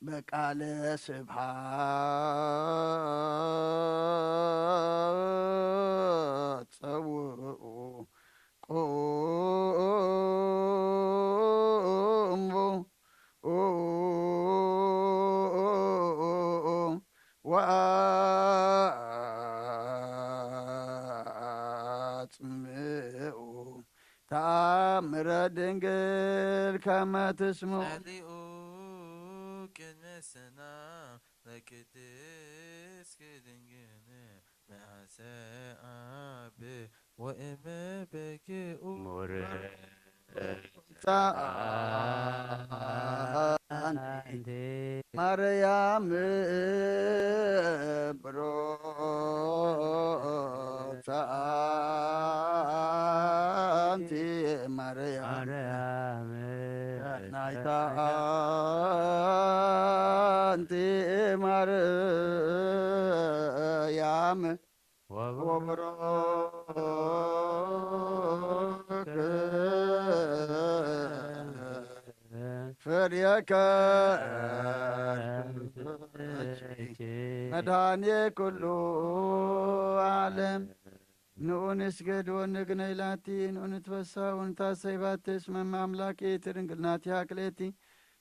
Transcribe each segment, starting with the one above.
በቃለ ስብሐት ጸውዑ ቁሙ ወአጽምዑ ተአምረ ድንግል ከመ ትስምዑ። ጸሊኡ ቅድመ ሰና ለቅድስት ድንግል መዓሰ አብ ወእመ በክኡ ሞረ ጻንቲ ማርያም ብሮ ጻንቲ ማርያም ማርያም ናይታ አንቲ ማርያም ወብሮ ፍሬከ መድኃኔ ኩሉ ዓለም። ንዑ ንስገድ ወንግነይ ላቲ፣ ንዑ ንትፈሳ ወንታሰይ ባቲ፣ እስመ እመ አምላክ ይእቲ ድንግል ናቲሃ ክልኤቲ።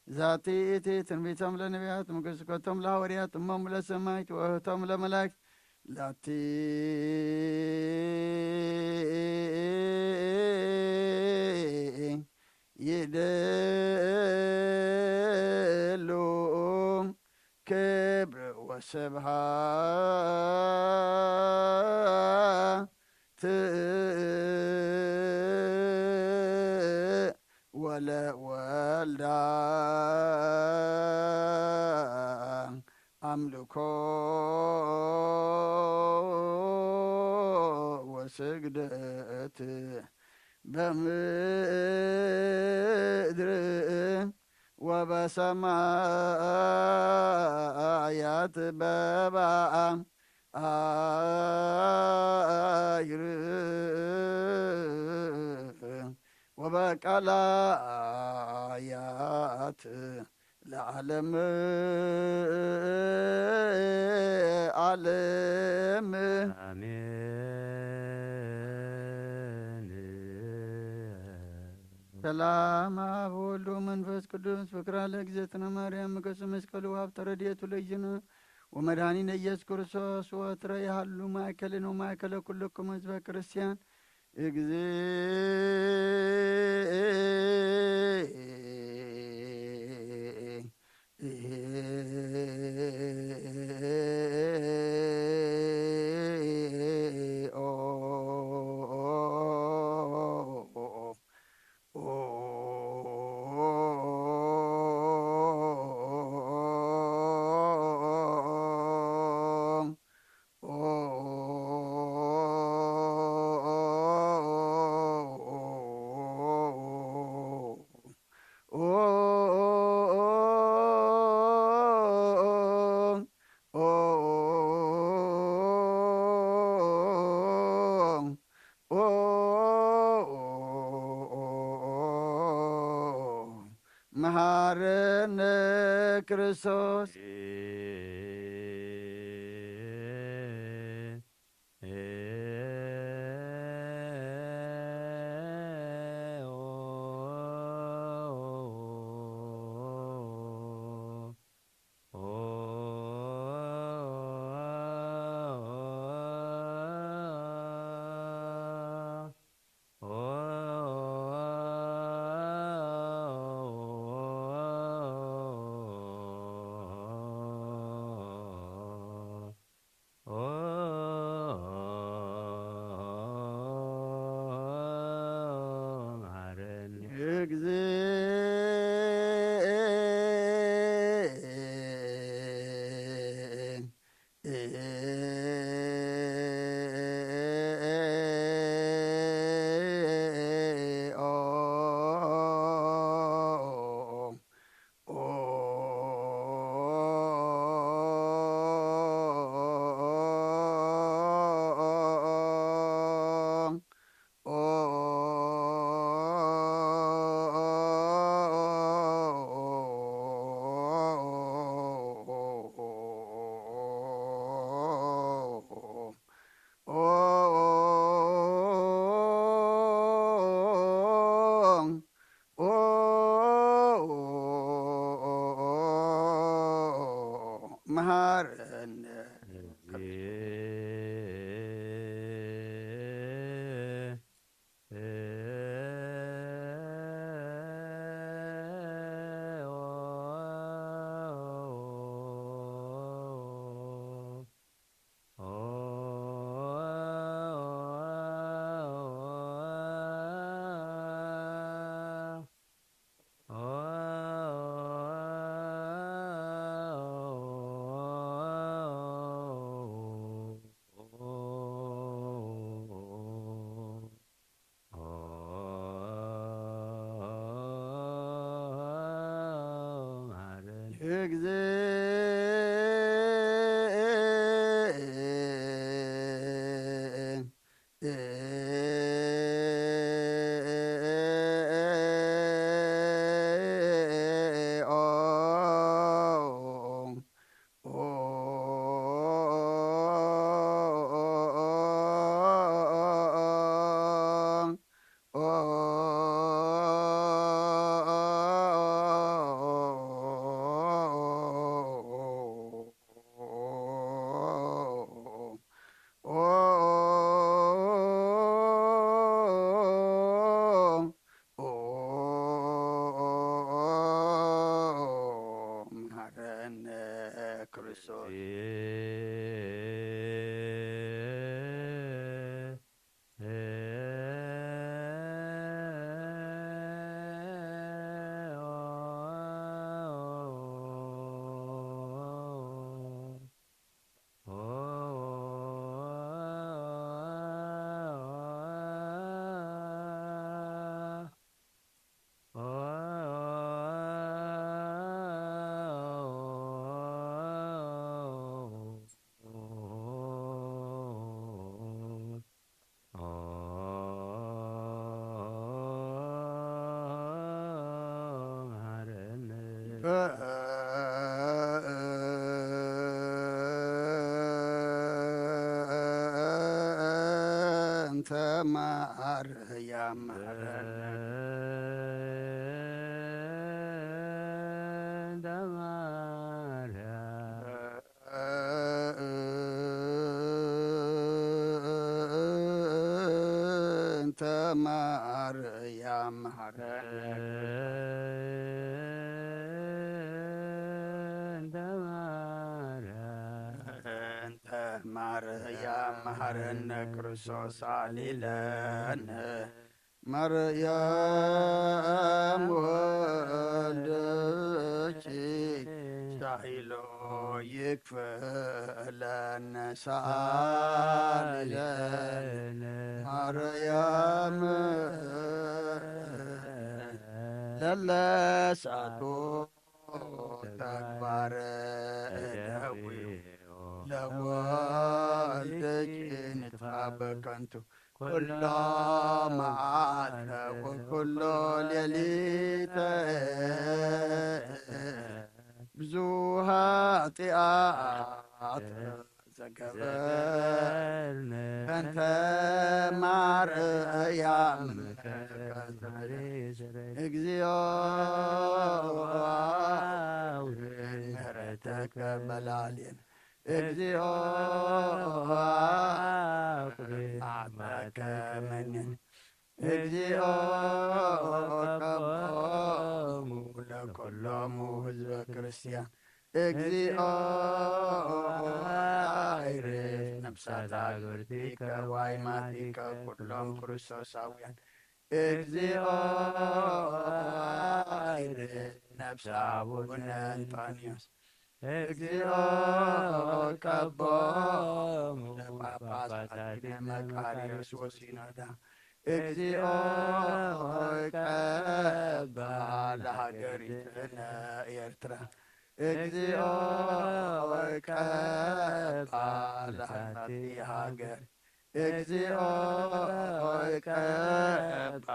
ዛቲ ይእቲ ትንቢቶም ለነቢያት፣ መገስኮቶም ለሐዋርያት፣ እሞም ለሰማይት፣ ወእህቶም ለመላእክት፣ ላቲ ይደሉ ክብር ወስብሐት ወለወልዳ አምልኮ ወስግደት በምድር ወበሰማያት በባይር ወበቃላያት ለዓለም ዓለም። አሜን። ሰላም አብ ወወልድ ወመንፈስ ቅዱስ ፍቅራ ለእግዝእትነ ማርያም ምገሱ መስቀሉ ሀብተ ረድኤቱ ለይነ ወመድኃኒነ ኢየሱስ ክርስቶስ ወትረ ይሃሉ ማእከልን ወማእከለ ኩልኩም ህዝበ ክርስቲያን። እግዚእ መሐረነ ክርስቶስ። መሃረነ። መሃረነ ክርስቶስ። በእንተ ማርያም መሐረነ። በእንተ ማርያም መሐረነ። በእንተ ማርያም መሐረነ ክርስቶስ አሊለነ። ማርያም ወልደኪ ሳይሎ ይክፈለነ ሳልለነ። ማርያም ለለሳቶ ተግባረ እደዊ ለወልደኪ ንጥፋ በከንቱ። ኩሎ መዓልተ ወኩሎ ሌሊተ ብዙ ኃጢአት ዘገበርነ በእንተ ማርያም እግዚኦ ምሕረተከ በላዕሌነ። እግዚኦ መዓተከ መንን። እግዚኦ ቀቦሙ ለኩሎሙ ህዝበ ክርስቲያን። እግዚኦ አይርፍ ነፍሳት አግብርቲከ ዋይማቲከ ኩሎም ክርስቶሳውያን። እግዚኦ አይርፍ ነፍሰ አቡነ እንጦንዮስ። እግዚኦ ቀቦሙ ለጳጳሳት መቃርዮስ ወሲኖዳ። እግዚኦ ቀባ ለሃገሪትነ ኤርትራ። እግዚኦ ቀባ ለሃቲ ሃገር። እግዚኦ ቀባ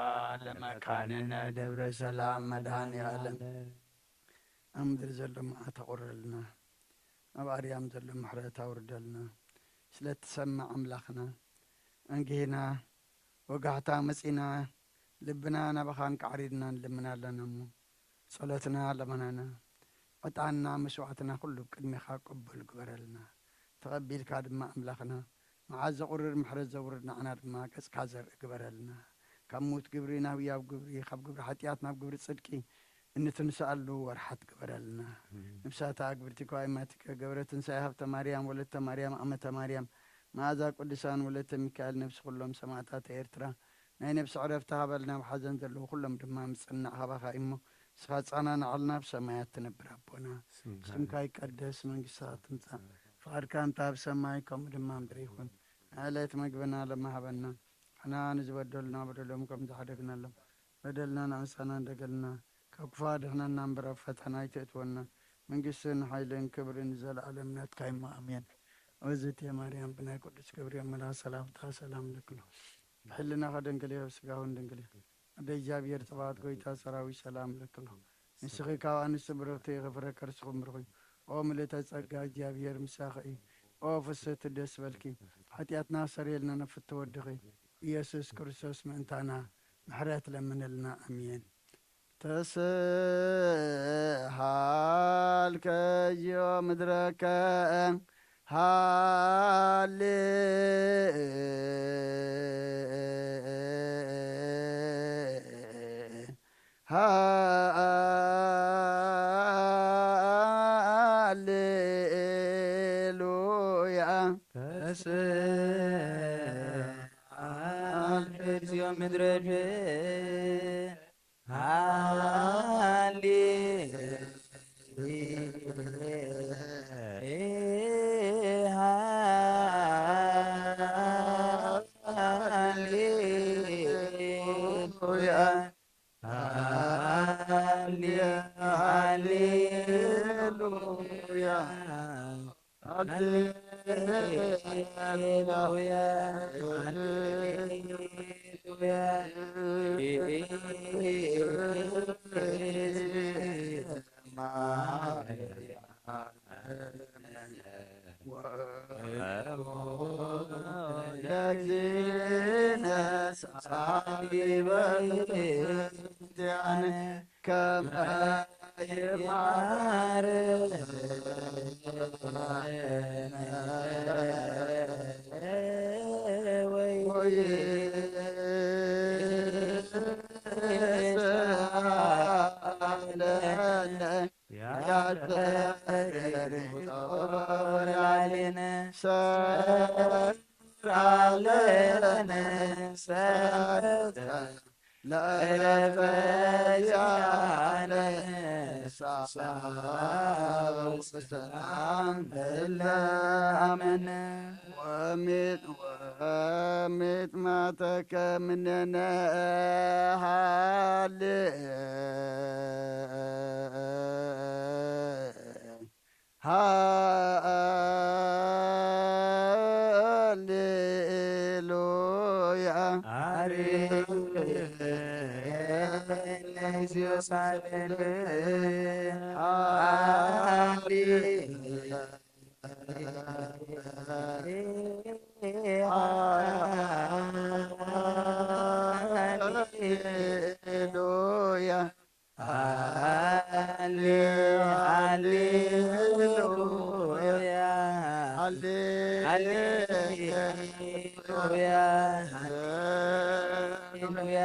ለመካንነ ደብረ ሰላም መድኃኔ ዓለም። ኣብ ምድሪ ዘሎ መዓት ኣቑርረልና፣ ኣብ ኣርያም ዘሎ ምሕረት ኣውርደልና። ስለ እትሰምዕ ኣምላኽና ኣንጊህና ወጋሕታ መጺና ልብና ናባኻ እንቃዕሪድና ንልምን ኣለና እሞ፣ ጸሎትና ለመናና ዕጣንና መስዋዕትና ኩሉ ቅድሜኻ ቅቡል ግበረልና። ተቐቢልካ ድማ ኣምላኽና፣ መዓዝ ዘቑርር ምሕረት ዘውርድ ንዓና ድማ ገጽካ ዘርኢ ግበረልና። ካብ ሙት ግብሪ ናብ ህያው ግብሪ፣ ካብ ግብሪ ሓጢኣት ናብ ግብሪ ጽድቂ እንትንስኣሉ ወርሓት ግበረልና። ንብሳታ ግብርቲ ከዋይ ማቲከ ገብረ ትንሳኤ ሃብተ ማርያም ወለተ ማርያም ኣመተ ማርያም መኣዛ ቅዱሳን ወለተ ሚካኤል ነብሲ ኩሎም ሰማእታት ኤርትራ ናይ ነብሲ ዕረፍቲ ሃበልና። ኣብ ሓዘን ዘለዉ ኩሎም ድማ ምጽናዕ ሃባኻ እሞ ንስኻ ጻናናዓልና። ኣብ ሰማያት ትነብር ኣቦና፣ ስምካ ይቀደስ፣ መንግስትኻ ትምጻእ፣ ፍቓድካ እንተ ኣብ ሰማይ ከምኡ ድማ ምድሪ ይኹን። ዕለት መግብና ለማሃበና፣ ንሕና ንዝበደሉና በደሎም ከም ዝሓደግናሎም በደልና ንኣንሳና እንደገልና፣ ካብ ክፉ ኣድሕነና እምበር ኣብ ፈተና ኣይተእትወና። መንግስትን ሓይልን ክብርን ንዘለኣለም ናትካ እሞ ኣሜን። እግዝእትየ ማርያም ብናይ ቅዱስ ገብርኤል መልኣኽ ሰላምታ ሰላም እልክሎ። ብሕልናኸ ድንግል እየ፣ ብስጋሁን ድንግል እየ። ኣደ እግዚኣብሔር ጽባኦት ጎይታ ሰራዊት ሰላም እልክሎ። ንስኺ ካብ ኣንስቲ ብርኽቲ ኢኺ፣ ፍረ ከርስኹም ብሩኽ እዩ። ኦ ምልእተ ጸጋ እግዚኣብሔር ምሳኺ እዩ። ኦ ፍስህቲ ደስ በልኪ፣ ሓጢኣትና ሰሪየልና ነፍቲ ወድኺ ኢየሱስ ክርስቶስ ምእንታና ምሕረት ለምንልና። ኣሜን። ተስሃልከ ዮ ምድረከ ሃሌ ሃሌሉያ። ተስሃልከ ዮ ምድረከ ሃሌ ሃሌሉያ ሃሌ ሃሌሉያ ሃሌሉያ ሃሌሉያ። ለእግዚእነ ሳሊበ ዚአነ ከመ ይማር ወይስአለነ ያስተሰርይ ጾላሌነ ሰራለነ ሰንበተ ለረፈያነ ሳውስናም ለአመነ ወሚጥ ወሚጥ ማተከ ምነነ ሃሌ ሃሌሉያ። አርነ ኢየሱስ ሃሌ ሃሌሉያ። ሃሌ ሃሌሉያ ሃሌ ሃሌሉያ ሃሌሉያ።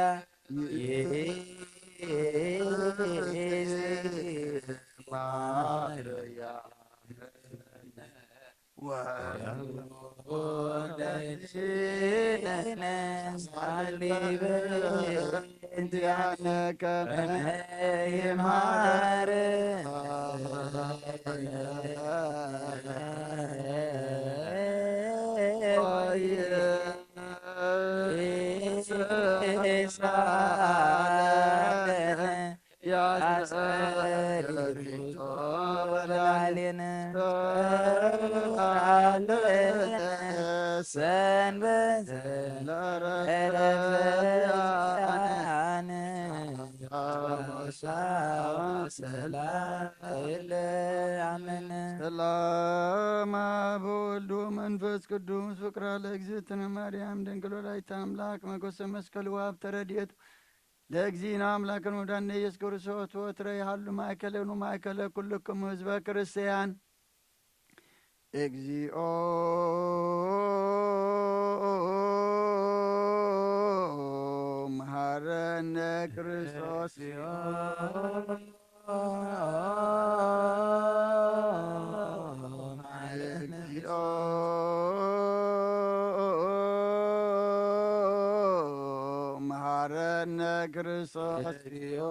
ማርያም ወወደይነ ሳሊበ እንቲአነ ከመ ይምሃር ወይሳለነ ያስተሰርይ ጾላሌነ ሰንበተ ለረፈያነ ሰላም ለአመነ። ሰላም አብ ወልድ ወመንፈስ ቅዱስ ፍቅራ ለእግዝእትነ ማርያም ድንግል ወላዲተ አምላክ መጎሰ መስቀል ወሀብተ ረድኤቱ ለእግዚእነ አምላክን ወዳነ ኢየሱስ ክርስቶስ ወትረ ይሃሉ ማእከልን ወማእከለ ኩልክሙ ህዝበ ክርስቲያን። እግዚኦ መሐረነ ክርስቶስ። እግዚኦ መሐረነ ክርስቶስ። መሐረነ ክርስቶስ። እግዚኦ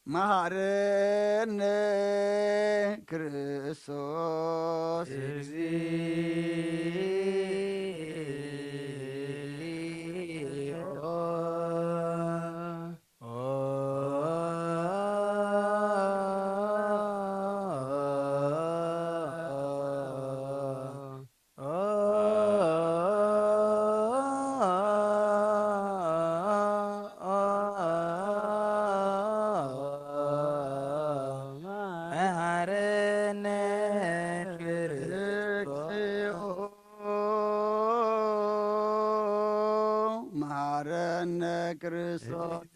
መሐረነ ክርስቶስ። መሐረነ ክርስቶስ። መሐረነ ክርስቶስ። መሐረነ ክርስቶስ።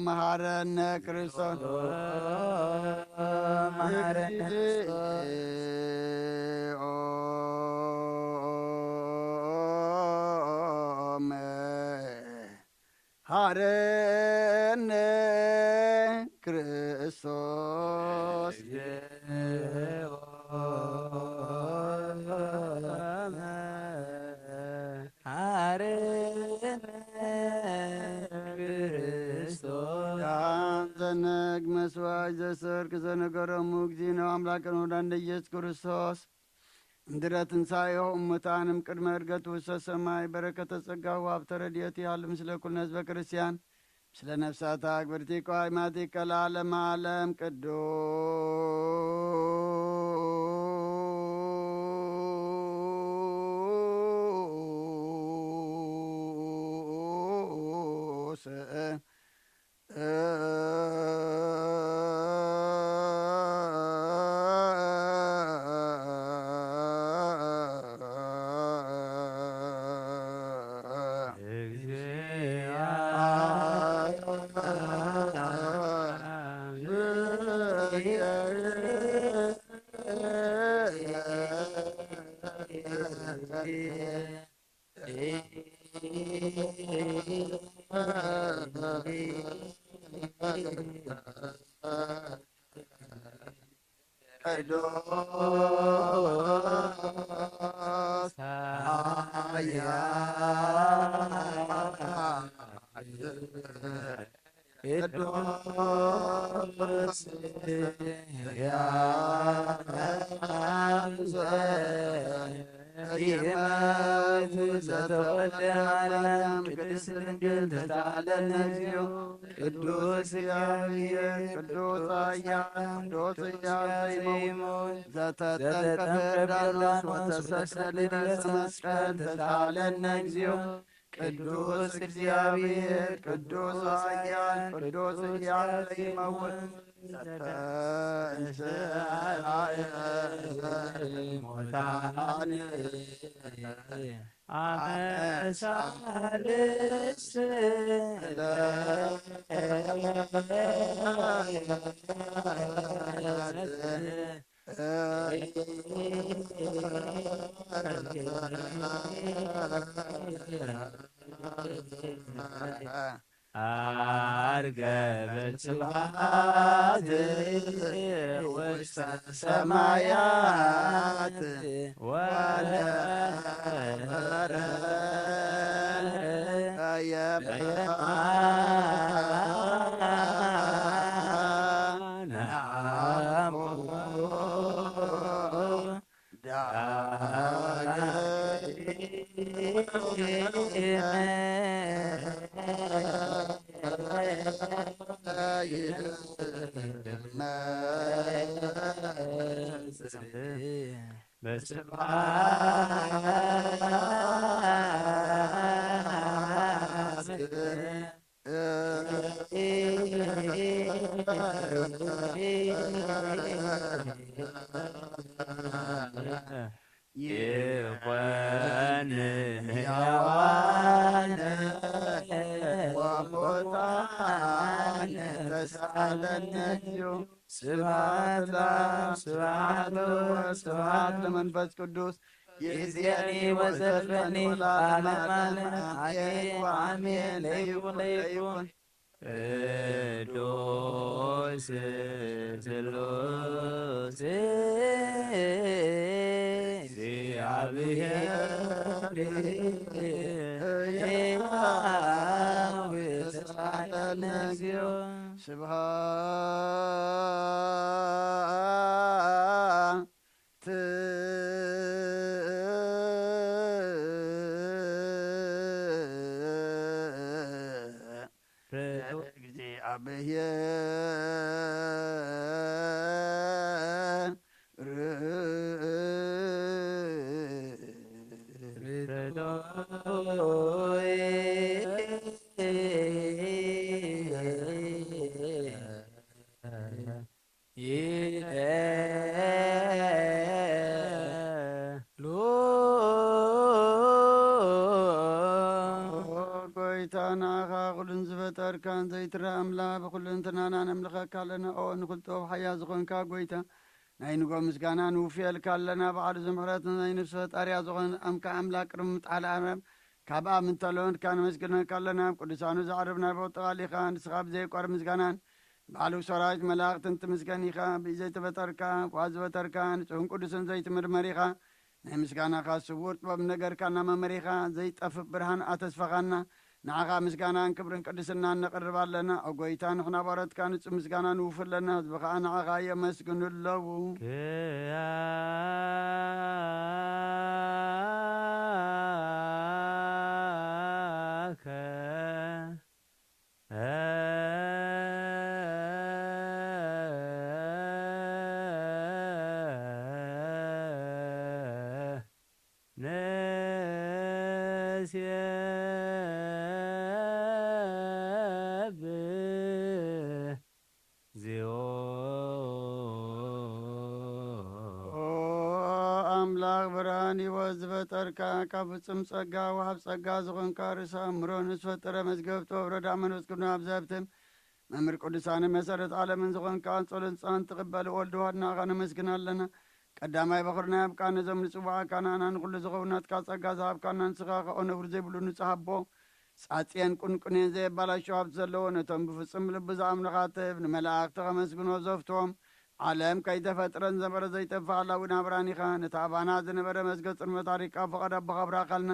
መሐረነ ክርስቶስ። መሐረነ ክርስቶስ። መሐረነ ክርስቶስ። ዘነግ መስዋዕት ዘሰርክ ዘነገሮሙ እግዚእነ አምላክነ ወዳንደ ኢየሱስ ክርስቶስ። እንድረ ትንሳኤሁ እሙታን እምቅድመ ዕርገቱ ውስተ ሰማይ። በረከተ ጸጋሁ ሀብተ ረድኤቱ ይሃሉ ምስለ ኩልነ ህዝበ ክርስቲያን፣ ምስለ ነፍሳተ አግብርቲኮ አእማቲከ ለዓለመ ዓለም። ቅዱስ ቅዱስ ኃያል ቅዱስ ሕያው ዘኢይመውት ዘተወልደ እምአርያም ቅድስት ድንግል ተሳሃለነ እግዚኦ። ቅዱስ እግዚአብሔር ቅዱስ ኃያል ቅዱስ ሕያው ዘይመውት ዘተጠምቀ በዮርዳኖስ ወተሰቅለ ዲበ ዕፀ መስቀል ተሳሃለነ እግዚኦ። ቅዱስ እግዚአብሔር ቅዱስ ኃያል ቅዱስ ሕያው ዘይመውት ዘተንሥአ እሙታን አመ ሣልስት ዕለት። ዐርገ በስብሐት ውስተ ሰማያት ወነበረ በየማነ አቡሁ። ይኾን ሕያዋን ወሙታን ተስኣለነ እዩ። ስብሐት ለአብ፣ ስብሐት ለወልድ፣ ስብሐት ለመንፈስ ቅዱስ። ይእዜኒ ወዘልፈኒ ወለዓለመ ዓለም። አሜን ወአሜን። ለይኩን ለይኩን። ቅዱስ ስሉስ እግዚአብሔር ሕያው ስብሐት ለእግዚኦ። ስብሐት ለእግዚአብሔር። ይቤሉ። ኦ ጎይታ፣ ንዓኻ ኩሉን ዝፈጠርካን ዘይትረኣ ኣምላኽ፣ ብኹሉ እንትናና ነምልኸካ ኣለና። ኦ ንኹልቶ ሓያ ዝኾንካ ጎይታ፣ ናይ ንጎ ምስጋና ንውፍየልካ ኣለና። በዓል እዚ ምሕረት ናይ ነፍሲ ፈጣሪያ ዝኾነ ኣምካ ኣምላኽ ቅድሚ ምጣል ዓለም ካብ ኣብ እንተለወንካ ነመስግነካ ኣለና። ኣብ ቅዱሳኑ ዘዕርብ ናይ ቦጥ ቃል ኢኻ። ንስኻ ብዘይቋር ምስጋናን ባዕሉ ሰራዊት መላእኽትን ትምስገን ኢኻ። ብዘይተፈጠርካ፣ ዋ ዝበተርካ፣ ንጹህን ቅዱስን ዘይትምርመር ኢኻ። ናይ ምስጋናኻ ስውር ጥበብ ነገርካና መመሪኻ፣ ዘይጠፍእ ብርሃን ኣተስፈኻና። ንዓኻ ምስጋናን ክብርን ቅድስናን ነቕርብ ኣለና። ኦ ጎይታ፣ ንሕና ባሮትካ ንጹህ ምስጋና ንውፍ ኣለና። ህዝቢ ኸኣ ንዓኻ የመስግኑ ኣለዉ። ክያከ ንሴብህ ዚኦ። ኦ ኣምላኽ ብርሃን ህይወት ዝፈጠርካ፣ ካብ ፍጹም ጸጋ ወሃብ ጸጋ ዝኾንካ፣ ርእሰ ኣእምሮ ንዝፈጠረ መዝገብ ጥበብ ረዳ መንፈስ ቅዱስ ኣብ ዘህብትም መምህር ቅዱሳንን መሰረት ዓለምን ዝኾንካ ጸሎት ንስኻን ትቕበል ወልድ ዋህድ ንዓኻ ነመስግን ኣለና። ቀዳማይ በኹርና ኣብቃ ነዞም ንጽዋዓካ ንዓና ንኹሉ ዝኸውን ናትካ ጸጋ ዝሃብካና ንስኻ ከኦ ነውሪ ዘይብሉ ንጹሕ ኣቦ ጻጽየን ቁንቁኔን ዘየባላሽው ሃብቲ ዘለዎ ነቶም ብፍጹም ልቢ ዝኣምኑኻ ትህብ ንመላእኽቲ ከመስግኖ ዘፍትዎም ዓለም ከይተፈጥረ ዝነበረ ዘይጠፍእ ኣላዊ ናብራን ኢኻ። ነቲ ኣባና ዝነበረ መዝገብ ጽልመት ኣሪካ ፍቓድ ኣቦኻ ኣብራኻልና።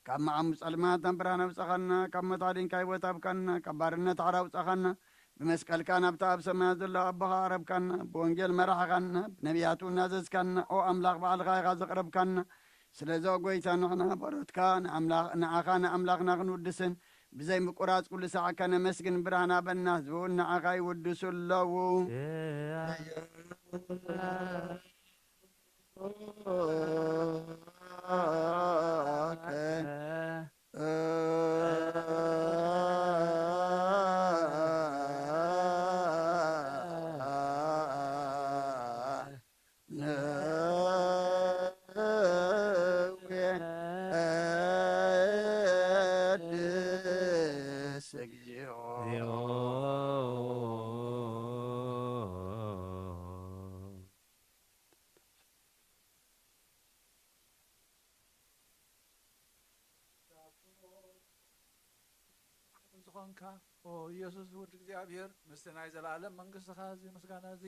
ካብ መዓሙ ጸልማት ናብ ብርሃን ኣውጻኻና፣ ካብ ሞት ኣዲንካ ህይወት ኣብካና፣ ካብ ባርነት ሓራ ኣውጻኻና። ብመስቀልካ ናብታ ኣብ ሰማያት ዘሎ ኣቦኻ ኣቕረብካና፣ ብወንጌል መራሕኻና፣ ብነቢያት እውን ናዘዝካና። ኦ ኣምላኽ ባዕልኻ ኢኻ ዘቕረብካና። ስለዚ ኦ ጎይታ ንሕና ባሮትካ ንኣምላኽ ንዓኻ ንኣምላኽና ክንውድስን ብዘይ ምቁራጽ ኩሉ ሳዕ ከነመስግን ብርሃን ኣበና። ህዝቢ እውን ንዓኻ ይውድሱ ኣለዉ። ዝኾንካ ኦ ኢየሱስ ውድ እግዚኣብሔር፣ ምስቲ ናይ ዘለኣለም መንግስትኻ እዚ ምስጋና እዚ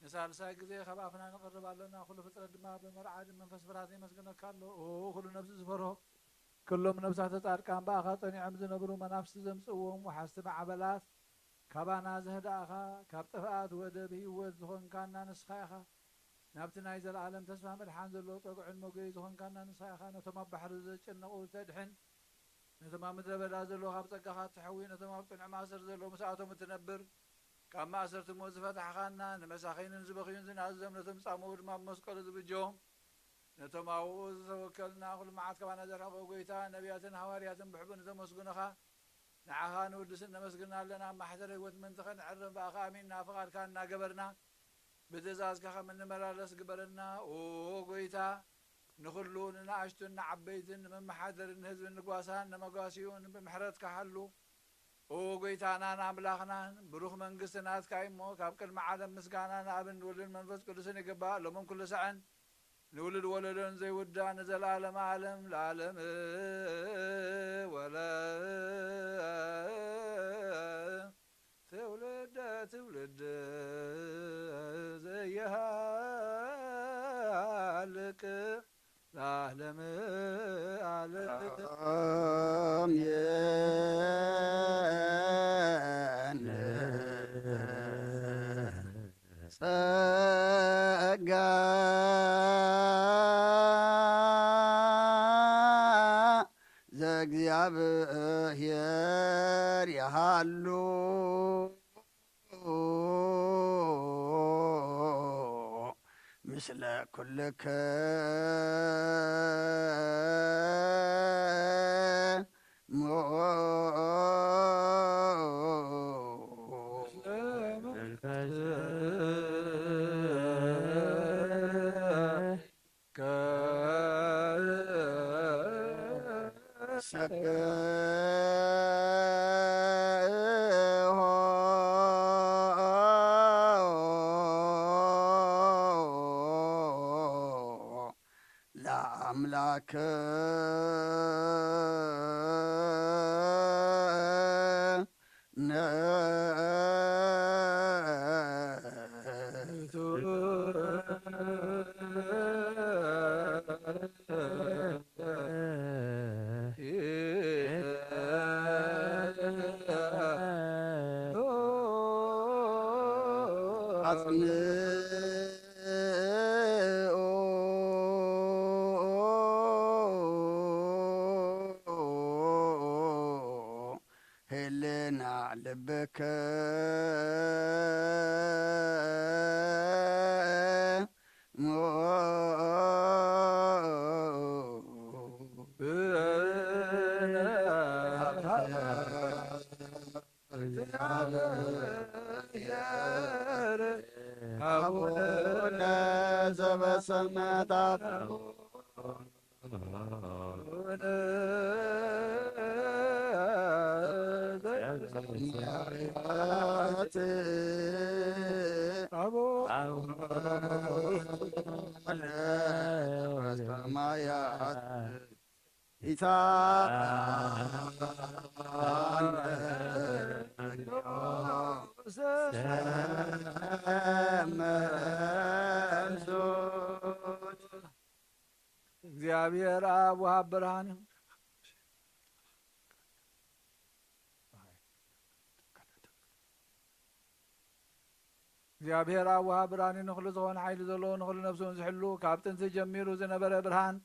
ንሳልሳይ ግዜ ካብ ኣፍና ነቕርብ ኣለና። ኩሉ ፍጥረት ድማ ብመርዓዲ መንፈስ ፍርሃት የመስግነካ ኣሎ። ኦ ኩሉ ነብሲ ዝፈርሆ፣ ኩሎም ነብሳተ ጻድቃን ብኣኻ ጸኒዖም ዝነብሩ መናፍስቲ ዘምጽእዎም ወሓዝቲ ማዕበላት፣ ካባና ዘህዳእኻ፣ ካብ ጥፍኣት ወደብ ህይወት ዝኾንካና ንስኻ ኢኻ። ናብቲ ናይ ዘለኣለም ተስፋ መድሓን ዘለዎ ጸግዑን መጎይ ዝኾንካና ንስኻ ኢኻ። ነቶም ኣብ ባሕሪ ዘጨነቑ ተድሕን፣ ነቶም ኣብ ምድረ በዳ ዘለዉ ካብ ጸጋኻ ትሕዊ፣ ነቶም ኣብ ጽኑዕ ማእሰር ዘለዉ ምስኣቶም እትነብር፣ ካብ ማእሰርቲ ሞት ዝፈታሕኻና፣ ንመሳኺንን ዝበኽዩን ዝናዘዞም ነቶም ዝጻምኡ ድማ ብመስቀሉ ዝብጀዎም፣ ነቶም ኣብኡ ዝተወከልና ኩሉ መዓት ካባና ዘርሕቑ ጎይታ፣ ነቢያትን ሃዋርያትን ብሕቡእ ንተመስግኑኻ፣ ንዓኻ ንውድስን ነመስግና ኣለና። ኣብ ማሕደር ህይወት ምእንቲ ኸነዕርፍ ብኣኻ ኣሚንና ፍቓድካ እናገበርና ብትእዛዝካ ከም እንመላለስ ግበረና። ኦ ጎይታ፣ ንኹሉ ንንኣሽቱን ንዓበይትን፣ ንመመሓደርን ንህዝብን ንጓሳን ነመጓሲኡን ብምሕረትካ ሓሉ። ኦ ጎይታናን ኣምላኽናን፣ ብሩኽ መንግስቲ ናትካ እዩ እሞ፣ ካብ ቅድሚ ዓለም ምስጋና ንኣብን ንወልድን መንፈስ ቅዱስን ይግባእ፣ ሎምን ኩሉ ሰዐን ንውሉድ ወለዶን ዘይውዳእ ንዘለኣለመ ዓለም ለዓለም። ወለ ትውልደ ትውልድ ዘይሃልቅ ለዓለመ ዓለም። ጸጋ ዘእግዚኣብሔር ይሃሉ ምስለ ኩልክሙ። ለአምላክ አጽንኦ ህልና ልብከ አቡነ ዘበሰማያት እግዚአብሔር አብ ወሃብ ብርሃን እግዚኣብሔር ኣብ ወሃብ ብርሃን እዩ፣ ንኹሉ ዝኾነ ሓይሊ ዘለዎ፣ ንኹሉ ነፍሱ እውን ዝሕሉ፣ ካብ ጥንቲ ጀሚሩ ዝነበረ ብርሃን፣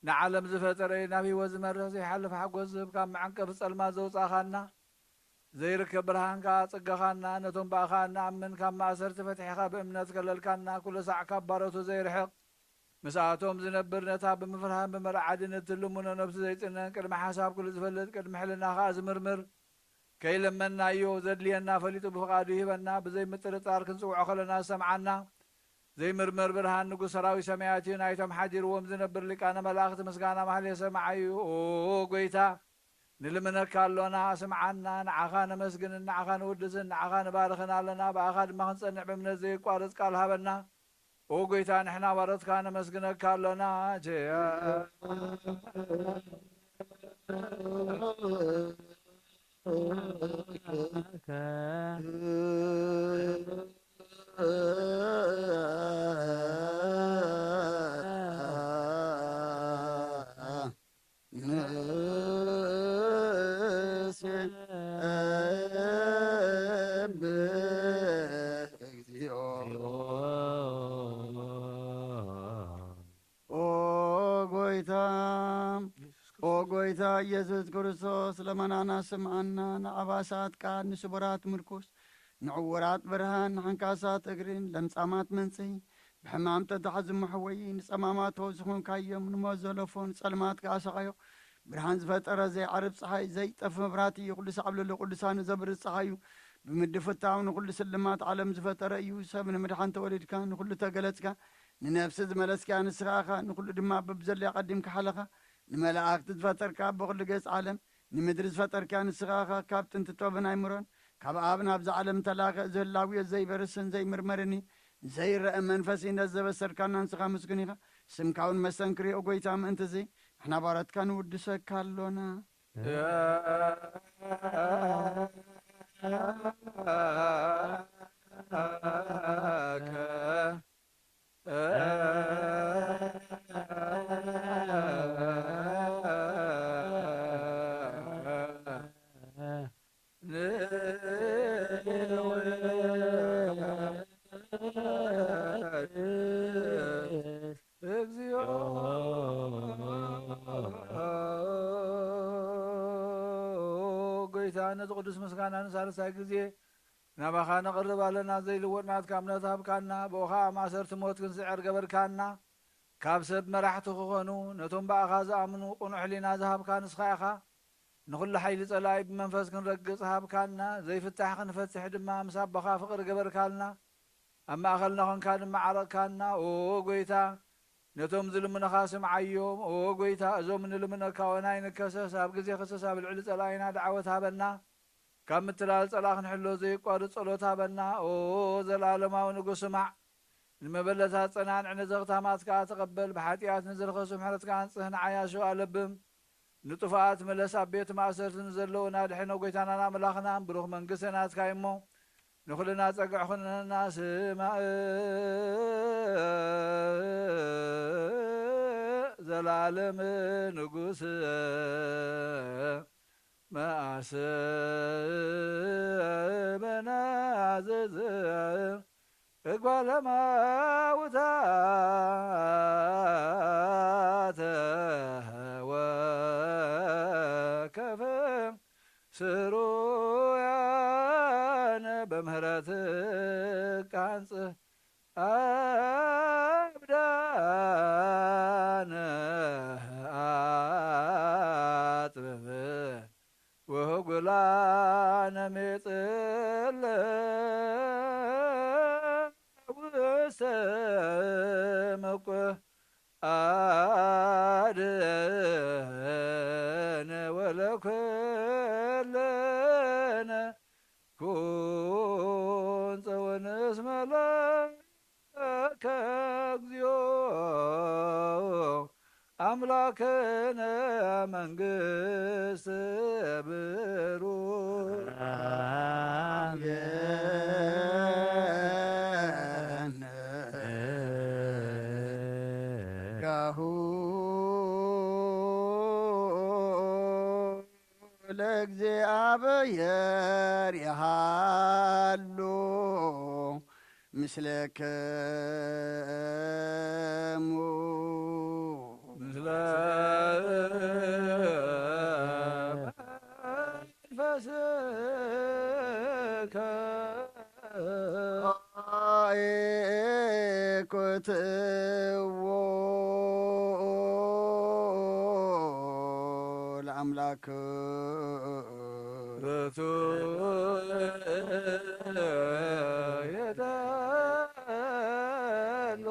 ንዓለም ዝፈጠረ እዩ፣ ናብ ህይወት ዝመርሕ ዘይሓልፍ ሓጎስ ዝህብ፣ ካብ መዐንቀፊ ጸልማት ዘውጻእኻና፣ ዘይርከብ ብርሃን ከኣ ኣጸጋኻና፣ ነቶም ብኣኻ እንኣምን ካብ ማእሰርቲ ፈቲሕኻ ብእምነት ከለልካና፣ ኩሉ ሳዕ ካብ ባሮቱ ዘይርሕቕ፣ ምስኣቶም ዝነብር፣ ነታ ብምፍርሃን ብምርዓድን እትልምኖ ነብሲ ዘይጽነን፣ ቅድሚ ሓሳብ ኩሉ ዝፈልጥ፣ ቅድሚ ሕልና ከኣ ዝምርምር፣ ከይለመንናዮ ዘድልየና ፈሊጡ ብፍቓዱ ይህበና፣ ብዘይምጥርጣር ክንጽውዖ ከለና ዝሰምዓና፣ ዘይምርመር ብርሃን ንጉስ ሰራዊት ሰማያት እዩ። ናይቶም ሓዲርዎም ዝነብር ሊቃነ መላእኽቲ ምስጋና ማህሌ ሰማዓይ እዩ። ኦ ጎይታ፣ ንልምነካ ኣሎና፣ ስምዓና፣ ንዓኻ ነመስግንን ንዓኻ ንውድስን ንዓኻ ንባርኽን ኣለና። ብኣኻ ድማ ክንጸንዕ ብእምነት ዘይቋርጽ ቃል ሃበና። ኦ ጎይታ፣ ንሕና ባሮትካ ነመስግነካ ኣሎና። ቸያ ኦ ጎይታ ኢየሱስ ክርስቶስ፣ ለመናና ስምዓና፣ ንዓባሳት ቃል፣ ንስቡራት ምርኩስ፣ ንዕውራት ብርሃን፣ ንሓንካሳት እግርን ለምጻማት መንጽሂ፣ ብሕማም ተታሕዙ መሕወዪ፣ ንጸማማት ፈውሲ ኾንካዮም፣ ንሞት ዘለፎ፣ ንጸልማት ከኣ ሰቓዮ፣ ብርሃን ዝፈጠረ ዘይዓርብ ጸሓይ፣ ዘይጠፍ መብራህቲ፣ ኩሉ ሳዕ ኣብ ልዕሊ ቅዱሳኑ ዘብርህ ጸሓዩ፣ ብምድፍታው ንኹሉ ስልማት ዓለም ዝፈጠረ እዩ። ሰብ ንምድሓን ተወሊድካ፣ ንኹሉ ተገለጽካ፣ ንነፍሲ ዝመለስካ ንስኻ ኢኻ፣ ንኹሉ ድማ በብዘድልያ ቀዲምካ ሓለኻ። ንመላእኽቲ ዝፈጠርካ፣ ኣቦ ኩሉ ገጽ ዓለም፣ ንምድሪ ዝፈጠርካ ንስኻ ኢኻ። ካብ ጥንቲ ቶብን ኣይምሮን፣ ካብ ኣብ ናብዛ ዓለም ተላኸ፣ እዚ ህላዌ ዘይበርስን ዘይምርመርን እዩ። ዘይረአ መንፈስ እዩ፣ ነዚ ዘበሰርካና ንስኻ ምስጉን ኢኻ። ስምካ እውን መስተንክር እዩ፣ ኦ ጎይታ፣ ምእንቲ እዚ ንሕና ባሮትካ ንውድሰካ ኣሎና። እግዚኦ። ጎይታ፣ ነዚ ቅዱስ ምስጋና ንሳልሳይ ግዜ ናባኻ ነቕርብ ኣለና። ዘይልወጥ ናትካ እምነት ሃብካና፣ ብኡ ኸኣ ማእሰርቲ ሞት ክንስዕር ገበርካና። ካብ ሰብ መራሕቲ ክኾኑ፣ ነቶም ብኣኻ ዝኣምኑ ቅኑዕ ሕሊና ዝሃብካ ንስኻ ኢኻ። ንኹሉ ሓይሊ ጸላኢ ብመንፈስ ክንረግጽ ሃብካና፣ ዘይፍታሕ ክንፈትሕ ድማ ምስ ኣቦኻ ፍቕሪ ገበርካልና። ኣብ ማእከልና ኾንካ ድማ ዓረቕካና። ኦ ጎይታ፣ ነቶም ዝልምኑኻ ስምዓዮም። ኦ ጎይታ፣ እዞም ንልምነካ ወናይ ንከሰስ፣ ኣብ ግዜ ክሰስ ኣብ ልዕሊ ጸላኢና ደዓወት ሃበና። ካብ ምትላል ጸላእ ክንሕሎ ዘየቋርጽ ጸሎት ሃበና። ኦ ዘለኣለማዊ ንጉስ፣ ስማዕ። ንመበለታት ጸናንዕ፣ ነዘኽታማት ከኣ ተቐበል። ብሓጢኣት ንዝረኸሱ ምሕረትካ ኣንጽህ፣ ንዓያሹ ኣለብም። ንጥፉኣት ምለስ፣ ኣብ ቤት ማእሰርቲ ንዘለዉ ኣድሕን። ጎይታናን ኣምላኽናን፣ ብሩኽ መንግስቲ ናትካ እዩ እሞ፣ ንኹልና ጸግዒ ኩነና። ስማዕ ዘላለም ንጉስ፣ መኣሰ መናዘዝ እጓለ ማውታ ተወከፈ ስሩያን በምህረት ቃንጽ ኣብዳነ ኣጥብብ ወህጉላነ ሜጽለ ውስተ ምቁ ኣድነ ወለኩልነ ኩን ጸወንስ መለከ እግዚኦ ኣምላክነ መንግስት ብሩክ። ጋሁ ለእግዚኣብሔር ይሃሉ ምስለክሙ። ምስለ መንፈስከ። ኮትዎ ለኣምላክ ርቱ የደሎ።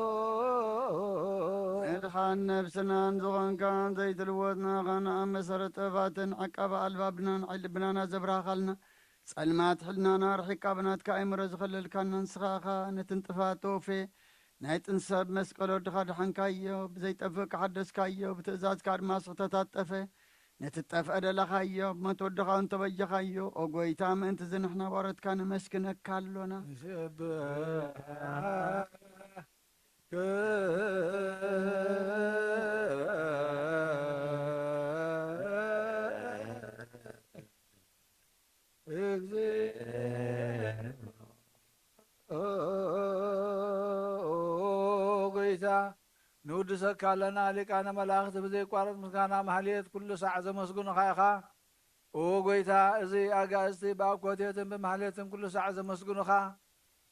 ምድሓን ነብስናን ዝኾንካን ዘይትልወጥና ኻና ኣብ መሰረት ጥበባትን ዓቃቢ ኣልባብናን ዓይኒ ልብናና ዘብራኻልና ጸልማት ሕልናና ኣርሒቕካ ብናትካ ኣእምሮ ዝኸለልካና ንስኻ ኢኻ። ነቲ ንጥፋት ተወፌ ናይ ጥንሲ ሰብ መስቀል ወድኻ ድሓንካዮ፣ ብዘይጠፍእ ከሓደስካዮ፣ ብትእዛዝካ ድማ ስሕተታት ጠፈ። ነቲ ጠፍአ ደለኻዮ፣ ብሞት ወድኻ እውን ተበጀኻዮ። ኦ ጐይታ፣ ምእንቲ እዚ ንሕና ባሮትካ ነመስግነካ ኣሎና። ንሰብሕ እግዚኦ ጐይታ፣ ንውድሰካ ኣለና። ሊቃነ መላእኽቲ ብዘይቋረጽ ምስጋና ማህሌት ኩሉ ሳዕ ዘመስግኑኻ ኢኻ። ኦ ጐይታ፣ እዚ ኣጋእዝቲ ብኣኮቴትን ብማህሌትን ኩሉ ሳዕ ዘመስግኑኻ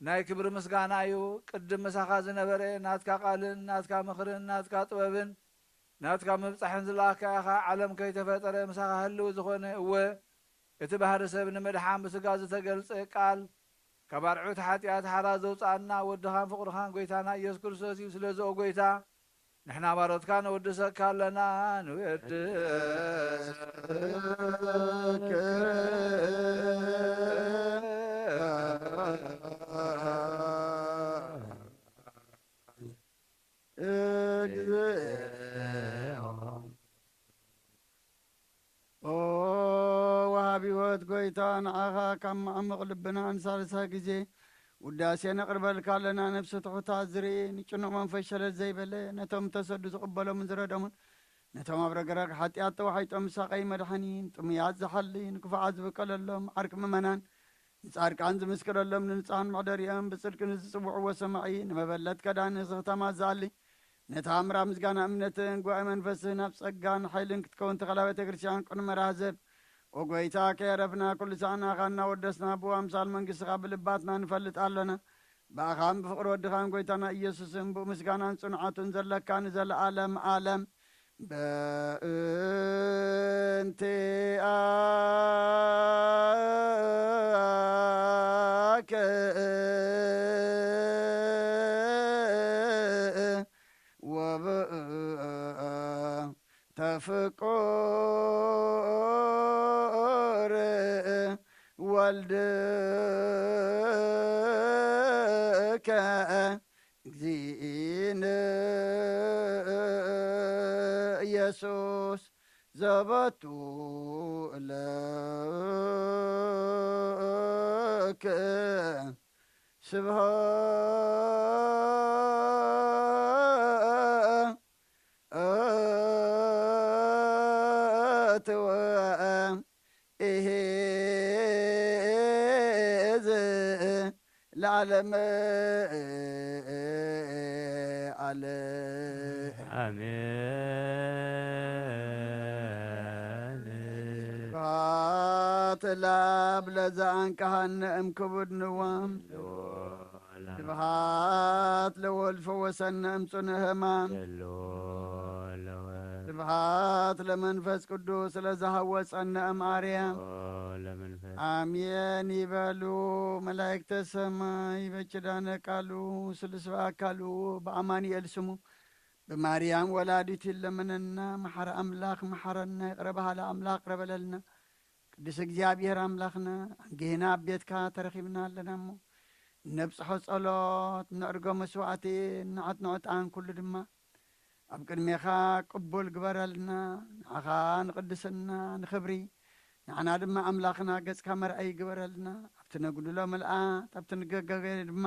ናይ ክብሪ ምስጋና እዩ። ቅድም ምሳኻ ዝነበረ ናትካ ቃልን ናትካ ምኽርን ናትካ ጥበብን ናትካ ምብጻሕን ዝለኣኽካ ኢኻ። ዓለም ከይተፈጠረ ምሳኻ ህልው ዝኾነ፣ እወ፣ እቲ ባህሪ ሰብ ንምድሓን ብስጋ ዝተገልጸ ቃል፣ ካብ ኣርዑት ሓጢኣት ሓራ ዘውጽኣና ወድኻን ፍቕርኻን ጐይታና ኢየሱስ ክርስቶስ እዩ። ስለዚ ኦ ጐይታ፣ ንሕና ባሮትካ ነወድሰካ ኣለና። ንወድስ ኦ ወሃቢ ህይወት ጐይታ፣ ንዓኻ ካብ መዓሙቕ ልብና ንሳልሳይ ግዜ ውዳሴ ነቕርበልካ ኣለና። ነፍሲ ትሑታት ዝርኢ፣ ንጭኑቕ መንፈስ ሸለል ዘይበለ፣ ነቶም ተሰዱ ዝቕበሎምን ዝረዶምን፣ ነቶም ኣብ ረግረግ ሓጢኣት ተዋሒጦም ዝሳቐዩ መድሓኒ፣ ንጥሙያት ዝሓሊ፣ ንክፉዓት ዝብቀለሎም ዓርኪ ምእመናን፣ ንጻድቃን ዝምስክረሎም፣ ንንጹሃን መሕደሪኦም፣ ብጽድቂ ንዝጽውዕዎ ሰማዒ፣ ንመበለት ከዳን ንስኽታማት ዝኣሊ፣ ነታ ኣምራ ምስጋና እምነትን ጉባኤ መንፈስን ኣብ ጸጋን ሓይልን ክትከውን ተኸላ ቤተ ክርስቲያን ቅድሚ መራህዘብ። ኦ ጐይታ፣ ከየረፍና ኩሉ ሳዕ ንኣኻ እናወደስና ብኡ ኣምሳል መንግስትኻ ብልባትና ንፈልጥ ኣሎና። ብኣኻን ብፍቕሪ ወድኻን ጐይታና ኢየሱስን ብኡ ምስጋናን ጽንዓቱን ዘለካ ንዘለኣለም ኣለም። በእንቲአከ ወበእንተ ፍቁር ወልድከ እግዚእነ ኢየሱስ ዘበቱ ለከ ስብሐት ወእሄዝ ለዓለመ ዓለም። ኣሜን። ስብሐት ለአብ ለዘአንቀሐነ እምክቡድ ንዋም። ስብሐት ለወልድ ፈወሰነ እምጽኑ ህማም። ስብሐት ለመንፈስ ቅዱስ ለዘሃወጸነ እምአርያም። ለመንፈስ። ኣሜን ይበሉ መላእክተ ሰማይ በኪዳነ ቃሉ ስሉስ በአካሉ በአማኑኤል ስሙ ብማርያም ወላዲት ይለመነና። መሓረ ኣምላኽ መሓረና፣ ይቕረ በሃሊ ኣምላኽ ይቕረ በለልና። ቅዱስ እግዚኣብሔር ኣምላኽና፣ ኣንጊህና ኣብ ቤትካ ተረኺብና ኣለና እሞ፣ እነብጽሖ ጸሎት፣ እነዕርጎ መስዋዕቲ፣ እነዕጥኖ ዕጣን ኩሉ ድማ ኣብ ቅድሜኻ ቅቡል ግበረልና። ንዓኻ ንቕድስና፣ ንኽብሪ፣ ንዓና ድማ ኣምላኽና ገጽካ መርኣይ ግበረልና። ኣብቲ ነጉድሎ ምልኣት፣ ኣብቲ ንገገገ ድማ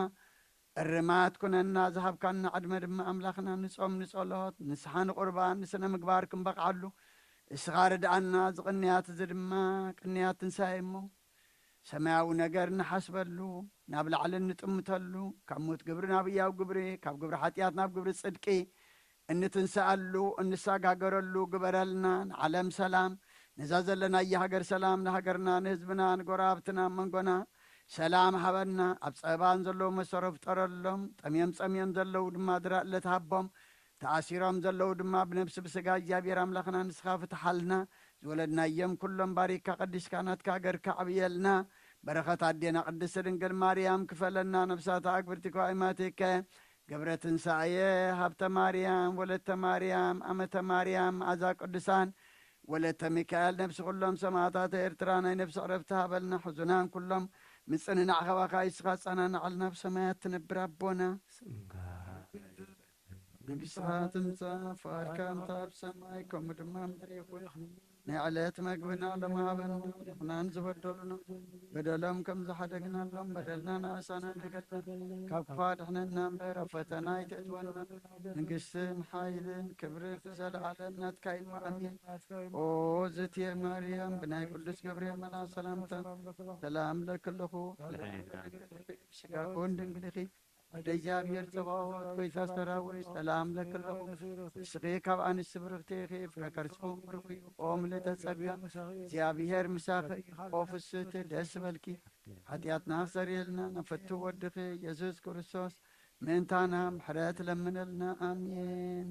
እርማት ኩነና። ዝሃብካና ዕድመ ድማ ኣምላኽና ንጾም፣ ንጸሎት፣ ንስሓ፣ ንቁርባን፣ ንስነ ምግባር ክንበቕዓሉ እስኻ ርድኣና። እዚ ቅንያት እዚ ድማ ቅንያት ትንሳኤ እሞ ሰማያዊ ነገር ንሓስበሉ፣ ናብ ላዕሊ እንጥምተሉ፣ ካብ ሞት ግብሪ ናብ ህያው ግብሪ፣ ካብ ግብሪ ሓጢኣት ናብ ግብሪ ጽድቂ እንትንስኣሉ፣ እንሰጋገረሉ ግበረልና። ንዓለም ሰላም፣ ነዛ ዘለናያ ሃገር ሰላም፣ ንሃገርና፣ ንህዝብና፣ ንጎረባብትና፣ ኣብ መንጎና ሰላም ሃበና። ኣብ ጸበባን ዘለዉ መሰሮ ፍጠረሎም። ጠምዮም ጸምዮም ዘለዉ ድማ ድራእለት ሃቦም። ተኣሲሮም ዘለዉ ድማ ብነብሲ ብስጋ እግዚኣብሔር ኣምላኽና ንስኻ ፍትሓልና። ዝወለድናዮም ኩሎም ባሪካ ቀዲስካ ናትካ ሃገርካ ኣዕብየልና። በረኸት ኣዴና ቅድስቲ ድንግል ማርያም ክፈለና። ነብሳታ ኣግብርቲ ከዋይማቲከ ገብረ ትንሳኤ፣ ሃብተ ማርያም፣ ወለተ ማርያም፣ ኣመተ ማርያም፣ መዓዛ ቅዱሳን፣ ወለተ ሚካኤል፣ ነብሲ ኩሎም ሰማዕታት ኤርትራ ናይ ነብሲ ዕረፍቲ ሃበልና። ሕዙናን ኩሎም ምጽንናዕ ካባኻ ኢስኻ ኣጸናንዓልና። ኣብ ሰማያት ትነብር ኣቦና፣ መንግስትኻ ትምጻእ፣ ፍቓድካ እንተ ኣብ ሰማይ ከምኡ ድማ ኣብ ምድሪ ይኹን። ናይ ዕለት መግብና ሎም ሃበና፣ ንሕናን ዝበደሉና በደሎም ከም ዝሓደግናሎም በደልና ንኣሳና ንገዛ፣ ካብ ክፋ ድሕነና እምበር ኣብ ፈተና ኣይተእትወና። መንግስትን ሓይልን ክብርን ዘለዓለም ናትካ እዩ። ኣሜን። ኦ ዝትየ ማርያም፣ ብናይ ቅዱስ ገብርኤል መልኣክ ሰላምታ ሰላም ለክልኹ፣ ስጋኹን ድንግልኺ ወደ እግዚኣብሔር ጸባኦት ጐይታ ሰራዊት ሰላም ለኪ ኣለኹ። ንስኺ ካብ ኣንስቲ ብርኽቲ ኢኺ፣ ፍረ ከርስኺ እውን ብሩኽ እዩ። ኦ ምልእተ ጸጋ፣ እግዚኣብሔር ምሳኺ እዩ። ኦ ፍስህቲ ደስ በልኪ፣ ሓጢኣትና ኣስተሰርየልና፣ ንፍቱ ወድኺ ኢየሱስ ክርስቶስ ምእንታና ምሕረት ለምነልና። ኣሜን።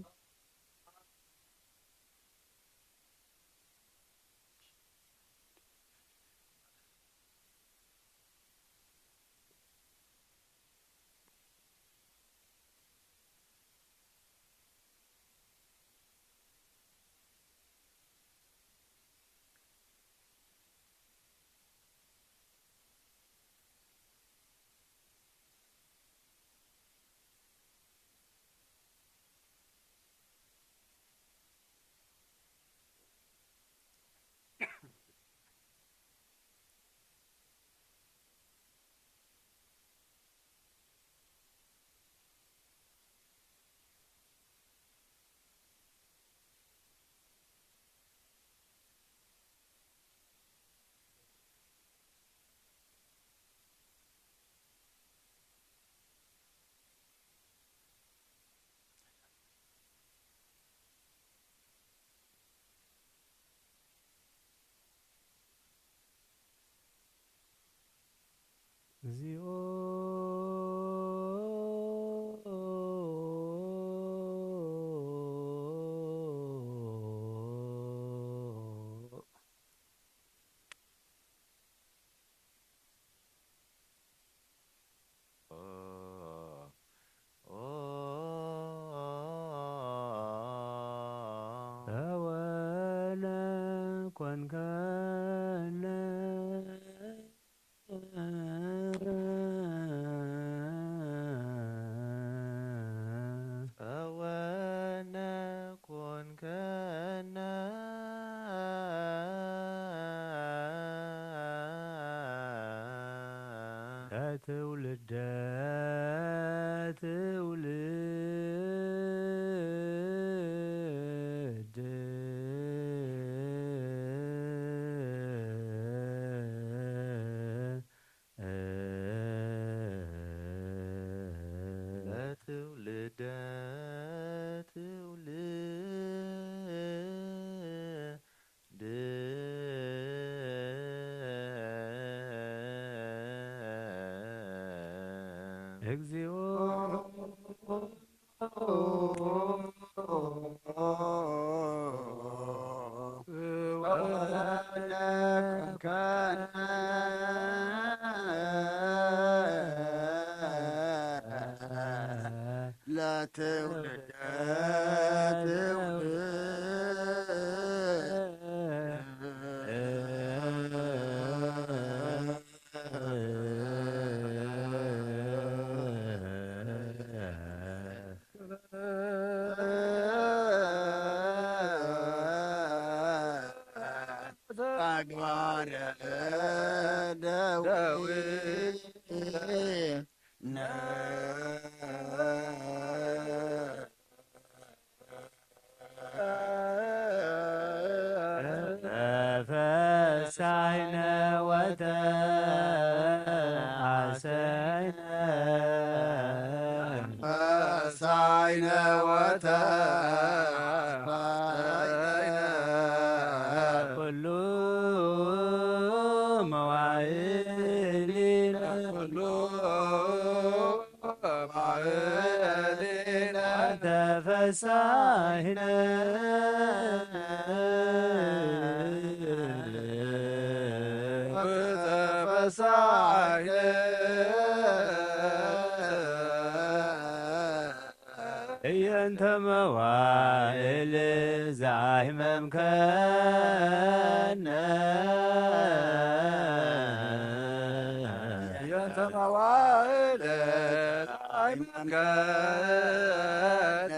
እግዚኦ። ኣወነ ኮንከነ። ኣወነ ኮንከነ። ከትውልደ ትውልድ። ለትውልደ ትውልድ። እግዚኦ። ለትውልደ ትውልድ። ተግባረ ደዌ ተፈሳይነ ወተአሰይነ። ፈሳይነ ወተአሰይነ። ኩሉ መዋዕሊነ። ኩሉ መዋዕሊነ። ተፈሳይነ። ተፈሳይነ። እየንተ መዋእል ዛይመምከነ። እየንተ መዋእል ዛይመምከነ።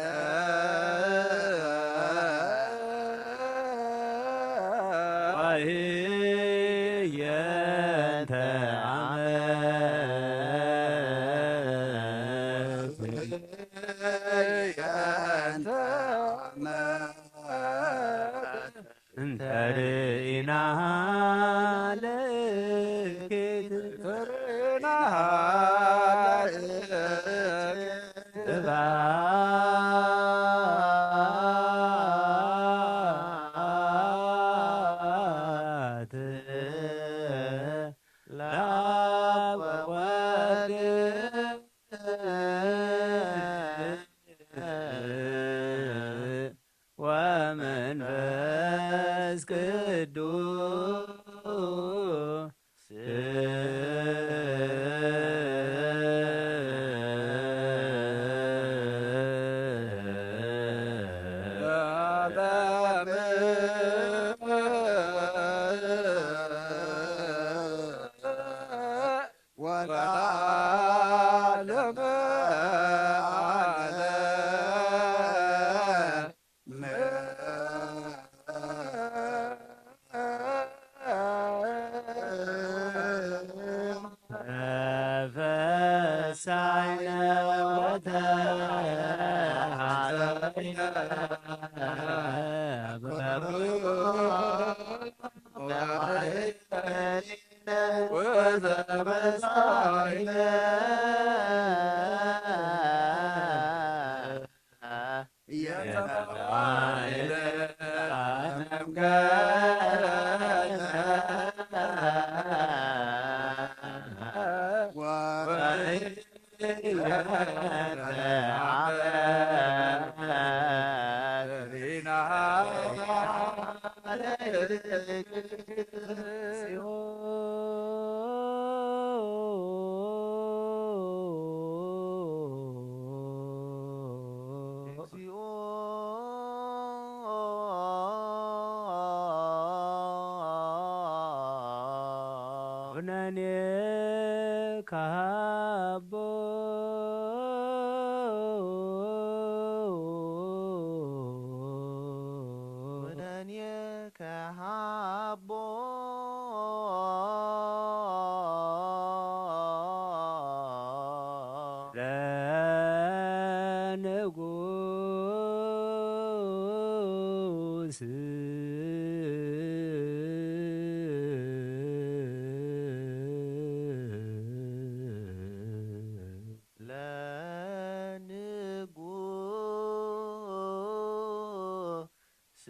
ወእየንተ አመት። እየንተ አመት። እንተ ርኢናሃ ለእኪት። እንተ ርኢናሃ ለእኪት። ቅዱስ ተፈሳይነ ወተሐሰይነ ወተመሳይነ ኩነኔ ካቦ ኩነኔ ከሃቦ ለንጉስ ለንጉስ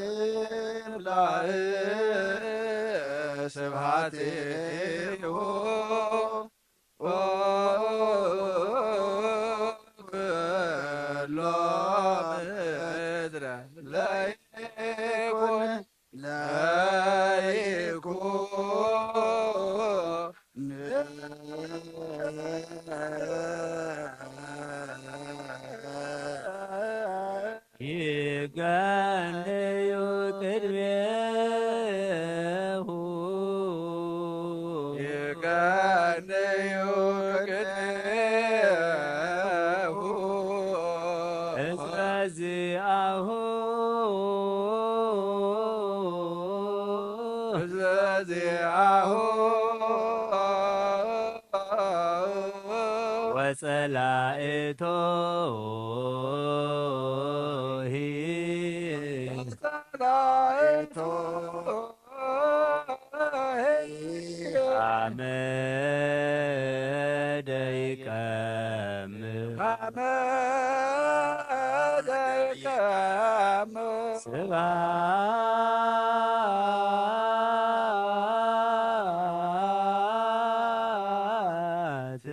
ወይብላዕ ስብሐቲሁ ኩሎ ምድረ ለይኩን ለይኩን ይጋነዩ ቅድሜሁ ይጋነዩ ቅድሜሁ እዝጊአሁ እዝጊአሁ ወጸላእቶ ጸላእቶ አመደ ይቀም አመደ ይቀም ስብሐት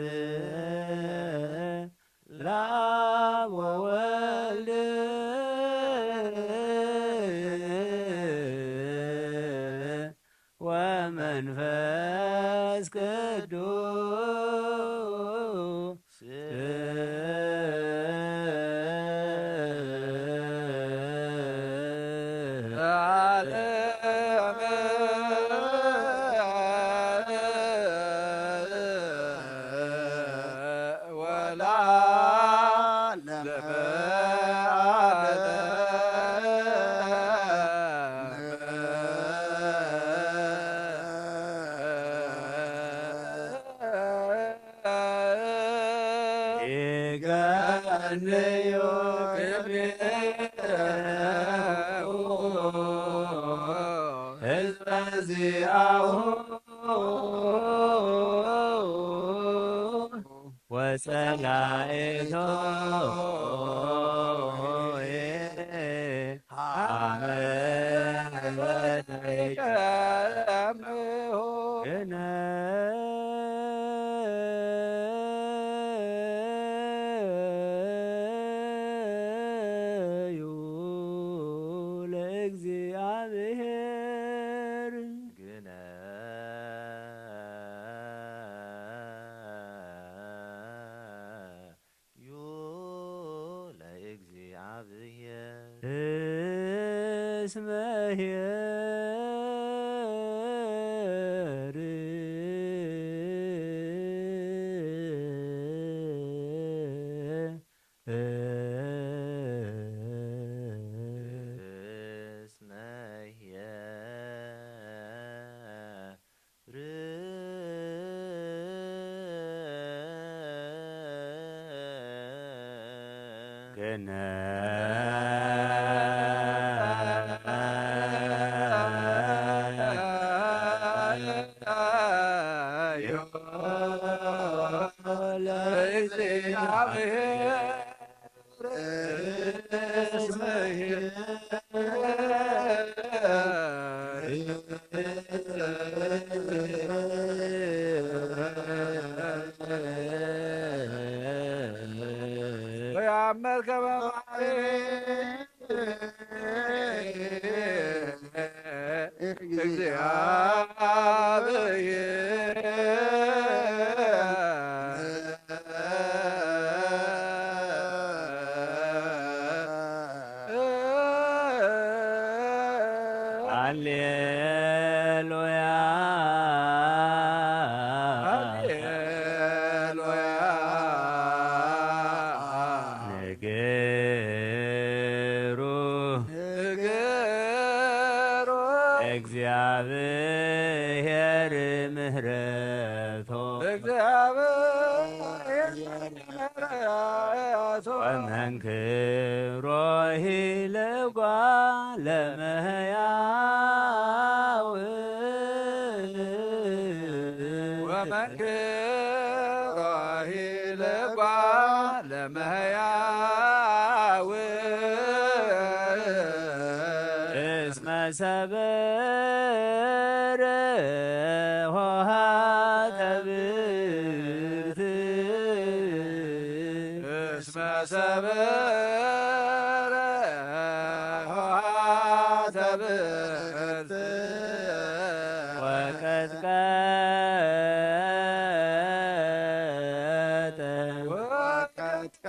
ለአብ ወወልድ ወመንፈስ ቅዱስ ይቀንዩ ክብሬሁ ህዝበ ዚአሁ ወጸላእቶ ግነዩ ለእግዚአብሔር። ግነዩ ለእግዚአብሔር። እስመ ኄር እስመ ኄር ሃሌሉያ። ሃሌሉያ። ንግሩ ንግሩ እግዚአብሔር ምህረቶ። እግዚአብሔር ምህረቶ። ወመንክሮሂ ለጓ ለመሕያው። ወመንክሮሂ ለጓ ለመሕያው። እስመ ሰበረ ኆኃተ ብርት። እስመ ሰበረ ኆኃተ ብርት። ወቀጥቀጠ ወቀጥቀጠ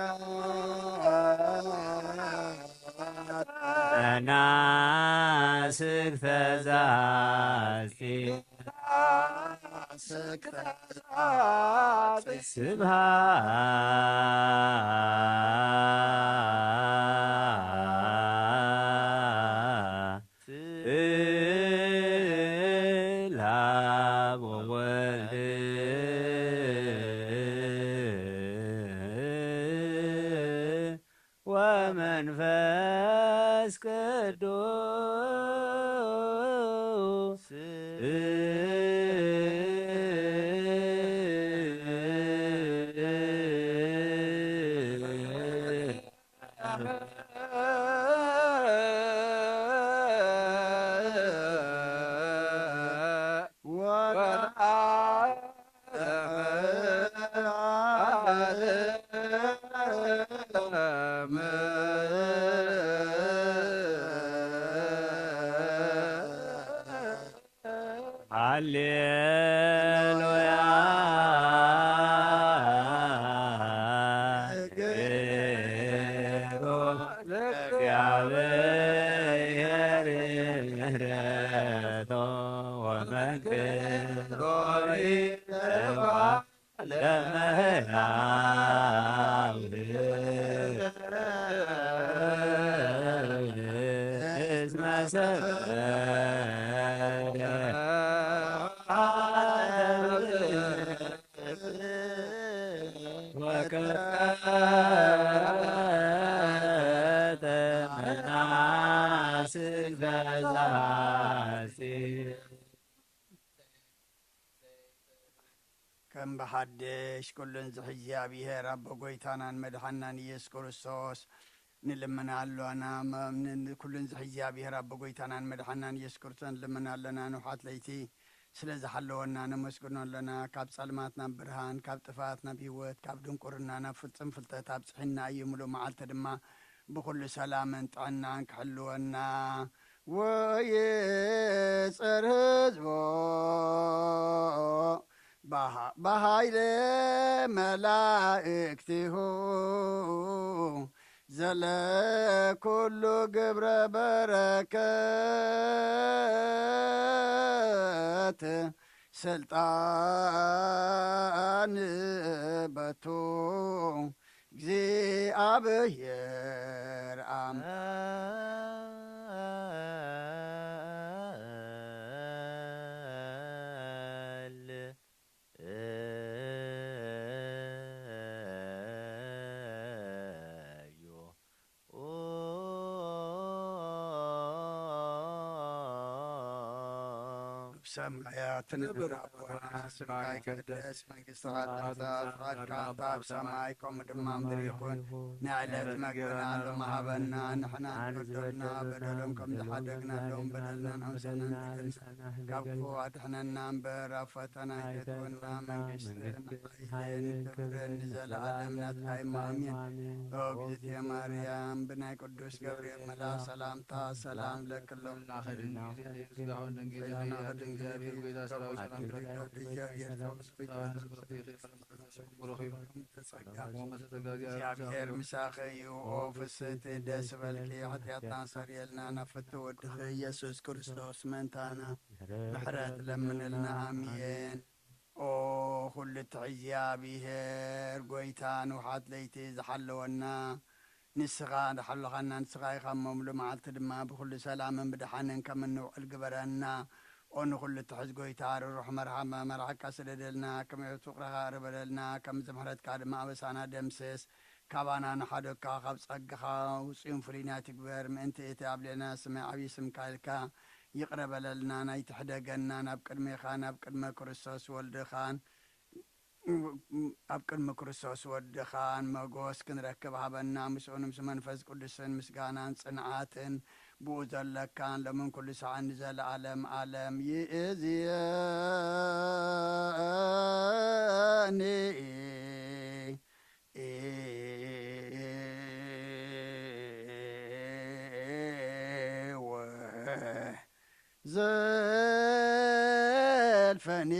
መናስክተ ዛቲ። መናስክተ ዛቲ። ስብሐት ለአብ ወወልድ ወመንፈስ ቅዱስ። ሃሌሉያ። ለእግዚአብሔር ምሕረቶ ወመንክሮ ይእባ ለመሕያው። እስመ ሰበረ ወቀ ብሓድሽ ኩሉን ዝሕዚ እግዚኣብሔር ኣቦ ጎይታናን መድሓናን ኢየሱስ ክርስቶስ ንልምን ኣሎና። መ-፣ ን-፣ ኩሉን ዝሕዚ እግዚኣብሔር ኣቦ ጎይታናን መድሓናን ኢየሱስ ክርስቶስ ንልምን ኣለና። ንውሓት ለይቲ ስለ ዝሓለወና ነመስግኖ ኣለና። ካብ ጸልማት ናብ ብርሃን፣ ካብ ጥፍኣት ናብ ህይወት፣ ካብ ድንቁርና ናብ ፍጹም ፍልጠት ኣብጽሒና እዩ። ምሉእ መዓልቲ ድማ ብኹሉ ሰላምን ጥዕናን ክሕልወና። ወይጽር ህዝቦ በሃ-፣ በሃይለ መላእክቲሁ ዘለ ኩሉ ግብረ በረከት ስልጣን በቱ እግዚኣብሔር ኣምላክ። ሰማያት ንነብር ኣቦና፣ ስምካ ይቀደስ፣ መንግስትኻ ትምጻእ፣ ፍቓድካ ትኹን፣ ኣብ ሰማይ ከምኡ ድማ ኣብ ምድሪ ይኹን። ናይ ዕለት መግብና ሎሚ ሃበና፣ ንሕና ንበደልና በደሎም ከም ዝሓደግናሎም በደልና ንሓምሰና፣ ካብ ክፉ ኣድሕነና እምበር፣ ኣብ ፈተና ኣይተእትወና፣ መንግስትን ሓይልን ክብርን ንዘለኣለም ናትካ እዩ። ኣሜን። ኦ እግዝእትየ ማርያም፣ ብናይ ቅዱስ ገብርኤል መልኣኽ ሰላምታ ሰላም ለኪ ኣለኹ። እግዚኣብሔር ምሳኺ እዩ። ኦ ፍስሕቲ ደስ በልኪ፣ ሓጢኣትና ሰርየልና፣ ናብ ፍትው ወድኺ ኢየሱስ ክርስቶስ ምእንታና ምሕረት ለምንልና። ኣሜን። ኦ ኩሉ ትሕዚ እግዚኣብሔር ጎይታ ንውሓት ለይቲ ዝሓለወና፣ ንስኻ ዝሓለኻና፣ ንስኻ ኢኻ እሞ፣ ምሉእ መዓልቲ ድማ ብኹሉ ሰላምን ብደሓንን ከም እንውዕል ግበረና። ኦ ንኹሉ ትሕዝ ጎይታ፣ ርሩሕ መርሓ-፣ መርሓካ ስደደልና፣ ከም ፍቕርኻ ቅርበለልና፣ ከም ምሕረትካ ድማ ኣበሳና ደምስስ። ካባና ንሓደግካ፣ ካብ ጸግኻ ውጹይን ፍሉይን ኣይትግበር። ምእንቲ እቲ ኣብ ልዕሌና ዝስመዕ ዓብዪ ስምካ ኢልካ ይቕረ በለልና። ናይ ትሕደገና ናብ ቅድሜኻን ኣብ ቅድመ ክርስቶስ ወልድኻን ኣብ ቅድሚ ክርስቶስ ወድኻን መጎስ ክንረክብ ሃበና። ምስኡን ምስ መንፈስ ቅዱስን ምስጋናን ጽንዓትን ብኡ ዘለካን ሎምን ኩሉ ሰዓን ንዘለዓለም ዓለም ይእዝየኒ። ዘልፈኒ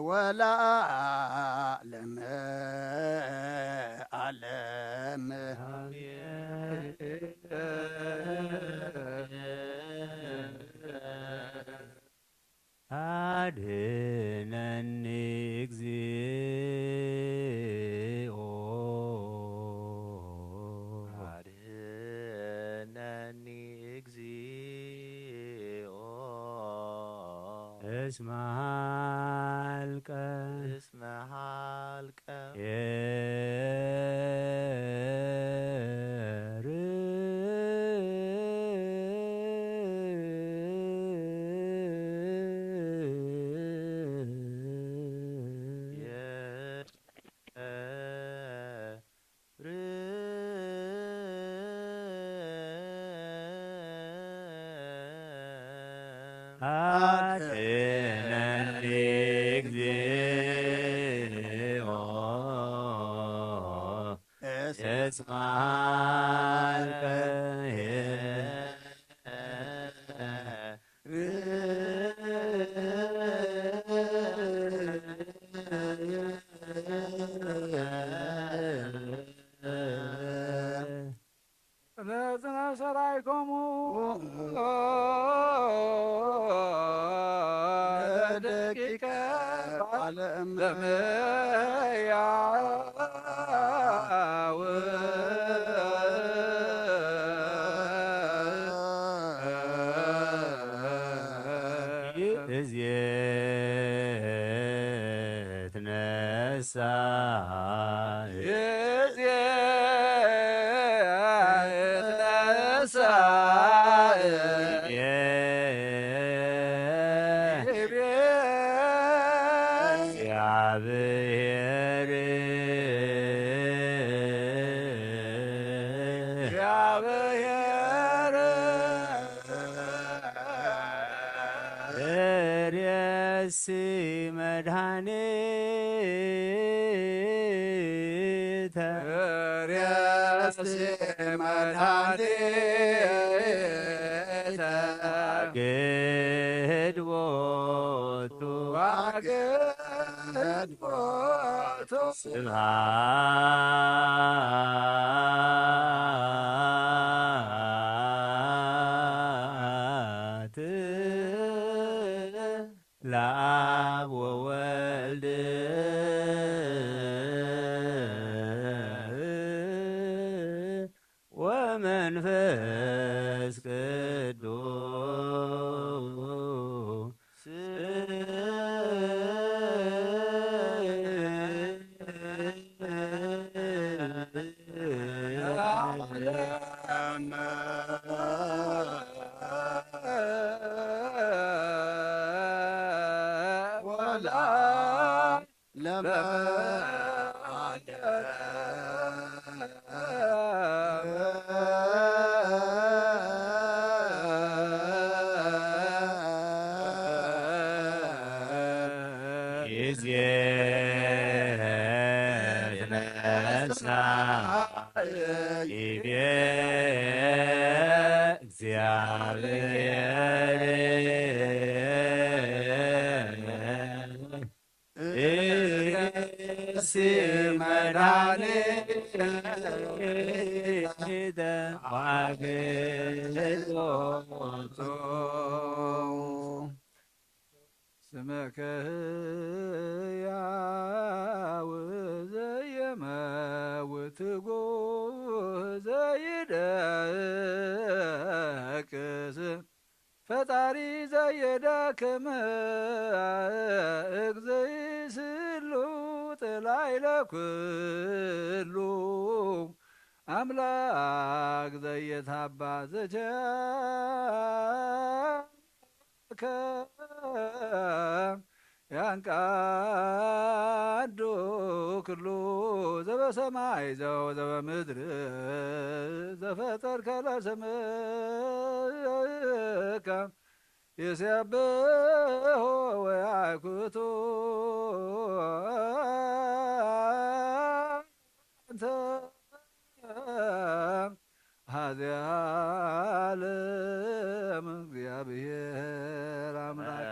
ወለዓለመ ዓለም። ኣድነኒ እግዚኦ። ኣድነኒ እግዚኦ። እስመ ሀልቀ። እስመ ሀልቀ። አድነኒ እግዚኦ እስመ ሀልቀ። መጽነ ሰራይኮሙ ለደቂቀ ዓለም ለመያው። እዝየ ትነሳ። እዝየ ትነሳ። እዝየ እግዚአብሔር ርእሲ መድኃኒተ ርእሲ መድኃኒተ ግድ ቦቱ ግድ ቦቱ ስብሐት ለአብ ወወልድ ወመንፈስ ቅዱስ ጊዜ ትነሳ ይቤ እግዚአብሔር ርእሲ መድኃኒተ አገልግሎቱ ስምከ ሕያው ዘየመውት ትጉህ ዘይደቅስ ፈጣሪ ዘየደክም እግዚእ ስሉጥ ላዕለ ኩሉ ኣምላክ ዘየታባ ዘቸከ ያንቃዱ ኩሉ ዘበሰማይ ዘበምድር ዘፈጠርከ ለስምከ ይሴብሖ ወያኩቱ አንተ ሀዚ ዓለም እግዚአብሔር አምላክ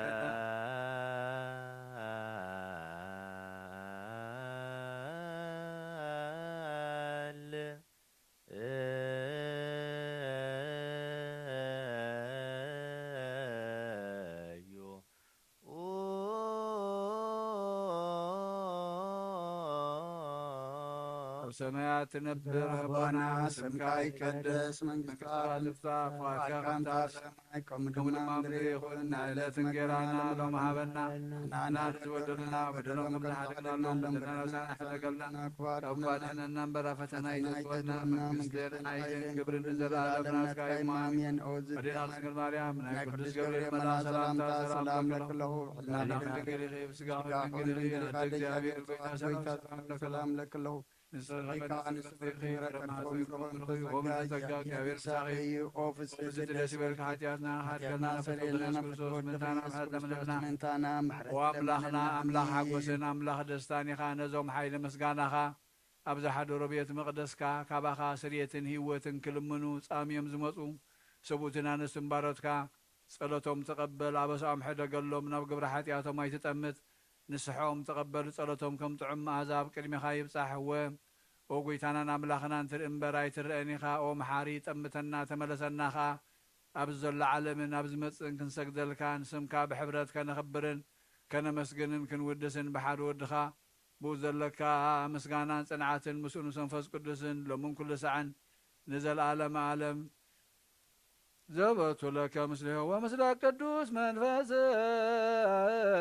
ኣብ ሰማያት ትነብር ኣቦና፣ ስምካ ይቀደስ፣ መንግስትካ ትምጻእ፣ ፍቓድካ ከም ኣብ ሰማይ ከምኡ ድማ ምድሪ ይኹን። ናይ ዕለት እንጌራና ሎሚ ሃበና፣ ንሕና ንበድለና በደሎም ከም ንሓድግ ንበድለና፣ በደልና ነብሳና ሕደገልና፣ ካብ ክፉእ ኣድሕነና እምበር፣ ኣብ ፈተና ኣይተእትወና፣ መንግስቲ ሓይልን ክብርን ንዘለኣለም ናትካ እዩ። ኣሜን። ኦ እግዝእትየ ድንግል ማርያም፣ ናይ ቅዱስ ገብርኤል መልኣክ ሰላምታ ሰላም እብለኪ ኣለኹ። ሕልናኺ ድንግል ኢኺ፣ ብስጋኺ ድንግል ኢኺ፣ ኣደ እግዚኣብሔር ኮይና ሰላም እብለኪ ኣለኹ። ንስኺ ከኣ ንጽፍርኪ በረከት ፍቅሪ ጸጋ እግዚኣብሔር ምሳኺ እዩ። ኦ ፍጽሕቲ ደስ ይበልኪ፣ ሓጢኣትና ሓድገልና፣ ፈተና ክርስቶስ ምእንታና ምሕረት ለምነና። ኦ ኣምላኽና ኣምላኽ ሓጎስን ኣምላኽ ደስታን ኢኻ። ነዞም ሓይሊ ምስጋናኻ ኣብ ዝሓደሮ ቤት መቕደስካ ካባኻ ስርየትን ህይወትን ክልምኑ ጻምዮም ዝመጹ ሰብኡትን ኣንስትን ባሮትካ ጸሎቶም ተቐበል፣ ኣበሳኦም ሕደገሎም፣ ናብ ግብሪ ሓጢኣቶም ኣይትጠምት። ንስሐኦም ተቐበል፣ ጸሎቶም ከም ጥዑም መኣዛ ኣብ ቅድሜኻ ይብጻሕ። እወ፣ ኦ ጐይታናን ኣምላኽናን፣ ትርኢ እምበር ኣይትረኣን ኢኻ። ኦ መሓሪ፣ ጠምተና፣ ተመለሰና ኸኣ። ኣብዚ ዘሎ ዓለምን ኣብ ዝመጽእን ክንሰግደልካን ስምካ ብሕብረት ከነኽብርን ከነመስግንን ክንውድስን ብሓደ ወድኻ ብኡ ዘለካ ምስጋናን ጽንዓትን ምስኡ ምስ መንፈስ ቅዱስን ሎምን ኩሉ ሳዕን ንዘለዓለመ ዓለም። ዘበቱ ለከ ምስሌሁ ወምስለ ቅዱስ መንፈስ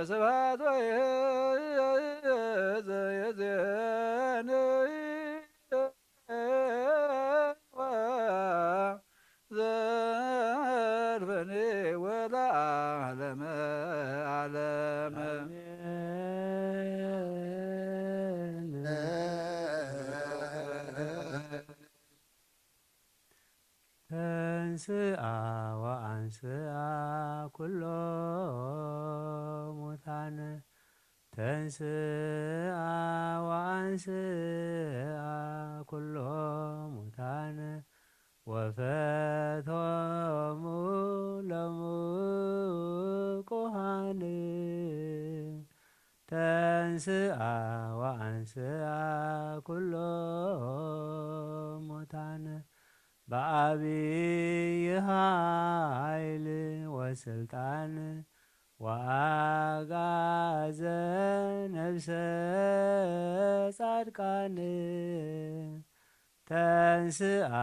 ስብሐት ወይእዜኒ ወዘልፈኒ ወለዓለመ ዓለም። ተንስአ ወአንስአ ኩሎ ሙታነ። ተንስአ ወአንስአ ኩሎ ሙታነ ወፈቶሙ ለሙቁሃን። ተንስአ ወአንስአ ኩሎ ሙታነ በዐቢይ ኃይል ወስልጣን ወአግዓዘ ነፍሰ ጻድቃን። ተንስአ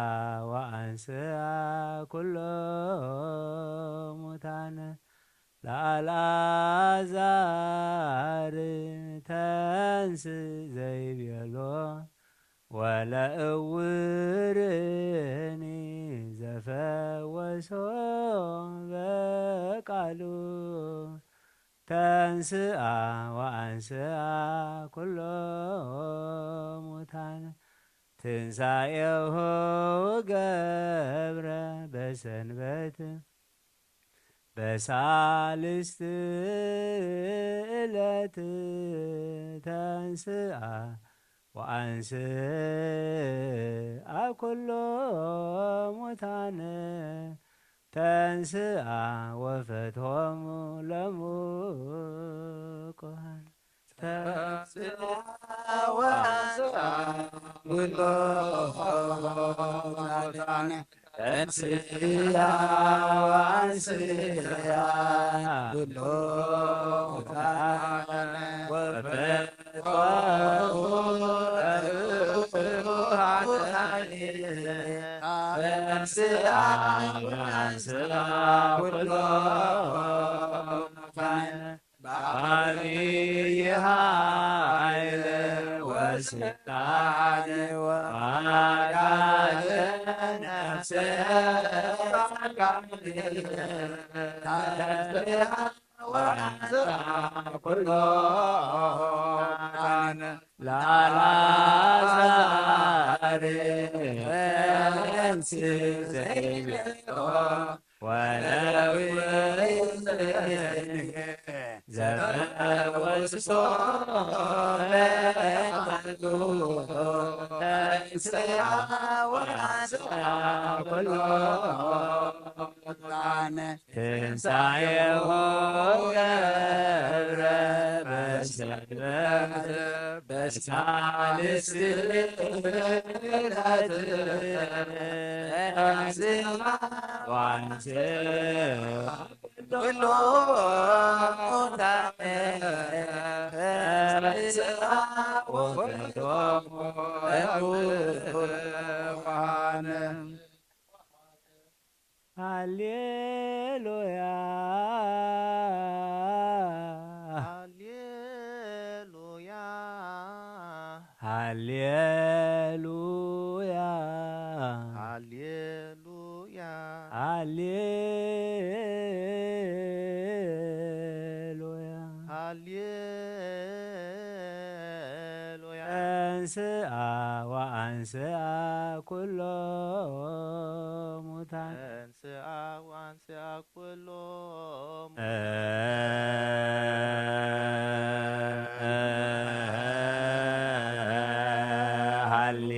ወአንስአ ኩሎ ሙታነ ለአልዓዛር ተንስ ዘይቤሎ ወለእውርኒ ዘፈወሶ በቃሉ። ተንስአ ወአንስአ ኩሎ ሙታነ ትንሳኤሁ ገብረ በሰንበት በሳልስት ዕለት ተንስአ ወአንስአ ኩሎ ሙታነ ተንስአ ወፈትሖሙ ለሙቁሃን። ተንስአ ወአንስአ ኩሎ ሙታነ ተንስአ ወአንስአ ኩሎ ሙታነ ወፈትሖሙ ለሙቁሃን። ተንስአ ወአንስአ ኩሎ ሙታነ በዐቢይ ኃይል ወስልጣን ወአግዓዘ ነፍሰ ጻድቃን። ተንስአ ወአንስአ ኩሎ ሙታነ ለአልዓዛር ተንስ ዘይቤሎ ወለእውርኒ ዘፈወሶ በቃሉ። ተንስአ ወአንስአ ኩሎ ሙታነ ትንሳኤሁ ገብረ በሰንበት በሳልስት ዕለት ተንስአ ወአንስአ ኩሎ ሙታነ ተንስአ ወፈትሖሙ ለሙቁሃን። ሃሌሉያ ሃሌሉያ ሃሌሉያ ሃሌሉያ ሃሌሉያ ሃሌሉያ። ተንስአ ወአንስአ ኩሎ ሙታን። ተንስአ ወአንስአ ኩሎ ሃሌ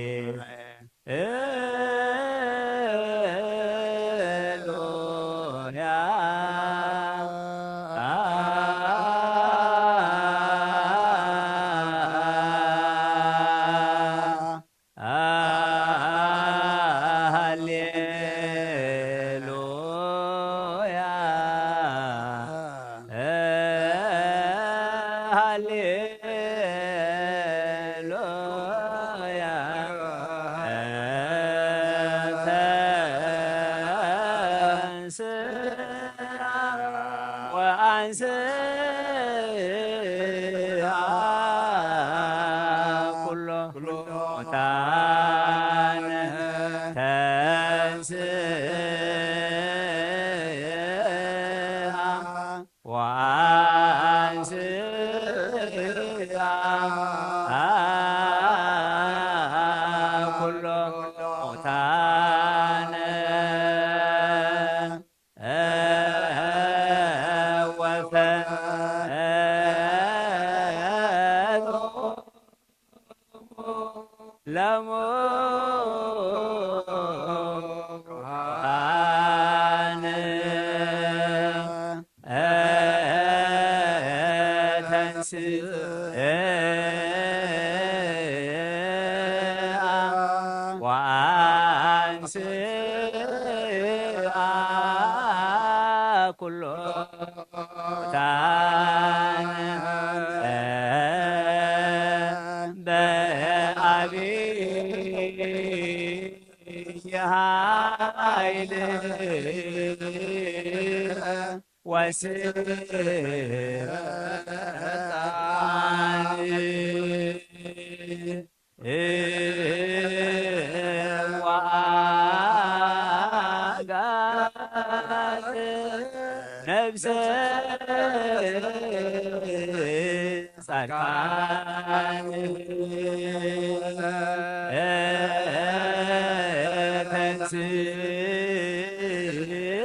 ሃሌሉያ ሃሌሉያ ተንስአ ወአንስአ ኩሎ ሙታነ ተንስአ ወአንስአ ኩሎ ሙታነ ወአንስአ ኩሎ ሙታነ በአቢይ ኃይል ወስልጣን ወአጋዘ ነፍሰ ጻድቃን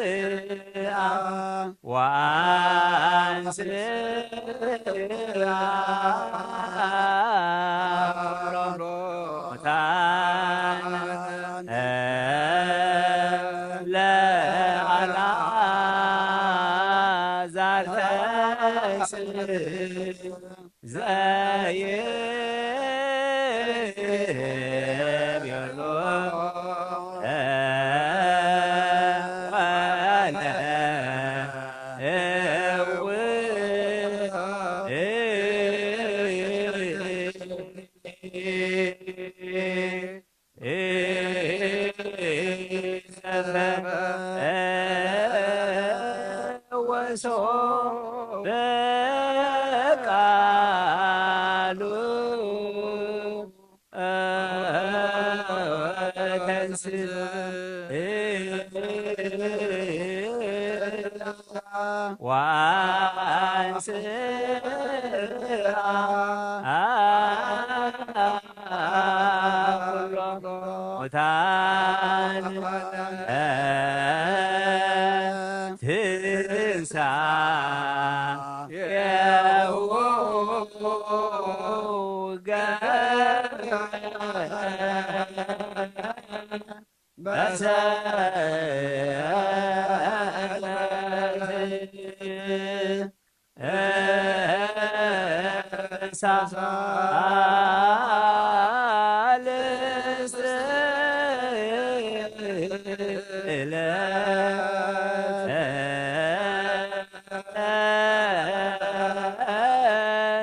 ተንሥአ ወአንስአ ኩሎ ሙታነ ለአልዓዛር ተንሥእ ዘይቤሎ ወሶ በቃሉ ተንሥእ ወአንስአ ኩሎ ሙታን ትንሳ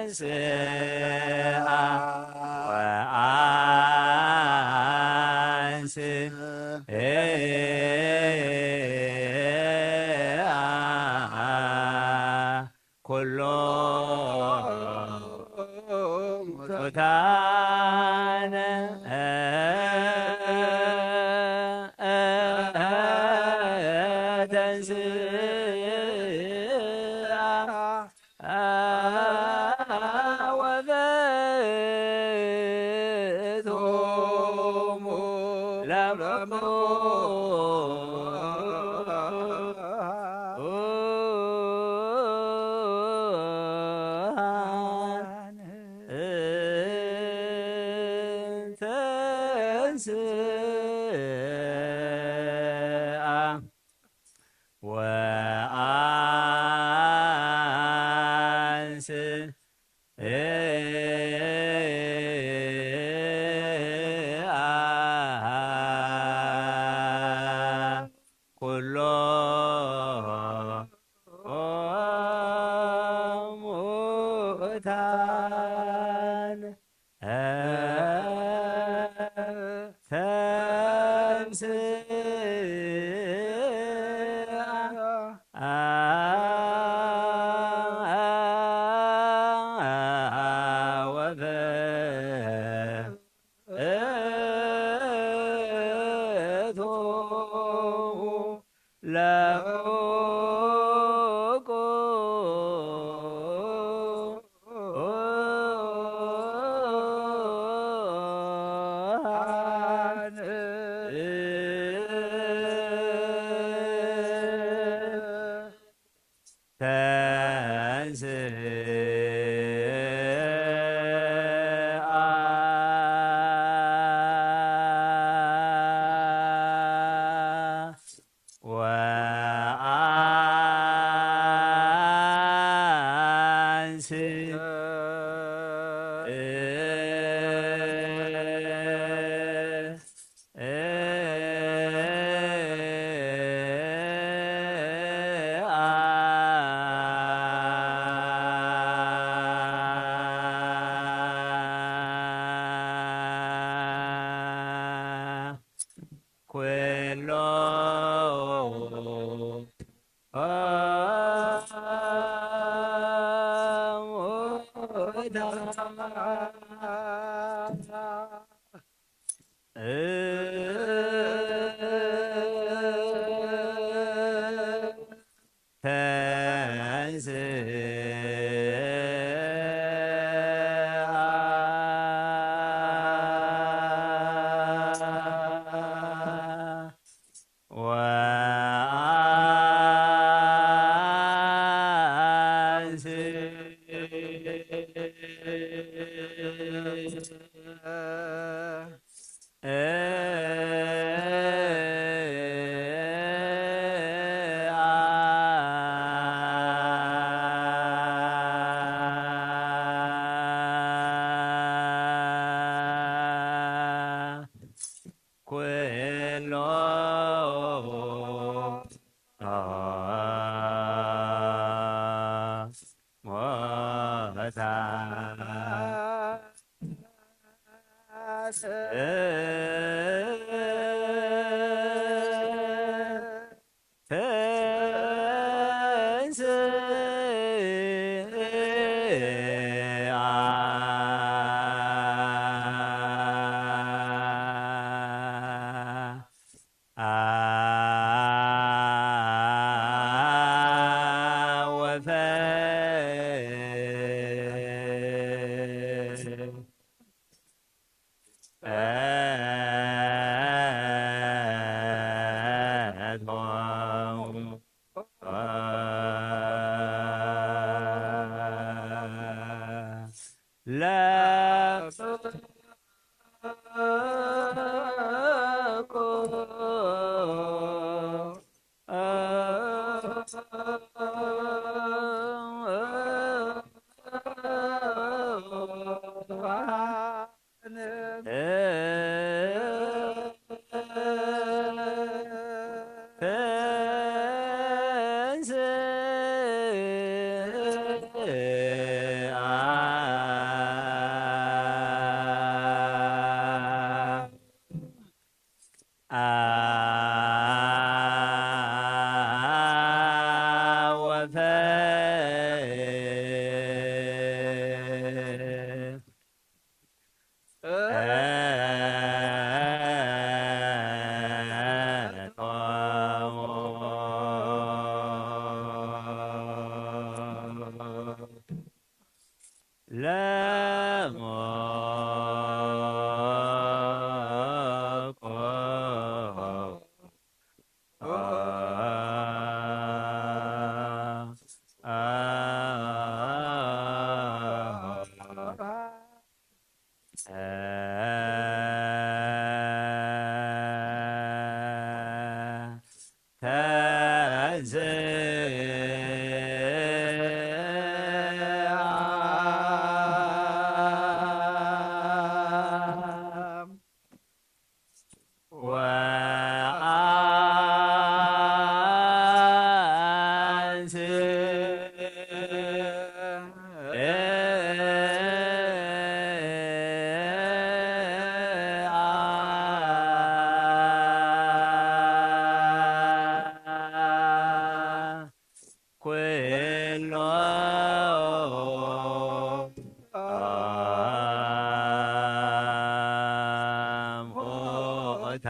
ተንሥአ ወአንስአ ኩሎ ሙታነ ተንሥአ ወበእቶሙ ለብርሃን ተንሥአ ወአንስአ ኩሎ ሙታን ተንሥአ ወበእቶሙ ለብርሃን ኩሎ ኩሎ ሞታ ኩሎ ሞታ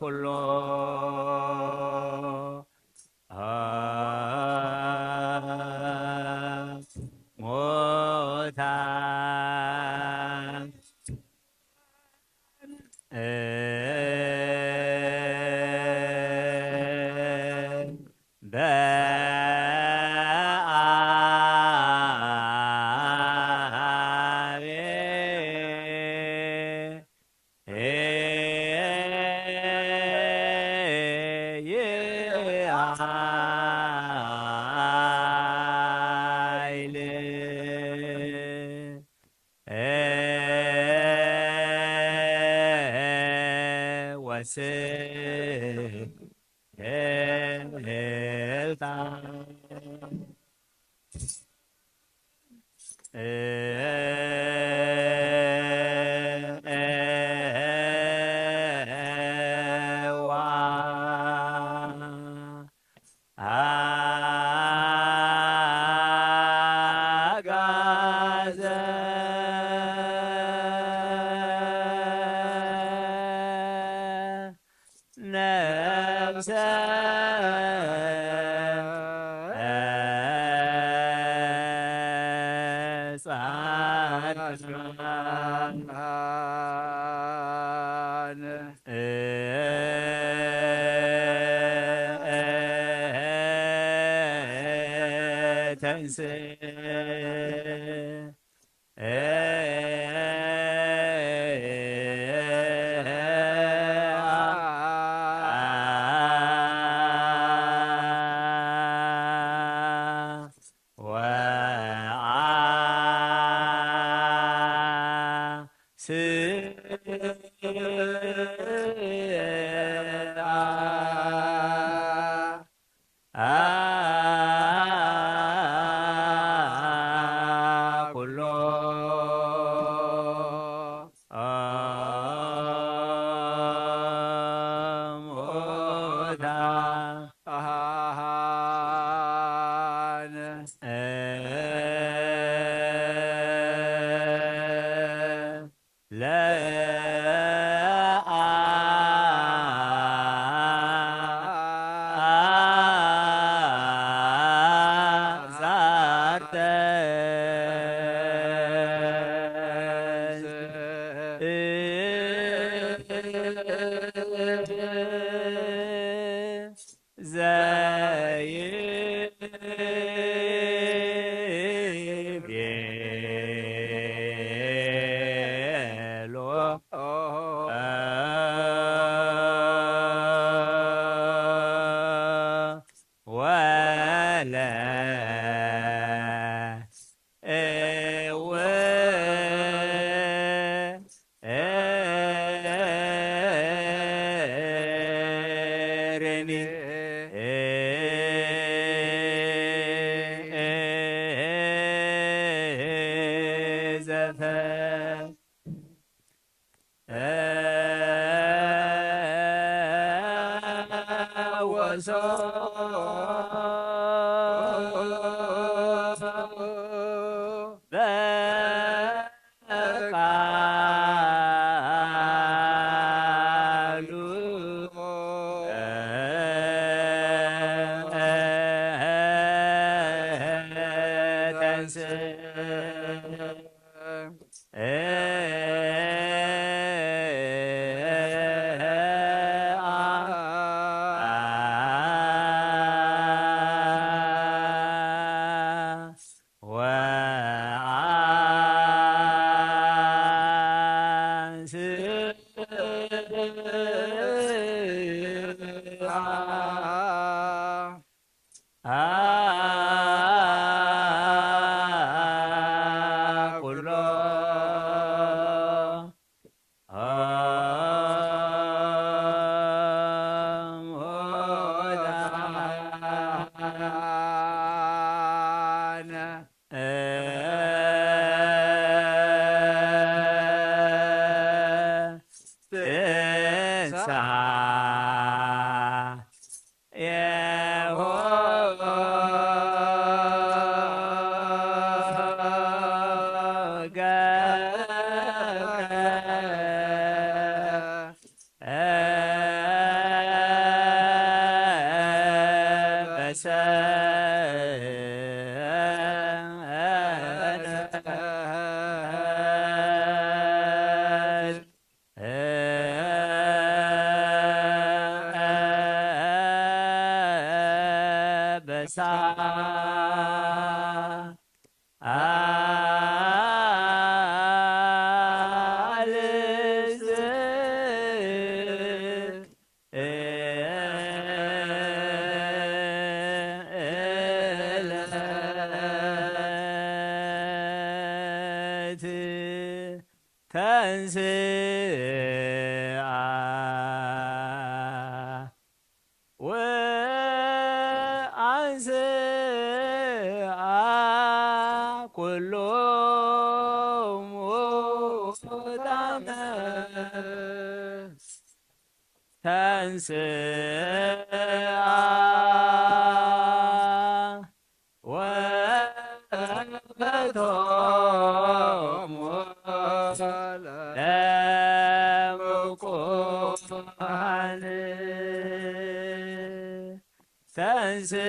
ኩሉ ሙታን በአቤ ይአይል ወስልጣን ነፍሰ ጻድቃን ተንስ ኩሎ ሙታን ለአልዓዛር ተንሥእ። ዘይቤሎ ወለ እወ እርኒ ዘፈ ወሶ በቃሉ ተንስ ኩሎ ሰንበት በሳ አልዝ ዕለት ተንስአ ወአንስአ ኩሎ ሙታነ ተንስአ ወፈቶሙ ለምቁሃን ተንስአ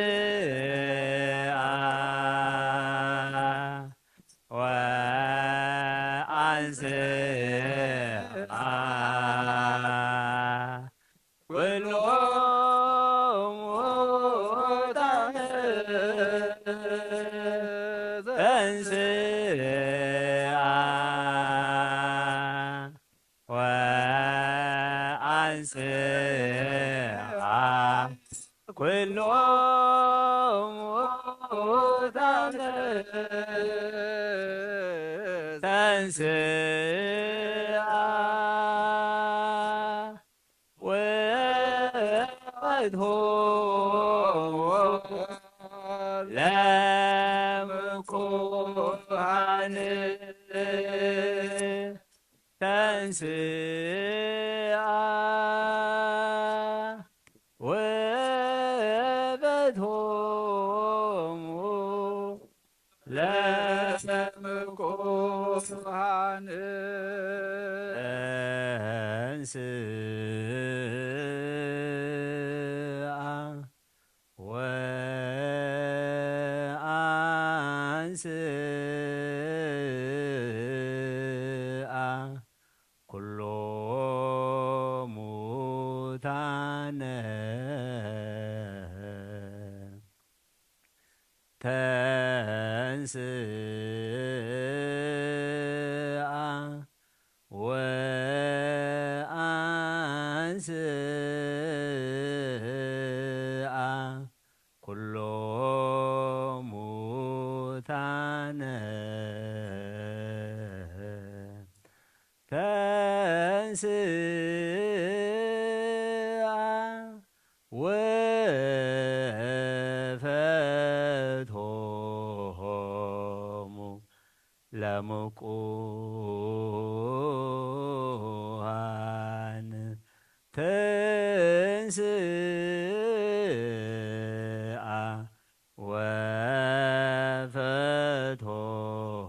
ወአንስአ ኩሎሙ ተንስአ ወአንስአ ኩሎሙ ተንስአ ተንስአ ወፈትሖሙ ለምቁሃን ተንስአ ወፈትሖሙ ለምቁሃን ተንስአ ወአንስአ ኩሎ ሙታነ ተንስአ ወአንስአ ኩሎ ሙታነ ተንስአ ወፈትሖሙ ለምቁሃን ተንስአ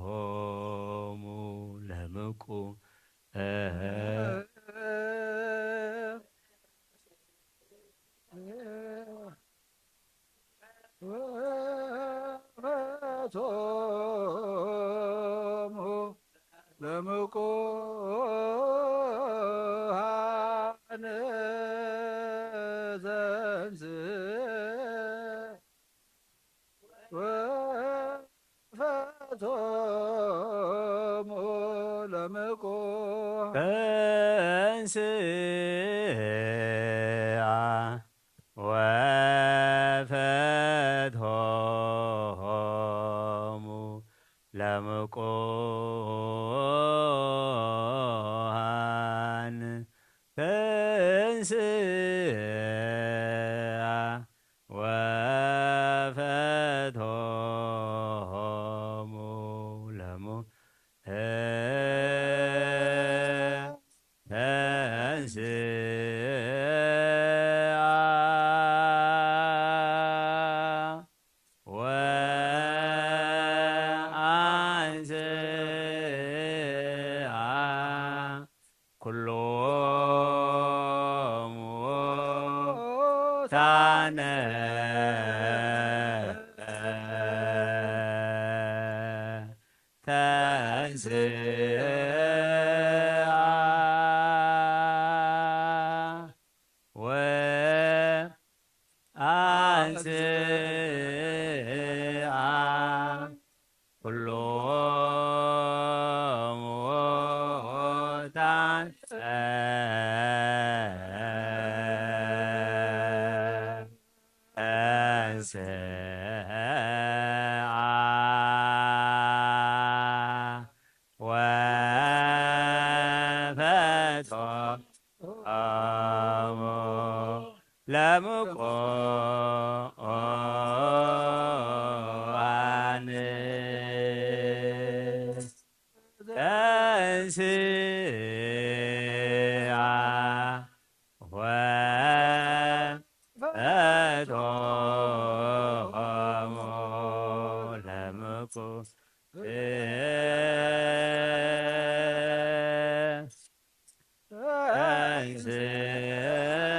ወፈትሖሙ ለምቁ ፈትሖሙ ለምቁሃን ተንስአ ወፈትሖሙ ለምቁሃን ተንስአ ወፈትሖሙ ለምቁሃን ተንስአ ወፈትሖሙ ለሙ ተንስአ ወአንስ ሙታነ ተንሥአ ወአንሥአ ኩሎ ሙታን ተንሥአ ወፈትሖሙ ለምቁሃን ተንሥአ ወፈትሖሙ ለምቁ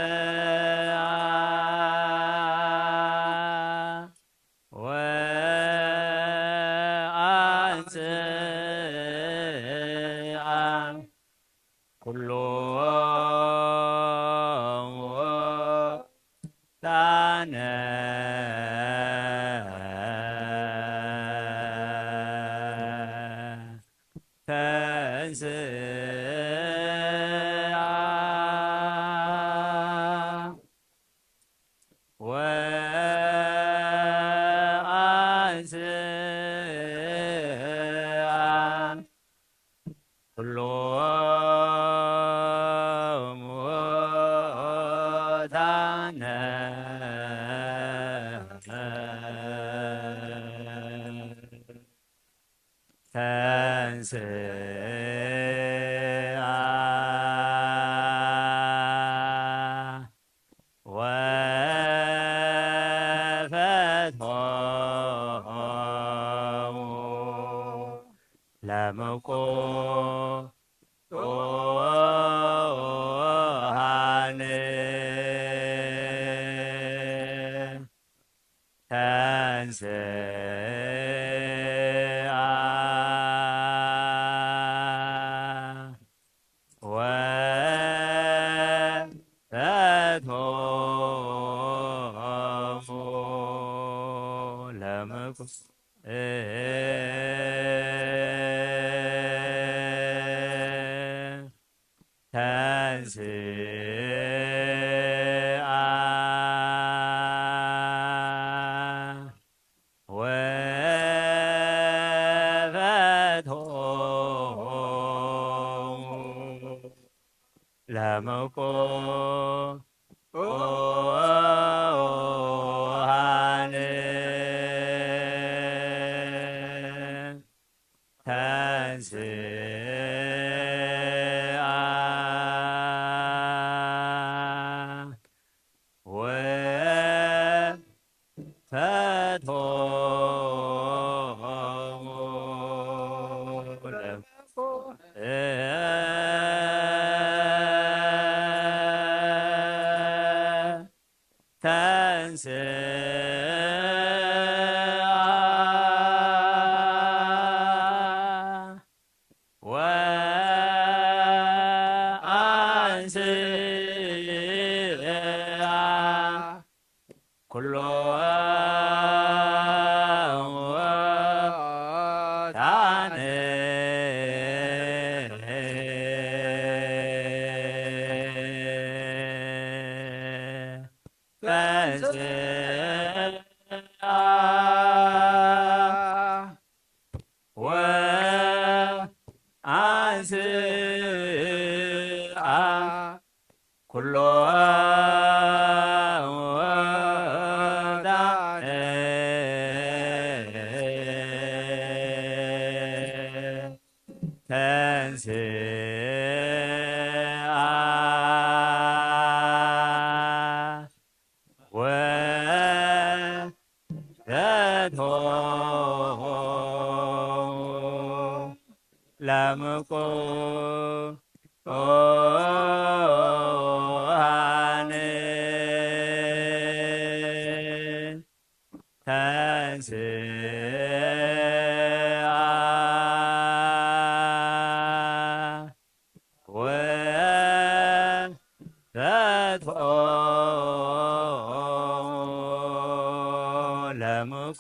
ተንሥአ ወአንሥአ ኩሎ ሙታነ ተንሥአ ወአንሥአ ኩሎ ሙታነ ተንሥአ ወፈትሖሙ ለምቁሃን ተንሥአ ወፈትሖሙ ለምቁ ተንሥአ ወፈትሖሙ ለምቁሃን ተንሥአ ወፈትሖሙ ለምቁሃን ተንሥአ ወአንሥአ ኩሎ ሙታነ ተንሥአ ወአንሥአ ኩሎ ሙታነ ተንሥአ ወፈትሖሙ ለምቁሃን ተንሥአ ወፈትሖሙ ለምቁ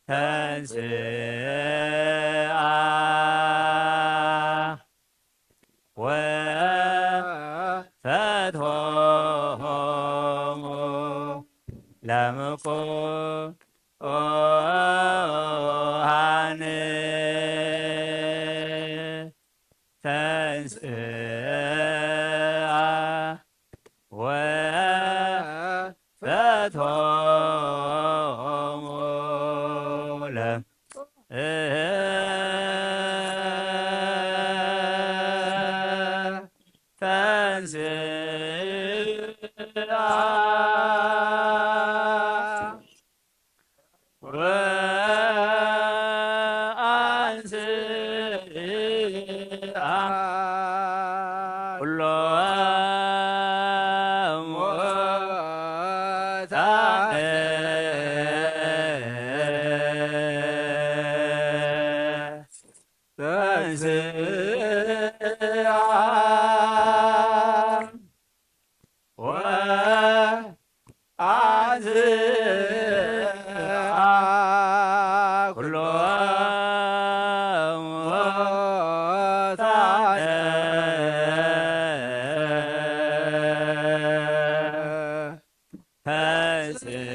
ተንሥአ ወፈትሖሙ ለምቁ ኦሃን ተንሥአ ወፈትሖሙ ለ ተንሥአ ወአንሥአ ኩሎ ሙታነ ተንሥአ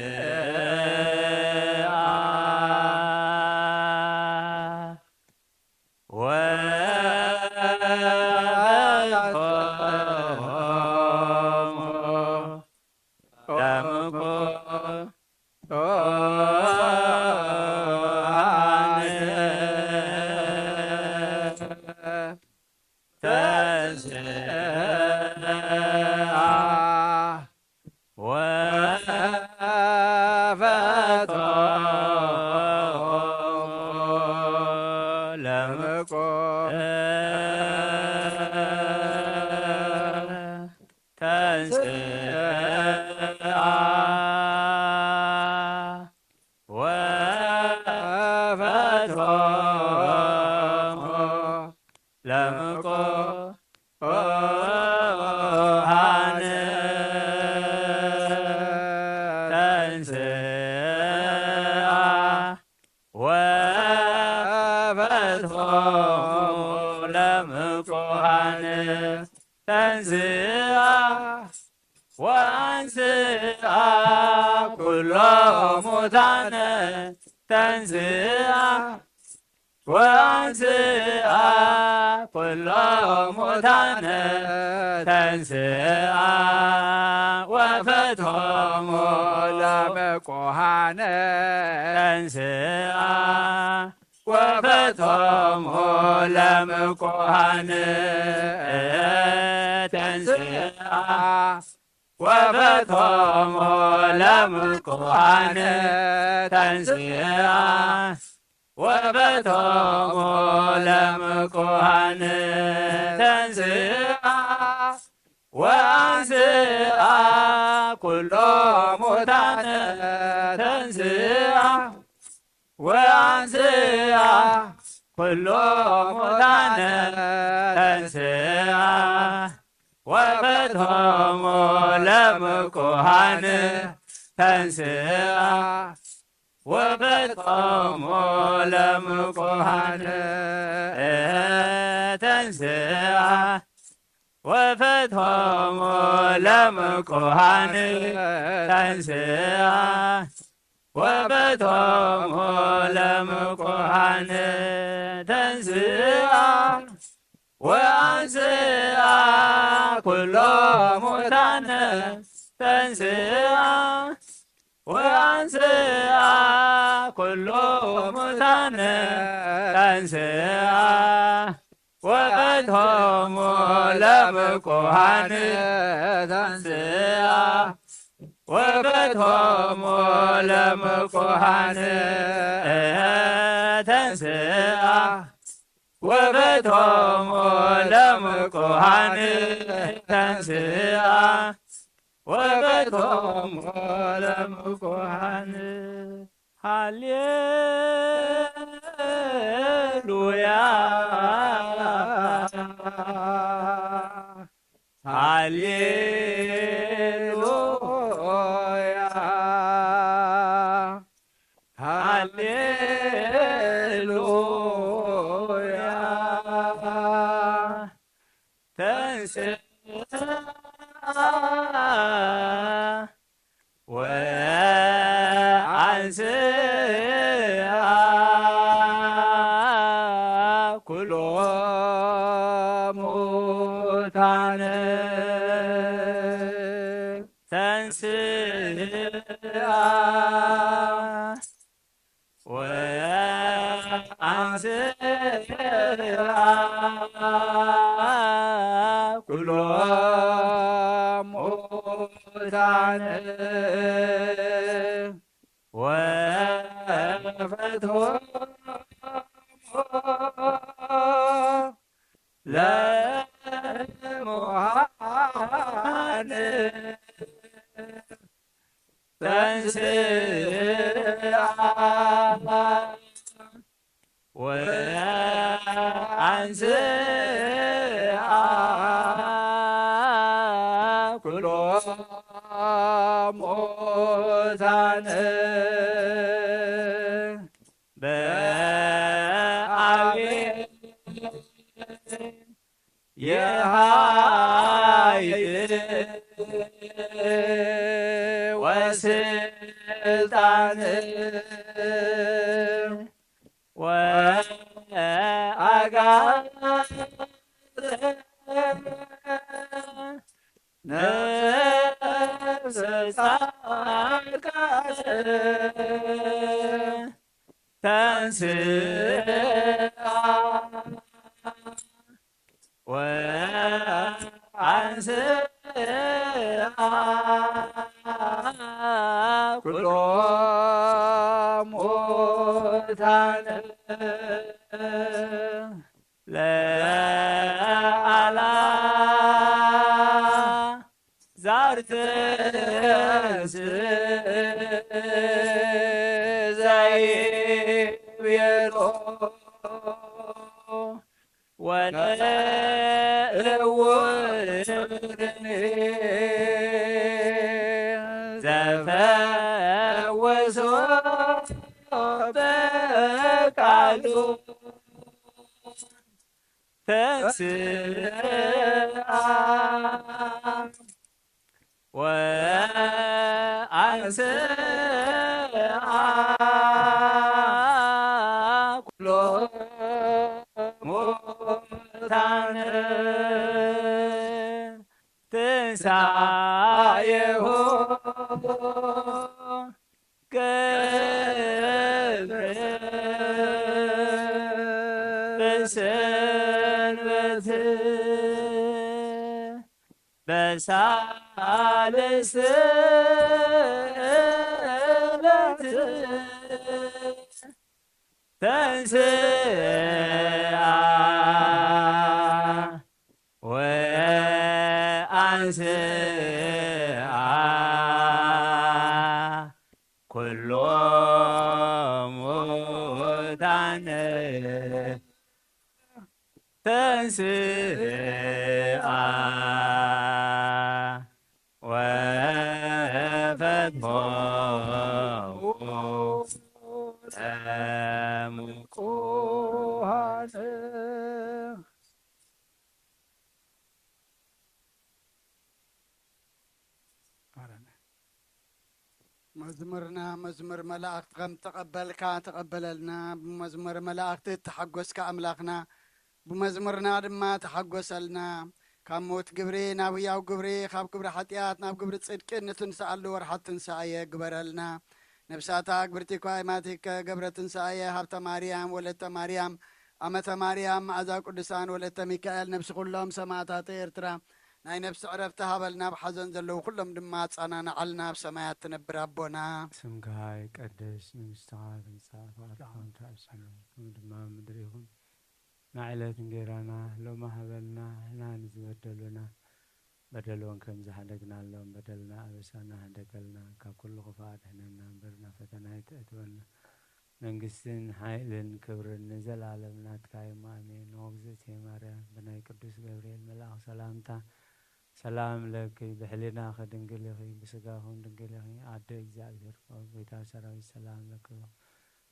ወአንሥአ ኩሎ ሙታነ ተንሥአ ወፈትሖሙ ለምቁ ኦሃን ተንሥአ ወፈትሖሙ ለምቁ ተንሥአ ወፈትሖሙ ለምቁ ኦሃን ተንሥአ ወፈትሖሙ ለምቁሃን ተንሥአ ወአንሥአ ኩሎ ሙታነ ተንሥአ ወአንሥአ ኩሎ ሙታነ ተንሥአ ወፈትሖሙ ለምቁሃነ ተንሥአ ወፈትሖሙ ለምቁሃን ተንሥአ ወፈትሖሙ ለምቁሃን ተንሥአ ወፈትሖሙ ለምቁሃን ተንሥአ ወአንሥአ ኩሎ ሙታነ ተንሥአ ወአንሥአ ኩሎ ሙታነ ተንሥአ ወፈትሖሙ ለምቁሃን ተንሥአ ወፈትሖሙ ለምቁሃን ተንሥአ ወፈትሖሙ ለምቁሃን ተንሥአ ወፈትሖሙ ለምቁሃን ተንሥአ ወአንሥአ ኩሎ ሙታነ ተንሥአ ወአንሥአ ኩሎ ሙታነ ተንሥአ ወፈትሖሙ ለምቁሃን ተንሥአ ወፈትሖሙ ለምቁሃን ተንሥአ ወፈትሖሙ ለምቁሃን ተንሥአ ወፈትሖሙ ለምኩሃን። ሃሌሉያ፣ ሃሌሉያ፣ ሃሌሉያ። ተንስአ ወአንስአ ኩሎ ሙታነ። ተንስአ ወአንስአ ኩሎ ሙታነ ወፈትሖሙ ለሙሃን። ተንስአ ወአንስአ ኩሎ ሙታነ በአብየ የኃይል ወስልጣን ወአግዓተ ነፍሰ ጻድቃን ተንስአ ወአንስአ ኩሎ ሙታነ ለአልዓዛር ተንስእ ዘይቤሎ ወለእውርኒ ዘፈወሶ በቃሉ ተንስአ ወአንስአ ኩሎ ሙታነ ትንሳኤሁ ገብረ በሰንበት በሳልስት ዕለት ተንስአ ወአንስአ ኩሎ ሙታነ ተንስአ ወፈትሖሙ ለሙኩሃነ። መዝሙርና መዝሙር መላእክት ከም ተቐበልካ ተቐበለልና። ብመዝሙር መላእክት ተሓጎስካ ኣምላኽና፣ ብመዝሙርና ድማ ተሓጎሰልና። ካብ ሞት ግብሪ ናብ ህያው ግብሪ፣ ካብ ግብሪ ሓጢኣት ናብ ግብሪ ጽድቂ እንትንስኣሉ ወርሓት ትንሳኤ ግበረልና። ነብሳታ ግብርቲ ኳይ ማቲከ ገብረ ትንሳኤ፣ ሃብተ ማርያም፣ ወለተ ማርያም፣ ኣመተ ማርያም፣ መዓዛ ቅዱሳን፣ ወለተ ሚካኤል፣ ነብሲ ኩሎም ሰማዕታት ኤርትራ ናይ ነብሲ ዕረፍቲ ሃበልና፣ ኣብ ሓዘን ዘለዉ ኩሎም ድማ ኣጻናንዓልና፣ ኣብ ሰማያት ትነብር ኣቦና። ስምካ ይቀደስ፣ መንግስትኻ ትምጻእ፣ ፍቓድካ ትኹን፣ ትሓስብ ከምኡ ድማ ኣብ ምድሪ ይኹን። ናይ ዕለት እንጌራና ሎሚ ሃበልና፣ ንሕና ንዝበደሉና በደል እውን ከም ዝሓደግናሎም በደልና ኣበሳና ሕደገልና፣ ካብ ኩሉ ክፉእ ኣድሕነና እምበር ናብ ፈተና ኣይተእትወና። መንግስትን ሓይልን ክብርን ንዘለኣለም ናትካ እዩ። ኣሜን። ኦ እግዝእትየ ማርያም፣ ብናይ ቅዱስ ገብርኤል መልኣኽ ሰላምታ ሰላም ለኪ፣ ብሕሊናኺ ድንግል ኢኺ፣ ብስጋኹም ድንግል ኢኺ። ኣደ እግዚኣብሔር ኦ ጎይታ ሰራዊት ሰላም ለኪ።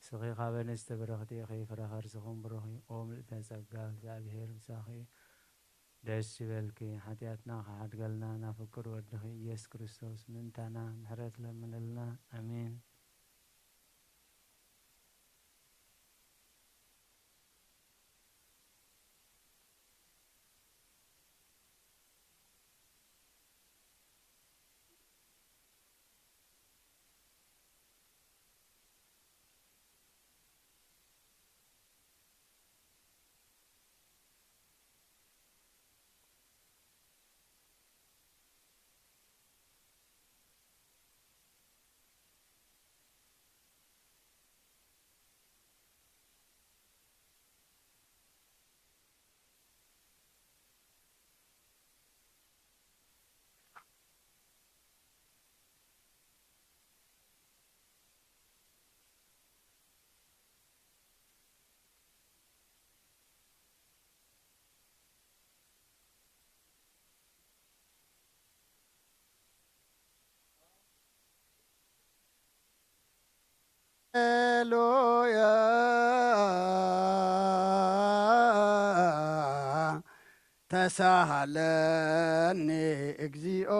ንስኺ ካብ ኣንስቲ ብርኽቲ ኢኺ፣ ፍረ ከርስኹም ብሩኽ እዩ። ኦ ምልእተ ጸጋ፣ እግዚኣብሔር ምሳኺ እዩ። ደስ ይበልኪ። ሓጢኣትና ክሓድገልና ናብ ፍቁር ወድኺ ኢየሱስ ክርስቶስ ምእንታና ምሕረት ለምንልና። ኣሜን። ሃሌሉያ ተሳሃለኒ እግዚኦ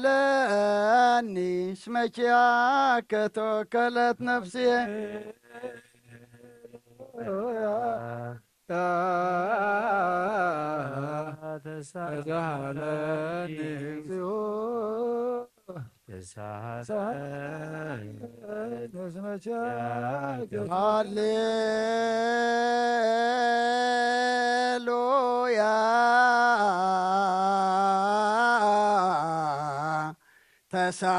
ተሳሃለኒ እስመ ኪያከ ተወከለት ነፍስየ። ተሳሃለኒ እግዚኦ ተሳሃለኒ እስመ ኪያከ ሃሌሉያ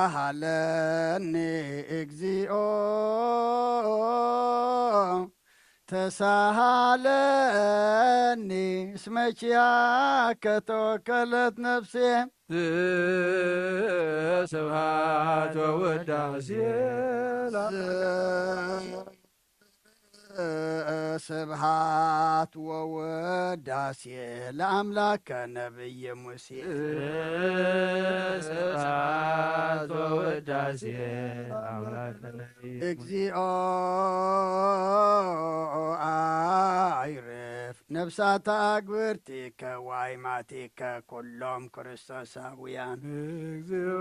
ተሳሃለኒ እግዚኦ ተሳሃለኒ እስመ ኪያከ ተወከለት ነፍስየ። ስብሐት ወውዳሴ ስብሐት ወውዳሴ ለአምላከ ነብይ ሙሴ። ስብሐት ወውዳሴ ለአምላከ ነብይ ሙሴ። እግዚኦ አይርፍ ነፍሳት አግብርቲከ ዋይማቲከ ኩሎም ክርስቶሳውያን። እግዚኦ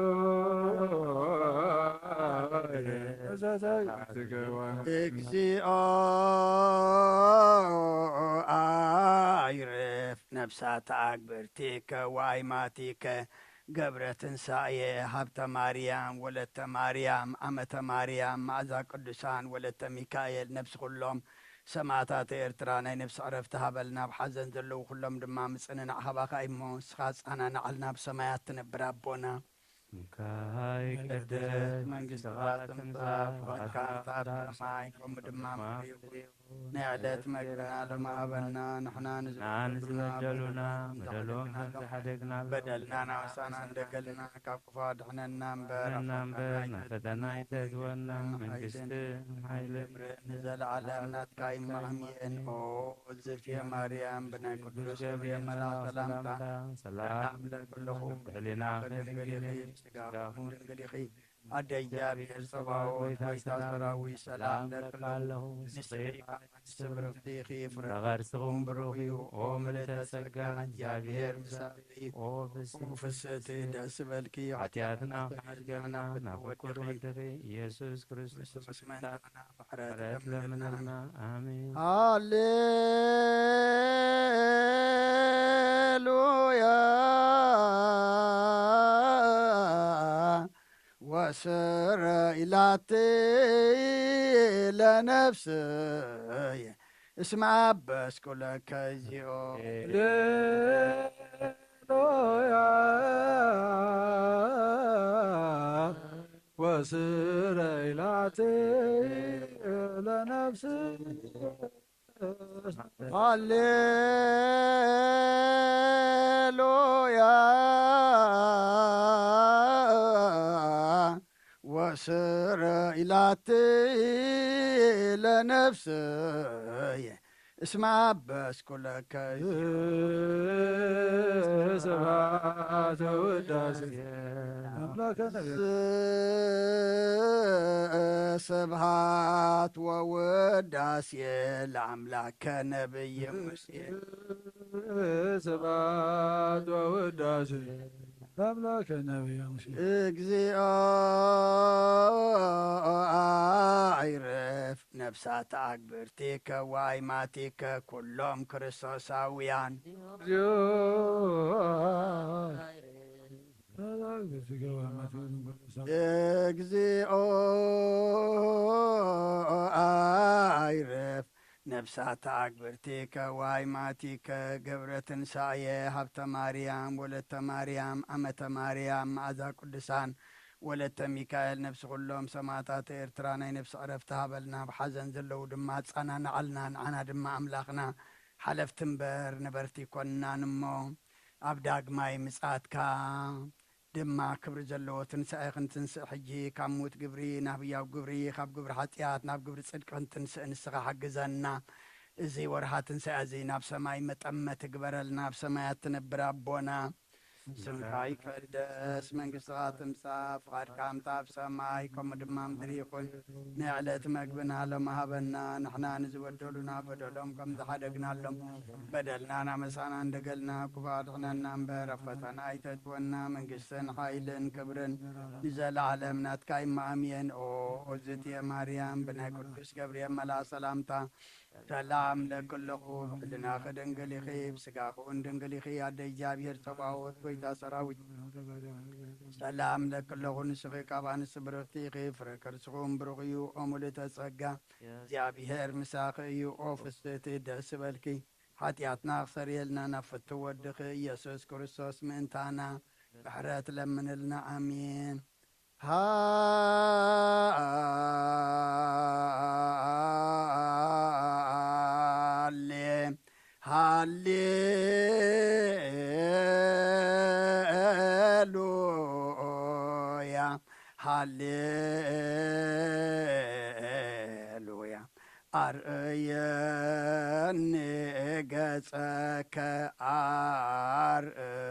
እግዚኦ አይርፍ ነፍሳት አግብርቲከ ዋይማቲከ ገብረ ትንሳኤ፣ ሃብተ ማርያም፣ ወለተ ማርያም፣ ኣመተ ማርያም፣ መኣዛ ቅዱሳን፣ ወለተ ሚካኤል፣ ነፍሲ ኩሎም ሰማእታት ኤርትራ ናይ ነፍሲ ዕረፍቲ ሃበልና። ኣብ ሓዘን ዘለዉ ኩሎም ድማ ምጽንናዕ ሃባኻ እሞ ንስኻ ኣጸናንዓልና። ኣብ ሰማያት ትነብር ኣቦና፣ ስምካ ይቀደስ፣ መንግስትኻ ትምጻእ፣ ፍቓድካ ከም ኣብ ሰማይ ከምኡ ድማ ኣብ ምድሪ ይኹን። ናይ ዕለት መግብና ሎሚ ሃበና፣ ንሕና ንዝበደሉና ንዝበደሉና በደልና በደልና ከም ዝሓደግና በደልና ናውሳና እንደገልና ካብ ክፉ ኣድሕነና እምበር፣ ኣድሕነና እምበር፣ ናብ ፈተና ኣይተእትወና። መንግስትን ሓይልን ክብርን ንዘለዓለም ናትካ እዩ። ኣሜን። ኦ እግዝእትየ ማርያም፣ ብናይ ቅዱስ ገብርኤል መልኣኽ ሰላምታ ሰላም እብለኪ ኣለኹ። ብሕሊናኺ ድንግል ኢኺ፣ ብስጋኺ ድንግል ኢኺ። ኣደ እግዚኣብሔር ጸባኦት፣ ጎይታ ሰራዊት፣ ሰላም እብለኪ ኣለኹ። ንስኺ ካብ ኣንስቲ ብርኽቲ ኢኺ፣ ፍረ ከርስኺ እውን ብሩኽ እዩ። ኦ ምልእተ ጸጋ፣ እግዚኣብሔር ምሳኺ እዩ። ኦ ፍስሕቲ፣ ኦ ፍስሕቲ፣ ደስ ይበልኪ፣ ሓጢኣትና ሓጢኣትና ክሓድገልና ናብ ፍቁር ወድኺ ኢየሱስ ክርስቶስ ምስ መንታና ምሕረት ምሕረት ለምንልና። ለምንልና። ኣሜን። ሃሌሉያ ወስረ ኢላቲ ለነፍስየ እስመ አበስኩ ለከ እግዚኦ። ሃሌሉያ ወስረ ኢላቲ ለነፍስየ ሃሌሉያ። ወስረ ኢላቲ ለነፍስየ እስመ አበስኩ ለከ። ስብሐት ወውዳሴ አምላከ ነቢይ። ስብሐት ወውዳሴ ለአምላከ ነቢይ ሙሴ። ስብሐት ወውዳሴ ለአምላከ ነቢይ ሙሴ። እግዚኦ አይረፍ ነፍሳት አግብርቲከ ወአይማቲከ ኩሎም ክርስቶሳውያን። እግዚኦ እግዚኦ አይረፍ ነፍሳት አግብርቲከ ወአይማቲከ ገብረ ትንሳኤ ሀብተ ማርያም ወለተ ማርያም አመተ ማርያም መዓዛ ቅዱሳን ወለተ ሚካኤል ነፍሲ ኩሎም ሰማዕታት ኤርትራ ናይ ነፍሲ ዕረፍቲ ሃበልና። ብሓዘን ዘለዉ ድማ ኣጸናንዓልና። ንዓና ድማ ኣምላኽና ሓለፍቲ እምበር ነበርቲ ይኮንናን እሞ ኣብ ዳግማይ ምጽኣትካ ድማ ክብሪ ዘለዎ ትንሳኤ ክንትንስእ፣ ሕጂ ካብ ምዉት ግብሪ ናብ ህያው ግብሪ፣ ካብ ግብሪ ሓጢኣት ናብ ግብሪ ጽድቂ ክንትንስእ ንስኻ ሓግዘና። እዚ ወርሃ ትንሳኤ እዚ ናብ ሰማይ መጠመቲ ግበረልና። ኣብ ሰማያት ትነብር ኣቦና፣ ስምካ ይቀደስ፣ መንግስትኻ ትምጻእ፣ ፍቓድካ ከምታ ኣብ ሰማይ ከምኡ ድማ ምድሪ ይኹን። ናይ ዕለት መግብና ሎም ሃበና፣ ንሕና ንዝበደሉና በደሎም ከም ዝሓደግናሎም በደልና ናመሳና እንደገልና፣ ክፉእ ኣድሕነና እምበር ኣብ ፈተና ኣይተእትወና፣ መንግስትን ሓይልን ክብርን ንዘለዓለም ናትካ እዩ። ኣሜን። ኦ እግዝእትየ ማርያም፣ ብናይ ቅዱስ ገብርኤል መልኣኽ ሰላምታ ሰላም እብለኪ ኣለኹ፣ ብሕልናኺ ድንግል ኢኺ፣ ብስጋኺ እውን ድንግል ኢኺ፣ ኣደ እግዚኣብሔር ጸባኦት፣ ጎይታ ሰራዊት። ሰላም እብለኪ ኣለኹ፣ ንስኺ ካብ ኣንስቲ ብርኽቲ ኢኺ፣ ፍረ ከርስኺ እውን ብሩኽ እዩ። ኦ ምልእተ ጸጋ፣ እግዚኣብሔር ምሳኺ እዩ። ኦ ፍስሕቲ፣ ደስ ይበልኪ፣ ሓጢኣትና ክሰርየልና ናብ ፍትው ወድኺ ኢየሱስ ክርስቶስ ምእንታና ምሕረት ለምንልና። ኣሜን። ሃሌ ሃሌሉያ፣ ሃሌሉያ። አርእየኒ ገጸከ፣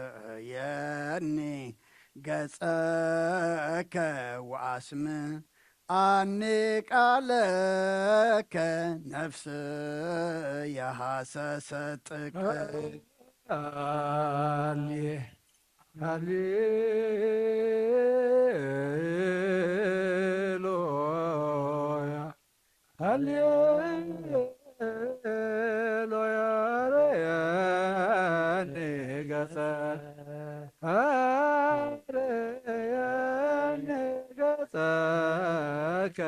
አርእየኒ ገጸከ ወአስምዓኒ ቃለከ፣ ነፍስየ ሃሰሰት ጥቀ። ሃሌ ሃሌሉያ፣ ሃሌሉያ። አርእየኒ ገጸከ፣ አርእየኒ ገጸከ፣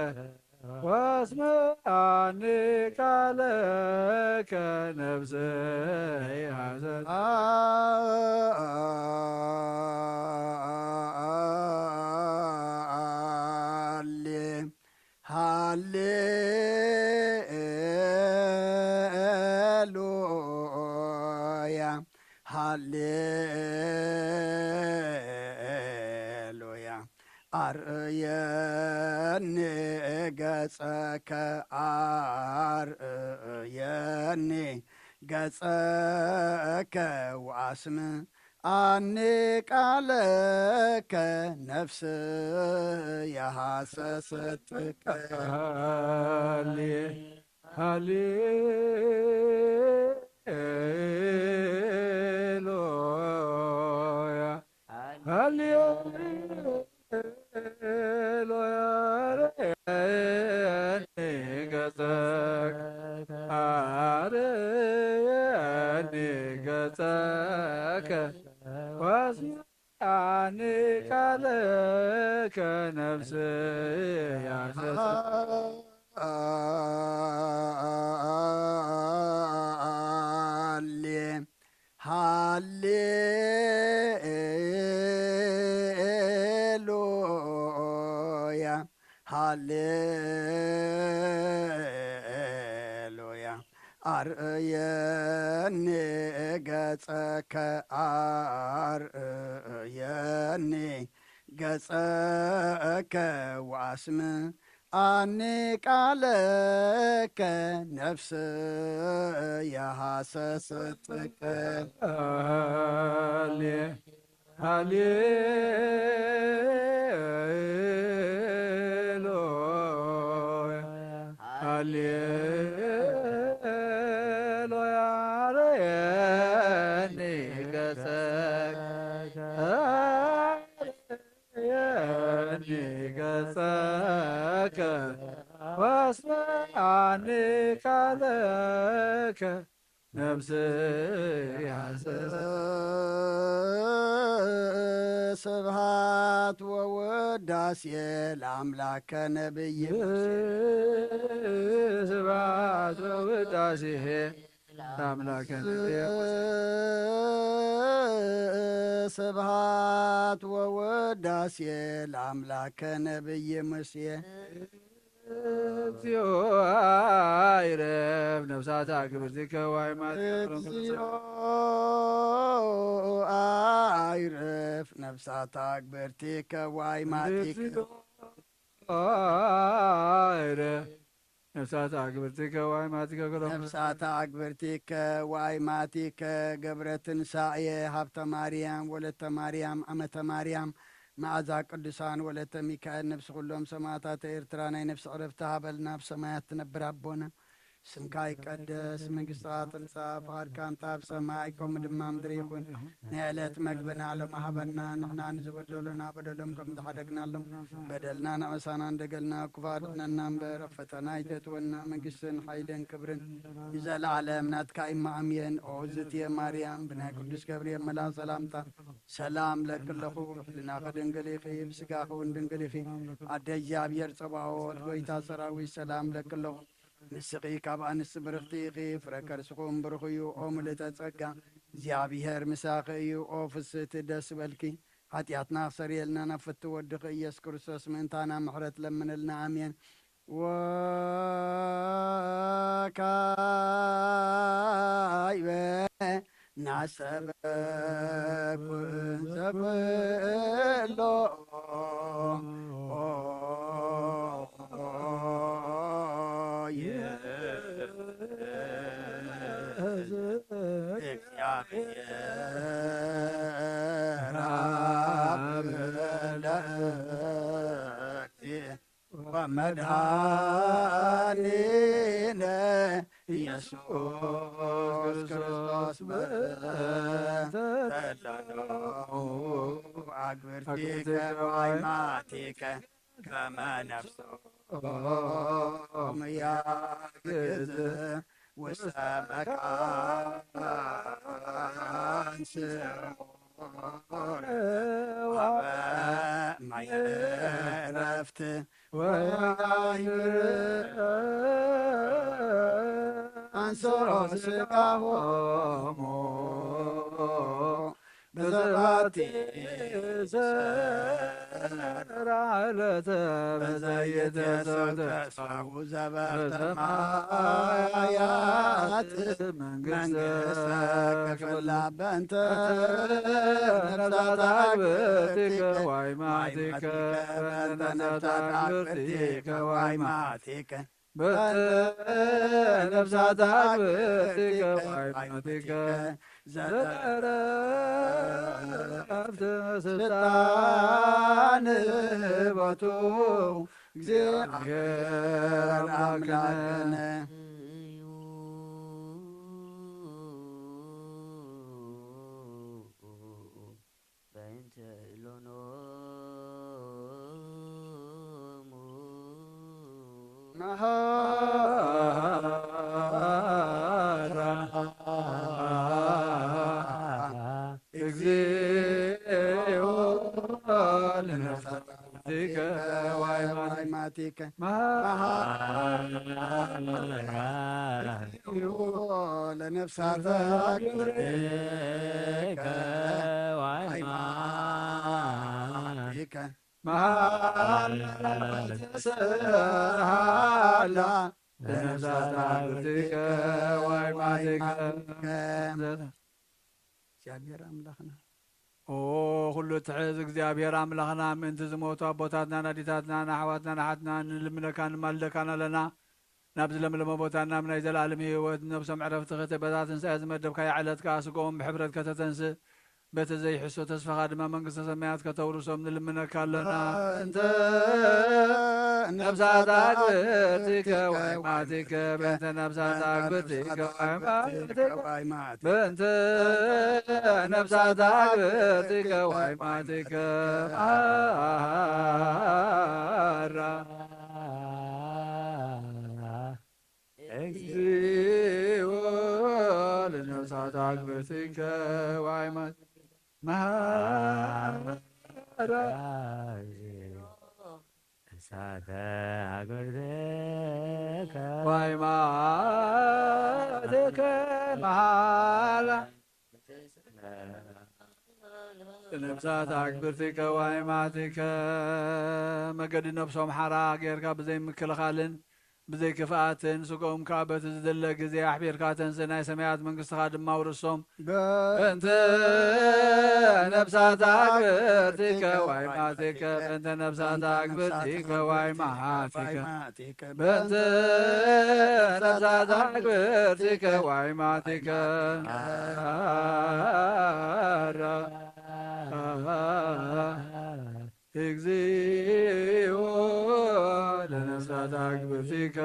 ወአስምዓኒ ቃለከ፣ ነፍስየ ሐሰሰት። ሃሌ ሃሌሉያ፣ ሃሌሉያ። አርእየኒ ገጸከ፣ አርእየኒ ገጸከ ወአስምዓኒ ቃለከ፣ ነፍስየ ሃሰሰት ጥቀ። ሃሌ ሃሌሉያ፣ ሃሌሉያ። አርእየኒ ገጸከ፣ አርእየኒ ገጸከ፣ ወአስምዓኒ ቃለከ፣ ነፍስየ ሃሌ ሃሌሉያ፣ ሃሌሉያ። ኣርእየኒ ገጸከ፣ ኣርእየኒ ገጸከ ወኣስምዓኒ ቃለከ፣ ነፍሰየ ሃሰሰትከ። ሃሌ-፣ ሃሌሉያ፣ ሃሌሉያ፣ ኣርእየኒ ገጸከ፣ ኣርእየኒ ገጸከ፣ ወኣስምዓኒ ቃለከ፣ ነፍሰይ ሃሰሰ። ስብሐት ወውዳሴ ለአምላከ ነቢይ ሙሴ። ስብሐት ወውዳሴ ለአምላከ ነቢይ ሙሴ። ስብሐት ወውዳሴ ለአምላከ ነቢይ ሙሴ። እግዚኦ አይረፍ ነፍሳት አክብርቲከ ዋይማቲከ። እግዚኦ አይረፍ ነፍሳት አክብርቲከ ዋይማቲከ። እግዚኦ አይረፍ ነፍሳት አክብርቲከ ዋይማቲከ። ነፍሳት አክብርቲከ ዋይማቲከ ገብረ ትንሳኤ ሀብተ ማርያም ወለተ ማርያም አመተ ማርያም መዓዛ ቅዱሳን ወለተ ሚካኤል፣ ነፍሲ ኩሎም ሰማዕታት ኤርትራ ናይ ነፍሲ ዕረፍቲ ሃበልና። ኣብ ሰማያት ትነብር ኣቦና፣ ስምካ ይቀደስ፣ መንግስትኻ ትምጻእ፣ ፍቓድካ እንተ ኣብ ሰማይ ከምኡ ድማ ምድሪ ይኹን። ናይ ዕለት መግብና ሎሚ ሃበና፣ ንሕና ንዝበደሉና በደሎም ከም ዝሓደግናሎም በደልና ንዕሳና እንደገልና፣ ክፉ ኣድሕነና እምበር፣ ኣብ ፈተና ኣይተእትወና፣ መንግስትን ሓይልን ክብርን ንዘለዓለም ናትካ እዩ። ኣሜን። ኦ ዝትየ ማርያም፣ ብናይ ቅዱስ ገብርኤል መልኣኽ ሰላምታ ሰላም ለኪ ኣለኹ፣ ሕሊናኺ ድንግል ኢኺ፣ ብስጋኺ እውን ድንግል ኢኺ። ኣደ እግዚኣብሔር ጸባኦት፣ ጎይታ ሰራዊት፣ ሰላም ለኪ ኣለኹ። ንስኺ ካብ ኣንስቲ ብርኽቲ ኢኺ፣ ፍረ ከርስኹም ብሩኽ እዩ። ኦ ምልእተ ጸጋ፣ እግዚኣብሔር ምሳኺ እዩ። ኦ ፍስህቲ፣ ደስ በልኪ፣ ሓጢኣትና ክሰርየልና ናብ ፍትው ወድኺ ኢየሱስ ክርስቶስ ምእንታና ምሕረት ለምንልና። ኣሜን። ወካይበ ናሰበኩ እንዘ ኩሎ እግዚአብሔር አብ ለእግዚእ ወመድኃኒነ ኢየሱስ ክርስቶስ በተላነው አግብርቲከ ዋይማቲከ ከመ ነፍሶም ያግዝ ውስተ መካን ስዑር ሀበ ማየ ዕረፍት ወያይምር አንስሮ ስጋሆሙ በዘባቲ ሰራ ዕለተ በዘይትየሰው ተስፋሁ ዘበርተ ማያት መንግስተ ክፍላ በእንተ ነፍሳት አግብርቲከ ዋይማቲከ በእንተ ነፍሳት አግብርቲከ ዋይማቲከ በእንተ ነፍሳት አግብርቲከ ዋይማቲከ ዘተረፍት ስልጣን ቦቱ እግዚአብሔር አምላክነ። በእንተ እሎኖሙ መሐራ እግዚኦ ለነፍሳቲከ ዋይማቲከ መሐራ ለነፍሳተ ግብርከ ዋይማቲከ መሐራ ተሰሃላ ለነፍሳት ኣግብርቲከ ዋይማቲከ። እግዚኣብሔር ኣምላኽና። ኦ፣ ኩሉ ትሕዝ እግዚኣብሔር ኣምላኽና፣ ምእንቲ ዝሞቱ ኣቦታትናን ኣዴታትናን ኣሕዋትናን ኣሓትናን ንልምነካ ንማልደካን ኣለና። ናብዚ ለምለመ ቦታ ናብ ናይ ዘለኣለም ህይወት ነብሶም ዕረፍቲ ክትበታ ትንሳኤ ዝመደብካዮ ዕለት ከኣ ስግኦም ብሕፍረት ከተተንስእ፣ በቲ ዘይሕሶ ተስፋኻ ድማ መንግስተ ሰማያት ከተውርሶም ንልምነካ ኣለና። እንተ ነፍሳት ኣግብርቲከ ዋይማቲከ፣ በእንተ ነፍሳት ኣግብርቲከ ዋይማቲከ፣ በእንተ ነፍሳት ኣግብርቲከ ዋይማቲከ መሃራ። እግዚኦ ለነፍሳት ኣግብርቲከ ዋይማቲከ መሃራ። እሳተ ኣግብርቲከ ዋይማቲከ መሃራ። ነፍሳት ኣግብርቲከ ዋይማቲከ። መገዲ ነፍሶም ሓራ ጌርካ ብዘይ ምክልኻልን ብዘይ ክፍኣትን ስግኦም ከኣ በቲ ዝድለ ግዜ ኣሕቢርካ ተንስእ፣ ናይ ሰማያት መንግስትኻ ድማ ኣውርሶም። በእንተ ነፍሳት ኣግብርቲከ ዋይማቲከ፣ በእንተ ነፍሳት ኣግብርቲከ ዋይማቲከ፣ በእንተ ነፍሳት ኣግብርቲከ ዋይማቲከ። እግዚኦ ለነፍሳት ኣግብርቲከ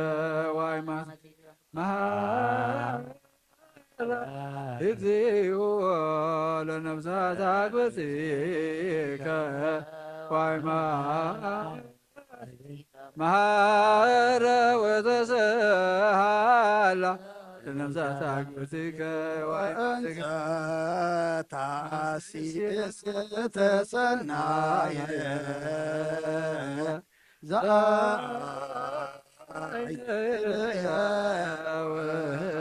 ዋይማቲከ መሃራ። እግዚኦ ለነፍሳት ኣግብርቲከ ዋይማቲከ መሃረ ወተሰሃላ ለነፍሳት ኣግብርቲከ ዋይማቲከ። እንተ ታሲስ ተሰናየ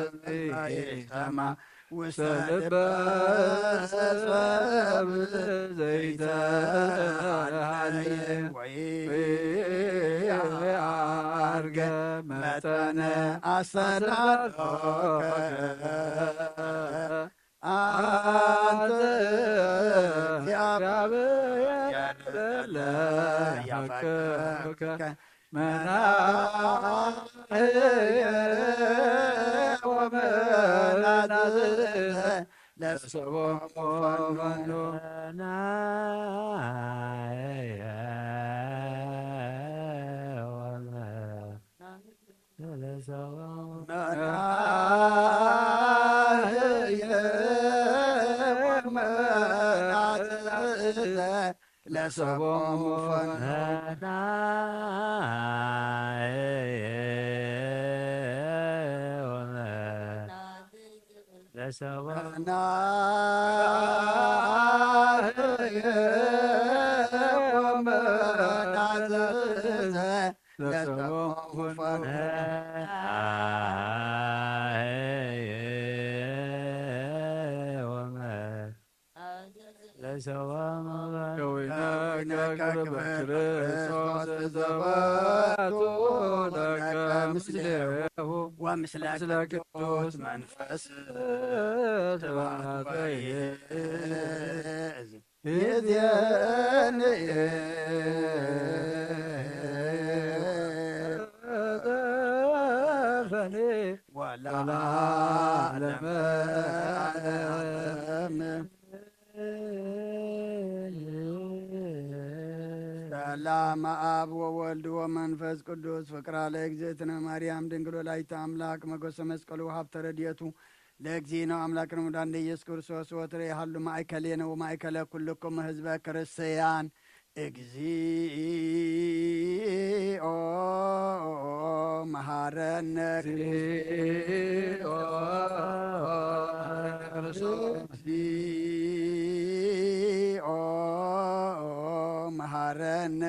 ዘአይከማ ውስተ ልበ ሰብ ዘይተሃለየ ወይአርገ መጠነ ኣስተዳሎከ። አንተ እግዚአብሔር ለያፈቅርከ መናህየ ወመናዝዘ ለሰቦሙ ፈኖ። መናህየ ወመናዝዘ ለሰቦሙ ፈኖ። ወምስለ ቅዱስ መንፈስ ስብሐት ወይእዝ ይእዜኒ ወለዓለመ ዓለም። ሰላም አብ ወወልድ ወመንፈስ ቅዱስ ፍቅራ ለእግዝእትነ ማርያም ድንግል ወላዲተ አምላክ መጎሰ መስቀሉ ሀብተ ረድኤቱ ለእግዚእነ አምላክነ ወመድኃኒነ ኢየሱስ ክርስቶስ ወትረ ይሃሉ ማእከሌነ ወማእከለ ኩልኩም ህዝበ ክርስቲያን። እግዚኦ መሐረነ። እግዚኦ መሐረነ። እግዚኦ መሐረነ።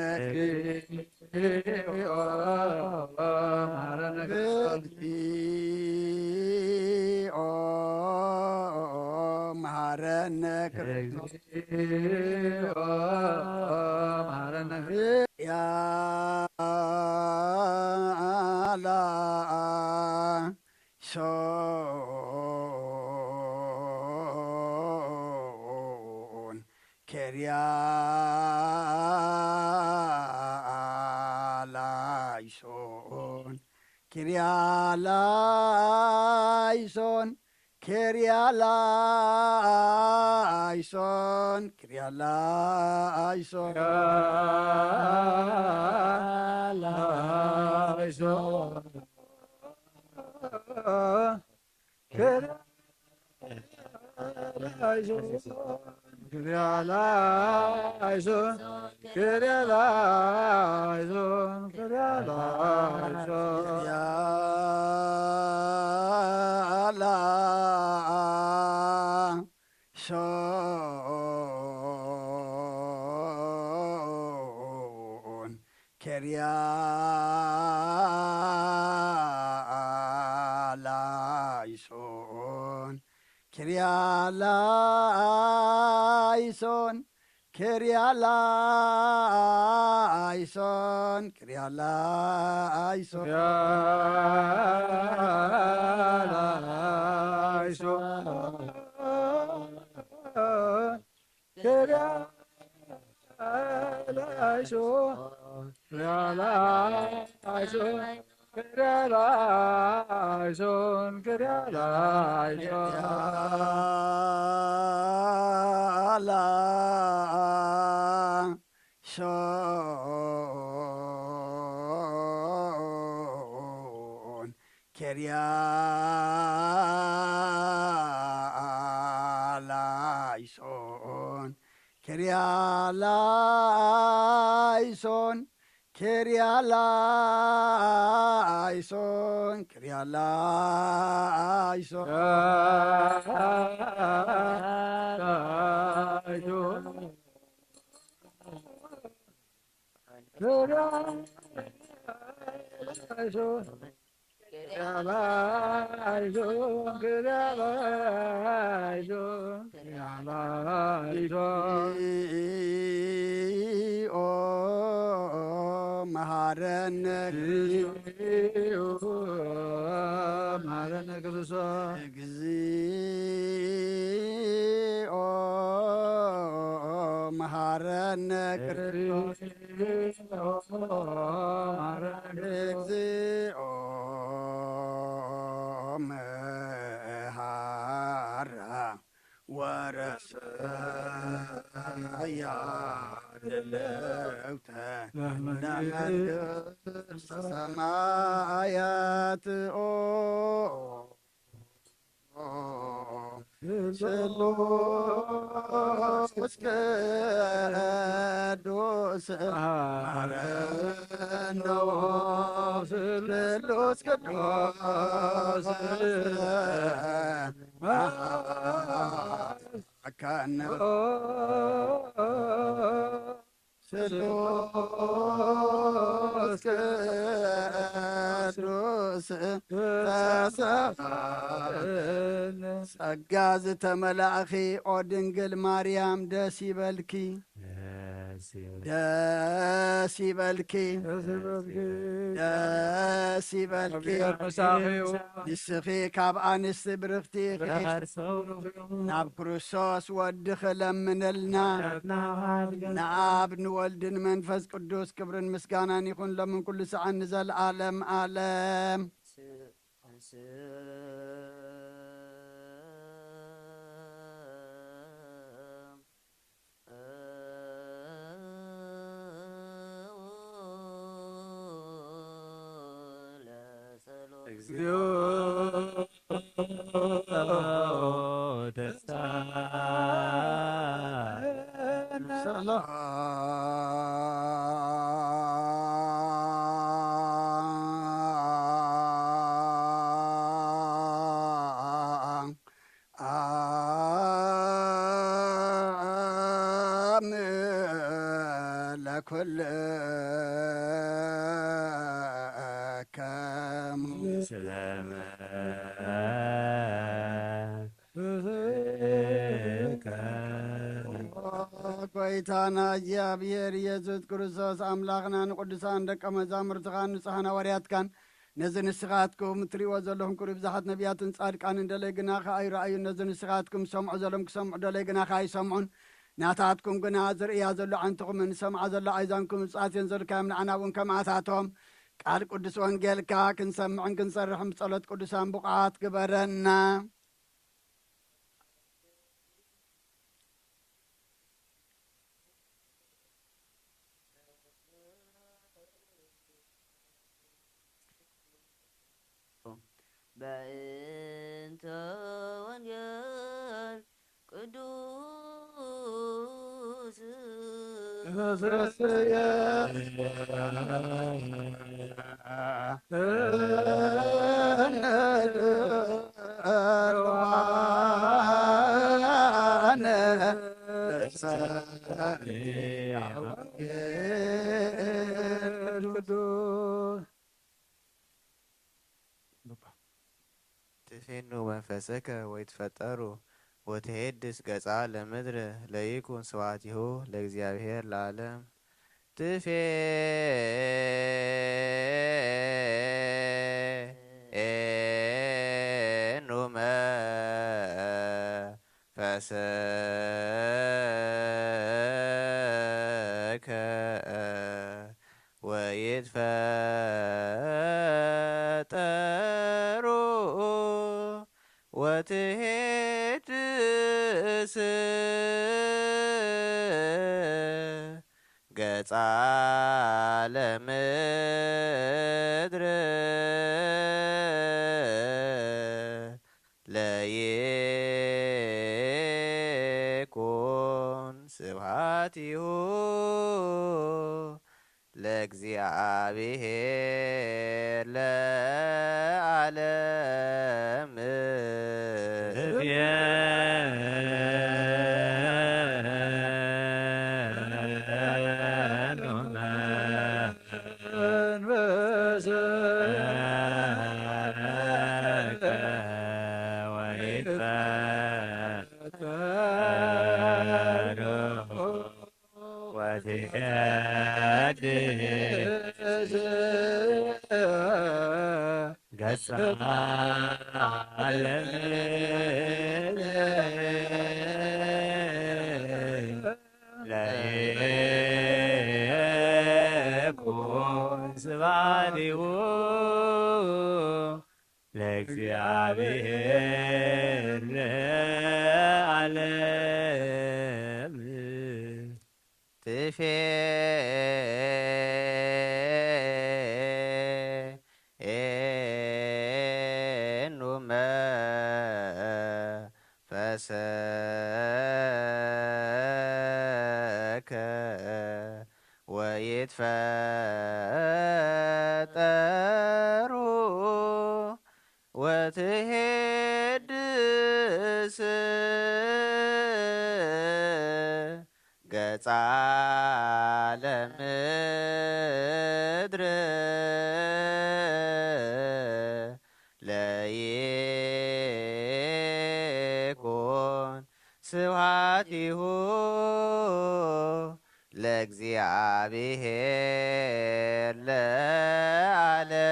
እግዚኦ መሐረነ። እግዚኦ መሐረነ። እግዚኦ መሐረነ። ያላ ላይሶን፣ ኪርያ ላይሶን፣ ኪርያ ላይሶን፣ ኪርያ ላይሶን፣ ኪርያ ላይሶን። ላይሶን፣ ኪርያ ላይሶን፣ ኪርያ ላይሶን፣ ኪርያ ላይሶን፣ ኪርያ ላይሶን። ላይሶን፣ ኪርያ ላይሶን፣ ኪርያ ላይሶን፣ ኪርያ ላይሶን፣ ኪርያ ላይሶን። እግዚኦ መሐረነ፣ መሐረነ ክርስቶስ። እግዚኦ መሐረነ ክርስቶስ። እግዚኦ መሐራ ወረሰያ ድልውተ ለመንግስተ ሰማያት። ኦ ስሉስ ቅዱስ መሐረነ፣ ስሉስ ቅዱስ መሐረነ። ስሉስ ቅዱስ ተሰሃለነ። ጸጋ ዝተመላእኺ ኦ ድንግል ማርያም ደስ ይበልኪ፣ ደስ ይበልኪ። ደስ ይበልኪ፣ ደስ ይበልኪ። ደስ ይበልኪ። ንስኺ ካብ ኣንስቲ ብርኽቲ ኢኺ፣ ናብ ክርስቶስ ወድኺ ለምንልና። ንኣብ ንወልድን መንፈስ ቅዱስ ክብርን ምስጋናን ይኹን፣ ሎምን ኩሉ ሰዓን ንዘለዓለም ዓለም። እግዚኦ ተስታ ሰላም። አም ለኩልከሙ ስለመ ጎይታና እግዚኣብሔር ኢየሱስ ክርስቶስ ኣምላኽና ንቅዱሳን ደቀ መዛሙርትኻን ንጹሓን ሃዋርያትካን ነዚ ንስኻትኩም እትርእይዎ ዘለኹም ክብሪ ብዙሓት ነቢያትን ጻድቃንን ደለይ ግናኸ ኣይረኣዩን። ነዚ ንስኻትኩም ዝሰምዑ ዘለኹም ክሰምዑ ደለይ ግናኸ ኣይሰምዑን። ናታትኩም ግና ዝርእያ ዘሎ ዓይንትኹምን ዝሰምዓ ዘሎ ኣእዛንኩም ብፅዓት እየን ዘልካዮም ንዓና እውን ከምኣታቶም ቃል ቅዱስ ወንጌልካ ክንሰምዕን ክንሰርሕን ብጸሎት ቅዱሳን ብቑዓት ግበረና። በእንተ ወንጌል ቅዱስ ትፌኑ መንፈስከ ወይትፈጠሩ ወትሄድስ ገጻ ለምድር ለይኩን ስብሐቲሁ ለእግዚአብሔር ለዓለም። ትፌኑ መንፈስከ ወይትፈጠሩ ወትሄድስ ገጻ ለምድር ለይኩን ስብሐቲሁ ለእግዚአብሔር ለዓለም። ለይኩን ስብሐቲሁ ለእግዚአብሔር ለዓለም። ትፌኑ መንፈስከ ወይትፈጠሩ ወትሄድስ ገጻ ለምድር ለይኩን ስብሐቲሁ ለእግዚአብሔር ለዓለም።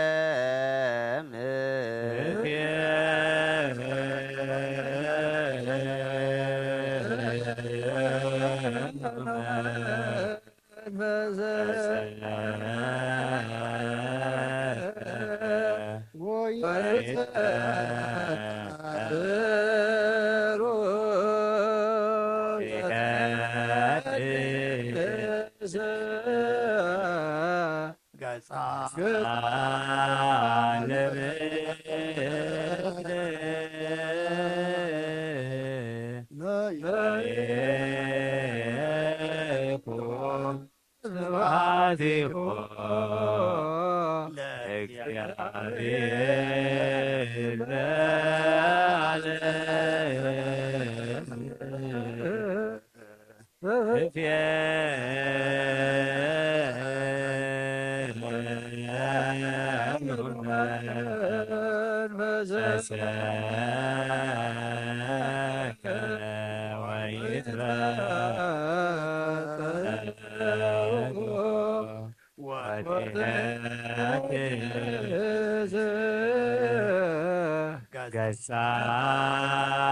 ስብሐቲሁ ለእግዚአብሔር ለዓለም። ሳልም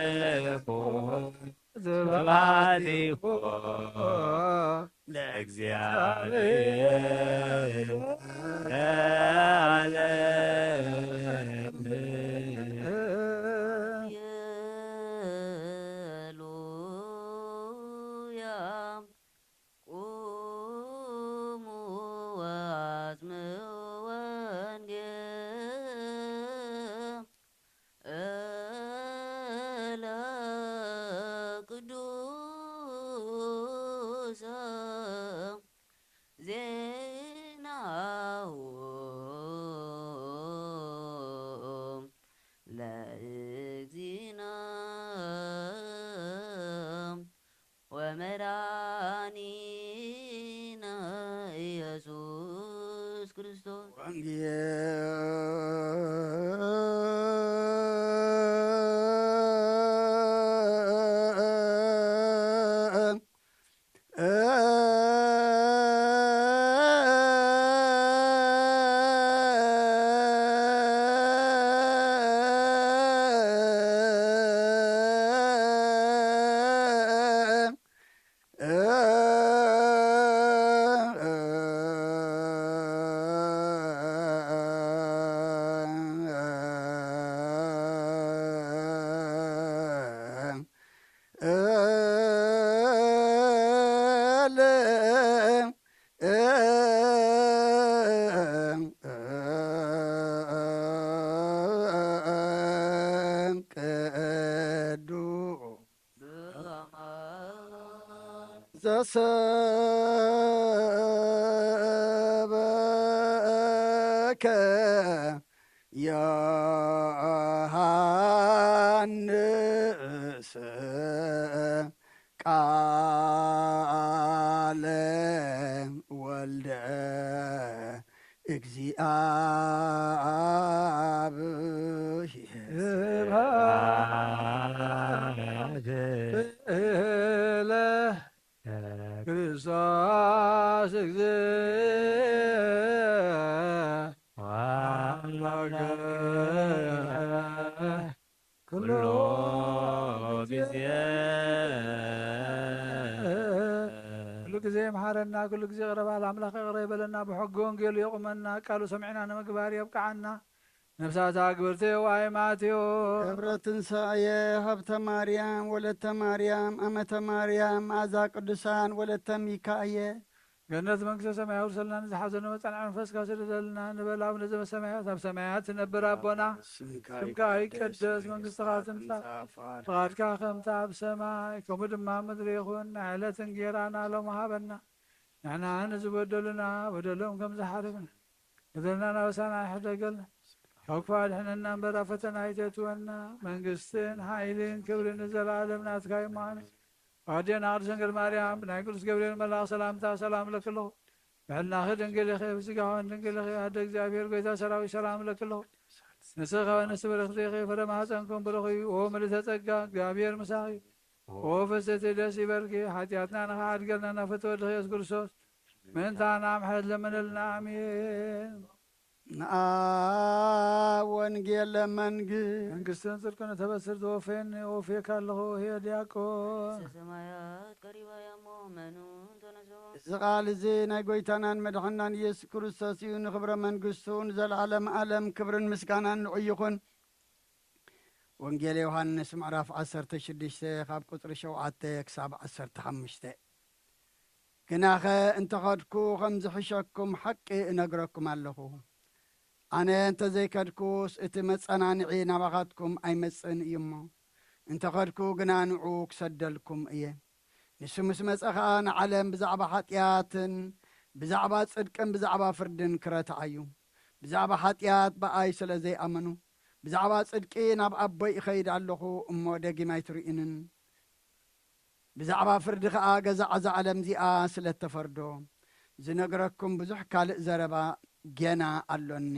ለይኩን ስብሐት ይኩን ለእግዚአብሔር ለዓለመ ዓለም። ሃሌሉያ። ቁሙ ወአስምዑ ወንጌል እለ ቅዱሰ ዜናሁ ለእግዚእነ ወመድኃኒነ ኢየሱስ ክርስቶስ። ወንጌል ቅዱስ ዘሰበከ ዮሐንስ ቃለ ወልደ እግዚአብሔር። ስብሐት ለክርስቶስ እግዚእ ኩሎ ጊዜ። ኩሉ ጊዜ ይምሓረና፣ ኩሉ ጊዜ ይቕረ በል። ኣምላኽ ይቕረ ይበለና፣ ብሕጊ ወንጌሉ የቑመና፣ ቃሉ ሰሚዕና ንምግባር የብቅዓና። ነፍሳት ኣግብርቲ ዋይ ማቴዎ። ክብረ ትንሳኤ ሀብተ ማርያም ወለተ ማርያም ኣመተ ማርያም መዓዛ ቅዱሳን ወለተ ሚካኤል። ገነት መንግስተ ሰማይ ኣውርሰልና፣ ንዝሓዘነ መጻንዒ መንፈስካ ስደደልና። ንበል ኣቡነ ዘበሰማያት፣ ኣብ ሰማያት ትነብር ኣቦና፣ ስምካ ይቀደስ፣ መንግስትኻ ትምጻእ፣ ፍቓድካ ከምታ ኣብ ሰማይ ከምኡ ድማ ኣብ ምድሪ ይኹን። ናይ ዕለት እንጌራና ሎሚ ሃበና፣ ንሕና ንዝበደሉና በደሎም ከም ዝሓርምና፣ በደልና ናበሳና ኣይሕደገልና፣ ካብ ክፉእ ኣድሕነና እምበር፣ ኣብ ፈተና ኣይተእትወና። መንግስትን ሓይልን ክብርን ንዘለኣለም ናትካ እዩ። ኣሜን። ኣዴና ቅድስት ድንግል ማርያም ብናይ ቅዱስ ገብርኤል መልኣኽ ሰላምታ ሰላም እለኪ ኣለኹ። ብሕልናኺ ድንግል ኢኺ፣ ብስጋኺ ድንግል ኢኺ። ኣደ እግዚኣብሔር ጎይታ ሰራዊት ሰላም እለኪ ኣለኹ። ንስኺ ከበ ንስቲ ብርኽቲ ኢኺ፣ ፍረ ማህፀንኩም ብሩኽ እዩ። ኦ ምልዕተ ጸጋ እግዚኣብሔር ምሳኺ እዩ። ኦ ፍስሕቲ ደስ ይበልኪ፣ ሓጢኣትና ንኽሓድገልና ናብ ፍትወ ወድኺ ኢየሱስ ክርስቶስ ምእንታና ምሕረት ለምንልና። ኣሜን። ንኣብ ወንጌል ለመንግስት መንግስትን ጽድቅን እተበስር ተወፈየኒ፣ ወፍየካ ኣለኹ፣ ሄ ዲያቆን። ሰማያት ቀሪባ ያሞ መኑ እንተነሶ። እዚ ቃል እዚ ናይ ጎይታናን መድሓናን ኢየሱስ ክርስቶስ እዩ። ንኽብረ መንግስቱ ንዘለዓለም ዓለም ክብርን ምስጋናን ንዑ ይኹን። ወንጌል ዮሃንስ ምዕራፍ ዓሰርተ ሽዱሽተ ካብ ቁጽሪ ሸውዓተ ክሳብ ዓሰርተ ሓሙሽተ። ግናኸ እንተኸድኩ ከም ዝሕሸኩም ሓቂ እነግረኩም ኣለኹ። ኣነ እንተ ዘይከድኩስ እቲ መጸናንዒ ናባኻትኩም ኣይመጽእን እዩ እሞ፣ እንተኸድኩ ግና ንዑ ክሰደልኩም እየ። ንሱ ምስ መጸ ኸኣ ንዓለም ብዛዕባ ሓጢኣትን ብዛዕባ ጽድቅን ብዛዕባ ፍርድን ክረትዓ እዩ። ብዛዕባ ሓጢኣት ብኣይ ስለ ዘይኣመኑ፣ ብዛዕባ ጽድቂ ናብ ኣቦይ እኸይድ ኣለኹ እሞ ደጊም ኣይትርእዩንን። ብዛዕባ ፍርዲ ኸኣ ገዛእ እዛ ዓለም እዚኣ ስለ እተፈርዶ፣ ዝነግረኩም ብዙሕ ካልእ ዘረባ ጌና ኣሎኒ።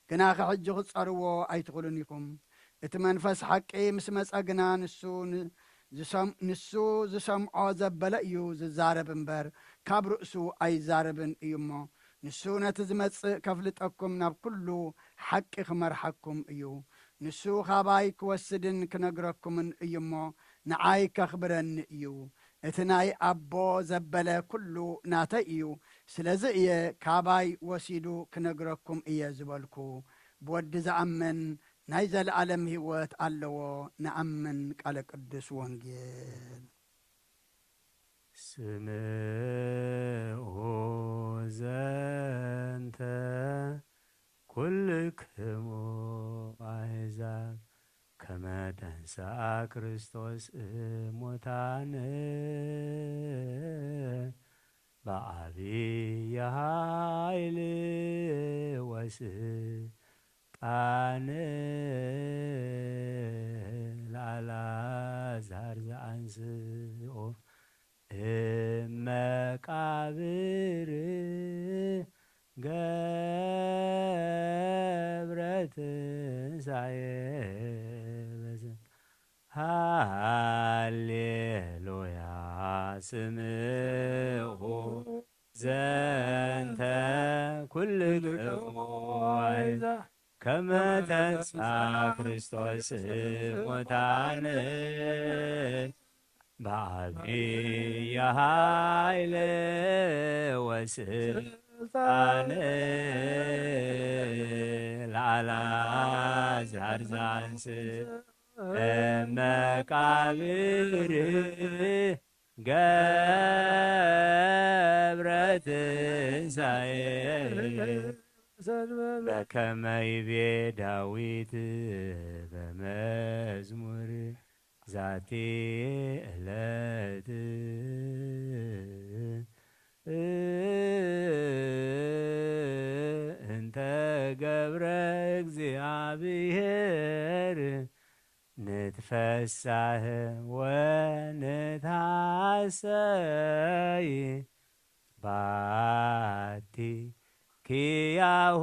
ግናኸ ሕጂ ክጸርዎ ኣይትኽእሉን ኢኹም። እቲ መንፈስ ሓቂ ምስ መጸ ግና ንሱ ን-፣ ዝሰም-፣ ንሱ ዝሰምዖ ዘበለ እዩ ዝዛረብ እምበር፣ ካብ ርእሱ ኣይዛረብን እዩ እሞ፣ ንሱ ነቲ ዝመጽእ ከፍልጠኩም ናብ ኩሉ ሓቂ ክመርሓኩም እዩ። ንሱ ኻባይ ክወስድን ክነግረኩምን እዩ እሞ፣ ንዓይ ከኽብረኒ እዩ። እቲ ናይ ኣቦ ዘበለ ኩሉ ናተይ እዩ። ስለዚ እየ ካባይ ወሲዱ ክነግረኩም እየ ዝበልኩ። ብወዲ ዝኣምን ናይ ዘለኣለም ህይወት ኣለዎ። ንኣምን። ቃለ ቅዱስ ወንጌል። ስምዑ ዘንተ ኩልክሙ ኣሕዛብ ከመ ተንሥአ ክርስቶስ እሙታን በዓቢይ ኃይል ወስልጣን ለአልዓዛር ዘአንስኦ እመቃብር ገብረ ትንሣኤ በስም ሃሌሉያ ስምዑ ዘንተ ኩልክሙ አሕዛብ ከመ ተንሥአ ክርስቶስ እሙታን በዓቢይ ኃይል ወስልጣን ለአልዓዛር ዘአንስኦ እመቃብር ገብረ ትንሣኤ በከመ ይቤ ዳዊት በመዝሙር ዛቲ ዕለት እንተ ገብረ እግዚኣብሔር ንትፈሳህ ወንትሐሰይ ባቲ ኪያሁ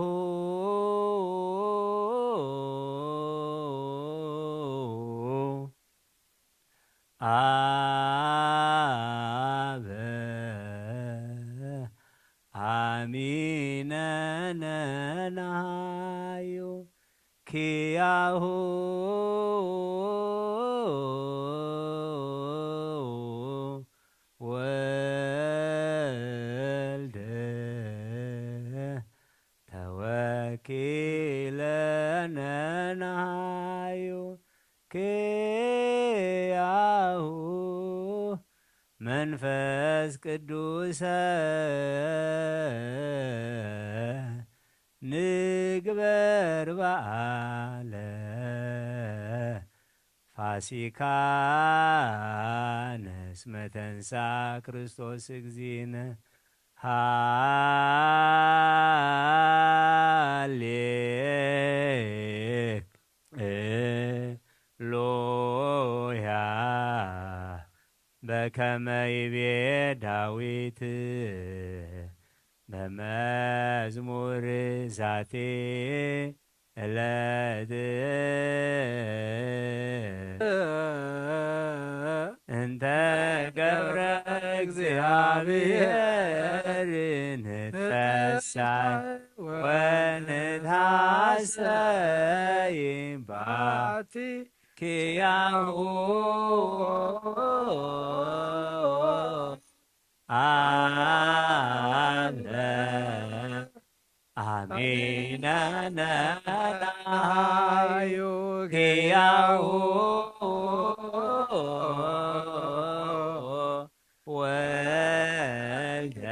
አበ አሚነ ነናዩ ኪያሁ ወልደ ተወኪለ ነናዩ ኪያሁ መንፈስ ቅዱሰ ንግበር በዓለ ፋሲካ እስመ ተንሳ ክርስቶስ እግዚእነ ሃሌ ሉያ በከመ ይቤ ዳዊት በመዝሙር ዛቲ ዕለት እንተ ገብረ እግዚኣብሔር ንትፈሳህ ወንትሐሰይ ባቲ ኪያሁ አበ አሚነ ነናዩ ኪያሁ ወልደ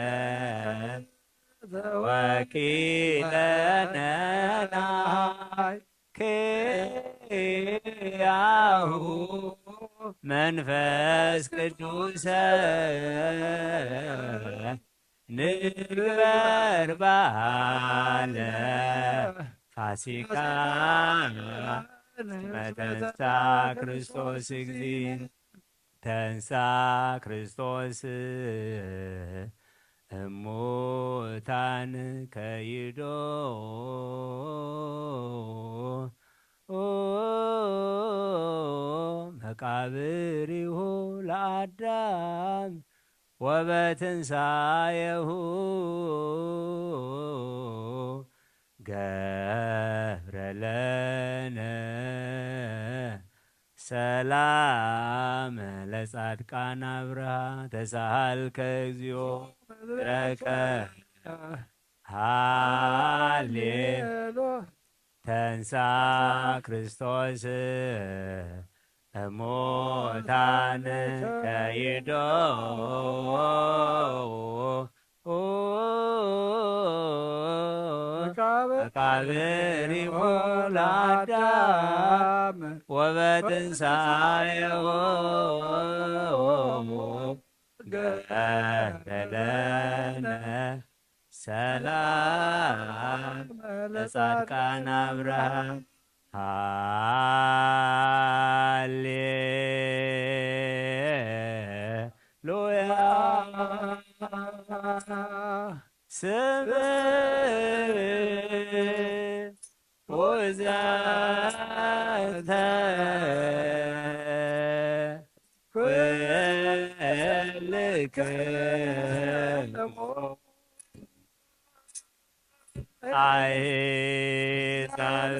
ተወኪለ ነናዩ ኪያሁ መንፈስ ቅዱሰ ንግበር በዓለ ፋሲካ እስመ ተንሳ ክርስቶስ እግዚእነ። ተንሳ ክርስቶስ እሙታን ከይዶ በመቃብሪሁ ለአዳም ወበትንሳኤሁ ገብረ ለነ ሰላም ለጻድቃን አብርሃ። ተሳሃልከ እግዚኦ ምድረከ ሃሌ ተንሳ ክርስቶስ እሙታን ከይዶ መቃብሪሁ ለአዳም ወበትንሳኤሁ ገደለነ ሰላም ለጻድቃን አብርሃም። ሃሌሉያ ስምዑ ዘተ ኩልክሙ አሕዛብ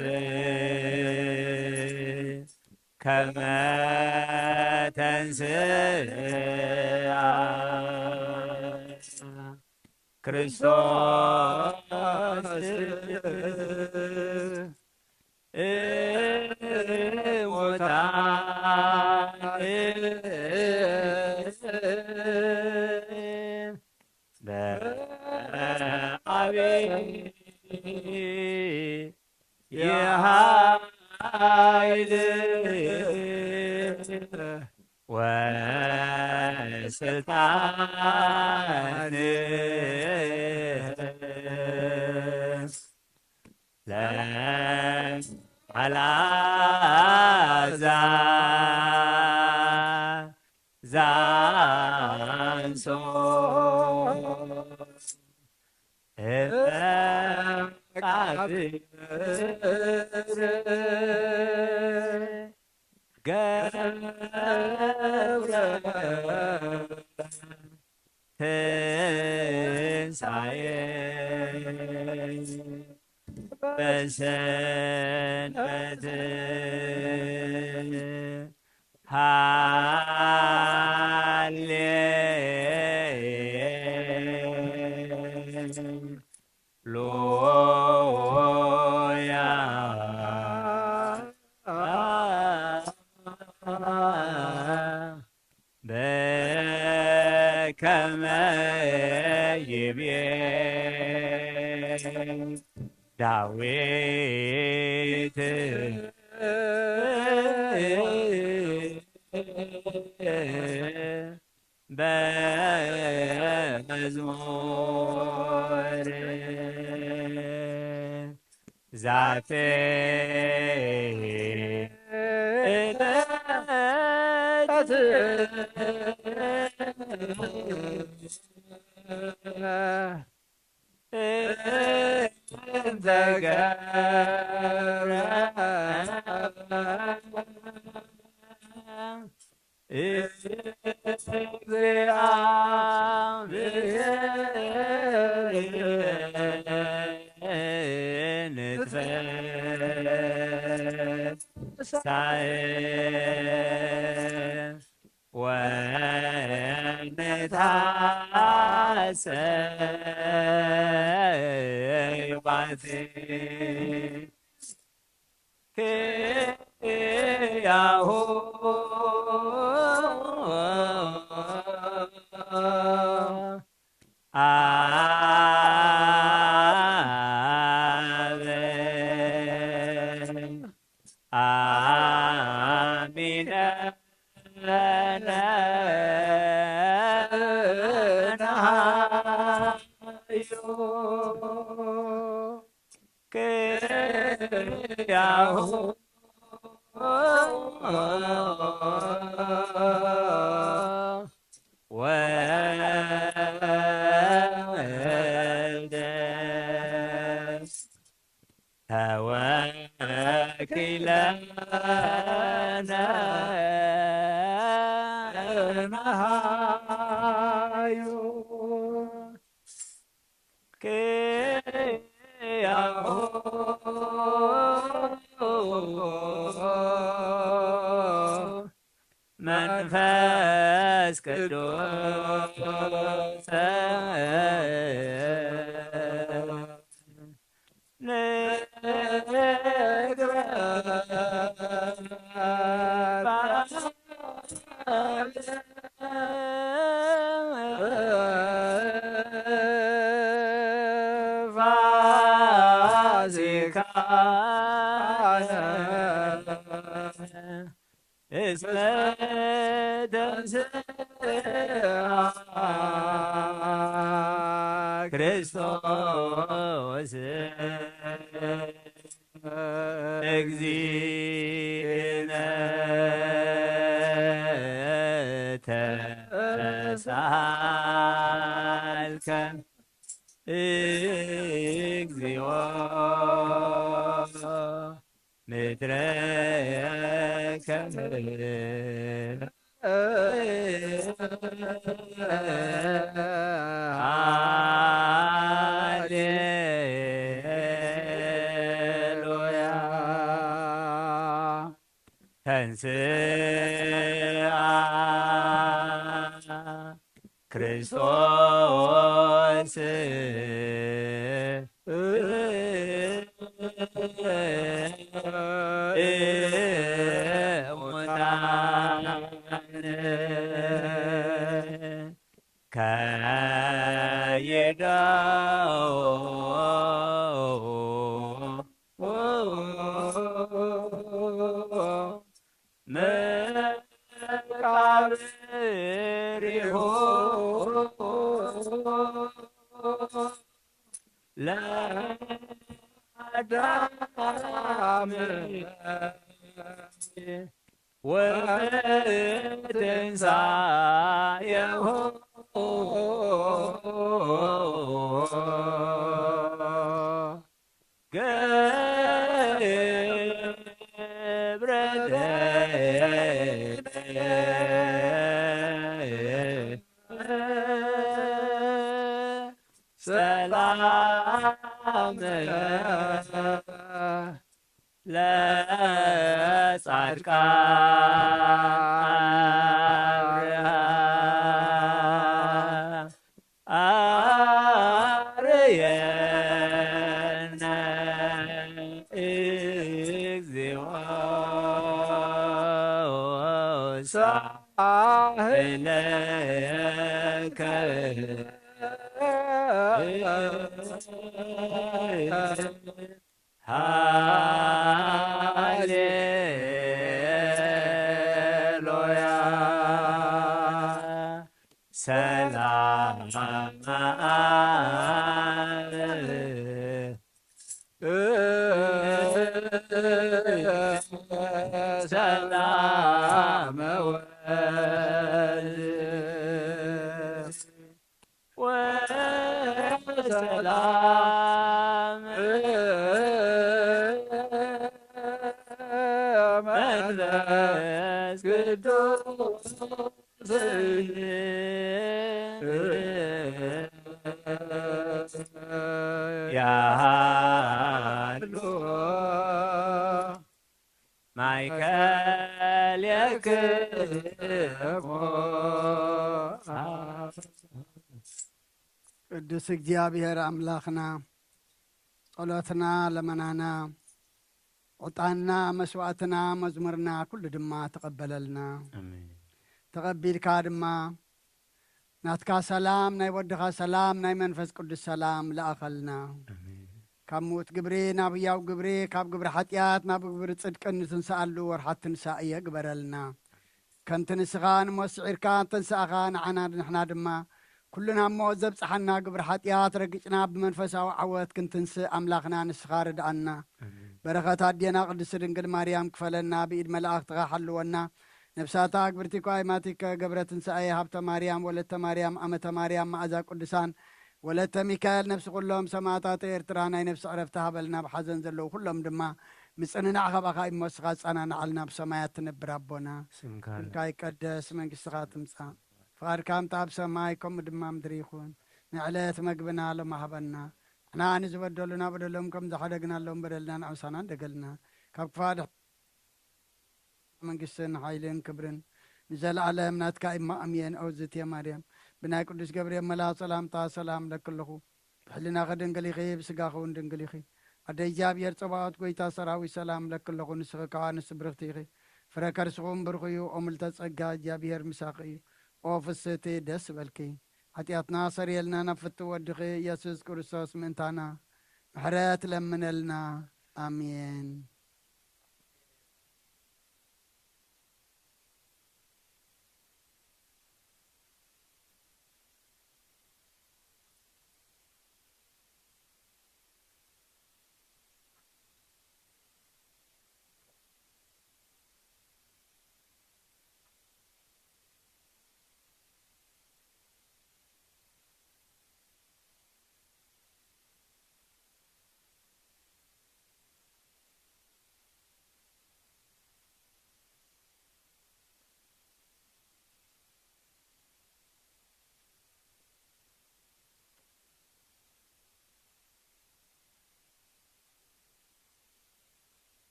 ከመ ተንሥአ ክርስቶስ እሙታን በአብይ የኃይል ወስልጣን ለአልዓዛር ዛንሶ እመቃብር ገብረ ትንሳኤ በሰንበት ሃሌ ሉያ በከመ ይቤ ዳዊት በመዝሙር ዛቲ ዕለት እንተ ገብረ እግዚአብሔር ንትፈሳህ ወንትሐሰይ ባቲ ኪያሁ አብ አሚነ ነሃዩ ኪያሁ ወልደ ተወኪለና ንሃዩ ኪያሁ መንፈስ ቅዱስ ንግበር ፋሲካ እስመ ተንሥአ ክርስቶስ እግዚእነ ተሳልከ እግዚኦ ምድረ ሃሌሉያ። ተንሥአ ክርስቶስ እሙታን ከይደው መቃብሪሁ ለአዳም ወትንሳኤሁ ገብረ ሰላም ለጻድቃን አርየነ እግዚኦ ሳህለከ ሃሌሉያ። ሰላም ሰላም ወልድ ወሰላም መንፈስ ቅዱስ ያህሉ ማእከሌክሙ። ቅዱስ እግዚኣብሔር ኣምላኽና፣ ጸሎትና፣ ለመናና፣ ዕጣንና፣ መስዋእትና፣ መዝሙርና ኩሉ ድማ ተቐበለልና። ኣሜን። ተቐቢልካ ድማ ናትካ ሰላም፣ ናይ ወድኻ ሰላም፣ ናይ መንፈስ ቅዱስ ሰላም ለኣኸልና። ኣሜን። ካብ ምዉት ግብሪ ናብ ህያው ግብሪ፣ ካብ ግብሪ ሓጢኣት ናብ ግብሪ ጽድቂ እንትንስኣሉ ወርሓት ትንሳኤ ግበረልና። ከምቲ ንስኻ ንሞት ስዒርካ እንተንስኣኻ፣ ንዓና ንሕና ድማ ኩሉ ናብ ሞት ዘብጽሓና ግብሪ ሓጢኣት ረጊጽና ብመንፈሳዊ ዓወት ክንትንስእ ኣምላኽና ንስኻ ርድኣና። ኣሜን። በረኸት ኣዴና ቅድስቲ ድንግል ማርያም ክፈለና፣ ብኢድ መላእኽትኻ ሓልወና። ነፍሳታ ኣግብርቲኮ ኣይማቲከ ገብረ ትንሳኤ፣ ሃብተ ማርያም፣ ወለተ ማርያም፣ ኣመተ ማርያም፣ መዓዛ ቅዱሳን፣ ወለተ ሚካኤል፣ ነፍሲ ኩሎም ሰማዕታት ኤርትራ ናይ ነፍሲ ዕረፍቲ ሃበልና። ኣብ ሓዘን ዘለዉ ኩሎም ድማ ምጽንናዕ ካባኻ እሞ ንስኻ ኣጸናንዓልና። ኣብ ሰማያት ትነብር ኣቦና፣ ስምካ ስምካ ይቀደስ፣ መንግስትኻ ትምጻእ፣ ፍቓድካ ምጻእ ኣብ ሰማይ ከምኡ ድማ ምድሪ ይኹን። ንዕለት መግብና ሎም ሃበና። ንሕና ንዝበደሉና በደሎም ከም ዝሓደግናሎም በደልና ንዕምሳና እንደገልና። ካብ ክፋ መንግስትን ሓይልን ክብርን ንዘለኣለም ናትካ እማ ኣሜን። ኦዝት ማርያም፣ ብናይ ቅዱስ ገብርኤል መልኣክ ሰላምታ ሰላም ለኪ ኣለኹ። ብሕልናኺ ድንግል ኢኺ፣ ብስጋኺ እውን ድንግል ኢኺ። ኣደ እግዚኣብሔር ጸባኦት፣ ጎይታ ሰራዊት፣ ሰላም ለኪ ኣለኹ። ንስኺ ከኣ ንስቲ ብርኽቲ ኢኺ፣ ፍረ ከርስኹም ብሩኽ እዩ። ኦ ምልተ ጸጋ፣ እግዚኣብሔር ምሳኺ እዩ። ኦ ፍስህቲ፣ ደስ በልኪ። ሓጢኣትና ሰሪየልና፣ ናብ ፍትው ወድኺ ኢየሱስ ክርስቶስ ምእንታና ምሕረት ለምነልና። ኣሜን።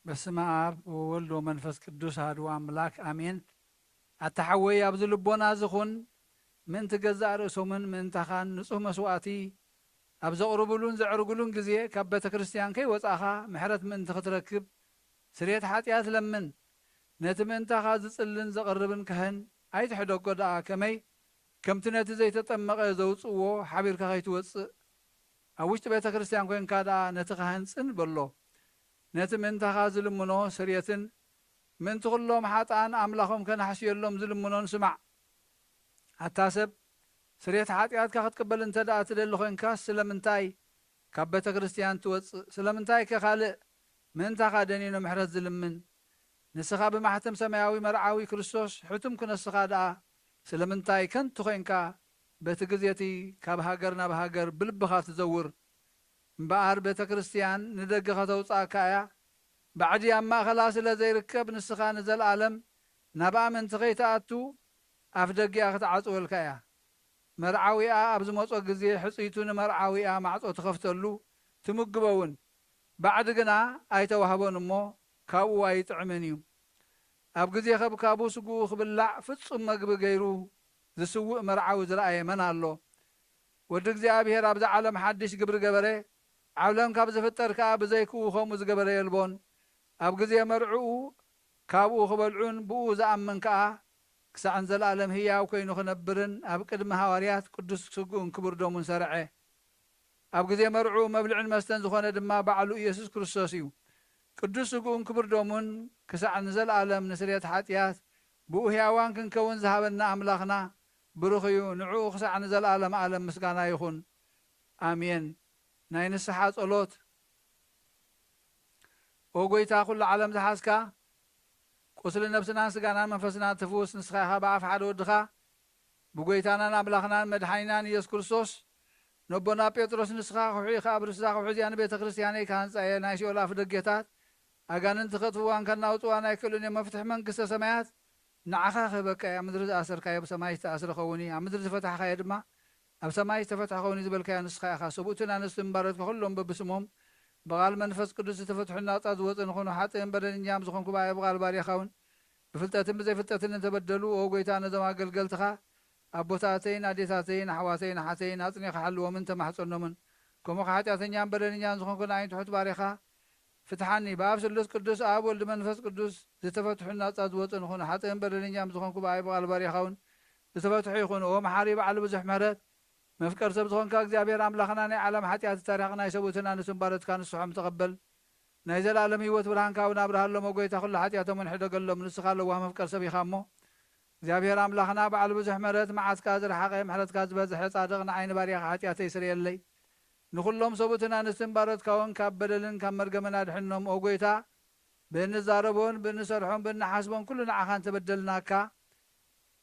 በስመ ኣብ ወወልድ ወመንፈስ ቅዱስ ኣሐዱ ኣምላክ ኣሜን። ኣታ ሓወይ፣ ኣብዚ ልቦና ዝኹን ምእንቲ ገዛእ ርእሶምን ምእንታኻን ንጹህ መስዋእቲ ኣብ ዘቕርቡሉን ዘዕርጉሉን ግዜ፣ ካብ ቤተ ክርስቲያን ከይወጻእኻ ምሕረት ምእንቲ ክትረክብ ስርየት ሓጢኣት ለምን። ነቲ ምእንታኻ ዝጽልን ዘቕርብን ካህን ኣይትሕደጎ ደኣ፣ ከመይ ከምቲ ነቲ ዘይተጠመቐ ዘውጽእዎ ሓቢርካ ከይትወጽእ። ኣብ ውሽጢ ቤተ ክርስቲያን ኮይንካ ደኣ ነቲ ካህን ጽን በሎ። ነቲ ምእንታኻ ዝልምኖ ስርየትን ምእንቲ ኩሎም ሓጥኣን ኣምላኾም ከነሕስየሎም ዝልምኖን ስማዕ። ኣታ ሰብ፣ ስርየት ሓጢኣትካ ክትቅበል እንተ ደኣ ትደሊ ኮይንካስ፣ ስለምንታይ ካብ ቤተ ክርስቲያን ትወጽእ? ስለምንታይከ ካልእ ምእንታኻ ደኒኑ ምሕረት ዝልምን? ንስኻ ብማሕተም ሰማያዊ መርዓዊ ክርስቶስ ሕቱም ክነስኻ ደኣ፣ ስለምንታይ ከንቱ ኮይንካ በቲ ግዜ እቲ ካብ ሃገር ናብ ሃገር ብልብኻ ትዘውር? እምበኣር ቤተ ክርስቲያን ንደገ ከተውጽኣካ እያ። ባዕዲ ኣብ ማእከላ ስለ ዘይርከብ፣ ንስኻ ንዘለኣለም ናብኣ ምእንቲ ከይትኣቱ ኣፍ ደጊኣ ክትዓጽወልካ እያ። መርዓዊኣ ኣብ ዝመጾ ግዜ፣ ሕጽይቱ ንመርዓዊኣ ማዕጾ ትኸፍተሉ፣ ትምግቦ እውን። ባዕዲ ግና ኣይተዋህቦን እሞ፣ ካብኡ ኣይጥዕምን እዩ። ኣብ ግዜ ከብካቡ ስግኡ ክብላዕ ፍጹም መግቢ ገይሩ ዝስውእ መርዓዊ ዝረኣየ መን ኣሎ? ወዲ እግዚኣብሔር ኣብዛ ዓለም ሓድሽ ግብሪ ገበረ፣ ዓለም ካብ ዝፍጠር ከኣ ብዘይክኡ ከምኡ ዝገበረ የልቦን። ኣብ ግዜ መርዕኡ ካብኡ ክበልዑን ብኡ ዝኣምን ከኣ ክሳዕ ንዘለኣለም ህያው ኮይኑ ክነብርን ኣብ ቅድሚ ሃዋርያት ቅዱስ ስግኡን ክቡር ደሙን ሰርዐ። ኣብ ግዜ መርዕኡ መብልዕን መስተን ዝኾነ ድማ ባዕሉ ኢየሱስ ክርስቶስ እዩ። ቅዱስ ስግኡን ክቡር ደሙን ክሳዕ ንዘለኣለም ንስርየት ሓጢኣት ብኡ ህያዋን ክንከውን ዝሃበና ኣምላኽና ብሩኽ እዩ። ንዕኡ ክሳዕ ንዘለኣለም ኣለም ምስጋና ይኹን። ኣሜን። ናይ ንስሓ ጸሎት። ኦ ጎይታ፣ ኩሉ ዓለም ዝሓዝካ፣ ቁስሊ ነብስናን ስጋናን መንፈስናን ትፍውስ ንስኻ ኢኻ። ብኣፍ ሓደ ወድኻ፣ ብጎይታናን ኣምላኽናን መድሓኒናን ኢየሱስ ክርስቶስ፣ ነቦና ጴጥሮስ፣ ንስኻ ከውሒ ኢኻ፣ ኣብ ርእሲ እዛ ከውሒ እዚኣ ንቤተ ክርስቲያነይ ክሃንጻ እየ፣ ናይ ሲኦል ኣፍ ደጌታት ኣጋንንቲ ከጥፍዋን ከናውጽዋን ኣይክእሉን እዮም፣ መፍትሒ መንግስተ ሰማያት ንዓኻ ክህበካ እያ። ምድሪ ዝኣሰርካዮ ብሰማይ ዝተኣስረ ኸውን እዩ፣ ኣብ ምድሪ ዝፈታሕካዮ ድማ ኣብ ሰማይ ዝተፈትሐ ኸውን እዩ ዝበልካዮ ንስኻ ኢኻ። ሰብኡትን ኣንስትን ባሮትካ ኩሎም በብስሞም ብቓል መንፈስ ቅዱስ ዝተፈትሑን ናጻ ዝወጹን ይኹኑ። ሓጥእን በደለኛን ዝኾንኩ ብኣየ ብቓል ባርያኻ እውን ብፍልጠትን ብዘይፍልጠትን እንተበደሉ፣ ኦ ጎይታ፣ ነዞም ኣገልገልትኻ ኣቦታተይን ኣዴታተይን ኣሕዋተይን ኣሓተይን ኣጽኒኻ ሓልዎምን ተማሕጸኖምን። ከምኡ ሓጢኣተኛን በደለኛን ዝኾንኩ ንዓይን ትሑት ባርያኻ ፍትሓኒ። ብኣብ ስሉስ ቅዱስ ኣብ ወልድ መንፈስ ቅዱስ ዝተፈትሑን ናጻ ዝወጹን ይኹኑ። ሓጥእን በደለኛን ዝኾንኩ ብኣይ ብቓል ባርያኻ እውን ዝተፈትሑ ይኹኑ። ኦ መሓሪ በዓል ብዙሕ ምሕረት፣ መፍቀር ሰብ ዝኾንካ እግዚኣብሔር ኣምላኽና፣ ናይ ዓለም ሓጢኣት ታሪኽ ናይ ሰብኡትን ኣንስትን ባሮትካ ንስሖም ተቐበል። ናይ ዘለኣለም ህይወት ብርሃንካ እውን ኣብርሃሎም። ኦ ጎይታ፣ ኩሉ ሓጢኣቶም እውን ሕደገሎም። ንስኻ ለዋህ መፍቀር ሰብ ኢኻ እሞ፣ እግዚኣብሔር ኣምላኽና በዓል ብዙሕ ምሕረት፣ መዓትካ ዝረሓቐ፣ ምሕረትካ ዝበዝሐ፣ ጻድቕ፣ ንዓይ ንባርያኻ ሓጢኣተይ ስርየለይ። ንኹሎም ሰብኡትን ኣንስትን ባሮትካ እውን ካብ በደልን ካብ መርገምን ኣድሕኖም። ኦ ጎይታ፣ ብእንዛረቦን ብእንሰርሖን ብእንሓስቦን ኩሉ ንዓኻ እንተበደልናካ፣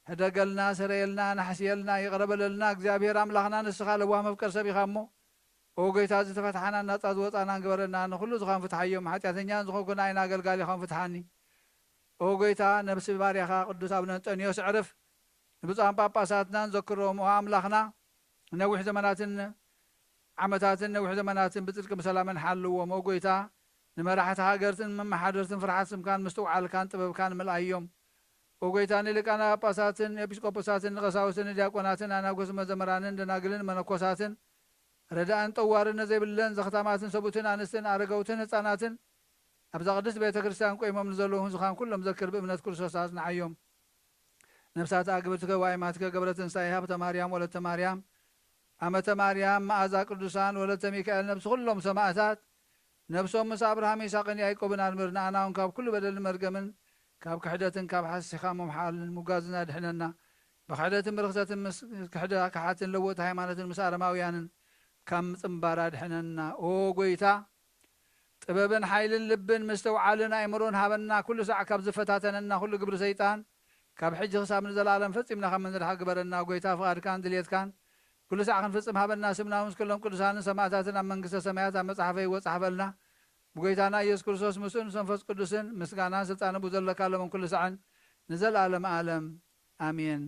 ሕደገልና፣ ስረየልና፣ ናሕስየልና፣ ይቕረ በለልና። እግዚኣብሔር ኣምላኽና፣ ንስኻ ለዋህ መፍቀር ሰብ ኢኻ እሞ፣ ኦ ጎይታ፣ ዝተፈትሓናን ናጻ ዝወጻናን ግበረና። ንኹሉ ዝኾን ፍትሓዮም። ሓጢኣተኛን ዝኾንኩ ንዓይን ኣገልጋሊኻን ፍትሓኒ። ኦ ጎይታ፣ ነብሲ ባርያኻ ቅዱስ ኣቡነ እንጠንዮስ ዕርፍ። ንብፁዓን ጳጳሳትና ንዘክሮም። ኦ ኣምላኽና፣ ነዊሕ ዘመናትን ዓመታትን ነዊሕ ዘመናትን ብጽድቂ ብሰላምን ሓልዎም። ኦ ጎይታ፣ ንመራሕቲ ሃገርትን መመሓደርትን ፍርሓት ስምካን ምስትውዓልካን ጥበብካን ምልኣዮም። ኦ ጎይታ፣ ንሊቃነ ጳጳሳትን ኤጲስቆጶሳትን ንቀሳውስትን ንዲያቆናትን ኣናጉስ መዘምራንን ደናግልን መነኮሳትን ረዳእን ጠዋርን ነዘይብለን ዘኽታማትን ሰብኡትን ኣንስትን ኣረገውትን ህጻናትን ኣብዛ ቅድስት ቤተ ክርስቲያን ቆይሞም ንዘለዉ ህዝኻን ኩሎም ዘክር፣ ብእምነት ክርስቶስ ኣጽንዓዮም። ነፍሳት ኣግብርትከ ዋይማትከ ገብረ ትንሳኤ ሃብተ ማርያም ወለተ ማርያም ኣመተ ማርያም መኣዛ ቅዱሳን ወለተ ሚካኤል ነብሲ ኩሎም ሰማእታት ነብሶም ምስ ኣብርሃም ይስሐቅን ያዕቆብን ኣንብር። ንኣና እውን ካብ ኩሉ በደልን መርገምን ካብ ክሕደትን ካብ ሓሲኻ ምምሓልን ምጓዝን ኣድሕነና። ብክሕደትን ብርኽሰትን ምስ ክሕደ ካሓትን ለወጥቲ ሃይማኖትን ምስ ኣረማውያንን ካብ ምጽንባር ኣድሕነና። ኦ ጎይታ፣ ጥበብን ሓይልን ልብን ምስትውዓልን ኣእምሮን ሃበና። ኩሉ ሳዕ ካብ ዝፈታተነና ኩሉ ግብሪ ሰይጣን ካብ ሕጂ ክሳብ ንዘለኣለም ፈጺምና ካብ ምንርሓ ግበረና። ጎይታ፣ ፍቓድካን ድልየትካን ኩሉ ሳዕ ክንፍጽም ሃበና። ስምና ምስ ኩሎም ቅዱሳንን ሰማእታትን ኣብ መንግስተ ሰማያት ኣብ መጽሓፈ ህይወት ጸሓፈልና። ብጎይታና ኢየሱስ ክርስቶስ ምስኡን ምስ መንፈስ ቅዱስን ምስጋናን ስልጣንን ብዘለካ ለምን ኩሉ ሳዕን ንዘለኣለም ኣለም ኣሜን።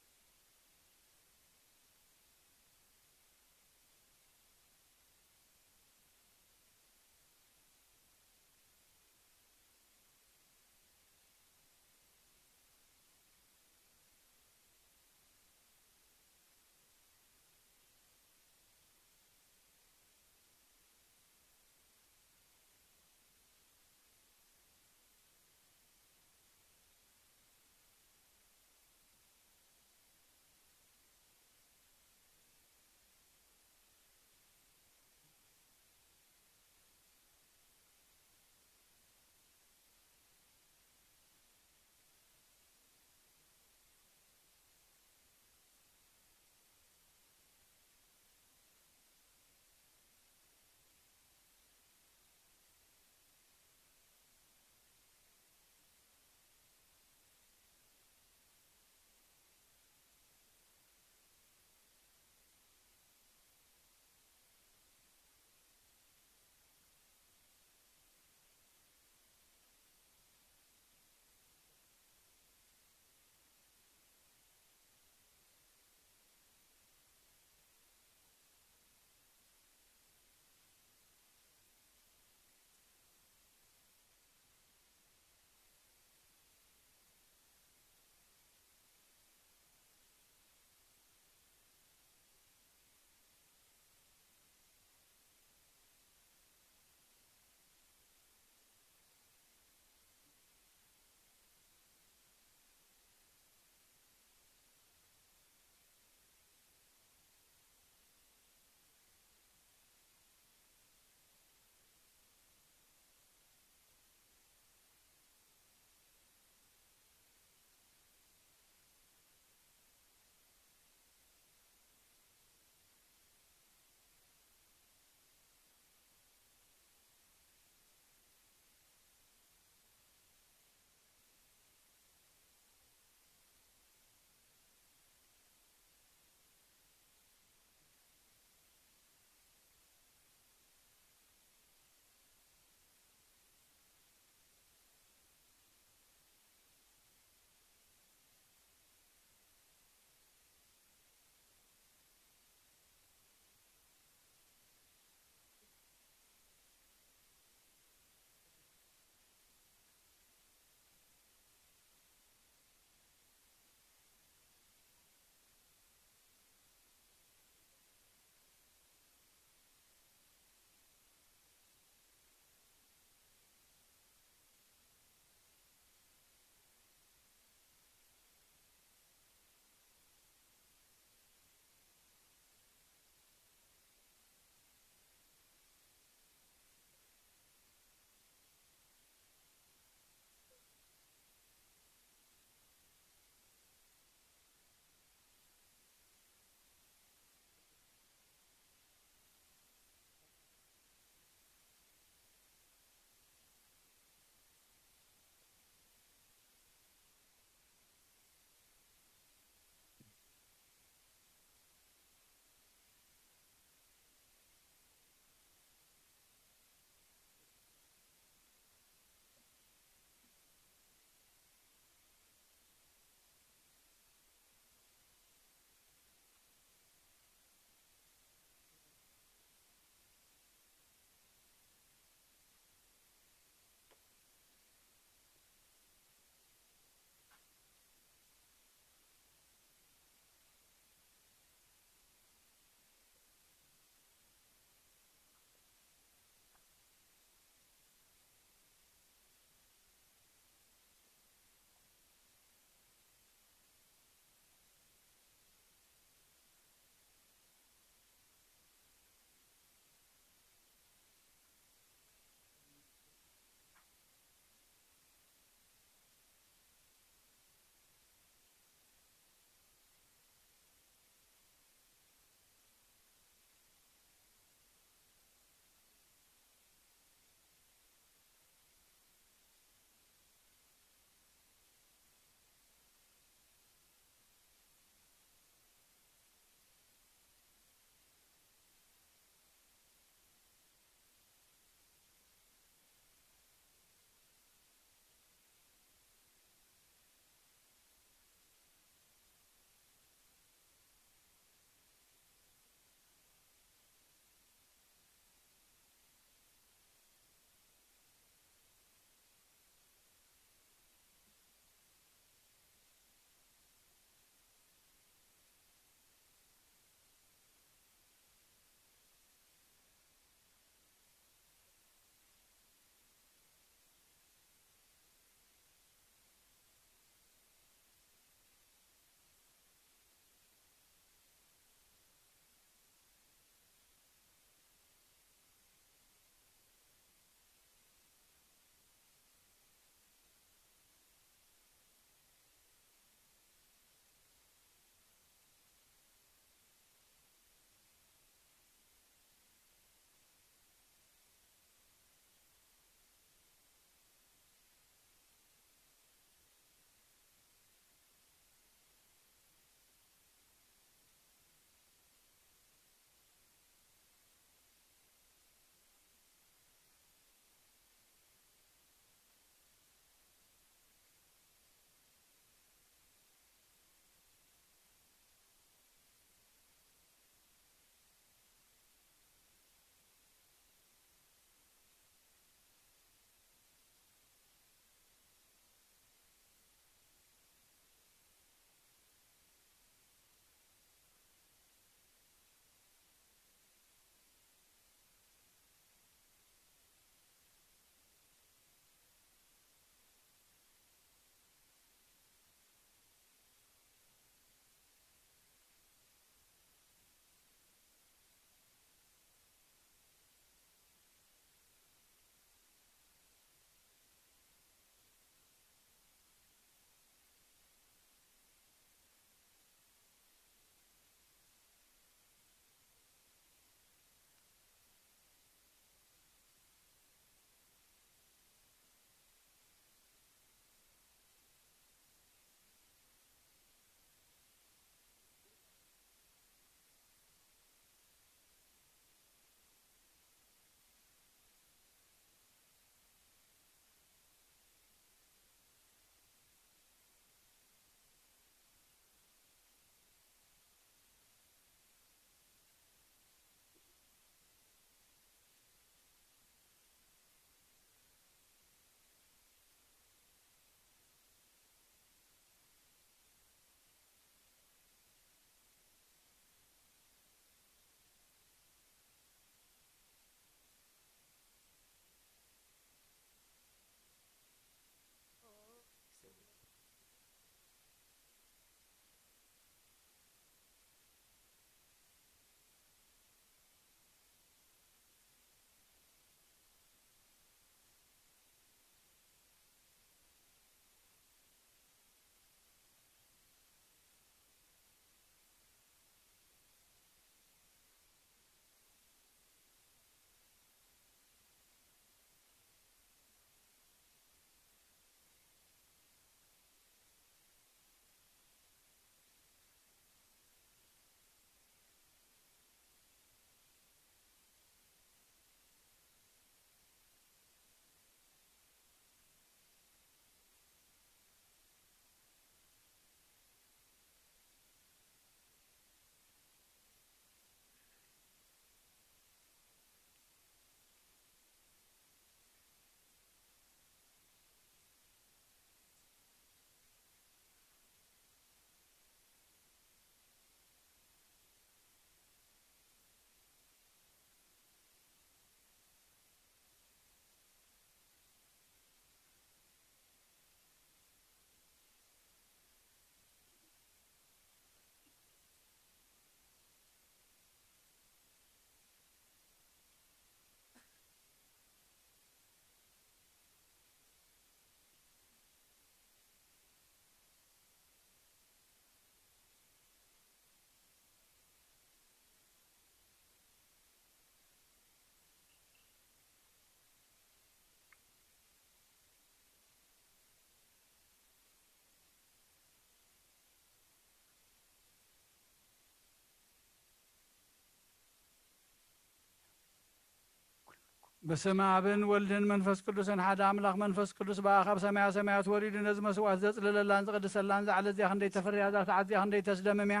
በስመ ኣብን ወልድን መንፈስ ቅዱስን ሓደ ኣምላኽ። መንፈስ ቅዱስ ብኣኻ ኣብ ሰማያ ሰማያት ወሪዱ ነዚ መስዋዕት ዘጽልለላን ዝቕድሰላን እዛ ዕለት እዚኣ ክንደይ ተፈርያ፣ እዛ ሰዓት እዚኣ ክንደይ ተስደምም እያ።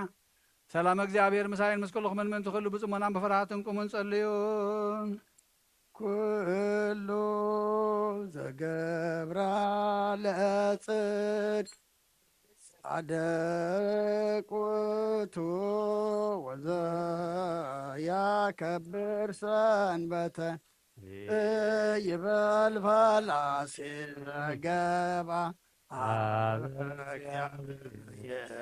ሰላም እግዚኣብሔር ምሳይን ምስ ኩልኹምን ምእንቲ ኩሉ ብጽሞናን ብፍርሃትን ቁሙን ጸልዩን። ኩሉ ዘገብራ ለጽድቅ ጻድቅ ውእቱ ወዘያከብር ሰንበተ ይበል ፈላሲ ዘገባ አብ እግዚአብሔር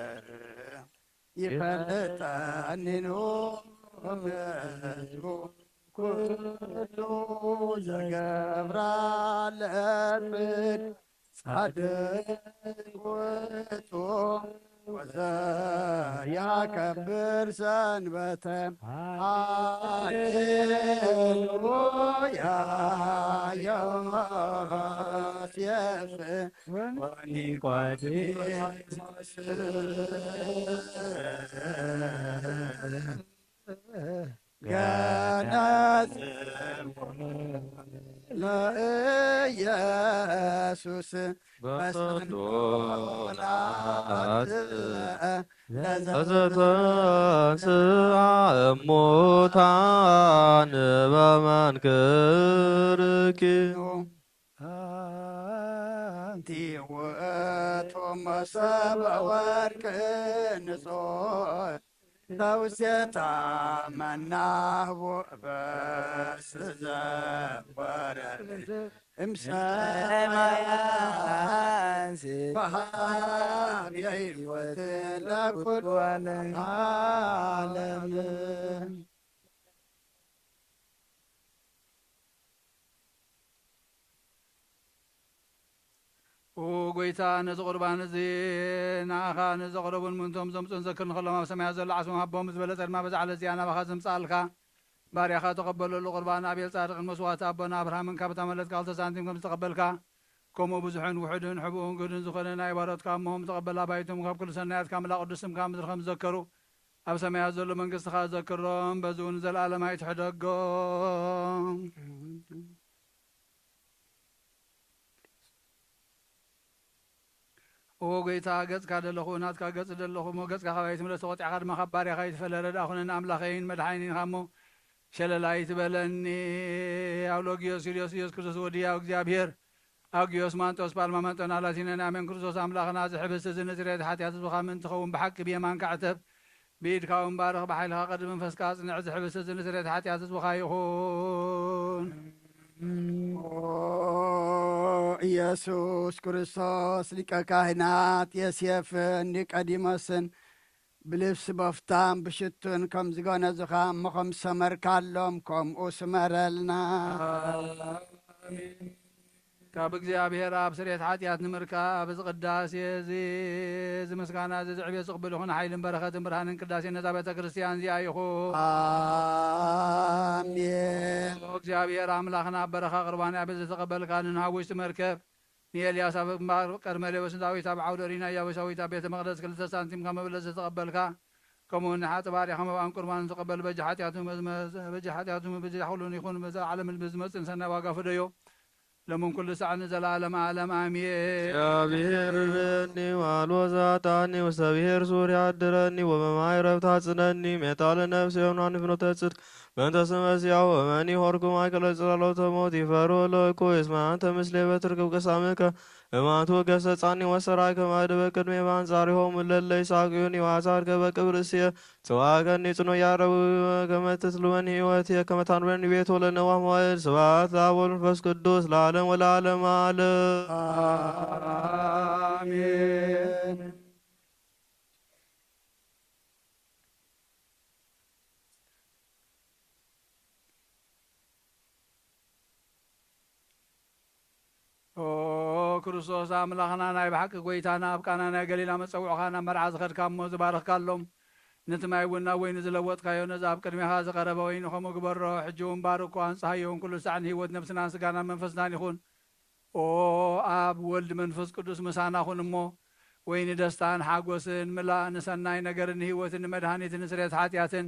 ይፈልጠኒኑ ህዝቡ ኩሉ ዘገብራ ለጽድቅ ጻድቅ ውእቱ ወዘያከብር ሰንበተ። ሃሌሉያ ዮሴፍ ወኒቆዲሞስ ገነዝሙ ለኢየሱስ በሰንኮላት ለዘተንሥአ እሙታን በመንክርኪ። አንቲ ውእቱ መሶበ ወርቅ ንጹሕ ተውስታ መናህቦ በስዘ ወረድ እምሰማያት በሃብ የሕይወት ለኩሉ ዓለም። ኦ ጎይታ፣ ነዚ ቁርባን እዚ ንኣኻ ንዘቕረቡን ምእንቶም ዘምጹን ዘክር ንኸሎም ኣብ ሰማያት ዘሎ ዓስቦም ሃቦም። ዝበለጸ ድማ በዛ ዕለት እዚኣ ናባኻ ዘምጽኣልካ ባርያኻ ተቐበለሉ። ቁርባን ኣቤል ጻድቕን መስዋዕቲ ኣቦና ኣብርሃምን ካብ እታ መለት ቃል ሳንቲም ከም ዝተቐበልካ፣ ከምኡ ብዙሕን ውሑድን ሕቡእን ግህድን ዝኾነ ናይ ባሮትካ እሞም ተቐበል። ኣባይቶም ካብ ኩሉ ሰናያት ካብ ምላእ ቅዱስ ስምካ ምድሪ ከም ዝዘከሩ፣ ኣብ ሰማያት ዘሎ መንግስትኻ ዘክሮም፣ በዚ እውን ንዘለኣለም ኣይትሕደጎም። ኦ ጎይታ፣ ገጽካ ደለኹ፣ ናትካ ገጽ ደለኹ፣ እሞ ገጽካ ካባይ ትምለስ፣ ተቖጢዕካ ድማ ካብ ባርያኻ ኣይትፈለ። ረድኣ ኩነኒ ኣምላኸይን መድሓኒን እሞ ሸለል ኣይትበለኒ። ኣውሎጊዮስ ሲልዮስ ኢየሱስ ክርስቶስ ወዲ ያው እግዚኣብሔር፣ ኣውጊዮስ ማንጦስ ጳልማ መንጦና ላቲነን ኣሜን። ክርስቶስ ኣምላኽና፣ እዚ ሕብስቲ እዚ ንስርየት ሓጢኣት ህዝብኻ ምእንቲ ኸውን ብሓቂ ብየማንካ ዕተብ፣ ብኢድካ እውን ባርኽ፣ ብሓይልኻ ቀድስ መንፈስካ ኣጽንዕ። እዚ ሕብስቲ እዚ ንስርየት ሓጢኣት ህዝብኻ ይኹን። ኦ ኢየሱስ ክርስቶስ፣ ሊቀ ካህናት ዮሴፍን ኒቆዲሞስን ብልብሲ በፍታን ብሽቱን ከም ዝገነዙኻ እሞ ከም ዝሰመርካሎም ከምኡ ስመረልና። ኣሜን። ካብ እግዚኣብሔር ኣብ ስርየት ሓጢኣት ንምርካብ እዚ ቅዳሴ እዚ፣ እዚ ምስጋና እዚ፣ እዚ ዕብየት ዝቕብል ይኹን። ሓይልን በረኸትን ብርሃንን ቅዳሴ ነዛ ቤተ ክርስቲያን እዚኣ ይኹን። ኣሜን። እግዚኣብሔር ኣምላኽና፣ ኣብ በረኻ ቅርባን ኣብ ዝተቐበልካ ንንሃብ ውሽጢ መርከብ ንኤልያስ ኣብ ግንባር ቀርሜሌዎስ፣ ንዳዊት ኣብ ዓውደ ኦሪና ኢያቡሳዊት ኣብ ቤተ መቕደስ ክልተ ሳንቲም ካብ መበለት ዝተቐበልካ፣ ከምኡ ንሓጥእ ባርያኻ መባእን ቁርባን ዝቐበል በጃ ሓጢኣቱ፣ በጃ ሓጢኣቱ፣ በጃ ኩሉን ይኹን። በዛ ዓለምን ብዝመጽእን ሰናይ ዋጋ ፍደዮ። ሎምን ኩሉ ሳዕ ንዘለዓለም ዓለም ኣሜን። እግዚኣብሔር ርኒ ዋልዎ ዛጣኒ ውሰብሔር ሱር ያድረኒ ወበማይ ረብታ ጽነኒ ሜታ ለነፍስ የሆናኒ ፍኖተ ጽድቅ በእንተ ስመ ሲያሁ እመኒ ሆርኩ ማእከለ ጽላሎተ ሞት ይፈሩ ለኩ እስመ አንተ ምስሌ በትርክብ ቅሳምከ እማቱ ገሰጻኒ ወሰራይ ከማድበ ቅድሜ ባንጻሪሆም ለለ ይሳቅዩኒ ዋሳር ከበቅብ ርእስየ ጽዋገኒ ጽኑ ያረው ከመ ትስልወኒ ሕይወት ከመ ታንበኒ ቤት ወለነዋ መዋዕል። ስብሐት ለአብ ወመንፈስ ቅዱስ ለዓለም ወለዓለም ዓለም። ኣሜን። ኦ ክርስቶስ ኣምላኽና፣ ናይ ብሓቂ ጎይታና፣ ኣብ ቃና ናይ ገሊላ መጸውዕኻ ናብ መርዓ ዝኸድካ እሞ ዝባረኽካሎም፣ ነቲ ማይ እውን ናብ ወይኒ ዝለወጥካዮ፣ ነዚ ኣብ ቅድሜኻ ዝቐረበ ወይኒ ከምኡ ግበሮ። ሕጂ እውን ባርኮ፣ ኣንጽሃዮ እውን ኩሉ ሳዕ ንህይወት ነፍስናን ስጋናን መንፈስናን ይኹን። ኦ ኣብ ወልድ መንፈስ ቅዱስ ምሳና ኩን እሞ፣ ወይኒ ደስታን ሓጎስን ምላእ፣ ንሰናይ ነገርን ንህይወትን ንመድሃኒትን ንስርየት ሓጢኣትን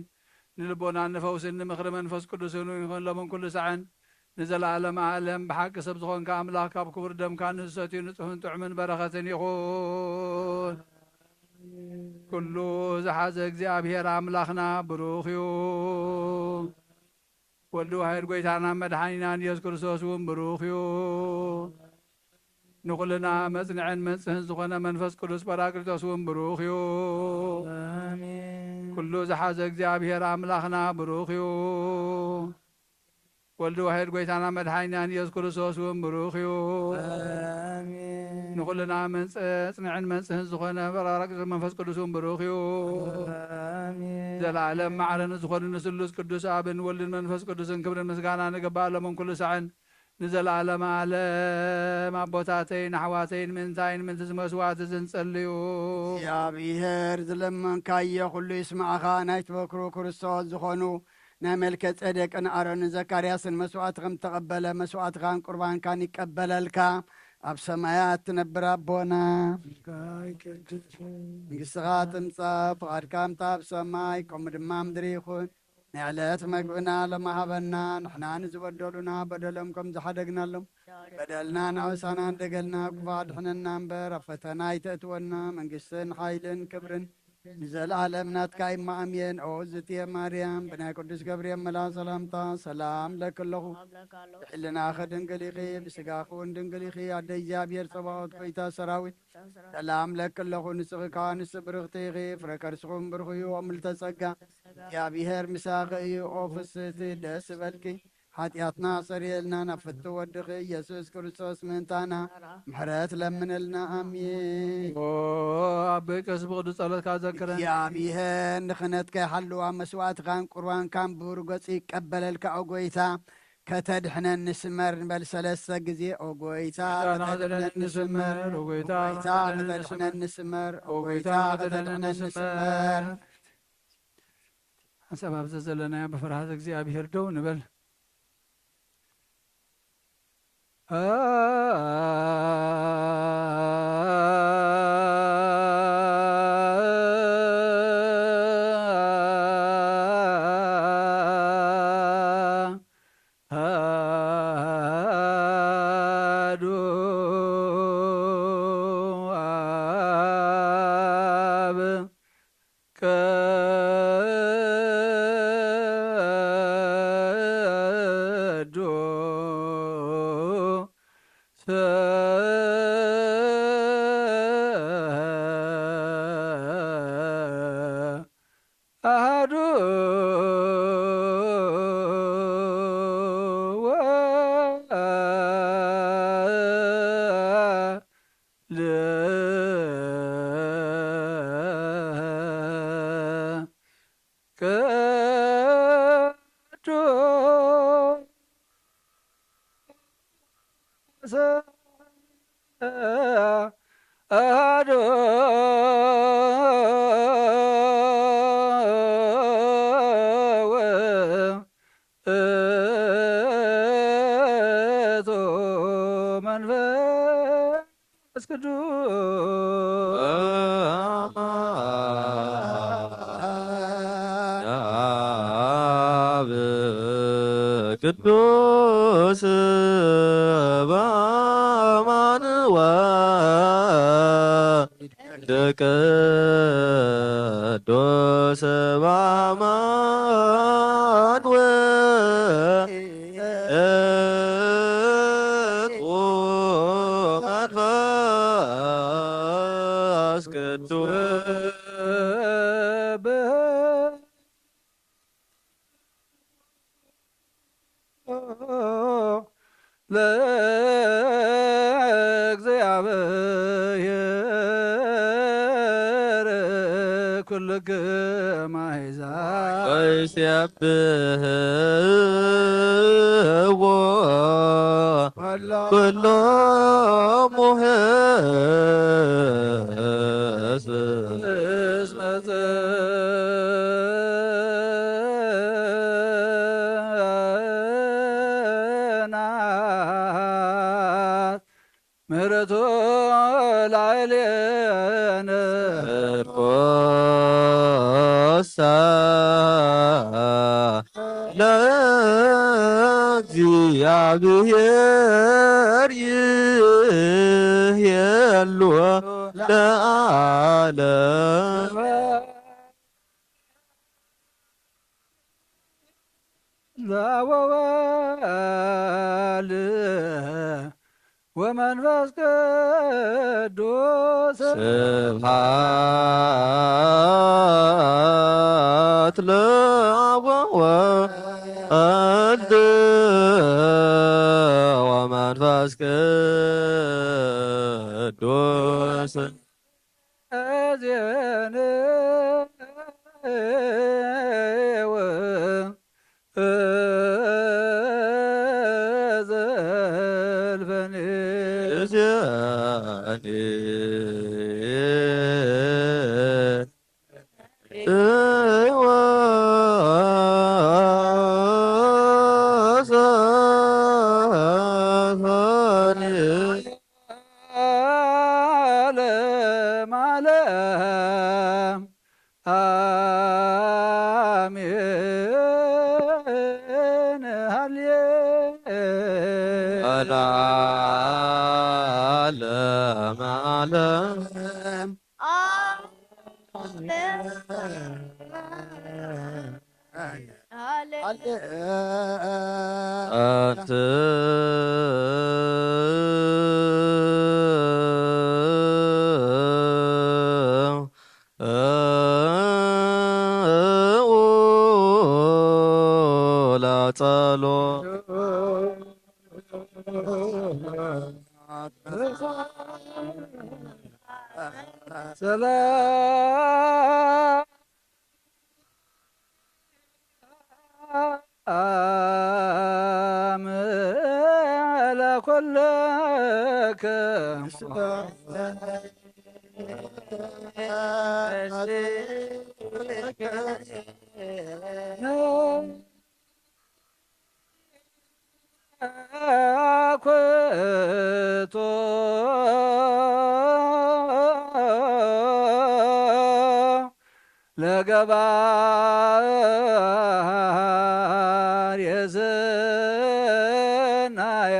ንልቦናን ንፈውስን ንምኽሪ መንፈስ ቅዱስን እውን ይኹን ሎምን ኩሉ ሳዕን። ንዘለዓለም ዓለም ብሓቂ ሰብ ዝኾንካ ኣምላኽ ካብ ክቡር ደምካ ንዝሰትዩ ንጹሕን ጥዑምን በረኸትን ይኹን። ኩሉ ዝሓዘ እግዚኣብሔር ኣምላኽና ብሩኽ እዩ። ወልድ ዋሕድ ጐይታና መድሓኒናን ኢየሱስ ክርስቶስ እውን ብሩኽ እዩ። ንኹልና መጽንዕን መንጽህን ዝኾነ መንፈስ ቅዱስ ጳራቅሊጦስ እውን ብሩኽ እዩ። ኣሜን። ኩሉ ዝሓዘ እግዚኣብሔር ኣምላኽና ብሩኽ እዩ። ወልድ ዋሕድ ጐይታና መድሓኒናን ኢየሱስ ክርስቶስ እውን ብሩኽ እዩ። ኣሜን። ንኹልና መንጽ-፣ መጽንዕን መንጽህን ዝኾነ ጳራቅሊጦስ መንፈስ ቅዱስ እውን ብሩኽ እዩ። ኣሜን። ዘለዓለም ማዕረ ንዝኾኑ ንስሉስ ቅዱስ ኣብን ወልድን መንፈስ ቅዱስን ክብርን ምስጋና ንግባእ ሎምን ኩሉ ሳዕን ንዘለዓለመ ዓለም። ኣቦታተይን ኣሕዋተይን ምእንታይን ምእንቲ እዚ መስዋዕቲ እዚ ንጸልዩ። እግዚኣብሔር ዝለመንካዮ ኩሉ ይስማዕኻ። ናይ ትበክሩ ክርስቶስ ዝኾኑ ናይ መልከ ጼዴቅን ኣሮንን ዘካርያስን መስዋዕቲ ከም ተቐበለ መስዋዕትኻን ቁርባንካን ይቀበለልካ። ኣብ ሰማያት ትነብር ኣቦና፣ መንግስትኻ ትምጻእ፣ ፍቓድካ ከምታ ኣብ ሰማይ ከምኡ ድማ ምድሪ ይኹን። ናይ ዕለት መግብና ሎሚ ሃበና። ንሕና ንዝበደሉና በደሎም ከም ዝሓደግናሎም በደልና ንዕውሳና እንደገልና፣ ክፉእ ኣድሕነና እምበር ኣብ ፈተና ኣይተእትወና። መንግስትን ሓይልን ክብርን ንዘለዓለም ናትካ እማ ኣሜን። ኦ ዝትየ ማርያም፣ ብናይ ቅዱስ ገብርኤል መልኣክ ሰላምታ ሰላም ለኪ ኣለኹ። ብሕልናኺ ድንግል ኢኺ፣ ብስጋኺ እውን ድንግል ኢኺ። ኣደ እግዚኣብሔር ጸባኦት፣ ጎይታ ሰራዊት፣ ሰላም ለኪ ኣለኹ። ንስኺ ከኣ ንስቲ ብርኽቲ ኢኺ፣ ፍረ ከርስኹም ብሩኽ እዩ። ኦ ምልዕተ ጸጋ፣ እግዚኣብሔር ምሳኺ እዩ። ኦ ፍስህቲ፣ ደስ ይበልኪ፣ ሓጢኣትና ኣሰሪየልና፣ ናብ ፍቱ ወድኺ ኢየሱስ ክርስቶስ ምእንታና ምሕረት ለምንልና። ኣሜን። ኦ ኣቦይ ቀሺስ ብቕዱስ ጸሎትካ ዘክረን። እግዚኣብሔር ንኽህነትካ ይሓልዋ፣ መስዋዕትኻን ቁርባንካን ብብሩህ ገጹ ይቀበለልካ። ኦ ጐይታ፣ ከተድሕነኒ ስመር ንበል ሰለስተ ግዜ። ኦ ጐይታ፣ ጌታና ከተድሕነኒ ከተድሕነኒ ስመር፣ ስመር። ኦ ኦ ጐይታ፣ ጐይታ፣ ከተድሕነኒ ከተድሕነኒ ስመር። ስመር። ኦ ኦ ጐይታ፣ ጐይታ፣ ከተድሕነኒ ከተድሕነኒ ስመር። ስመር። ሓንሳብ ኣብዚ ዘለናዮ ብፍርሃት እግዚኣብሔር ደው ንበል። ኣሐዱ ኣብ ቅዱስ ኣሐዱ ወ ቅዱስ አሐዱ ውእቱ መንፈስ ቅዱስ። አብ ቅዱስ በአማን ወወልድ ቅዱስ በአማን ውእቱ መንፈስ ቅዱስ። ለእግዚአብሔር ኩልክም አሕዛብ ወይሴብሕዎ ኩሎሙ ሕዝብ እስመ ጽንዓት ምሕረቱ ላዕሌነ። ርኮሳ ለእግዚአ እግዚአብሔር ይሄሉ ለዓለም። ለወወልድ ወመንፈስ ቅዱስ። ስብሐት ለአብ ወወልድ ወመንፈስ ቅዱስ። እዜን ዘልፈኒ። እዜን ዓለም ዓለም። አሜን። ሃሌ ለዓለም ዓለም። አንት ጸሎት። ሰላም ለኩልክሙ። ኩቶ ለገባር የስናየ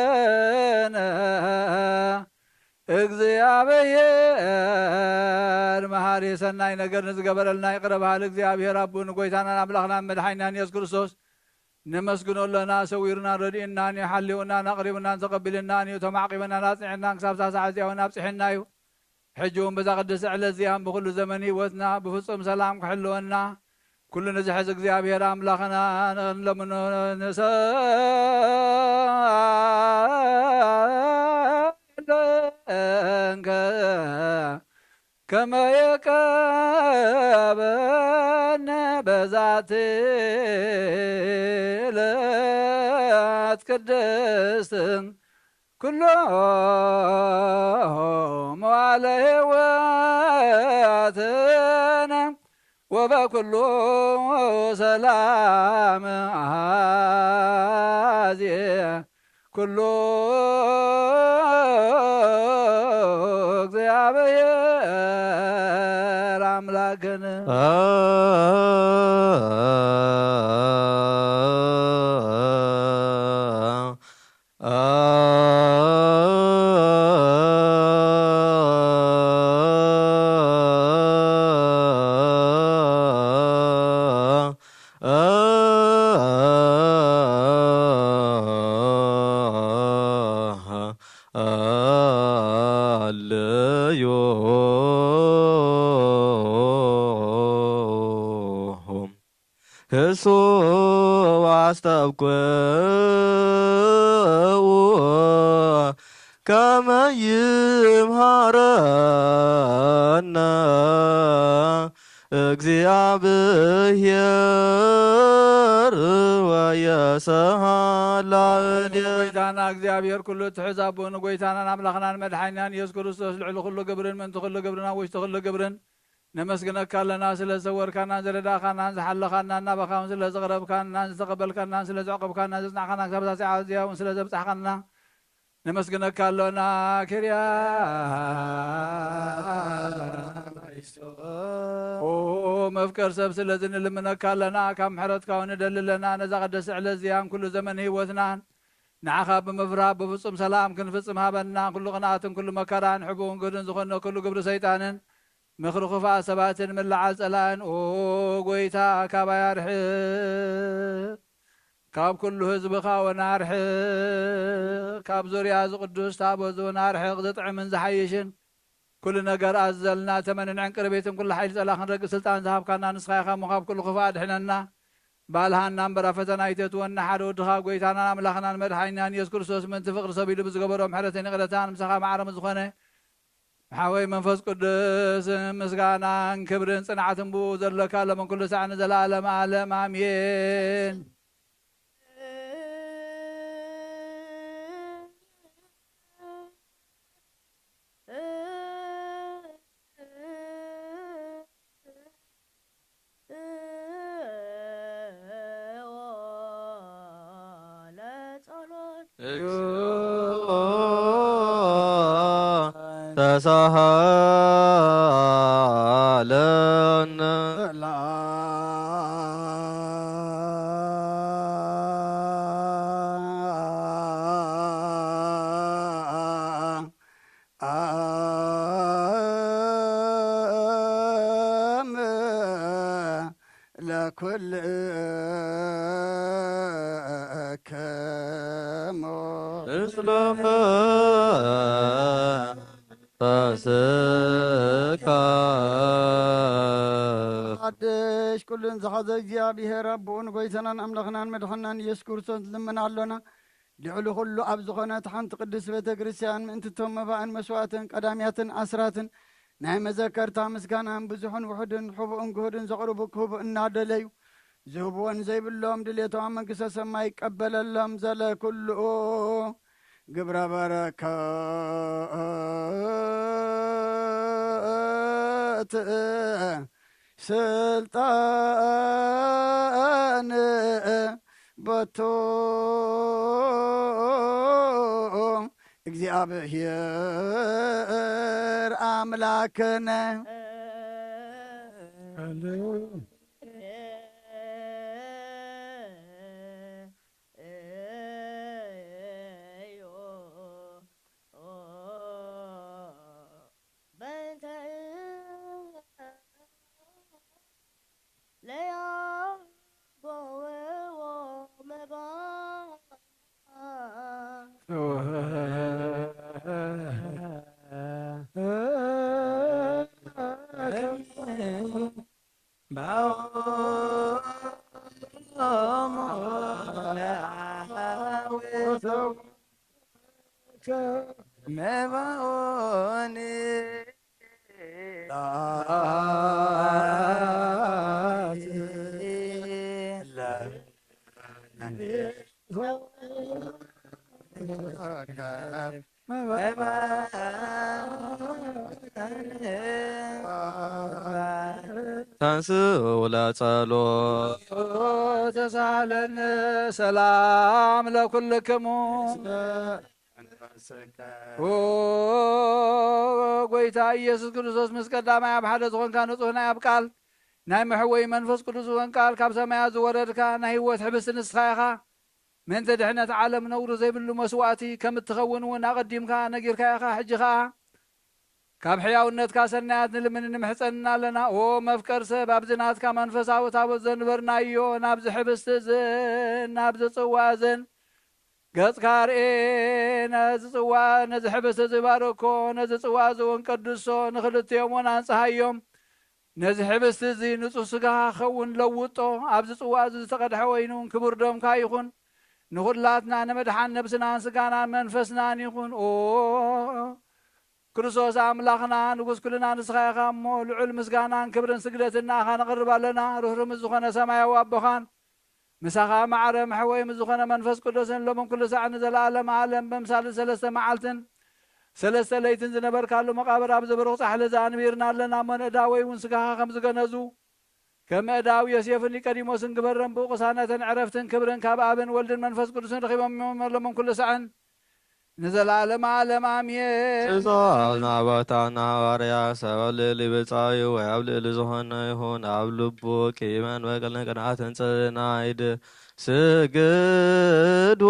ተላእሌነ። እግዚአብሔር መሐሪ ሰናይ ነገር ንዝገበረልና ይቕረ በሃሊ እግዚአብሔር ኣቦን ጎይታናን ኣምላኽናን መድሓኒናን ኢየሱስ ክርስቶስ ነመስግኖ ኣለና። ሰዊሩናን ረድኡናን እዩ፣ ሓልዩናን ኣቕሪቡናን ተቐቢልናን እዩ፣ ተማዕቂበናን ኣጽኒዕናን ክሳብ ሳዕ እዚኣ እውን ኣብጽሒና እዩ። ሕጂ እውን በዛ ቅድስቲ ዕለት እዚኣን ብኹሉ ዘመን ህይወትና ብፍጹም ሰላም ክሕልወና ኩሉ ንዝሕዝ እግዚኣብሔር ኣምላኽና ንለምኖ ንሰለንከ ከመ የቀበነ በዛቲ ዕለት ቅድስት ኩሎ መዋለ ሕይወትነ ወበኩሉ ሰላም አዜ ኩሎ እግዚአብሔር አምላክነ። አለዮ። ህሱ አስተብቅዑ ከመ ይምሃረነ እግዚአብሔር ወየሰሃላ። ጎይታና እግዚኣብሔር ኩሉ እትሕዝ ኣቦ ንጎይታናን ኣምላኽናን መድሓኒናን ኢየሱስ ክርስቶስ ልዕሊ ኩሉ ግብርን ምእንቲ ኩሉ ግብርን ኣብ ውሽጢ ኩሉ ግብርን ነመስግነካ ኣለና፣ ስለ ዝሰወርካናን ዝረዳእካናን ዝሓለኻናን ናባኻ እውን ስለ ዝቕረብካናን ዝተቐበልካናን ስለ ዘዕቆብካናን ዘጽናዕካናን ክሳብ ሳዕ እዚኣ እውን ስለ ዘብጻሕካና ነመስግነካ ኣሎና። ኪርያ ኦ መፍቀር ሰብ፣ ስለዚ ንልምነካ ኣለና፣ ካብ ምሕረትካ እውን ንደሊ ኣለና። ነዛ ቅድስቲ ዕለት እዚኣን ኩሉ ዘመን ህይወትናን ንዓኻ ብምፍራህ ብፍጹም ሰላም ክንፍጽም ሃበና። ኩሉ ቅንኣትን ኩሉ መከራን ሕቡእን ግህድን ዝኾነ ኩሉ ግብሪ ሰይጣንን ምኽሪ ክፉኣት ሰባትን ምልዓል ጸላእን፣ ኦ ጎይታ፣ ካባይ ኣርሕቕ፣ ካብ ኩሉ ህዝብኻ እውን ኣርሕቕ፣ ካብ ዙርያ እዚ ቅዱስ ታቦት እውን ኣርሕቕ። ዝጥዕምን ዝሓይሽን ኩሉ ነገር ኣዘልና፣ ተመንን ዕንቅርቤትን ኩሉ ሓይሊ ጸላእ ክንረግእ ስልጣን ዝሃብካና ንስኻ ኢኻ እሞ፣ ካብ ኩሉ ክፉእ ኣድሕነና። ባልሃና እምበር ኣብ ፈተና ኣይተእትወና። ሓደ ወድኻ ጎይታናን ኣምላኽናን መድሓኒናን የሱስ ክርስቶስ ምእንቲ ፍቕሪ ሰብ ኢሉ ብዝገበሮ ምሕረትን ይቕረታን ምሳኻ ማዕረ ምስ ዝኾነ ሓወይ መንፈስ ቅዱስ ምስጋናን ክብርን ጽንዓትን ብኡ ዘለካ ሎምን ኩሉ ሳዕ ንዘለዓለመ ዓለም ኣሜን። ተሳሃለነ። ለኩልክሙ። እስለፈ ፈስካ። ሓድሽ ኩሉን ዝሓዘ እግዚኣብሔር ኣቦኡ ንጎይታናን ኣምላኽናን መድሓናን ኢየሱስ ክርስቶስ ንልምን ኣሎና። ልዕሊ ኩሉ ኣብ ዝኾነት ሓንቲ ቅድስት ቤተ ክርስቲያን ምእንቲ እቶም መባእን መስዋእትን ቀዳምያትን ኣስራትን ናይ መዘከርታ ምስጋናን ብዙሕን ውሑድን ሕቡእን ግሁድን ዘቕርቡ ክህቡ እናደለዩ ዝህብዎን ዘይብሎም ድሌቶም ኣብ መንግስተ ሰማይ ይቀበለሎም። ዘለ ኩሉ ግብረ በረከት ስልጣን በቱ እግዚኣብሔር ኣምላክነ። ተንስኡ ለጸሎት። ተሳለነ ሰላም ለኩልክሙ። ኦ ጎይታ ኢየሱስ ክርስቶስ፣ ምስ ቀዳማይ ኣብ ሓደ ዝኾንካ ንጹሕ ናይ ኣብ ቃል ናይ መሕወይ መንፈስ ቅዱስ ዝኾን ቃል ካብ ሰማያት ዝወረድካ ናይ ህይወት ሕብስቲ ንስኻ ኢኻ። ምእንቲ ድሕነት ዓለም ነውሪ ዘይብሉ መስዋእቲ ከም እትኸውን እውን ኣቐዲምካ ነጊርካ ኢኻ። ሕጂ ኸኣ ካብ ሕያውነትካ ሰናያት ንልምን ንምሕጸንና ኣለና። ኦ መፍቀር ሰብ፣ ኣብዚ ናትካ መንፈሳዊ ታቦት ዘንበርናዮ ናብዚ ሕብስቲ እዝን ናብዚ ጽዋ እዝን ገጽካ ርኤ። ነዚ ጽዋ ነዚ ሕብስቲ እዚ ባርኮ፣ ነዚ ጽዋ እዚ እውን ቀድሶ፣ ንኽልቲኦም እውን ኣንጽሃዮም። ነዚ ሕብስቲ እዚ ንጹህ ስጋኻ ክኸውን ለውጦ። ኣብዚ ጽዋ እዚ ዝተቐድሐ ወይኑ ክቡር ደምካ ይኹን። ንኹላትና ንምድሓን ነብስናን ስጋናን መንፈስናን ይኹን። ኦ ክርስቶስ ኣምላኽና ንጉስ ኩልና ንስኻ ኢኻ እሞ፣ ልዑል ምስጋናን ክብርን ስግደትን ንኣኻ ነቕርብ ኣለና። ርህሩህ ምስ ዝኾነ ሰማያዊ ኣቦኻን ምሳኻ ማዕረ መሕወይ ምስ ዝኾነ መንፈስ ቅዱስን ሎምን ኩሉ ሳዕ ንዘለኣለም ዓለም ብምሳል ሰለስተ መዓልትን ሰለስተ ለይትን ዝነበርካሉ መቓብር ኣብዚ ብሩኽ ጻሕሊ እዚ ኣንቢርና ኣለና እሞ፣ ንእዳወይ እውን ስጋኻ ከም ዝገነዙ ከም እዳው ዮሴፍን ኒቆዲሞስን ግበረን። ብኡ ቅሳነትን ዕረፍትን ክብርን ካብ ኣብን ወልድን መንፈስ ቅዱስን ረኺቦም እዮም። ሎምን ኩሉ ሳዕን ንዘለዓለመ ዓለም ኣሜን። ብፁዕ ኣቦታትና ሐዋርያ ሰብ ኣብ ልዕሊ ብጻዩ ወይ ኣብ ልዕሊ ዝኾነ ይኹን ኣብ ልቡ ቂምን በቀልን ቅንዓትን ጽንዓይድ ስግዱ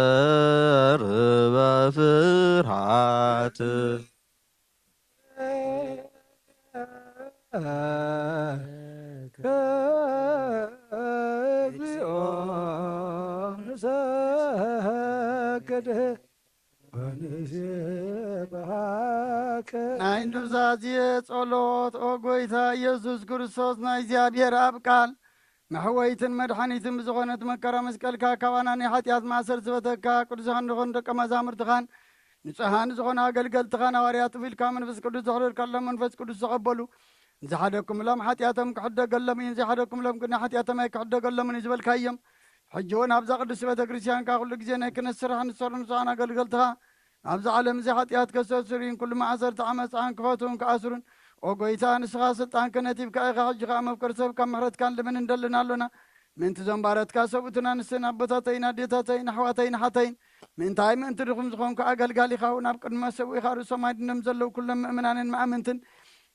ለእግዚኣብሔር በፍርሃት። እግዚኦ ንሰግድ ወንሴብሐከ። ናይ ኑዛዜ ጸሎት። ኦ ጎይታ ኢየሱስ ክርስቶስ፣ ናይ እግዚኣብሔር ኣብ ቃል መሕወይትን መድሓኒትን ብዝኾነት መከራ መስቀልካ ካባና ናይ ሓጢኣት ማእሰር ዝበተካ ቅዱሳን ዝኾኑ ደቀ መዛሙርትኻን ንጹሃን ዝኾኑ ኣገልገልትኻን ሃዋርያት እቢልካ መንፈስ ቅዱስ ዘሕደርካሎም መንፈስ ቅዱስ ዝቐበሉ ዝሓደኩምሎም ሓጢኣቶም ክሕደገሎም እዩ፣ ዘይሓደኩምሎም ግን ሓጢኣቶም ኣይክሕደገሎምን እዩ ዝበልካዮም። ሕጂ እውን ኣብዛ ቅድስቲ ቤተ ክርስቲያንካ ኩሉ ግዜ ናይ ክህነት ስራሕ ንሰሩ ንጹሃን ኣገልገልትኻ ኣብዚ ዓለም እዚ ሓጢኣት ከስተስርዩን ኩሉ ማእሰርቲ ዓመፃን ክፈትውን ክኣስሩን። ኦ ጎይታ፣ ንስኻ ስልጣን ክህነት ሂብካ ኢኻ። ሕጂ ኸዓ መፍቀር ሰብ ካብ ምሕረትካን ልምን እንደልን ኣሎና። ምእንቲ ዞም ባረትካ ሰብኡትን ኣንስትን ኣቦታተይን ኣዴታተይን ኣሕዋተይን ሓተይን ምእንታይ ምእንቲ ድኹም ዝኾንኩ ኣገልጋሊኻ እውን ኣብ ቅድሚ መሰውኢኻ ርእሶም ኣይድነም ዘለዉ ኩሎም ምእምናንን መኣምንትን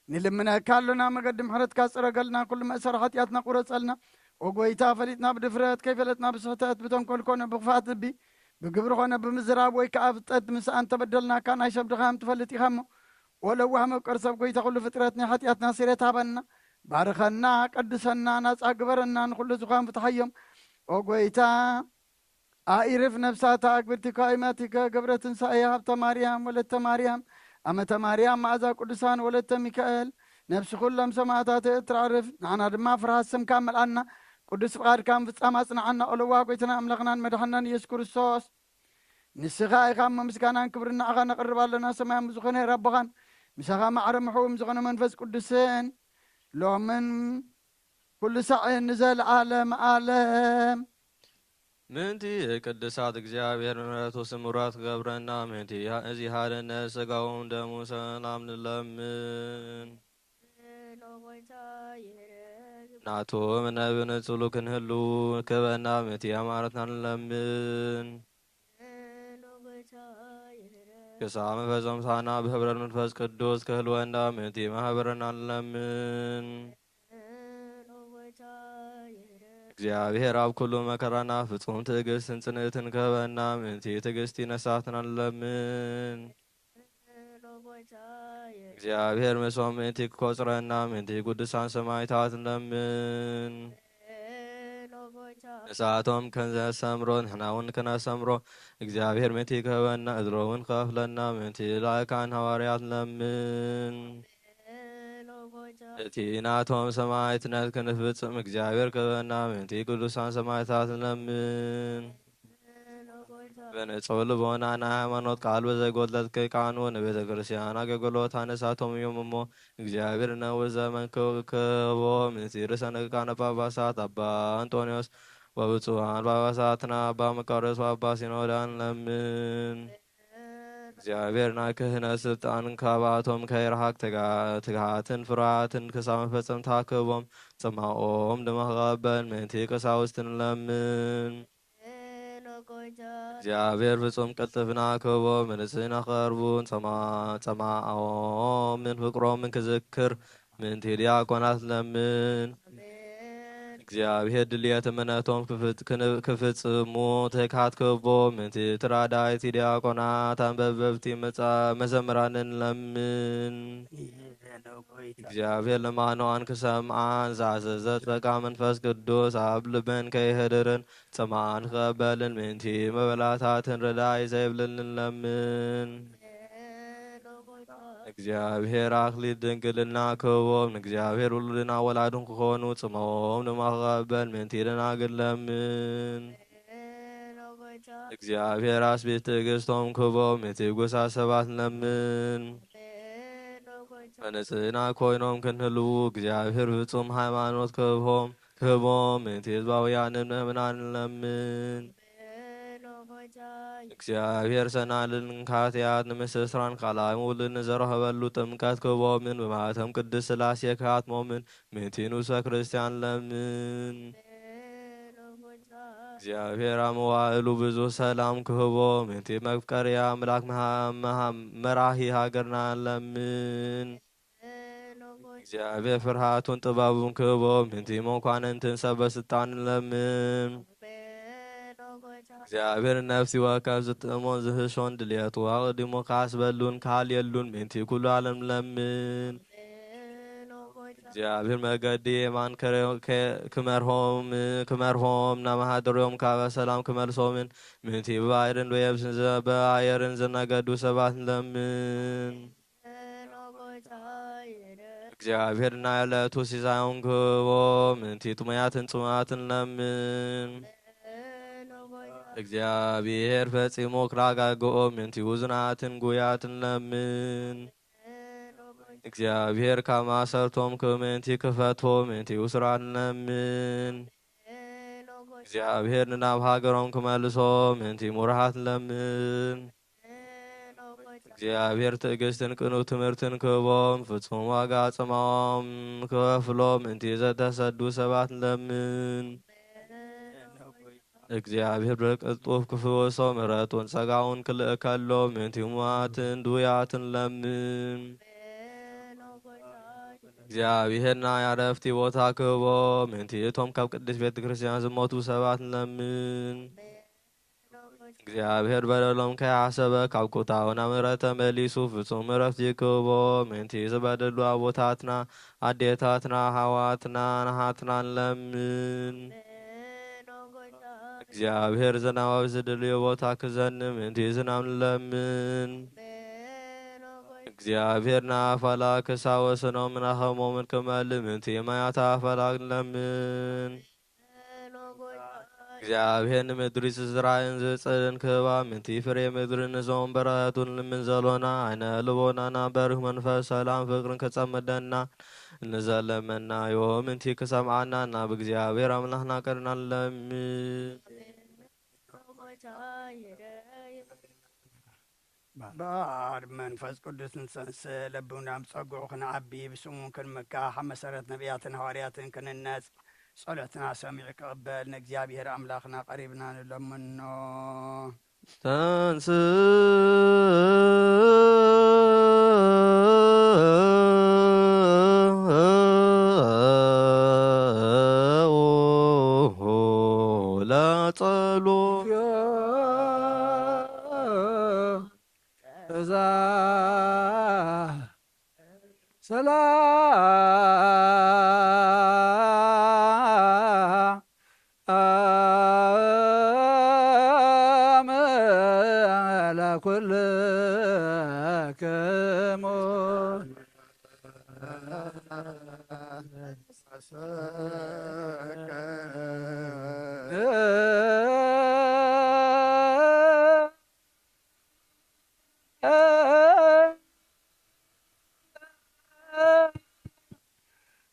ንልምነካ ኣሎና። መገዲ ምሕረትካ ጽረገልና፣ ኩሉ መእሰሪ ሓጢኣትና ቁረጸልና። ኦ ጎይታ፣ ፈሊጥና ብድፍረት፣ ከይፈለጥና ብስሕተት፣ ብተንኮል ኮነ ብኽፍኣት ልቢ፣ ብግብሪ ኾነ ብምዝራብ ወይ ከኣ ፍጠት ምስኣን ተበደልናካ፣ ናይ ሰብ ድኻም ትፈልጥ ኢኻ እሞ፣ ወለዋህ መፍቀር ሰብ ጎይታ ኩሉ ፍጥረት ናይ ሓጢኣትና ስሬት ሃበና፣ ባርኸና፣ ቀድሰና፣ ናጻ ግበረና፣ ንኹሉ ዝዃን ፍትሓዮም። ኦ ጎይታ፣ ኣኢርፍ ነፍሳታ ኣግብርቲካ ኢማቲከ ገብረ ትንሳኤ ሃብተ ማርያም ወለተ ማርያም ኣመተ ማርያም መኣዛ ቅዱሳን ወለተ ሚካኤል ነፍሲ ኩሎም ሰማእታት እትራርፍ ንዓና ድማ ፍርሃት ስምካ መልኣና ቅዱስ ፍቓድካ ምፍጻም ኣጽንዓና ኦለዋ ጎይትና ኣምላኽናን መድሓናን ኢየሱስ ክርስቶስ ንስኻ ኢኻ እሞ ምስጋናን ክብርን ንዓኻ ነቕርብ ኣለና ሰማያም ዝኾነ ኣቦኻን ምሳኻ ማዕረ ምሕውም ዝኾነ መንፈስ ቅዱስን ሎምን ኩሉ ሳዕን ንዘለዓለም ዓለም ምእንቲ ቅድሳት እግዚኣብሔር ምሕረቱ ስምራት ክገብረና ምእንቲ እዚ ሓድነት ስጋውን ደሙ ሰላም ንለምን። ናቱ እምነ ብንጽሉ ክንህሉ ክበና ምእንቲ ኣማረትና ንለምን። ክሳብ መፈጸምታና ብህብረት መንፈስ ቅዱስ ክህልወና ምእንቲ ማህበረና ንለምን። እግዚኣብሔር ኣብ ኩሉ መከራና ፍጹም ትዕግስትን ጽንዕትን ክህበና ምእንቲ ትዕግስቲ ነሳትና ንለምን። እግዚኣብሔር ምስኦም ምእንቲ ክቆጽረና ምእንቲ ቅዱሳን ሰማዕታት ንለምን። ንሳቶም ከም ዘሰምሮ ንሕና እውን ክነሰምሮ እግዚኣብሔር ምእንቲ ክህበና እድሮ እውን ክኸፍለና ምእንቲ ልኡካን ሃዋርያት ንለምን። እቲ ናቶም ሰማዕትነት ክንፍጽም እግዚኣብሔር ክህበና ምእንቲ ቅዱሳን ሰማዕታት ንለምን። ብንጹህ ልቦና ናይ ሃይማኖት ቃል ብዘይጎድለት ከይቃኑ ንቤተ ክርስቲያን ኣገልግሎት ኣነሳቶም እዮም እሞ እግዚኣብሔር ነዊሕ ዘመን ክህቦ ምእንቲ ርእሰ ሊቃነ ጳጳሳት ኣባ ኣንጦንዮስ ወብፁዓን ጳጳሳትና ኣባ መቃርዮስ ወኣባ ሲኖዳ ንለምን። እግዚኣብሔር ናይ ክህነት ስልጣን ካብኣቶም ከይረሓቅ ትጋ-፣ ትግሃትን ፍርሃትን ክሳብ መፈጸምታ ክህቦም ጽማኦም ድማ ክቐበል ምእንቲ ቀሳውስቲ ንለምን። እግዚኣብሔር ፍጹም ቅልጥፍና ክህቦም ንጽህና ክቐርቡን ጸማ-፣ ጸማኦምን ፍቅሮምን ክዝክር ምእንቲ ዲያቆናት ለምን። እግዚኣብሔር ድልየት እምነቶም ክፍጽ-፣ ክን-፣ ክፍጽሙ ትካት ክህቦም ምእንቲ ተራዳይቲ ዲያቆናት ኣንበብቲ መጻ-፣ መዘምራንን ለምን። እግዚኣብሔር ልማኖኣን ክሰምዓን ዝኣዘዘ ጸጋ መንፈስ ቅዱስ ኣብ ልበን ከይህድርን ጽምኣን ክቐበልን ምእንቲ መበላታትን ረዳኢ ዘይብልን ንለምን። እግዚኣብሔር ኣክሊል ድንግልና ክህቦም ንእግዚኣብሔር ውሉድና ወላድን ክኾኑ ጽምኦም ድማ ክቐበል ምእንቲ ደናግል ለምን። እግዚኣብሔር ኣስቢት ትዕግስቶም ክህቦም ምእንቲ ጉሳ ሰባት ንለምን። ብንጽህና ኮይኖም ክንህልዉ እግዚኣብሔር ፍጹም ሃይማኖት ክህቦም ክህቦም ምእንቲ ህዝባውያንን ምእምናንን ንለምን። እግዚኣብሔር ሰናልን ካህትያት ንምስስራን ካልኣይ ምውልድ ንዘረኸበሉ ጥምቀት ክህቦምን ብማህተም ቅድስት ሥላሴ ክሃትሞምን ምእንቲ ንጉሰ ክርስቲያን ለምን። እግዚኣብሔር ኣብ መዋእሉ ብዙ ሰላም ክህቦ ምእንቲ መፍቀሪ ኣምላክ መሃ-፣ መሃ-፣ መራሂ ሃገርና ለምን። እግዚኣብሔር ፍርሃቱን ጥበቡን ክህቦ ምእንቲ መኳንንትን ሰበ ስልጣንን ለምን። እግዚኣብሔር ነፍሲ ወከፍ ዝጥዕሞን ዝህሾን ድልየቱ ኣቕዲሙ ክሓስበሉን ክሃልየሉን ምእንቲ ኩሉ ዓለም ለምን። እግዚኣብሔር መገዲ የማን ከረ-፣ ከ-፣ ክመርሆም፣ ክመርሆም ናብ ማሃደሮም ካበ ሰላም ክመልሶምን ምእንቲ ብባሕርን ብየብስን ዘ-፣ ብኣየርን ዝነገዱ ሰባት ለምን። እግዚኣብሔር ናይ ዕለቱ ሲሳዮም ክህቦ ምእንቲ ጥሙያትን ጽሙኣትን ለምን። እግዚኣብሔር ፈጺሙ ክራጋግኦ ምእንቲ ውዙናትን ጉያትን ለምን። እግዚኣብሔር ካብ ማሰርቶም ክምእንቲ ክፈትዎ ምእንቲ ውሱራት ለምን። እግዚኣብሔር ንናብ ሃገሮም ክመልሶ ምእንቲ ሙርሃት ለምን። እግዚኣብሔር ትዕግስትን ቅኑዕ ትምህርትን ክህቦም ፍጹም ዋጋ ጽማዎም ክኸፍሎ ምእንቲ ዘተሰዱ ሰባት ለምን። እግዚኣብሔር ብቅልጡፍ ክፍወሶ ምሕረቱን ጸጋውን ክልእከሎ ምእንቲ ሙዋትን ድውያትን ለምን። እግዚኣብሔር ናይ ዕረፍቲ ቦታ ክህቦ ምእንቲ እቶም ካብ ቅድስት ቤተ ክርስቲያን ዝሞቱ ሰባት ለምን። እግዚኣብሔር በደሎም ከይሓሰበ ካብ ቁጣው ናብ ምሕረት ተመሊሱ ፍጹም ዕረፍቲ ክህቦ ምእንቲ ዝበደሉ ኣቦታትና ኣዴታትና ኣሕዋትና ኣሓትና ንለምን። እግዚኣብሔር ዝናብ ኣብ ዝደልዮ ቦታ ክዘንብ ምእንቲ ዝናብ ንለምን። እግዚኣብሔር ንኣፈላግ ክሳወስኖምን ኣኸሞምን ክመልእ ምእንቲ ማያት ኣፈላግ ንለምን። እግዚኣብሔር ንምድሪ ዝዝራእን ዝጽርን ክህባ ምእንቲ ፍሬ ምድሪ ንዞም በረኸቱ ንልምን ዘሎና ኣይነ ልቦናና በርህ መንፈስ ሰላም ፍቅርን ክጸምደና ንዘለመናዮ ምእንቲ ክሰምዓና ናብ እግዚኣብሔር ኣምላኽና ቀርና ንለምን። ብኣብ መንፈስ ቅዱስ ንጸንስ ለብና ብጸግዑ ክንዓቢ ብስሙ ክንምካሕ ኣብ መሰረት ነቢያትን ሃዋርያትን ክንነጽ ጸሎትና ሰሚዑ ክቕበል ንእግዚኣብሔር ኣምላኽና ቀሪብና ንለምኖ። ተንስ ለጸሉ እዛ ሰላም ለኩልክሙ።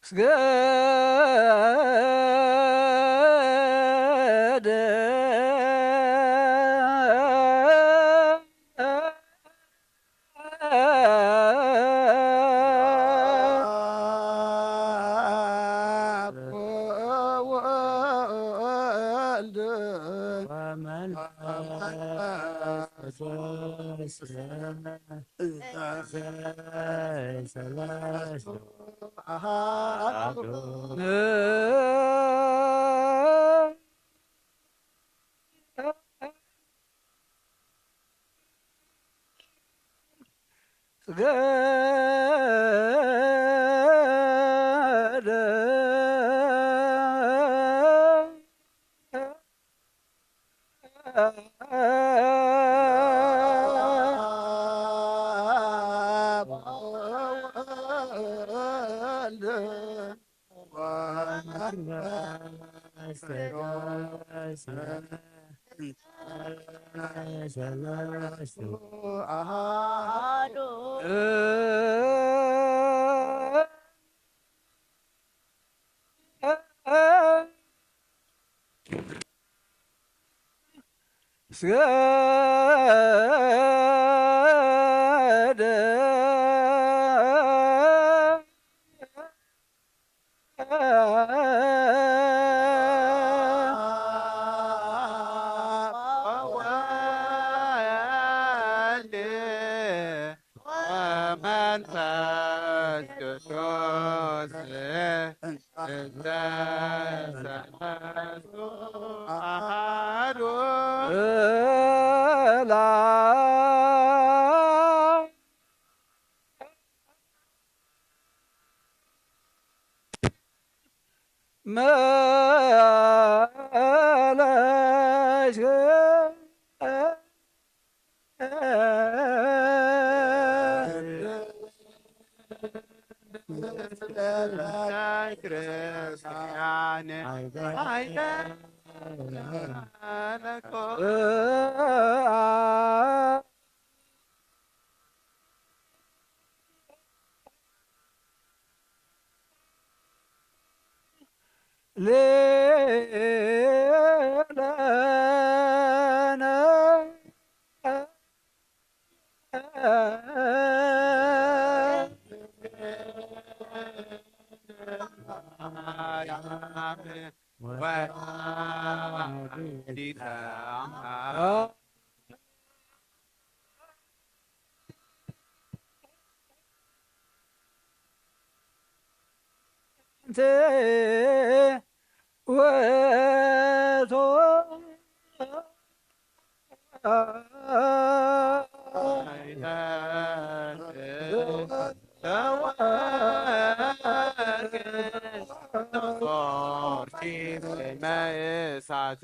ስገደ ወወልድ ወመንፈስ ቅዱስ። ስገደ ወወልድ ወመንፈስ ቅዱስ እንተ ሰለስቱ አሐዱ እላ መለሽ ክርስቲያን አይደለኮ ሌለነ ወላዲተ አምላክ። እንተ ወቶ ወመስዋዕተ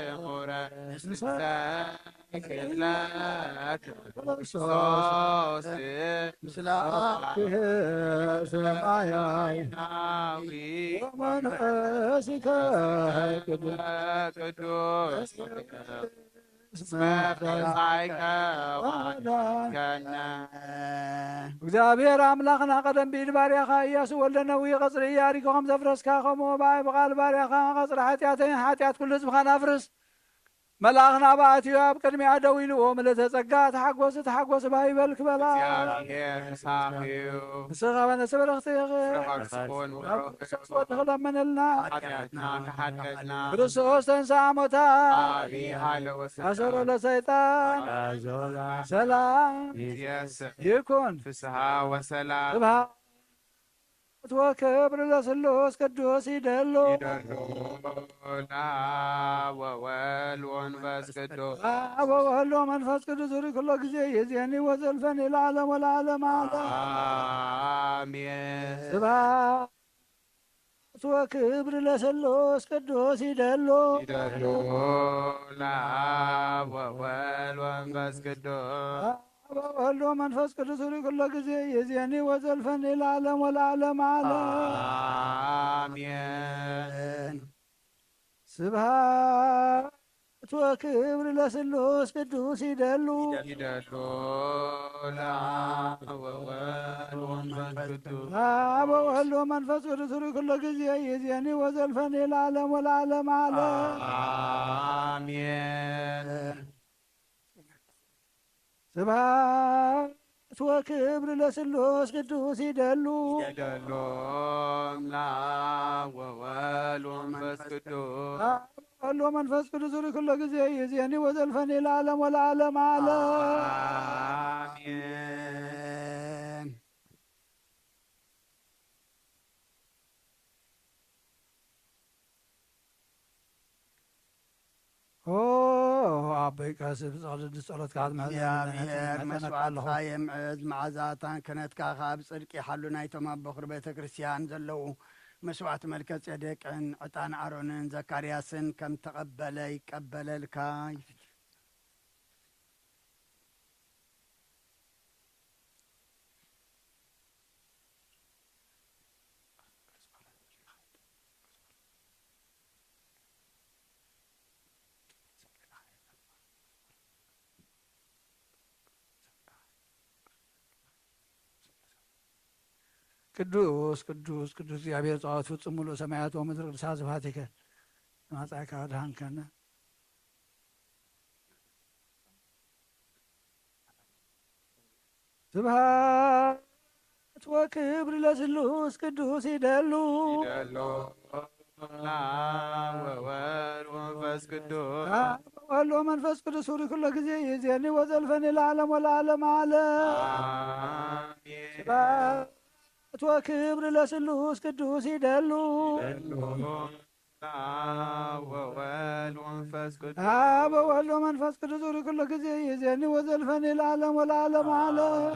ስሙረ ምስለ ክርስቶስ ምስለ አብህ ሰማያዊ ወመንፈስከ ቅዱስ እስመ ፈጻይከ ዋዳከነ። እግዚኣብሔር ኣምላኽና ቀደም ብኢድ ባርያኻ ኢያሱ ወልደ ነዊ ቀጽሪ ኢያሪኮ ከም ዘፍረስካ፣ ከምኡ ብኣይ ብቓል ባርያኻ ቀጽሪ ሓጢኣተይን ሓጢኣት ኩሉ ህዝብኻን ኣፍርስ። መልኣኽ ናብኣ ኣትዩ ኣብ ቅድሚኣ ደው ኢልዎ፣ ምልእተ ጸጋ ተሓጎሲ ተሓጎሲ ባህ ይበል ክበላ። እግዚኣብሔር ምሳኺ እዩ። ንስኻ በነሰ በረኽቲ ኢኺ። ፍረ ከርስኹን ብሩኽ እዩ። ክርስቶስ ወዲ ክለምንልና። ሓጢኣትና ክሓደልና። ክርስቶስ ተንሥአ እሙታን። ዓቢ ሃለወ ስልጣን። ኣሰሮ ለሰይጣን። ኣዞላ። ሰላም። ይትየስእ። ይኩን። ፍስሃ ወሰላም። ስብሃት ወክብር ለስሉስ ቅዱስ ይደሉ። ይደሉ ለአብ ወወልድ ወመንፈስ ቅዱስ። አብ ወወልድ ወመንፈስ ቅዱስ ሪ ኩሎ ጊዜ ይዜኒ ወዘልፈኒ ለዓለም ወለዓለም ዓለም። አሜን። ስብሐት ወክብር ለስሉስ ቅዱስ ይደሉ። ይደሉ ለአብ ወወልድ ወመንፈስ ቅዱስ። አብ ወወልድ ወመንፈስ ቅዱስ ሪ ኩሎ ጊዜ ይዜኒ ወዘልፈኒ ለዓለም ወለዓለም ዓለም። አሜን። ስብሐት ወክብር ለስሉስ ቅዱስ ይደሉ። ይደሉ ለአብ ወወልድ ወመንፈስ ቅዱስ። አብ ወወልድ ወመንፈስ ቅዱስ ሪ ኩሎ ጊዜ ይዜኒ ወዘልፈኒ ለዓለም ወለዓለም ዓለም። አሜን። ስብሐት ወክብር ለስሉስ ቅዱስ ይደሉ። ይደሉ ለአብ ወወልድ ወመንፈስ ቅዱስ። አብ ወወልድ ወመንፈስ ቅዱስ ሪ ኩሎ ጊዜ ይዜኒ ወዘልፈኒ ለዓለም ወለዓለም ዓለም። አሜን። ኦ ኣቦይ ቀሲስ ብጸቕልዲ ጸሎትካ ክትምሕረና እግዚኣብሔር መሕጸነካ ኣለኹ። መስዋዕትካ የምዕዝ፣ መዓዛ እታን ክህነትካ ከኣ ብጽድቂ ይሓሉ። ናይቶም ኣብ በኹሪ ቤተ ክርስቲያን ዘለዉ መስዋዕቲ መልከ ጼዴቅን ዕጣን ኣሮንን ዘካርያስን ከም ተቐበለ ይቀበለልካ። ቅዱስ ቅዱስ ቅዱስ እግዚኣብሔር ጸባኦት ፍጹም ምሉእ ሰማያት ወምድር ቅዱሳት ስብሐቲከ መጻእካ ኣድኃንከነ። ስብሐት ወክብር ለስሉስ ቅዱስ ይደሉ ይደሎ ለአብ ወወልድ ወመንፈስ ቅዱስ አብ ወወልድ ወመንፈስ ቅዱስ ሁሪ ኩሎ ጊዜ ይዜኒ ወዘልፈኒ ለዓለም ወለዓለም ዓለም። አሜን። ስብሐት ወክብር ለስሉስ ቅዱስ ይደሉ ይደሎ ለአብ ወወልድ ወመንፈስ ቅዱስ አብ ወወልድ ወመንፈስ ቅዱስ ሁሪ ኩሎ ጊዜ ይዜኒ ወዘልፈኒ ለዓለም ወለዓለም ዓለም።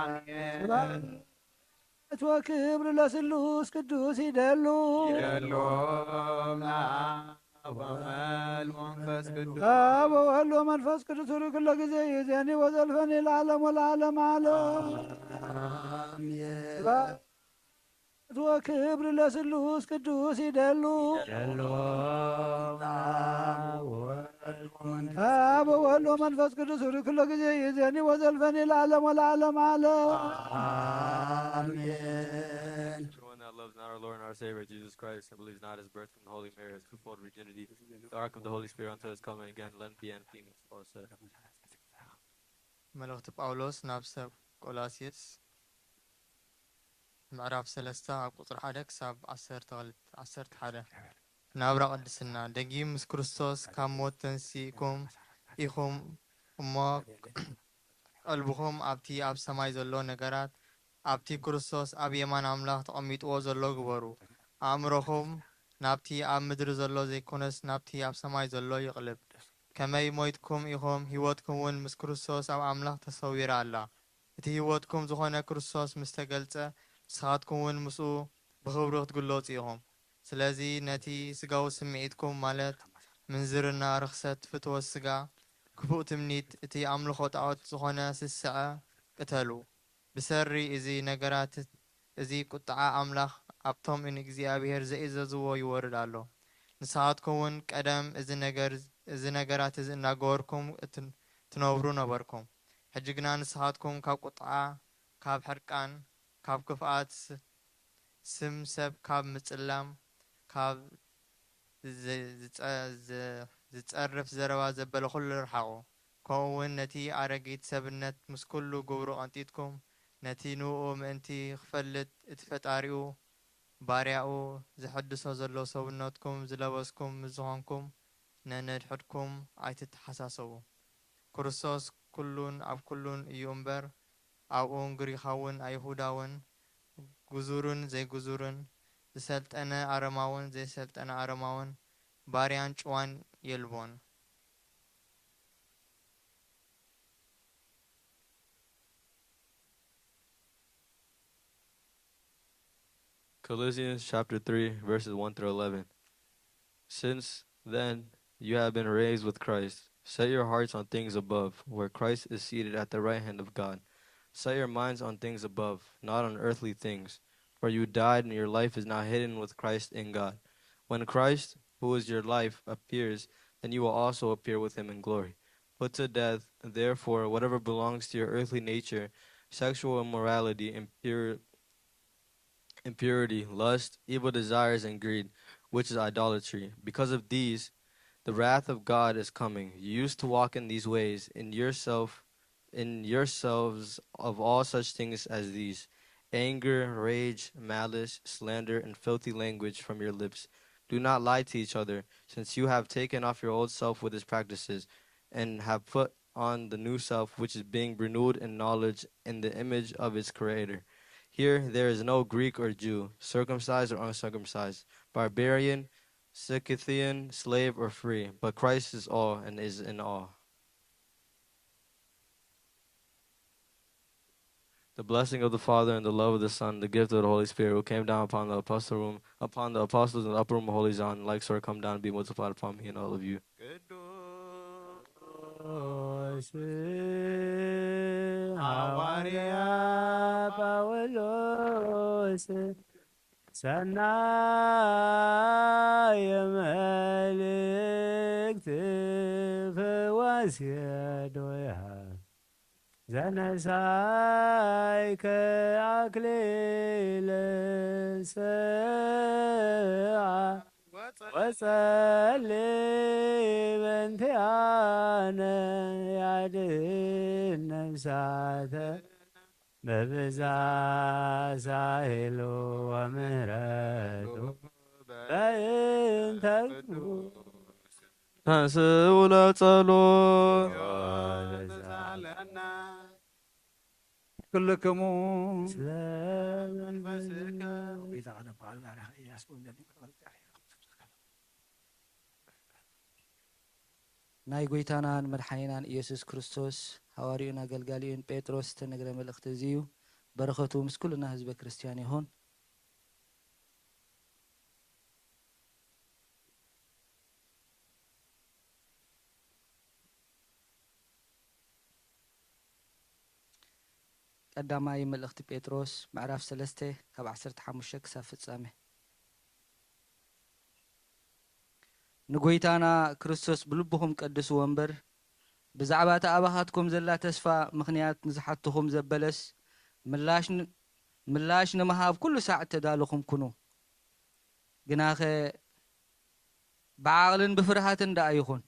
አሜን። ስብሐት ወክብር ለስሉስ ቅዱስ ይደሉ ይደሎ ለአብ ወወልድ ወመንፈስ ቅዱስ አብ ወወልድ ወመንፈስ ቅዱስ ሁሪ ኩሎ ጊዜ ይዜኒ ወዘልፈኒ ለዓለም ወለዓለም ዓለም። አሜን። ስብሐት ወክብር ለስሉስ ቅዱስ ይደሉ ይደሎ አብ ወወልድ ወመንፈስ ቅዱስ ሁሪ ኩሎ ጊዜ ይዜኒ ወዘልፈኒ ለዓለም ወለዓለም ዓለም። አሜን። Everyone that loves not our Lord and our Savior Jesus Christ and believes not his birth from the Holy Mary, his twofold virginity, the ark of the Holy Spirit until his coming again, let him be empty and full of sin. መልእኽቲ ጳውሎስ ናብ ሰብ ቆላስይስ ምዕራፍ ሰለስተ ካብ ቁጽሪ ሓደ ክሳብ ዓሰርተ ሓደ። ናብራ ቅድስና ደጊም ምስ ክርስቶስ ካብ ሞት ተንሲእኩም ኢኹም እሞ ቀልብኹም ኣብቲ ኣብ ሰማይ ዘሎ ነገራት ኣብቲ ክርስቶስ ኣብ የማን ኣምላኽ ተቐሚጥዎ ዘሎ ግበሩ። ኣእምሮኹም ናብቲ ኣብ ምድሪ ዘሎ ዘይኮነስ ናብቲ ኣብ ሰማይ ዘሎ ይቕልብ። ከመይ ሞይትኩም ኢኹም፣ ህይወትኩም እውን ምስ ክርስቶስ ኣብ ኣምላኽ ተሰዊራ ኣላ። እቲ ህይወትኩም ዝኾነ ክርስቶስ ምስ ተገልጸ፣ ንስኻትኩም እውን ምስኡ ብኽብሪ ክትግለጹ ኢኹም። ስለዚ ነቲ ስጋዊ ስምዒትኩም፣ ማለት ምንዝርና፣ ርኽሰት፣ ፍትወት ስጋ፣ ክፉእ ትምኒት፣ እቲ ኣምልኾ ጣዖት ዝኾነ ስስዐ ቅተሉ። ብሰሪ እዚ ነገራት እዚ ቁጥዓ ኣምላኽ ኣብቶም ንእግዚኣብሔር ዘእዘዝዎ ይወርድ ኣሎ። ንስኻትኩም እውን ቀደም እዚ ነገር እዚ ነገራት እዚ እናገበርኩም እትን- ትነብሩ ነበርኩም። ሕጂ ግና ንስኻትኩም ካብ ቁጥዓ፣ ካብ ሕርቃን፣ ካብ ክፍኣት፣ ስ- ስም ሰብ ካብ ምጽላም፣ ካብ ዝ- ዝጸ- ዝ- ዝጸርፍ ዘረባ ዘበለ ኩሉ ርሓቑ። ከምኡ እውን ነቲ ኣረጊት ሰብነት ምስ ኩሉ ግብሩ ቀንጢጥኩም፣ ነቲ ንእኡ ምእንቲ ክፈልጥ እቲ ፈጣሪኡ ባርያኡ ዘሐድሶ ዘሎ ሰብነትኩም ዝለበስኩም ምስ ዝኾንኩም፣ ነነድሕድኩም ኣይትተሓሳሰቡ። ክርስቶስ ኩሉን ኣብ ኩሉን እዩ እምበር፣ ኣብኡን ግሪኻውን ኣይሁዳውን፣ ግዙርን ዘይግዙርን፣ ዝሰልጠነ ኣረማውን ዘይሰልጠነ ኣረማውን፣ ባርያን ጭዋን የልቦን። Colossians chapter three, verses one through eleven. Since then you have been raised with Christ. Set your hearts on things above, where Christ is seated at the right hand of God. Set your minds on things above, not on earthly things. For you died, and your life is now hidden with Christ in God. When Christ, who is your life, appears, then you will also appear with him in glory. Put to death, therefore, whatever belongs to your earthly nature: sexual immorality, impure, impurity, lust, evil desires, and greed, which is idolatry. Because of these, the wrath of God is coming. You used to walk in these ways in yourself, in yourselves of all such things as these: anger, rage, malice, slander, and filthy language from your lips. Do not lie to each other, since you have taken off your old self with its practices, and have put on the new self, which is being renewed in knowledge in the image of its creator. Here there is no Greek or Jew, circumcised or uncircumcised, barbarian Scythian, slave or free, but Christ is all and is in all. The blessing of the Father and the love of the Son, the gift of the Holy Spirit, who came down upon the apostle room, upon the apostles in the upper room of Holy John, like sort come down and be multiplied upon me and all of you. ቅዱስ ሐዋርያ ጳውሎስ ሰናየ መልእክት ፈዋስየ ዶያ ዘነሳይከ ኣክሊለ ሰዓ ወጸሊ በንቲኣነ ያድን ነፍሳተ በብዛ ሳይሉ ወምህረቱ በእንተ ተንስኡ ለጸሎት ኩልክሙ ስለ መንፈስከ ናይ ጎይታናን መድሓኒናን ኢየሱስ ክርስቶስ ሃዋርዩን ኣገልጋሊኡን ጴጥሮስ ዝተነግረ መልእኽቲ እዚ እዩ። በረኸቱ ምስ ኩልና ህዝበ ክርስትያን ይኹን። ቀዳማይ መልእኽቲ ጴጥሮስ ምዕራፍ ሰለስተ ካብ ዓሰርተ ሓሙሽተ ክሳብ ፍጻሜ። ንጎይታና ክርስቶስ ብልብኹም ቀድስዎ እምበር፣ ብዛዕባ እታ ኣባኻትኩም ዘላ ተስፋ ምኽንያት ንዝሓትኹም ዘበለስ፣ ምላሽ ን-፣ ምላሽ ንምሃብ ኩሉ ሳዕ እተዳለኹም ኩኑ። ግናኸ ብዓቕልን ብፍርሃትን ደኣ ይኹን።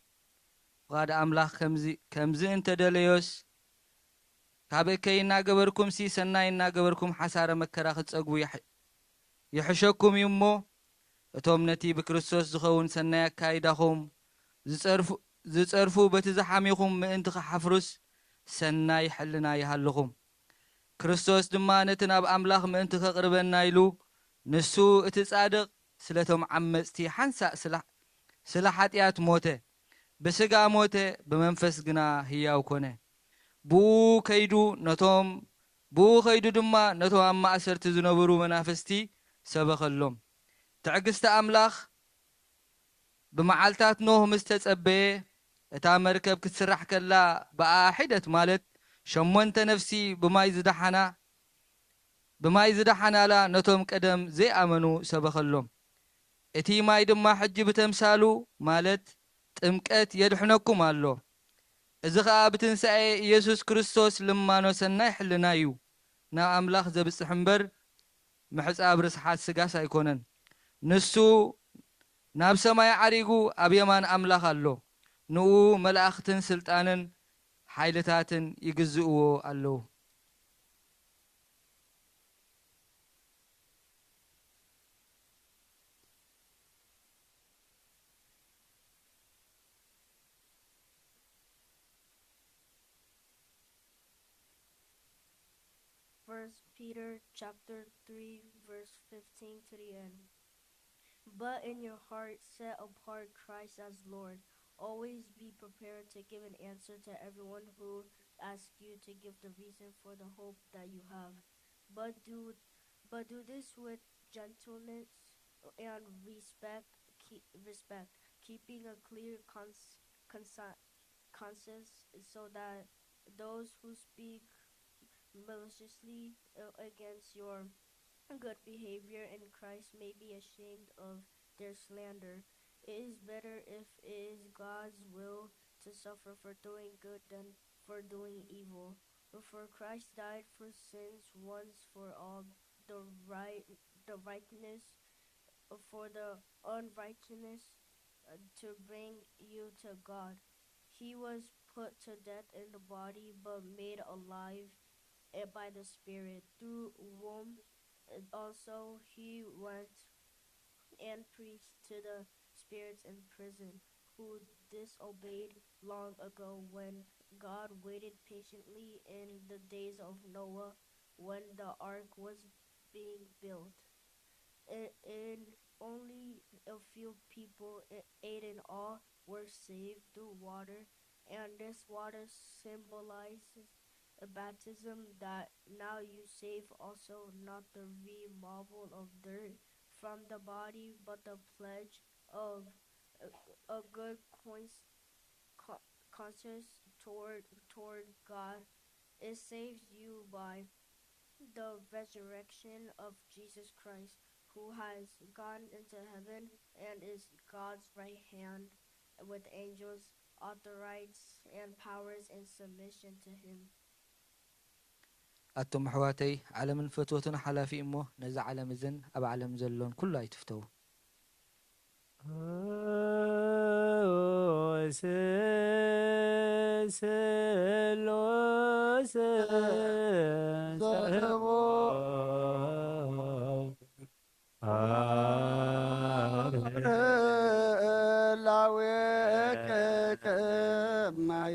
ፍቓድ ኣምላኽ ከምዚ፣ ከምዚ እንተ ደለዮስ፣ ካብ እከይ እናገበርኩምሲ ሰናይ እናገበርኩም ሓሳረ መከራ ክትጸግቡ ይሕ-፣ ይሕሸኩም እዩ እሞ፣ እቶም ነቲ ብክርስቶስ ዝኸውን ሰናይ ኣካይዳኹም ዝጸርፉ፣ ዝጸርፉ በቲ ዝሓሜኹም ምእንቲ ክሓፍሩስ ሰናይ ሕልና ይሃልኹም። ክርስቶስ ድማ ነቲ ናብ ኣምላኽ ምእንቲ ከቕርበና ኢሉ፣ ንሱ እቲ ጻድቕ ስለቶም ዓመጽቲ ሓንሳእ ስለ፣ ስለ ሓጢኣት ሞተ። ብስጋ ሞተ፣ ብመንፈስ ግና ህያው ኮነ። ብኡ ከይዱ ነቶም፣ ብኡ ከይዱ ድማ ነቶም ኣብ ማእሰርቲ ዝነበሩ መናፍስቲ ሰበኸሎም። ትዕግስቲ ኣምላኽ ብመዓልታት ኖህ ምስ ተጸበየ፣ እታ መርከብ ክትስራሕ ከላ ብኣኣ ሒደት፣ ማለት ሸሞንተ ነፍሲ ብማይ ዝደሓና፣ ብማይ ዝደሓናላ ነቶም ቀደም ዘይኣመኑ ሰበኸሎም። እቲ ማይ ድማ ሕጂ ብተምሳሉ፣ ማለት ጥምቀት፣ የድሕነኩም ኣሎ። እዚ ኸኣ ብትንሳኤ ኢየሱስ ክርስቶስ ልማኖ ሰናይ ሕልና እዩ፣ ናብ ኣምላኽ ዘብጽሕ እምበር፣ ምሕጻብ ርስሓት ስጋስ ኣይኮነን። ንሱ ናብ ሰማይ ዓሪጉ ኣብ የማን ኣምላኽ ኣሎ። ንኡ መላእኽትን ስልጣንን ሓይልታትን ይግዝእዎ ኣለዉ። First Peter chapter three, verse fifteen to the end. But in your heart set apart Christ as Lord. Always be prepared to give an answer to everyone who asks you to give the reason for the hope that you have. But do, but do this with gentleness and respect, keep, respect, keeping a clear cons-, consi-, conscience, so that those who speak maliciously, uh, against your good behavior in Christ may be ashamed of their slander. It is better, if it is God's will, to suffer for doing good than for doing evil. For Christ died for sins once for all, the right, the righteousness for the unrighteousness, uh, to bring you to God. He was put to death in the body, but made alive, eh, by the Spirit, through whom, eh, also he went and preached to the spirits in prison, who disobeyed long ago, when God waited patiently in the days of Noah, when the ark was being built. In, in, Only a few people, e- eight in all, were saved through water, and this water symbolizes a baptism that now you save also, not the removal of dirt from the body, but the pledge of a, a good coins, co- conscience toward toward God. It saves you by the resurrection of Jesus Christ, who has gone into heaven and is God's right hand with angels, authorities, and powers in submission to him. ኣቱም ኣሕዋተይ፣ ዓለምን ፍትወቱን ሓላፊ እሞ፣ ነዚ ዓለም እዝን ኣብ ዓለም ዘሎን ኩሉ ኣይትፍተዉ።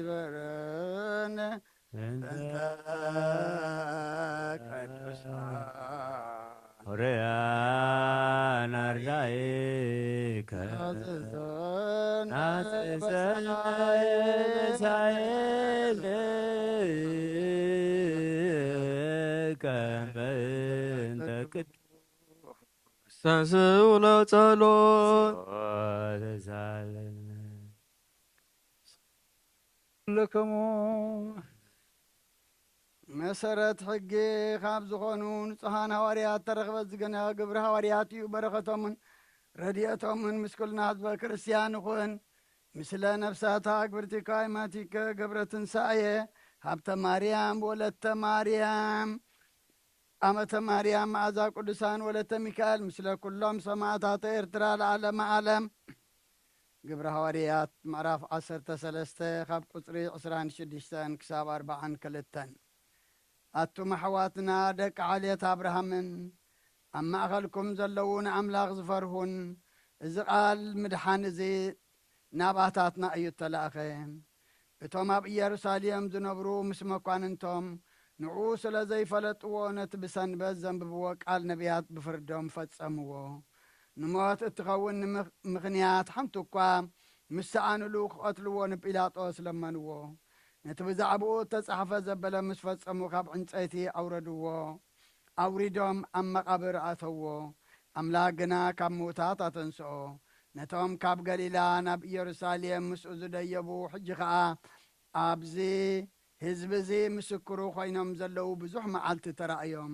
ማይበርን እንተ ቅዱሳን ርያን ኣርዳኢከ ናጽሰ ምሳኤል ከመ እንተ ቅዱስ ተስእሎ ጸሎት ተሳለነ ኩልክሙ መሰረት ሕጊ ካብ ዝኾኑ ንጹሓን ሃዋርያት ተረኽበት ዝገነ ግብሪ ሃዋርያት እዩ። በረኸቶምን ረድኤቶምን ምስ ኩልና ህዝበ ክርስቲያን ይኹን። ምስለ ነፍሳታ ግብርቲ ካይማቲከ ገብረ ትንሳኤ ሃብተ ማርያም ወለተ ማርያም ኣመተ ማርያም መዓዛ ቅዱሳን ወለተ ሚካኤል ምስለ ኩሎም ሰማዕታተ ኤርትራ ለዓለመ ዓለም። ግብረ ሃዋርያት ምዕራፍ ዓሰርተ ሰለስተ ካብ ቁጽሪ ዕስራን ሽዱሽተን ክሳብ ኣርባዓን ክልተን። ኣቱም ኣሕዋትና ደቂ ዓሌት ኣብርሃምን ኣብ ማእኸልኩም ዘለዉ ንኣምላኽ ዝፈርሁን፣ እዚ ቃል ምድሓን እዚ ናባታትና እዩ እተላእኸ። እቶም ኣብ ኢየሩሳሌም ዝነብሩ ምስ መኳንንቶም ንዕኡ ስለ ዘይፈለጥዎ ነቲ ብሰንበት ዘንብብዎ ቃል ነቢያት ብፍርዶም ፈጸምዎ። ንሞት እትኸውን ንምኽ- ምኽንያት ሓንቲ እኳ ምስ ሰኣኑሉ ክቐትልዎ ንጲላጦስ ለመንዎ። ነቲ ብዛዕባኡ እተጻሕፈ ዘበለ ምስ ፈጸሙ ካብ ዕንጸይቲ ኣውረድዎ። ኣውሪዶም ኣብ መቓብር ኣተዎ። ኣምላኽ ግና ካብ ምዉታት ኣተንስኦ። ነቶም ካብ ገሊላ ናብ ኢየሩሳሌም ምስኡ ዝደየቡ ሕጂ ኸኣ ኣብዚ ህዝቢ እዚ ምስክሩ ኮይኖም ዘለዉ ብዙሕ መዓልቲ ተራእዮም።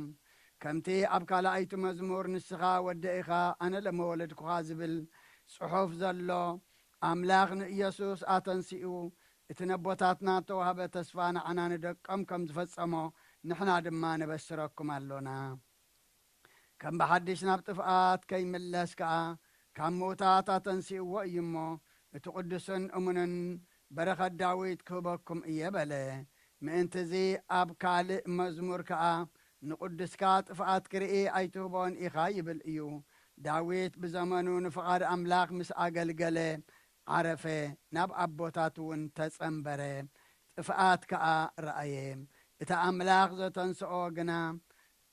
ከምቲ ኣብ ካልኣይቲ መዝሙር ንስኻ ወደ ኢኻ ኣነ ለመወለድኩኻ ዝብል ጽሑፍ ዘሎ ኣምላኽ ንኢየሱስ ኣተንሲኡ እቲ ነቦታትና እተዋህበ ተስፋ ንዓና ንደቆም ከም ዝፈጸሞ ንሕና ድማ ነበስረኩም ኣሎና። ከም ብሓድሽ ናብ ጥፍኣት ከይምለስ ከኣ ካብ ምዉታት ኣተንሲእዎ እዩ እሞ፣ እቲ ቅዱስን እሙንን በረኸት ዳዊት ክህበኩም እየ በለ። ምእንቲ እዚ ኣብ ካልእ መዝሙር ከኣ፣ ንቅዱስካ ጥፍኣት ክርኢ ኣይትህቦን ኢኻ ይብል እዩ። ዳዊት ብዘመኑ ንፍቓድ ኣምላኽ ምስ ኣገልገለ ዓረፈ፣ ናብ ኣቦታቱ እውን ተጸንበረ፣ ጥፍኣት ከኣ ረኣየ። እቲ ኣምላኽ ዘተንስኦ ግና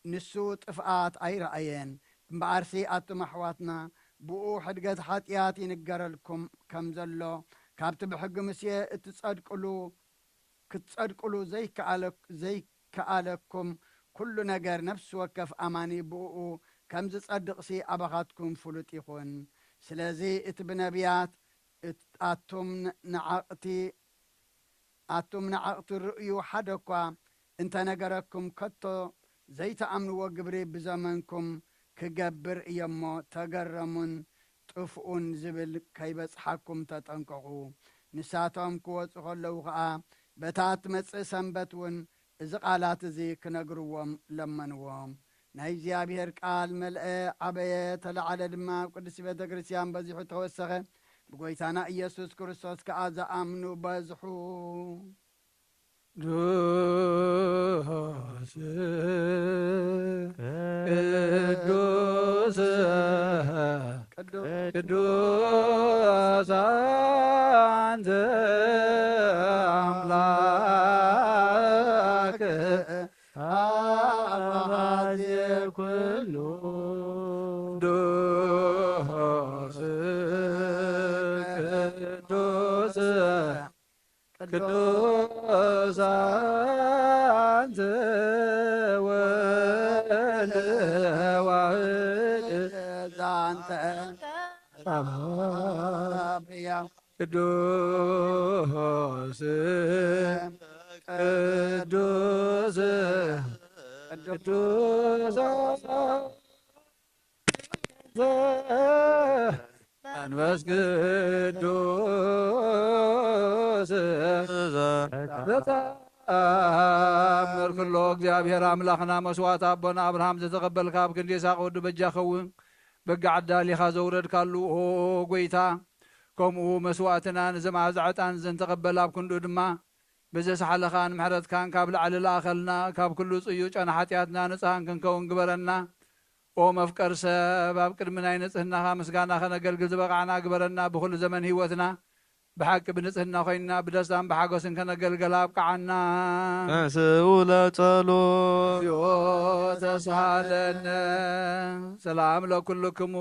ንሱ ጥፍኣት ኣይረኣየን። እምበኣርሲ ኣቱም ኣሕዋትና፣ ብኡ ሕድገት ሓጢኣት ይንገረልኩም ከም ዘሎ፣ ካብቲ ብሕጊ ሙሴ እትጸድቅሉ ክትጸድቅሉ ዘይከኣለ ዘይከኣለኩም ኩሉ ነገር ነፍሲ ወከፍ ኣማኒ ብእኡ ከም ዝጸድቕሲ ኣባኻትኩም ፍሉጥ ይኹን። ስለዚ እቲ ብነቢያት እት- ኣቱም ን- ንዓቕቲ ኣቱም ንዓቕቲ ርእዩ ሓደ እኳ እንተነገረኩም ከቶ ዘይትኣምንዎ ግብሪ ብዘመንኩም ክገብር እየሞ ተገረሙን ጥፍኡን ዝብል ከይበጽሓኩም ተጠንቀቑ። ንሳቶም ክወጹ ከለዉ ኸኣ በታ እትመጽእ ሰንበት እውን እዚ ቃላት እዚ ክነግርዎም ለመንዎም። ናይ እግዚኣብሔር ቃል መልአ፣ ዓበየ፣ ተለዓለ ድማ ኣብ ቅድስቲ ቤተ ክርስቲያን በዚሑ ተወሰኸ። ብጎይታና ኢየሱስ ክርስቶስ ከኣ ዝኣምኑ በዝሑ። ቅዱስ ቅዱስ ቅዱስ ኣንተ ኣምላክ ኣባዜ ኩሉ ቅዱሳን ወልድ ዋህድ ዛንተ ቅዱስ ቅዱስ ቅዱስ መንፈስ ቅዱስ በተአምር ኩሎ። እግዚኣብሔር ኣምላኽና መስዋዕት ኣቦና ኣብርሃም ዘተቐበልካ ኣብ ክንዲ ይስሐቅ ወዱ በጃ ኸውን በጋ ዓዳ ሊኻ ዘውረድካሉ ኦ ጎይታ፣ ከምኡ መስዋዕትና ንዘማዕዛ ዕጣን ዘንተቐበል ኣብ ክንዱ ድማ ብዘስሓለኻን ምሕረትካን ካብ ላዕሊ ለኣኸልና፣ ካብ ኩሉ ጽዩ ጨና ሓጢኣትና ንጽሃን ክንከውን ግበረና። ኦ መፍቀር ሰብ፣ ኣብ ቅድሚ ናይ ንጽህናኻ ምስጋና ከነገልግል ዝበቓዕና ግበረና። ብኹሉ ዘመን ህይወትና ብሓቂ ብንጽህና ኮይንና ብደስታን ብሓጎስን ከነገልገል ኣብቅዓና። ተንስኡ ለጸሎት። እግዚኦ ተስሃለነ። ሰላም ለኩልክሙ።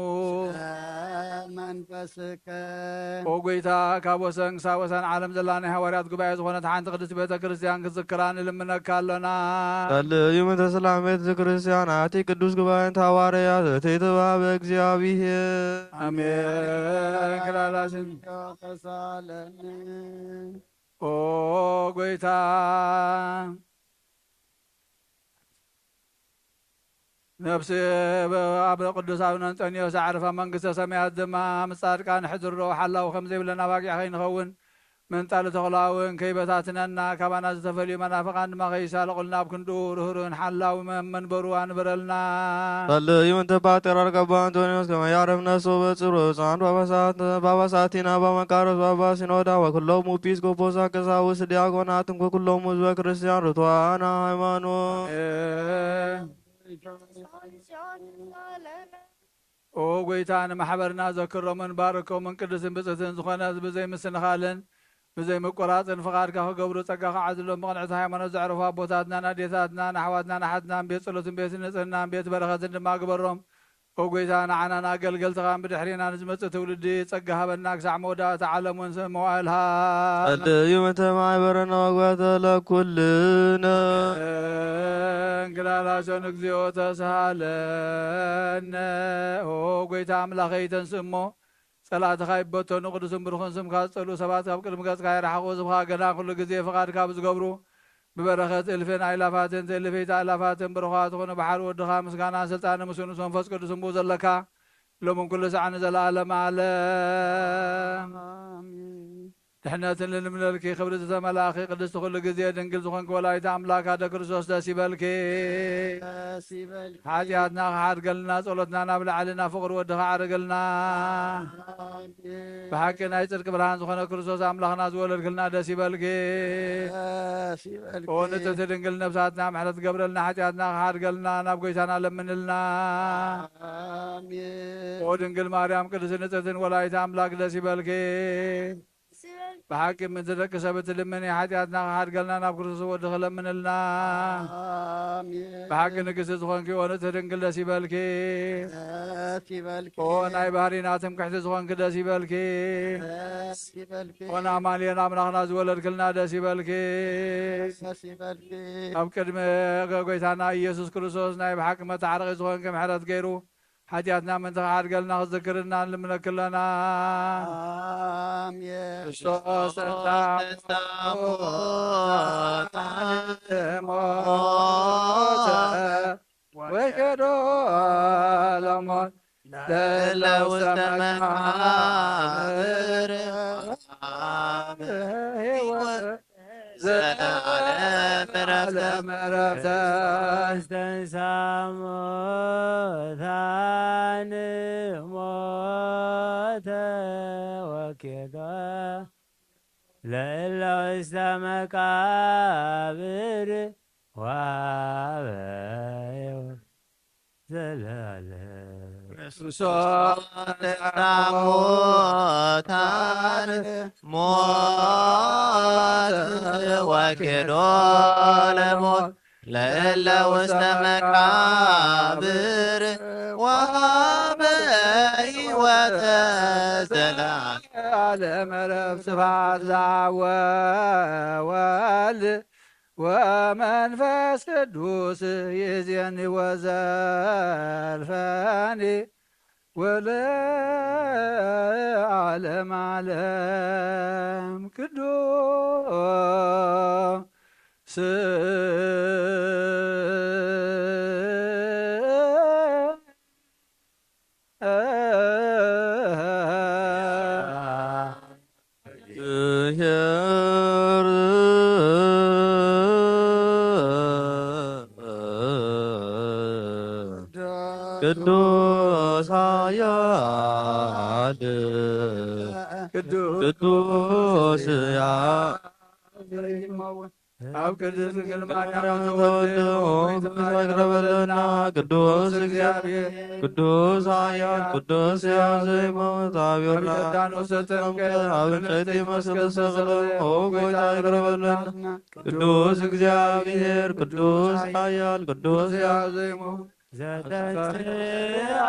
መንፈስከ። ኦ ጎይታ፣ ካብ ወሰን ክሳብ ወሰን ዓለም ዘላ ናይ ሃዋርያት ጉባኤ ዝኾነት ሓንቲ ቅድስቲ ቤተ ክርስቲያን ክትዝክራ ንልምነካ ኣሎና። ጸልዩ ምእንተ ሰላም ቤተ ክርስቲያን ኣቲ ቅዱስ ጉባኤን ሃዋርያት እቲ ትባብ እግዚኣብሔር። ኣሜን። ክላላሽን ተሳለኒ። ኦ ጎይታ፣ ነፍሲ ኣብ ቅዱስ ኣቡነ እንጠንዮስ ኣዕርፋ መንግስተ ሰማያት ድማ ምስ ጻድቃን ሕድሮ ሓላው ከም ዘይብለን ኣባጊዕ ከይንኸውን ምንጣል ተኹላ እውን ከይበታትነና፣ ካባና ዝተፈልዩ መናፍቓን ድማ ከይሳለቑልና ኣብ ክንዱ ርህሩህን ሓላዊ መ-፣ መንበሩ ኣንበረልና። ጸልዩ እንተ ፓትርያርክ ኣባ ኣንቶንዮስ ከመ ያዕርፍ ነፍሱ በጽሩ ብፁዓን ጳጳሳት፣ ጳጳሳቲና ኣባ መቃርዮስ ጳጳስ ሲኖዳ ወኩሎም ኤጲስቆጶሳት ቀሳውስት ዲያቆናት እንኩ ኩሎም ህዝበ ክርስቲያን ርቱዓነ ሃይማኖት። ኦ ጎይታ፣ ንማሕበርና ዘክሮምን ባርኮምን ቅድስን ብጽሕትን ዝኾነት ብዘይ ምስንኻልን ብዘይ ምቁራጽን ፍቓድካ ክገብሩ ጸጋ ክዓዝሎም ብቕንዕቲ ሃይማኖት ዘዕረፉ ኣቦታትናን ኣዴታትናን ኣሕዋትናን ኣሓትናን ቤት ጸሎትን ቤት ንጽህናን ቤት በረኸትን ድማ ግበሮም። ኦ ጎይታ፣ ንዓናን ኣገልገልትኻን ብድሕሪና ንዝመጽእ ትውልዲ ጸጋ ሃበና፣ ክሳዕ መወዳእታ ዓለም እውን ስም መዋእልሃ። ጸልዩ ምእንተ ማሕበርነ ወግበተ ለኩልነ። እንክላላሶን እግዚኦ ተስሃለነ። ኦ ጎይታ ኣምላኸይ፣ ተንስእ እሞ ጸላእትኻ ይበተኑ፣ ቅዱስን ብሩኽን ስምካ ዝጸልኡ ሰባት ካብ ቅድሚ ገጽካ ይርሓቑ። ህዝብኻ ገና ኩሉ ግዜ ፍቓድካ ብዝገብሩ ብበረኸት እልፍን ኣእላፋትን ትእልፍት ኣእላፋትን ብሩኻት ዝኾኑ ባሕሪ ወድኻ ምስጋናን ስልጣንን ምስ ንኡስ መንፈስ ቅዱስን ብኡ ዘለካ ሎምን ኩሉ ሳዕ ንዘለኣለም ኣለም። ኣሜን። ድሕነትን ልልምነልኪ ክብሪ ዝተመላእኺ ቅድስቲ ኩሉ ግዜ ድንግል ዝኾንኪ ወላዲተ ኣምላክ ኣደ ክርስቶስ ደስ ይበልኪ። ደስ ይበልኪ። ሓጢኣትና ክሓድገልና ጸሎትና ናብ ላዕሊ ናብ ፍቕሪ ወድኻ ዓርግልና። ኣሜን። ብሓቂ ናይ ጽድቂ ብርሃን ዝኾነ ክርስቶስ ኣምላኽና ዝወለድክልና ደስ ይበልኪ። ደስ ይበልኪ። ኦ ንጽሕቲ ድንግል ነፍሳትና ምሕረት ገብረልና ሓጢኣትና ክሓድገልና ናብ ጎይታና ለምንልና። ኣሜን። ኦ ድንግል ማርያም ቅድስቲ ንጽሕትን ወላዲተ ኣምላክ ደስ ይበልኪ። ደስ ይበልኪ። ብሓቂ ምእንቲ ደቂ ሰብ እትልምኒ ሓጢኣትና ክሓድገልና ናብ ክርስቶስ ወድኺ ለምንልና። ኣሜን። ብሓቂ ንግስቲ ዝኾንኪ ኦ ንጽሕቲ ድንግል ደስ ይበልኪ። ደስ ይበልኪ። ኦ ናይ ባህሪና ትምክሕቲ ዝኾንኪ ደስ ይበልኪ። ደስ ይበልኪ። ኦ ንኣማኑኤል ኣምላኽና ዝወለድክልና ደስ ይበልኪ። ደስ ይበልኪ። ኣብ ቅድሚ ጎይታና ኢየሱስ ክርስቶስ ናይ ብሓቂ መታሓረቒ ዝኾንኪ ምሕረት ገይሩ ሓጢኣትና ምእንቲ ክሓድገልና ክዝክርና ንልምነኪ ኣለና። ኣሜን። ክርስቶስ ተንሥአ እሙታን ሞተ ወኬዶ ለሞት ለእለ ውስተ መቃብር። ሕይወት ዘለዓለም ዕረፍተ። ተንሥአ እሙታን ሞተ ወኬዶ ለእለ ውስተ መቃብር ወሀበ ሕይወት ዘለዓለም። ክርስቶስ ተንሥአ እሙታን ሞት ወኬዶ ለሞት ለእለ ውስተ መቃብር ወሀበ ሕይወተ ዓለም ረብ ስብሐት ለአብ ወወልድ ወመንፈስ ቅዱስ ይዜኒ ወዘልፈኒ ወለዓለም ዓለም ቅዱስ ቅዱስ ኃያል ቅዱስ ቅዱስ ያ ዘይመውት ኣብ ቅድስት ድንግል ማርያም ተወልደ ኦ ቅዱስ ይቅረበለና። ቅዱስ እግዚአብሔር ቅዱስ ኃያል ቅዱስ ሕያው ዘይመውት አብ ዮርዳኖስ ተጠምቀ አብ እንጨት መስቀል ተሰቅለ ኦ ጎይታ ይቅረበለና። ቅዱስ እግዚአብሔር ቅዱስ ኃያል ቅዱስ ሕያው ዘይመውት ዘተንሥአ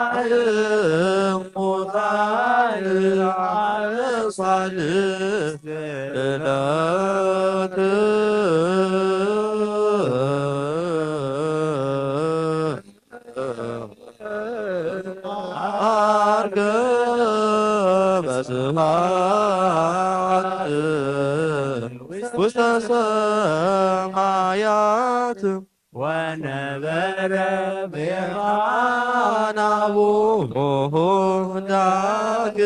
እሙታን አበሳል ዕለት ዐርገ በስብሐት ውስተ ሰማያት ወነበረ በየማነ አቡሁ ዳግመ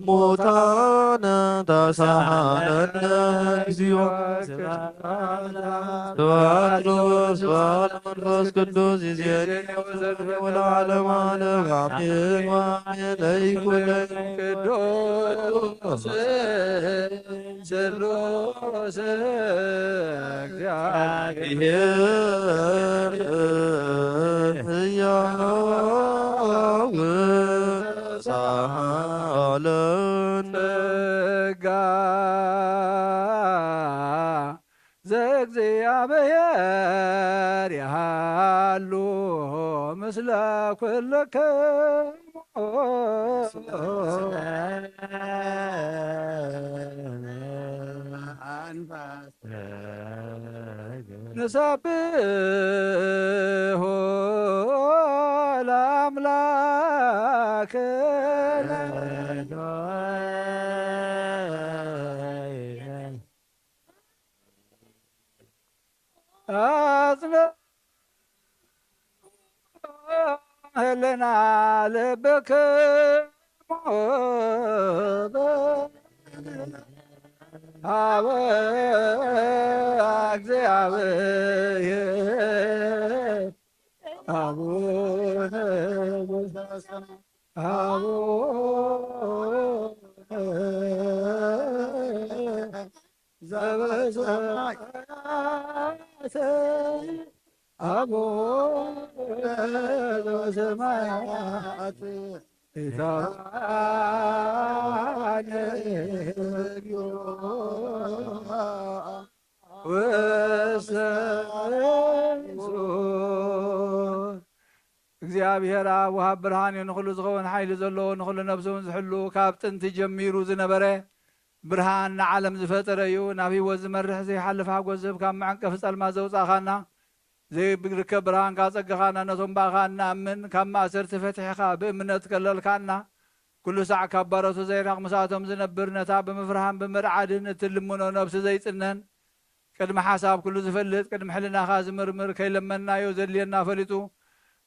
ሙታነ ተሳሃለነ እግዚኦ። ስብሐት ለወልድ ወስብሐት ለመንፈስ ቅዱስ ይዜኒ ወዘልፈኒ ወለዓለመ ዓለም አሜን ወአሜን። ለይኩን ቅዱስ ስሉስ እግዚአብሔር ሕያው ሳለን ጸጋ ዘእግዚአብሔር ያሃሉ ምስለ ኩልክሙ። ንሰብሖ ለአምላክነ። አጽንዕ ህልና ልብክሙ ሀበ እግዚአብሔር አቡነ አቡነ ዘበሰማያት አቡነ ዘበሰማያት ይትባረክ ስምከ ውስተ እግዚኣብሔር ኣብ ወሃብ ብርሃን እዩ። ንኹሉ ዝኸውን ሓይሊ ዘለዎ፣ ንኹሉ ነፍሲ እውን ዝሕሉ፣ ካብ ጥንቲ ጀሚሩ ዝነበረ ብርሃን ንዓለም ዝፈጠረ እዩ። ናብ ህይወት ዝመርሕ ዘይሓልፍ ሓጎስ ዝህብ፣ ካብ መዐንቀፊ ጸልማት ዘውጻእኻና፣ ዘይርከብ ብርሃን ካጸገኻና፣ ነቶም ብኣኻ እንኣምን ካብ ማእሰርቲ ፈቲሕኻ ብእምነት ከለልካና፣ ኩሉ ሳዕ ካብ ባሮቱ ዘይራቕ ምሳቶም ዝነብር፣ ነታ ብምፍርሃን ብምርዓድን እትልምኖ ነብሲ ዘይጽነን፣ ቅድሚ ሓሳብ ኩሉ ዝፈልጥ፣ ቅድሚ ሕልናኻ ዝምርምር፣ ከይለመንናዮ ዘድልየና ፈሊጡ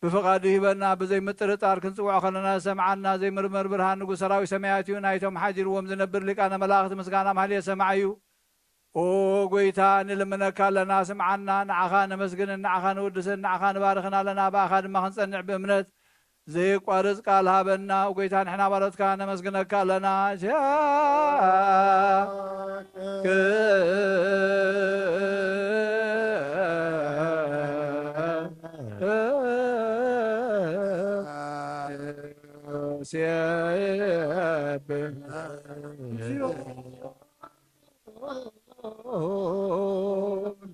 ብፍቓዱ ይህበና። ብዘይ ምጥርጣር ክንጽውዖ ከለና ዝሰምዓና ዘይምርመር ብርሃን ንጉሥ ሰራዊት ሰማያት እዩ። ናይቶም ሓዲርዎም ዝነብር ሊቃነ መላእኽት ምስጋና ማህሌት ሰማዒ እዩ። ኦ ጎይታ፣ ንልምነካ ኣለና፣ ስምዓና። ንዓኻ ነመስግንን ንዓኻ ንውድስን ንዓኻ ንባርኽን ኣለና። ብኣኻ ድማ ክንጸንዕ ብእምነት ዘይቋርጽ ቃል ሃበና። ጎይታ ንሕና ባሮትካ ነመስግነካ ኣለና።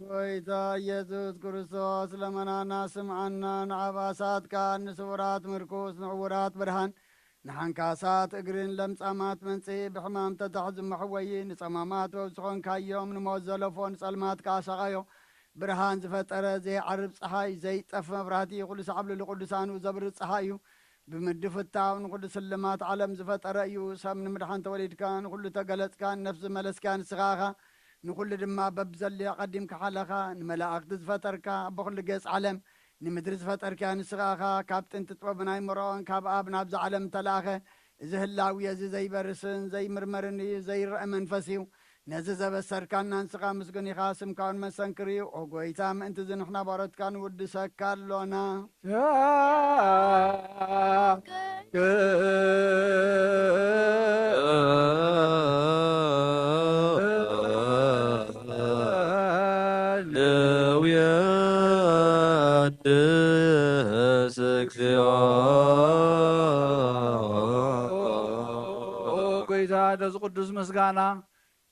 ጎይታ ኢየሱስ ክርስቶስ ለመናና ስምዓና፣ ንዓባሳትካ ንስውራት ምርኩስ ንዕውራት ብርሃን ንሓንካሳት እግርን ለምጻማት መንጽሂ ብሕማም ተታሕዙ መሕወዪ ንጸማማት በብዝኾንካዮም ንሞት ዘለፎ ንጸልማትካ ኣሳቓዮ ብርሃን ዝፈጠረ ዘይዓርብ ጸሓይ ዘይጠፍ መብራህቲ ኩሉ ሳዕብ ልሉ ቅዱሳኑ ዘብርህ ጸሓይ እዩ። ብምድፍታው ንኹሉ ስልማት ዓለም ዝፈጠረ እዩ። ሰብ ንምድሓን ተወሊድካ ንኹሉ ተገለጽካ ንነፍሲ መለስካ ንስኻ ኢኻ። ንኹሉ ድማ በብዘድልዮ ኣቐዲምካ ሓለኻ። ንመላእኽቲ ዝፈጠርካ ኣቦ ኩሉ ገጽ ዓለም ንምድሪ ዝፈጠርካ ንስኻ ኢኻ። ካብ ጥንቲ ጥበብን ኣይምሮኦን ካብ ኣብ ናብዛ ዓለም ተላእኸ። እዚ ህላዊ እዚ ዘይበርስን ዘይምርመርን እዩ። ዘይረአ መንፈስ እዩ። ነዚ ዘበሰርካና ንስኻ ምስጉን ኢኻ። ስምካ እውን መሰንክር እዩ። ኦ ጎይታ ምእንቲ እዚ ንሕና ባሮትካ ንውድሰካ ኣሎና። ጎይታ ነዚ ቅዱስ ምስጋና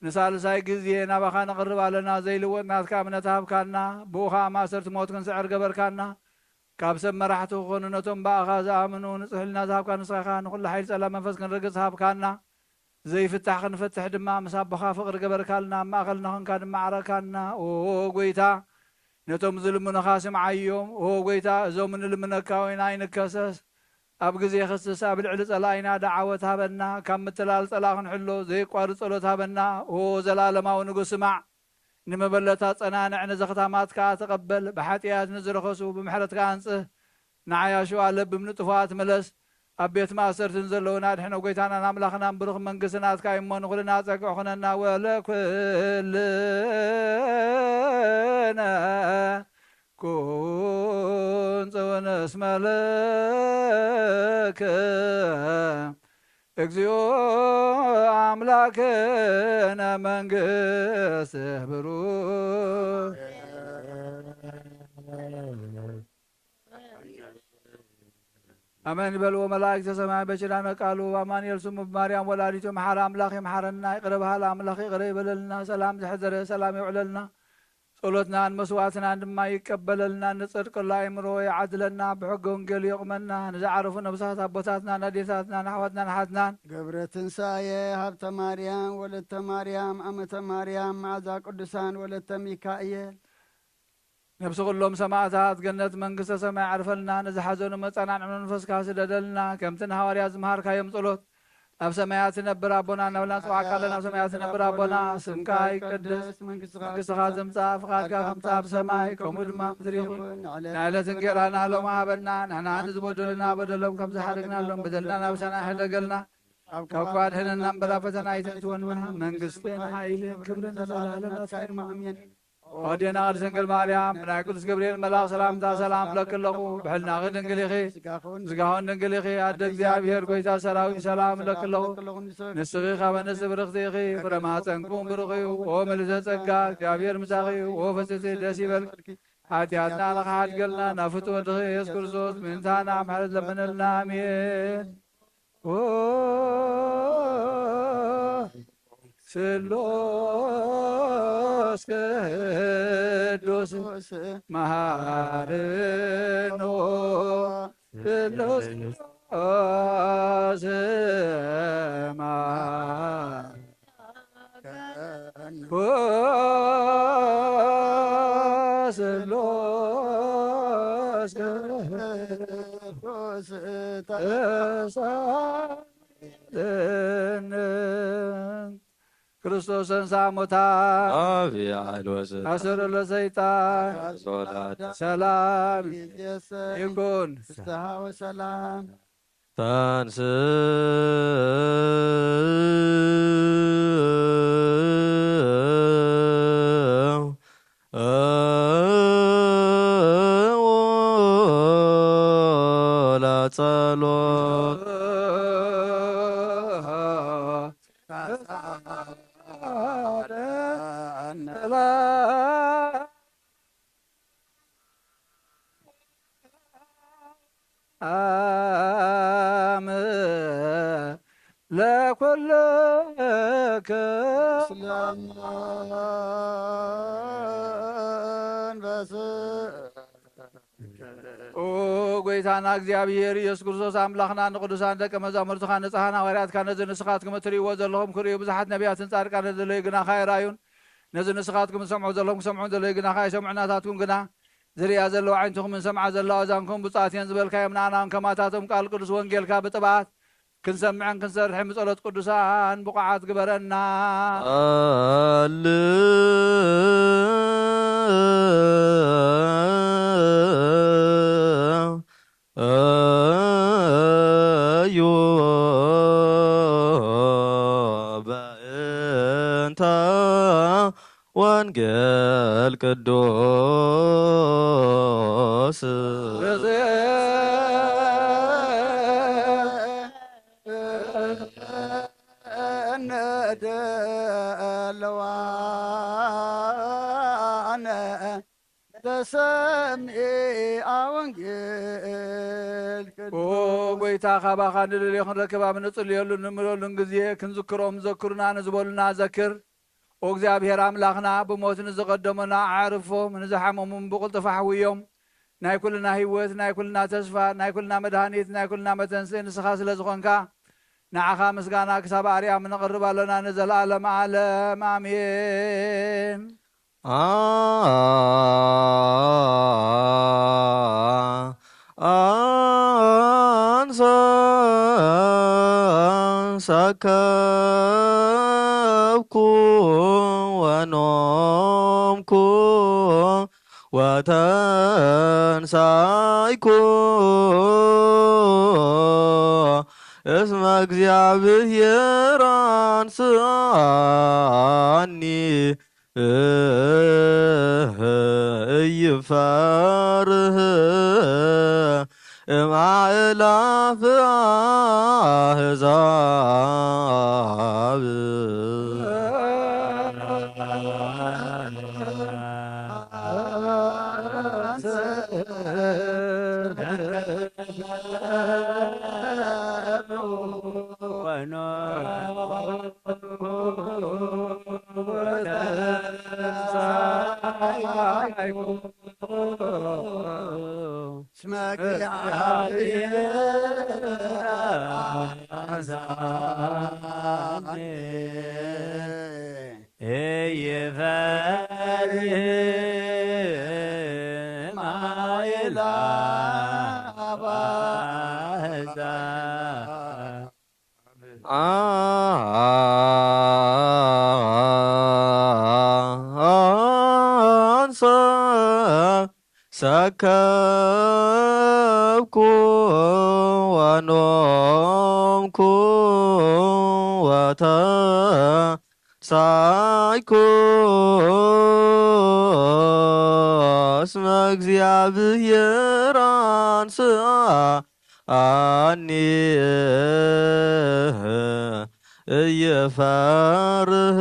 ንሳልሳይ ግዜ ናባኻ ነቕርብ ኣለና። ዘይልወጥ ናትካ እምነት ሃብካና፣ ብኡ ኸኣ ማእሰርቲ ሞት ክንስዕር ገበርካና። ካብ ሰብ መራሕቲ ክኾኑ ነቶም ብኣኻ ዝኣምኑ ንጽሕ ሕልና ዝሃብካ ንስኻ ኢኻ። ንኹሉ ሓይሊ ጸላም መንፈስ ክንርግጽ ሃብካና። ዘይፍታሕ ክንፈትሕ ድማ ምስ ኣቦኻ ፍቕሪ ገበርካልና። ኣብ ማእከልና ኾንካ ድማ ዓረካና። ኦ ጎይታ፣ ነቶም ዝልምኑኻ ስምዓዮም። ኦ ጎይታ፣ እዞም እንልምነካ ወይና ኣይንከሰስ። ኣብ ግዜ ክስስ ኣብ ልዕሊ ጸላኢና ደዓወት ሃበና። ካብ ምትላል ጸላእ ክንሕሎ ዘይቋርጽ ጸሎት ሃበና። ኦ ዘላለማዊ ንጉስ ስማዕ። ንመበለታ ጸናንዕ፣ ንዘኽታማት ከኣ ተቐበል። ብሓጢኣት ንዝረኸሱ ብምሕረትካ ኣንጽህ። ንዓያሹ ኣለብም ንጥፉኣት ምለስ። ኣብ ቤት ማእሰርትን ዘለዉና ኣድሕኖ። ጎይታናን ኣምላኽናን ብሩኽ መንግስቲ ናትካ እዩ እሞ ንኹልና ጸግዒ ኩነና። ወለኩልነ ኩን ጽውንስ መለከ እግዚኦ ኣምላክነ መንግስት ብሩክ። ኣሜን ይበልዎ መላእክተ ሰማይ በኪዳነ ቃሉ። ኣማኑኤል ስሙ ብማርያም ወላዲቱ መሓረ ኣምላኽ ይምሓረና። ይቕረ በሃሊ ኣምላኽ ይቕረ ይበለልና። ሰላም ዘሕደረ ሰላም የውዕለልና። ጸሎትናን መስዋዕትናን ድማ ይቀበለልና። ንጽድቅሉ ኣእምሮ ይዓድለና። ብሕገ ወንጌሉ የቑመና። ንዝዓረፉ ነብሳት ኣቦታትናን ኣዴታትናን ኣሕዋትናን ኣሓትናን ገብረ ትንሳኤ ሃብተ ማርያም ወለተ ማርያም ኣመተ ማርያም መዓዛ ቅዱሳን ወለተ ሚካኤል ነብሲ ኩሎም ሰማእታት ገነት መንግስተ ሰማይ ዓርፈልና። ንዝሓዘኑ መጸናንዒ መንፈስካ ስደደልና። ከምቲ ንሃዋርያት ዝመሃርካዮም ጸሎት ኣብ ሰማያት ትነብር ኣቦና እናበልና ንጽውዓካ ኣለና። ኣብ ሰማያት ትነብር ኣቦና ስምካ ይቀደስ፣ መንግስትኻ ትምጻእ፣ ፍቓድካ ከምቲ ኣብ ሰማይ ከምኡ ድማ ኣብ ምድሪ ይኹን። ንዕለት እንጌራና ሎሚ ሃበና። ንሕና ንዝበደሉና በደሎም ከም ዝሓረግናሎም በደልና ናብ ሰማይ ኣይሕደገልና። ካብ ክፉእ ኣድሕነና እምበር ኣብ ፈተና ኣይተእትወና። መንግስትን ሓይልን ክብርን ንዘለኣለም ናትካ እዩ። ኣሜን። ኣዴና ቅድስት ድንግል ማርያም ብናይ ቅዱስ ገብርኤል መልኣኽ ሰላምታ ሰላም እብለኪ ኣለኹ። ብሕልናኺ ድንግል ኢኺ፣ ስጋኹን ድንግል ኢኺ። ኣደ እግዚኣብሔር ጎይታ ሰራዊት ሰላም እብለኪ ኣለኹ። ንስኺ ካብ ኣንስቲ ብርኽቲ ኢኺ፣ ፍረ ማህፀንኩም ብሩኽ እዩ። ኦ ምልዕተ ጸጋ እግዚኣብሔር ምሳኺ እዩ። ኦ ፍጽቲ ደስ ይበልኪ። ሓጢኣትና ንኽሓድገልና ናብ ፍትወ ወድኺ ኢየሱስ ክርስቶስ ምእንታና ምሕረት ለምነልና። ኣሜን። ኦ ስሉስ ቅዱስ መሃርን ኦ ስሉስ ቅዱስ መሃርን ኦ ስሉስ ቅዱስ ተሳለነ። ክርስቶስ ተንሥአ እሙታን አብ ያዕል ወስልጣን አሰሮ ለሰይጣን ሶላት ሰላም ይእዜሰ ይኩን። ፍስሐ ወሰላም። ተንስ ጸሎት ለኩልክ ኦ ጎይታና እግዚኣብሔር ኢየሱስ ክርስቶስ ኣምላኽና ንቅዱሳን ደቀ መዛሙርትኻ ንጻሕን ሃዋርያትካ ነዚ ንስኻትኩም እትርእይዎ ዘለኹም ክርእዩ ብዙሓት ነቢያትን ጻድቃንን ዘለዩ ግናኻ ኣይረኣዩን። ነዚ ንስኻትኩም ትሰምዑ ዘለኹም ክሰምዑ ዘለዩ ግናኻ ኣይሰምዑ ናታትኩም ግና ዝርእያ ዘለዋ ዓይንትኹምን ዝሰምዓ ዘለዋ እዛንኩም ብፁዓት እየን ዝበልካዮም ንኣና እውን ከማታቶም ቃል ቅዱስ ወንጌልካ ብጥብኣት ክንሰምዕን ክንሰርሕን ብጸሎት ቅዱሳን ብቑዓት ግበረና። ጸልዩ በእንተ ወንጌል ቅዱስ ተሰምኤ ኣወንጌል ኦ ጎይታ ካባኻ ንደልዮ ክንረክብ ኣብ ንጽልየሉ ንምለሉን ግዜ ክንዝክሮም ዘክሩና ንዝበሉና ዘክር። ኦ እግዚኣብሔር ኣምላኽና ብሞት ንዝቐደሙና ኣዕርፎም ንዝሓመሙን ብቕልጡፍ ኣሕውዮም። ናይ ኩልና ህይወት ናይ ኩልና ተስፋ ናይ ኩልና መድሃኒት ናይ ኩልና መተንስኢ ንስኻ ስለ ዝኾንካ ንዓኻ ምስጋና ክሳብ ኣርያም ነቕርብ ኣሎና ንዘለኣለም ዓለም ኣሜን። ኣንሰ ሰከብኩ ወኖምኩ ወተንሳይኩ እስመ እግዚኣብሔር አንስአኒ እይፈርህ እምኣእላፍ ኣህዛብ። ኣንሰ ሰከብኩ ወኖምኩ ወተንሳይኩ እስመ እግዚኣብሔር አንስአ ኣኒ እይፈርህ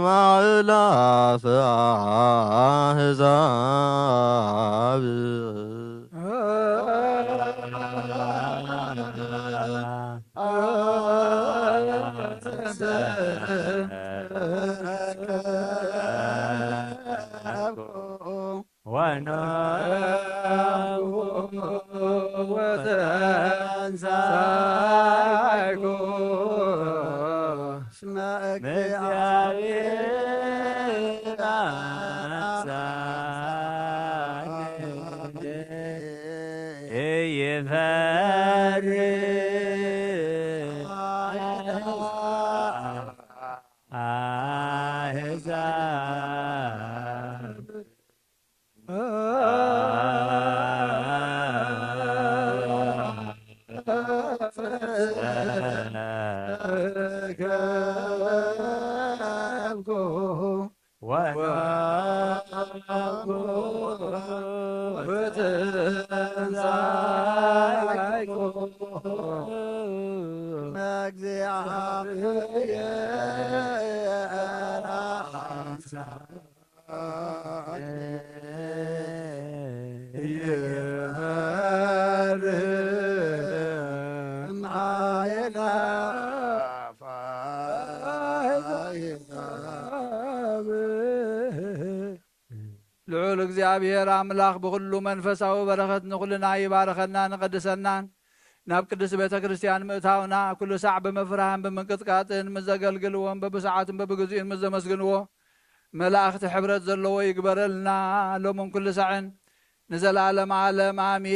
ማዕላፍ ኣህዛብ። ወነብኩ ወተንሳይኩ እስመ እግዚአብሔር አንሳኒ እይፈርህ ኣሕዛብ። እግዚኣብሔር ልዑል እግዚኣብሔር ኣምላኽ ብኹሉ መንፈሳዊ በረኸት ንኹልና ይባርኸና ንቐድሰናን ናብ ቅድስት ቤተ ክርስቲያን ምእታውና ኩሉ ሳዕ ብምፍራህን ብምንቅጥቃጥን ምስ ዘገልግልዎን በብሰዓቱን በብግዚኡን ምስ ዘመስግንዎ መላእኽቲ ሕብረት ዘለዎ ይግበረልና ሎምን ኩሉ ሳዕን ንዘለዓለም ዓለም ኣሜን።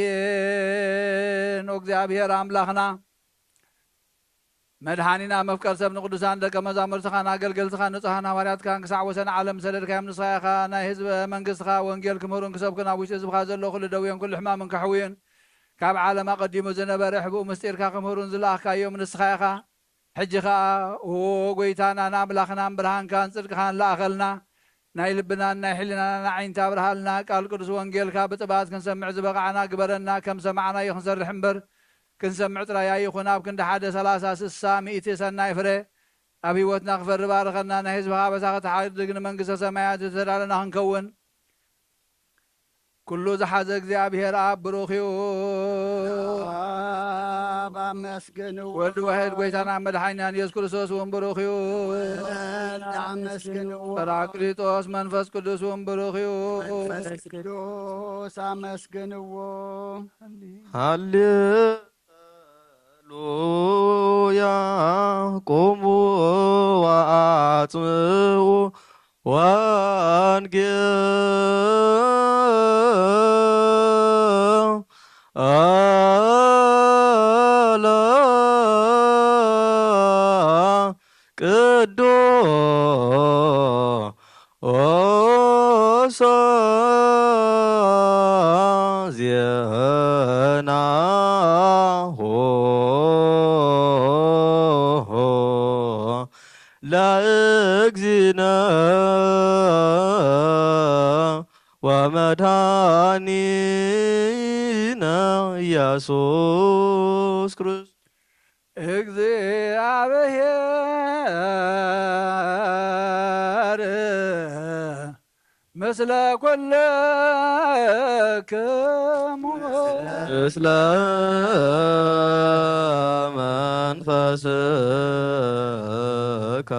ኦ እግዚኣብሔር ኣምላኽና መድሓኒና መፍቀር ሰብ ንቅዱሳን ደቀ መዛሙርትኻን ኣገልገልትኻን ንጹሃን ሃዋርያትካን ክሳዕ ወሰን ዓለም ዝሰደድካዮም ንስኻ ኢኻ። ናይ ህዝበ መንግስትኻ ወንጌል ክምህሩን ክሰብኩን ኣብ ውሽጢ ህዝብኻ ዘሎ ኩሉ ደዌን ኩሉ ሕማምን ከሕውዩን ካብ ዓለም ኣቐዲሙ ዝነበረ ሕብኡ ምስጢርካ ክምህሩን ዝለኣኽካዮም ንስኻ ኢኻ። ሕጂ ኸኣ ኦ ጎይታናን ኣምላኽናን ብርሃንካን ጽድቅኻን ለኣኸልና። ናይ ልብናን ናይ ሕሊናናን ኣዒንቲ ኣብርሃልና። ቃል ቅዱስ ወንጌልካ ብጥብኣት ክንሰምዕ ዝበቓዕና ግበረና። ከም ሰማዕናዮ ክንሰርሕ እምበር ክንሰምዕ ጥራይ ኣይኹን። ኣብ ክንዲ ሓደ ሰላሳ ስሳ ሚእቲ ሰናይ ፍረ ኣብ ህይወትና ክፈሪ ባርኸና። ናይ ህዝብኻ ኣበሳ ክትሓድግ ንመንግስተ ሰማያት ዝተዳለና ክንከውን ኩሉ ዝሓዘ እግዚኣብሔር ኣብ ብሩኽ እዩ። ኣብ ኣመስግንዎ። ወልድ ዋሕድ ጎይታና መድሓኒናን ኢየሱስ ክርስቶስ እውን ብሩኽ እዩ። ወልድ ኣመስግንዎ። ጳራቅሊጦስ መንፈስ ቅዱስ እውን ብሩኽ እዩ። መንፈስ ቅዱስ ኣመስግንዎ። ሃሌሉያ። ቁሙ ወአጽምዑ ወንጌለ ቅዱስ ዜናሁ ለእግዚእነ ወመድኃኒነ ኢየሱስ ክርስቶስ። እግዚኣብሔር ምስለ ኩልክሙ። ምስለ መንፈስከ።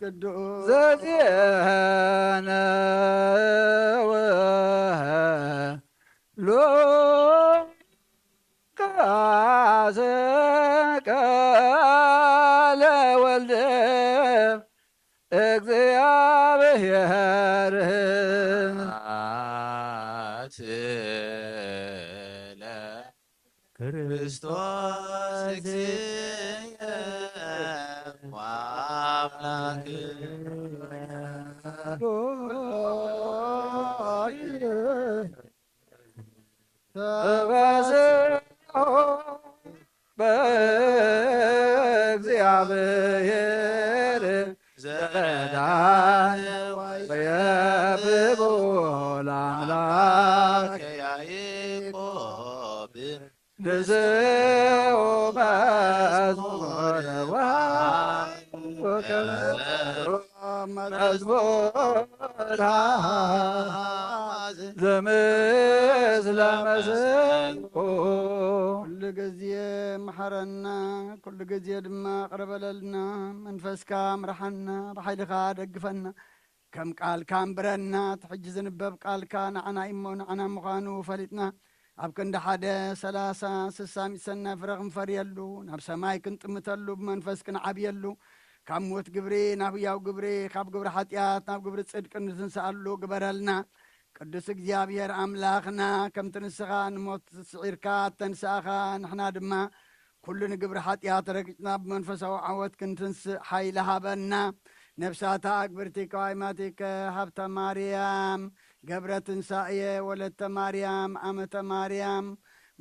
ቅዱስ ዘዜነወ ሉቃስ ቃለ ወልደ እግዚኣብሔር። ስለ ክርስቶስ እግዚእየ ወአምላክየ። ተበስሑ በእግዚኣብሔር ዘዳን ወየብቦ ለአምላክ ያዕቆብ። ንስኡ መዝሙር ወሃብ ወከበሮ መዝሙር ዘምስለ መሰንቆ። ኩሉ ግዜ መሓረና፣ ኩሉ ግዜ ድማ ቅረበለልና። መንፈስካ ምርሓና፣ ብሓይልኻ ደግፈና፣ ከም ቃልካ ኣንብረና። እቲ ሕጂ ዝንበብ ቃልካ ንዓና እሞ ንዓና ምዃኑ ፈሊጥና፣ ኣብ ክንዲ ሓደ፣ ሰላሳ፣ ስሳ ሚእቲ ሰናይ ፍረ ክንፈርየሉ፣ ናብ ሰማይ ክንጥምተሉ፣ ብመንፈስ ክንዓብየሉ፣ ካብ ሞት ግብሪ ናብ ህያው ግብሪ፣ ካብ ግብሪ ሓጢኣት ናብ ግብሪ ጽድቂ ንትንስኣሉ ግበረልና። ቅዱስ እግዚኣብሔር ኣምላኽና፣ ከምቲ ንስኻ ንሞት ስዒርካ እተንስኣኻ፣ ንሕና ድማ ኩሉ ንግብሪ ሓጢኣት ረጊጽና ብመንፈሳዊ ዓወት ክንትንስእ ሓይሊ ሃበና። ነብሳታ ኣግብርቲ ከዋይማቲከ ሃብተ ማርያም፣ ገብረ ትንሳኤ፣ ወለተ ማርያም፣ ኣመተ ማርያም፣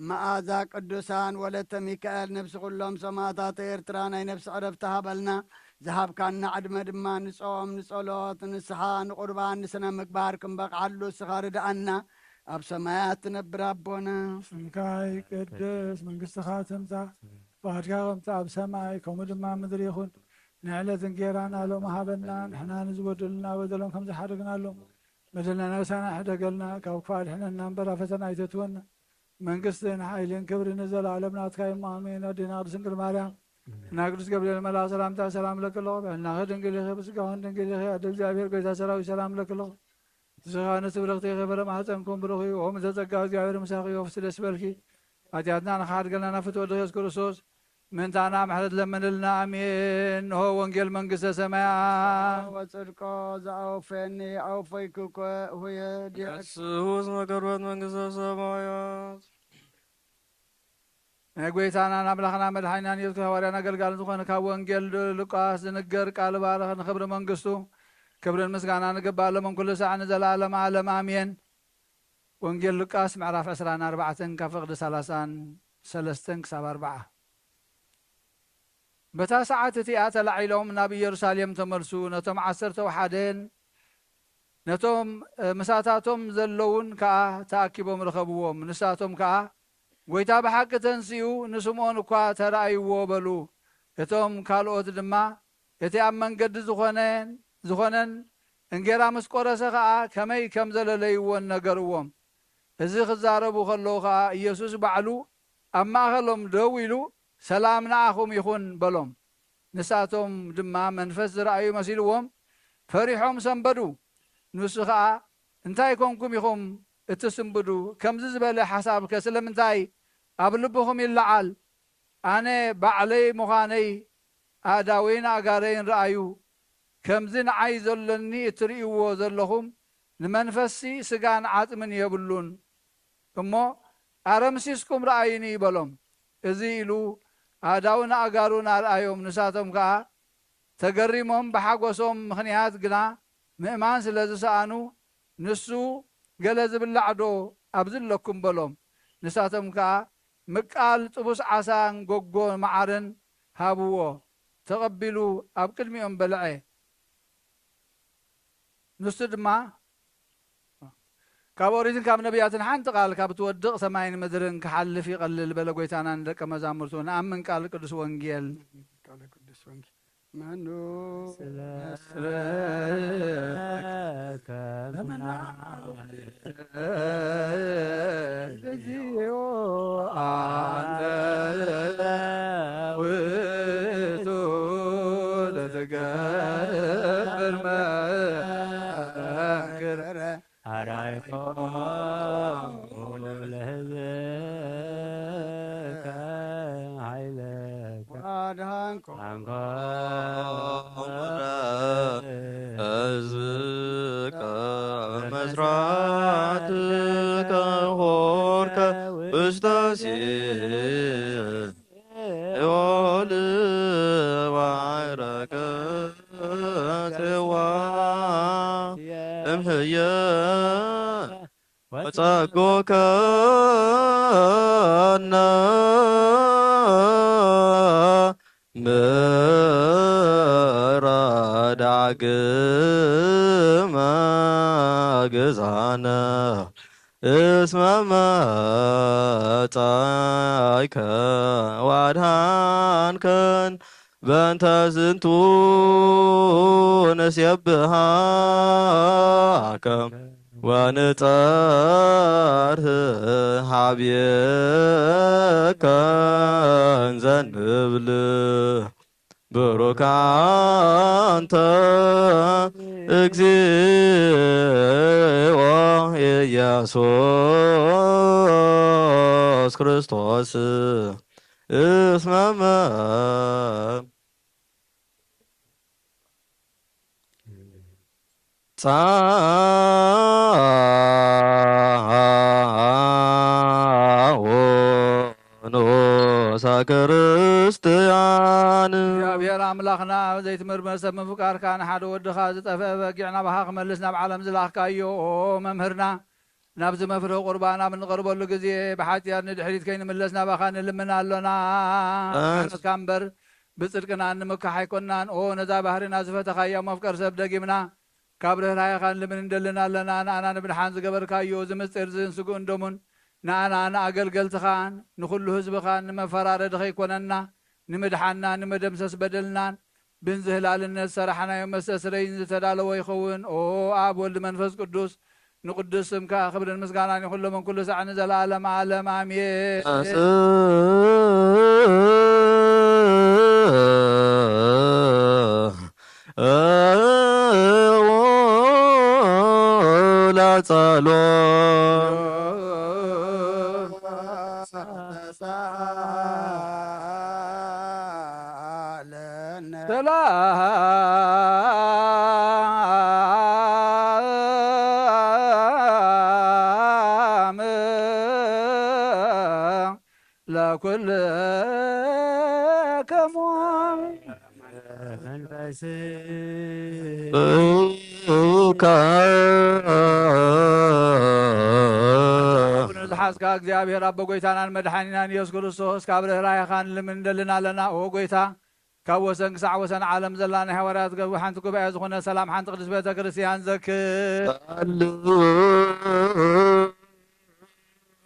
መኣዛ ቅዱሳን፣ ወለተ ሚካኤል፣ ነብሲ ኩሎም ሰማእታት ኤርትራ ናይ ነብሲ ዕረፍቲ ሃበልና። ዝሃብካና ዕድመ ድማ ንጾም፣ ንጸሎት፣ ንስሓ፣ ንቁርባን፣ ንስነ ምግባር ክንበቕዓሉ እስኻ ርድኣና። ኣብ ሰማያት ትነብር ኣቦና። ስምካ ይቀደስ፣ መንግስትኻ ትምጻእ፣ ፍቓድካ ከምቲ ኣብ ሰማይ ከምኡ ድማ ኣብ ምድሪ ይኹን። ንዕለት እንጌራና ሎሚ ሃበና፣ ንሕና ንዝበደሉና በደሎም ከም ዝሓደግናሎም፣ በደልና ነብሳና ሕደገልና፣ ካብ ክፉእ ኣድሕነና እምበር ኣብ ፈተና ኣይተትወና። መንግስትን ሓይልን ክብርን ንዘለኣለም ናትካ እሞ ኣሜን። ኣዴና ቅድስት ድንግል ማርያም፣ ናይ ቅዱስ ገብርኤል መልኣክ ሰላምታ ሰላም እለኪ ኣለኹ። ብሕልናኺ ድንግል ኢኺ፣ ብስጋኽን ድንግል ኢኺ። ኣደ እግዚኣብሔር ጎይታ ሰራዊት ሰላም እለኪ ኣለኹ። ንስኻ ንስብርኽቲ ኢኺ፣ ፍረ ማህፀንኩም ብሩኽ እዩ። ኦም ዘጸጋ እግዚኣብሔር ምሳኺ እዩ፣ ወፍሲ ደስ በልኪ። ሓጢኣትና ንኽሓድገልና ናብ ፍትወ ድኽ የሱስ ክርስቶስ ምእንታና ምሕረት ለምንልና። ኣሜን። እንሆ ወንጌል መንግስተ ሰማያት። ወጽድቆ ዘኣወፈኒ ኣወፈይኩ እኮ ሁየ ዲዕስ ንሱ እስመ ቀርበት መንግስተ ሰማያት። ናይ ጎይታናን ኣምላኽና መድሓኒናን ኢየሱስ ሃዋርያን ኣገልጋልን ዝኾነ ካብ ወንጌል ሉቃስ ዝንገር ቃል ባርኽ ንኽብሪ መንግስቱ ክብርን ምስጋና ንግባእ ሎምን ኩሉ ሳዕ ንዘለኣለም ዓለም ኣሜን። ወንጌል ሉቃስ ምዕራፍ ዕስራን ኣርባዕተን ካብ ፍቕዲ ሰላሳን ሰለስተን ክሳብ ኣርባዓ። በታ ሰዓት እቲኣ ተላዒሎም ናብ ኢየሩሳሌም ተመልሱ። ነቶም ዓሰርተው ሓደን ነቶም ምሳታቶም ዘለውን ከኣ ተኣኪቦም ረኸብዎም። ንሳቶም ከኣ፣ "ጐይታ ብሓቂ ተንሲኡ፣ ንስምዖን እኳ ተራእይዎ" በሉ። እቶም ካልኦት ድማ፣ "እቲ ኣብ መንገዲ ዝኾነን፣ ዝኾነን እንጌራ ምስ ቆረሰ ኸኣ ከመይ ከም ዘለለይዎን" ነገርዎም። እዚ ክዛረቡ ከለዉ ኸኣ ኢየሱስ ባዕሉ ኣብ ማእከሎም ደው ኢሉ፣ "ሰላም ንኣኹም ይኹን" በሎም። ንሳቶም ድማ መንፈስ ዝረኣዩ መሲልዎም ፈሪሖም ሰንበዱ። ንሱ ኸኣ፣ "እንታይ ኮንኩም ኢኹም እትስንብዱ? ከምዚ ዝበለ ሓሳብከ ስለምንታይ ኣብ ልብኹም ይለዓል? ኣነ ባዕለይ ምዃነይ ኣእዳወይን ኣእጋረይን ረኣዩ፣ ከምዚ ንዓይ ዘሎኒ እትርእይዎ ዘለኹም ንመንፈስሲ ስጋን ዓጽምን የብሉን። እሞ ኣረምሲስኩም ረኣዩኒ" በሎም። እዚ ኢሉ ኣእዳውን ኣእጋሩን ኣርኣዮም። ንሳቶም ከኣ ተገሪሞም ብሓጎሶም ምኽንያት ግና ምእማን ስለ ዝሰኣኑ፣ ንሱ፣ "ገለ ዝብላዕ ዶ ኣብዚ ኣለኩም?" በሎም። ንሳቶም ከኣ ምቃል ጥቡስ ዓሳን ጎጎ መዓርን ሃብዎ። ተቐቢሉ ኣብ ቅድሚኦም በልዐ። ንሱ ድማ፣ "ካብ ኦሪትን ካብ ነቢያትን ሓንቲ ቃል ካብ ትወድቕ ሰማይን ምድርን ክሓልፍ ይቐልል" በለ። ጐይታና ንደቀ መዛሙርቱ፣ "ንኣምን ቃል ቅዱስ ወንጌል" ቃል ቅዱስ ወንጌል መኑ ስለከ እግዚኦ አንተ ውእቱ ለትገብር መግረ አራይቶ ለህዝብከ ኃይለከ አድኃንኮ። አድኃንኮ። ሕዝብከ መስራት ከሆርከ ውስተ ሲኦል ዋዕረከ ጽዋ እምህየ ወጸጎከነ ምረ ዳግመ ግዛነ እስመ መጻእከ ዋድሃንከን በእንተ ዝንቱ ንሴብሃከ ወንጸርህ ሀቤከ እንዘ ንብል ብሩካንተ እግዚኦ ኢየሱስ ክርስቶስ እስመመ ጻኡ ንኡሳ ክርስቲያን። እግዚኣብሔር ኣምላኽና፣ ዘይትምርመር ሰብ ምፍቃርካ፣ ንሓደ ወድኻ ዝጠፍአ በጊዕ ናባኻ ክመልስ ናብ ዓለም ዝላኽካዮ፣ ኦ መምህርና፣ ናብዚ መፍርሂ ቁርባን ኣብ እንቐርበሉ ግዜ፣ ብሓጢኣት ንድሕሪት ከይንምለስ ናባኻ ንልምን ኣሎና። ኣሜን። ሓጢኣትካ እምበር ብጽድቅና እንምካሕ ኣይኮንናን። ኦ ነዛ ባህርና ዝፈተኻያ መፍቀር ሰብ ደጊምና፣ ካብ ርህራሄኻ ንልምን እንደልን ኣለና። ንኣና ንምድሓን ዝገበርካዮ እዚ ምስጢር ዝን ስግኡን ደሙን፣ ንኣና ንኣገልገልትኻን ንኹሉ ህዝብኻን ንመፈራረዲ ከይኮነና፣ ንምድሓንና፣ ንመደምሰስ በደልናን ብንዝህላልነት ሰራሕናዮ መስተስረይን ዝተዳለወ ይኸውን። ኦ ኣብ ወልድ መንፈስ ቅዱስ ንቅዱስ ስምካ ክብርን ምስጋናን ይኹን ሎምን ኩሉ ሳዕ ንዘለዓለም ዓለም ኣሜን። ለኩልክሙ መንፈስከ ዝሓዝካ እግዚኣብሔር ኣቦ ጎይታናን መድሓኒናን ኢየሱስ ክርስቶስ፣ ካብ ርህራሄኻ ንልምን እንደልን ኣለና። ኦ ጎይታ፣ ካብ ወሰን ክሳዕ ወሰን ዓለም ዘላ ናይ ሃዋርያት ገብ ሓንቲ ጉባኤ ዝኾነ ሰላም ሓንቲ ቅድስት ቤተ ክርስቲያን ዘክር።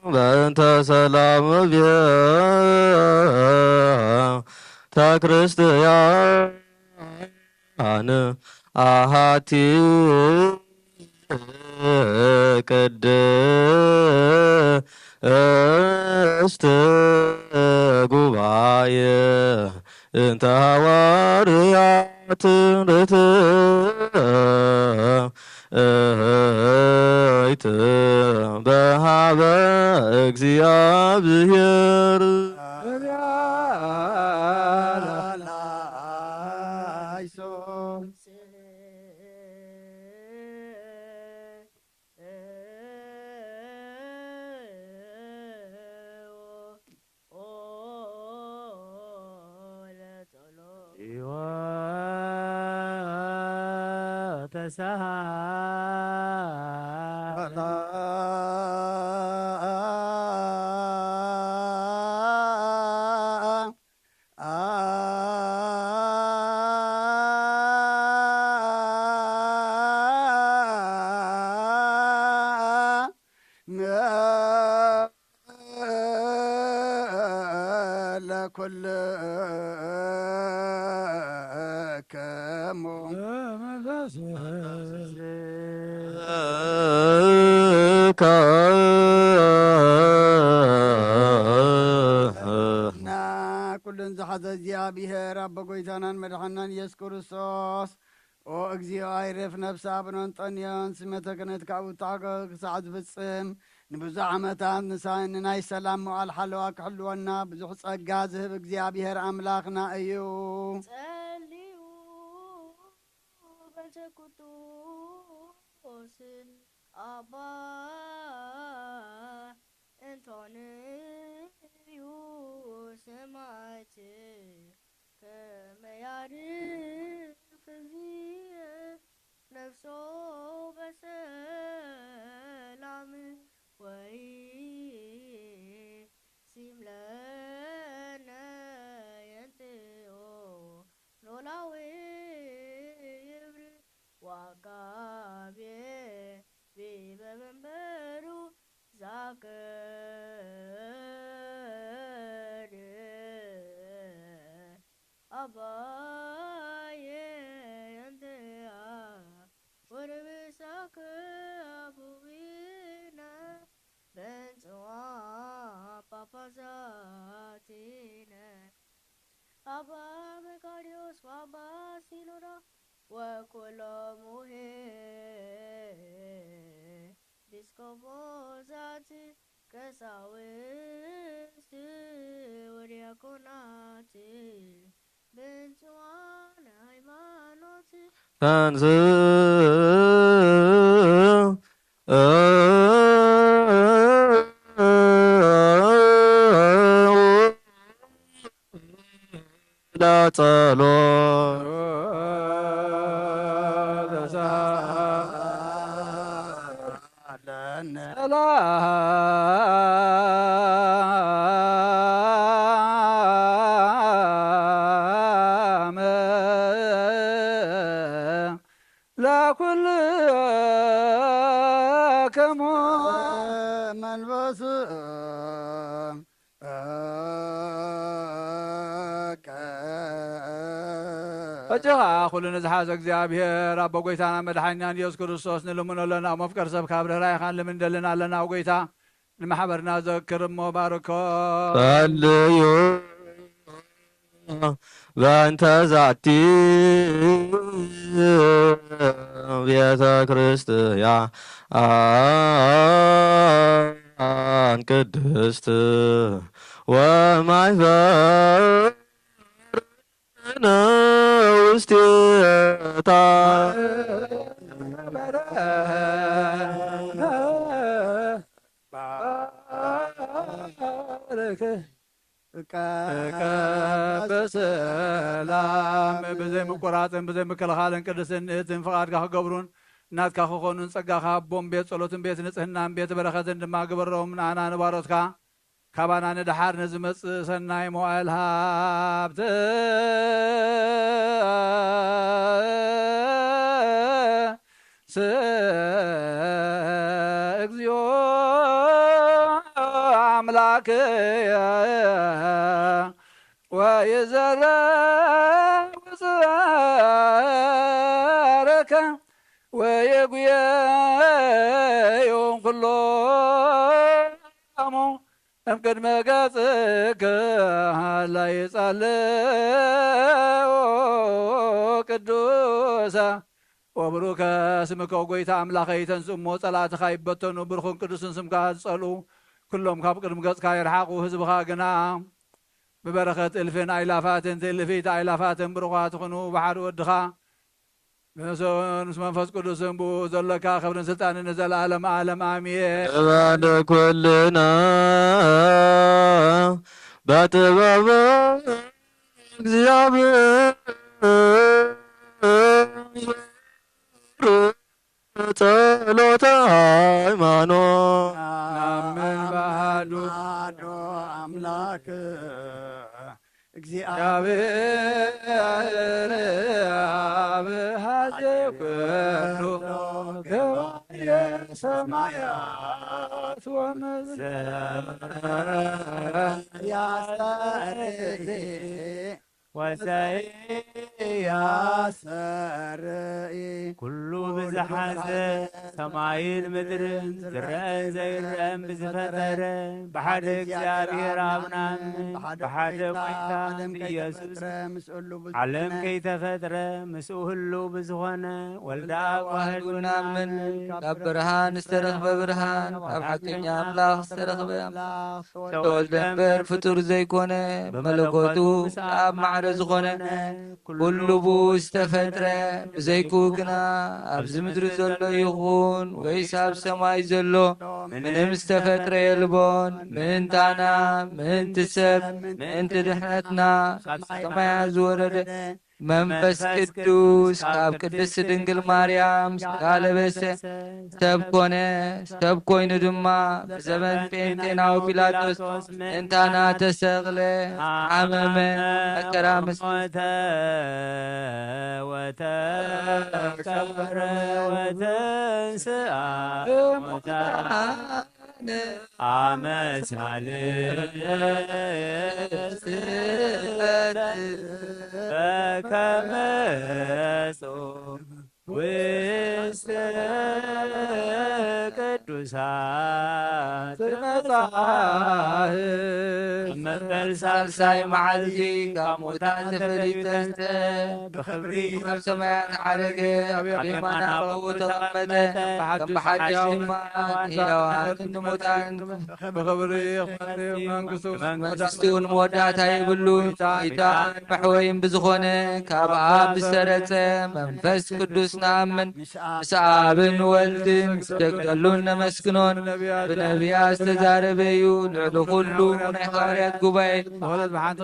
በእንተ ሰላም ቤተ ክርስቲያን ኣሃቲ ቅድስት ጉባኤ እንተ ሃዋርያት ርትዕት በሃበ እግዚኣብሔር። ለኩልክሙ ኩሉን ዝሓዘ እግዚኣብሔር ኣቦ ጎይታናን መድሓናን ኢየሱስ ክርስቶስ፣ ኦ እግዚኦ ኣይርፍ ነፍሳ ብኖንጠንዮን ስመተ ክህነት ካብኡ ተዓገ ክሳዕ ዝፍጽም ንብዙሕ ዓመታት ንሳ-፣ ንናይ ሰላም መዋዕል ሓለዋ ክሕልወና ብዙሕ ጸጋ ዝህብ እግዚኣብሔር ኣምላኽና እዩ። ጸልዩ በንተ ቅዱስ ኣባ እንቶን እዩ ሰማዕት ከመይ ያርፍ እዚ ነፍሶ በሰላም ወይ ሲምለነ የንትኦ ኖላዊ ይብር ዋጋቤ ቢበ መንበሩ ዛከር ኣባየ የንትኣ ወርብሳክ ኣቡዊነ በንጽዋ ጳጳሳቲነ ኣባ መቃርዮስ ወኩሎሙ ሄ ዲስቆጶሳት ቀሳውስት ወዲያቆናት ብንጽዋን ሃይማኖት ተንስ ለጸሎት ሰላም ለኩልክሙ መንፈስ እከ። ሕጂ ኸዓ ኩሉ ንዝሓዘ እግዚኣብሔር ኣቦ ጐይታና መድሓኒናን ኢየሱስ ክርስቶስ ንልምኖ ኣለና። መፍቀር ሰብ ካብ ርህራይኻን ልምንደልን ኣለና። ኣብ ጐይታ ንማሕበርና ዘክር እሞ ባርኮ። ጸልዩ በእንተ ዛቲ ቤተ ክርስቲያን ቅድስት ወማይፈር ውስቴታ። በሰላም ብዘይ ምቁራፅን ብዘይ ምክልኻልን ቅድስትን ንእህትን ፍቓድካ ክገብሩን ናትካ ክኾኑን ጸጋኻ ኣቦም ቤት ጸሎትን ቤት ንጽህናን ቤት በረኸትን ድማ ግበሮም። ንኣና ንባሮትካ ካባና ንደሓር ንዝመጽእ ሰናይ መዋእል ሃብቲ ስ-፣ እግዚኦ ኣምላክ ወይዘረ ውፅረከ ወየጉየዮም ኩሎሙ እምቅድመ ገጽከ ሀላ ይጻልዎ ቅዱሳ ወብሩከ ስምከ። ጐይታ ኣምላኸይ፣ ተንስእ እሞ ጸላእትኻ ይበተኑ፣ ብሩኽን ቅዱስን ስምካ ዝጸልኡ ኩሎም ካብ ቅድሚ ገጽካ ይርሓቑ። ህዝብኻ ግና ብበረኸት እልፍን ኣይላፋትን ትእልፊት ኣይላፋትን ብሩኻት ይኹኑ። ብሓደ ወድኻ ምስ መንፈስ ቅዱስን ብኡ ዘለካ ክብርን ስልጣንን ንዘለኣለም ዓለም ኣሜን። እበል ኩልና በጥበብ እግዚኣብሔር ጸሎተ ሃይማኖት። ናምን ባህዱ ኣዶ ኣምላክ እግዚኣብሔር ኣብ ሀዜ ኩሉ ገባሬ ሰማያት ወምድር ያስተርእይ ወሰይ ያስተርእይ ኩሉ ብዝሓዘ ሰማይን ምድርን ዝረአን ዘይረአን ብዝፈጠረ ብሓደ እግዚኣብሔር ኣብ ናምን ብሓደ ጐይታ ኢየሱስ ዓለም ከይተፈጥረ ምስኡ ህልው ብዝኾነ ወልደ ኣብ ዋህድ ውናምን ካብ ብርሃን ዝተረኽበ ብርሃን ካብ ሓቀኛ ኣምላኽ ዝተረኽበ ኣምላኽ ተወልደ እምበር ፍጡር ዘይኮነ ብመለኮቱ ምስ ኣብ ማዕረ ዝኾነ ኩሉ ብኡ ዝተፈጥረ ብዘይክኡ ግና ኣብዚ ምድሪ ዘሎ ይኹን ወይስ ኣብ ሰማይ ዘሎ ምንም ዝተፈጥረ የልቦን። ምእንታና ምእንቲ ሰብ ምእንቲ ድሕነትና ካብ ሰማያ ዝወረደ መንፈስ ቅዱስ ካብ ቅድስት ድንግል ማርያም ስጋ ለበሰ፣ ሰብ ኮነ። ሰብ ኮይኑ ድማ ብዘበን ጴንጤናዊ ጲላጦስ ምእንታና ተሰቕለ፣ ሓመመ፣ መከራ ምስ ሞተ ወተቀብረ ወተንስአ እሙታን አመ ሳልስት በከመ ጹ ውስተ ቅዱሳት መጻሕፍት መበል ሳልሳይ መዓልቲ ካብ ሙታን ተፈልዩ ተንስአ፣ ብኽብሪ ናብ ሰማያት ዓረገ፣ ኣብ የማን ኣበው ተቐመጠ። ከም ብሓድሽ ድማ ንሕያዋን ንሙታን ብኽብሪ መንግስቱ መንግስቱ እውን መወዳእታ የብሉን። ጌታ መሕወይም ብዝኾነ ካብ ኣብ ዝሰረጸ መንፈስ ቅዱስ ንኣምን። ምስ ኣብን ወልድን ምስ ደቀሉን ነመስግኖን። ብነቢያት ዝተዛረበ እዩ። ልዕሊ ኩሉ ናይ ሃዋርያት ጉባኤ ብሓንቲ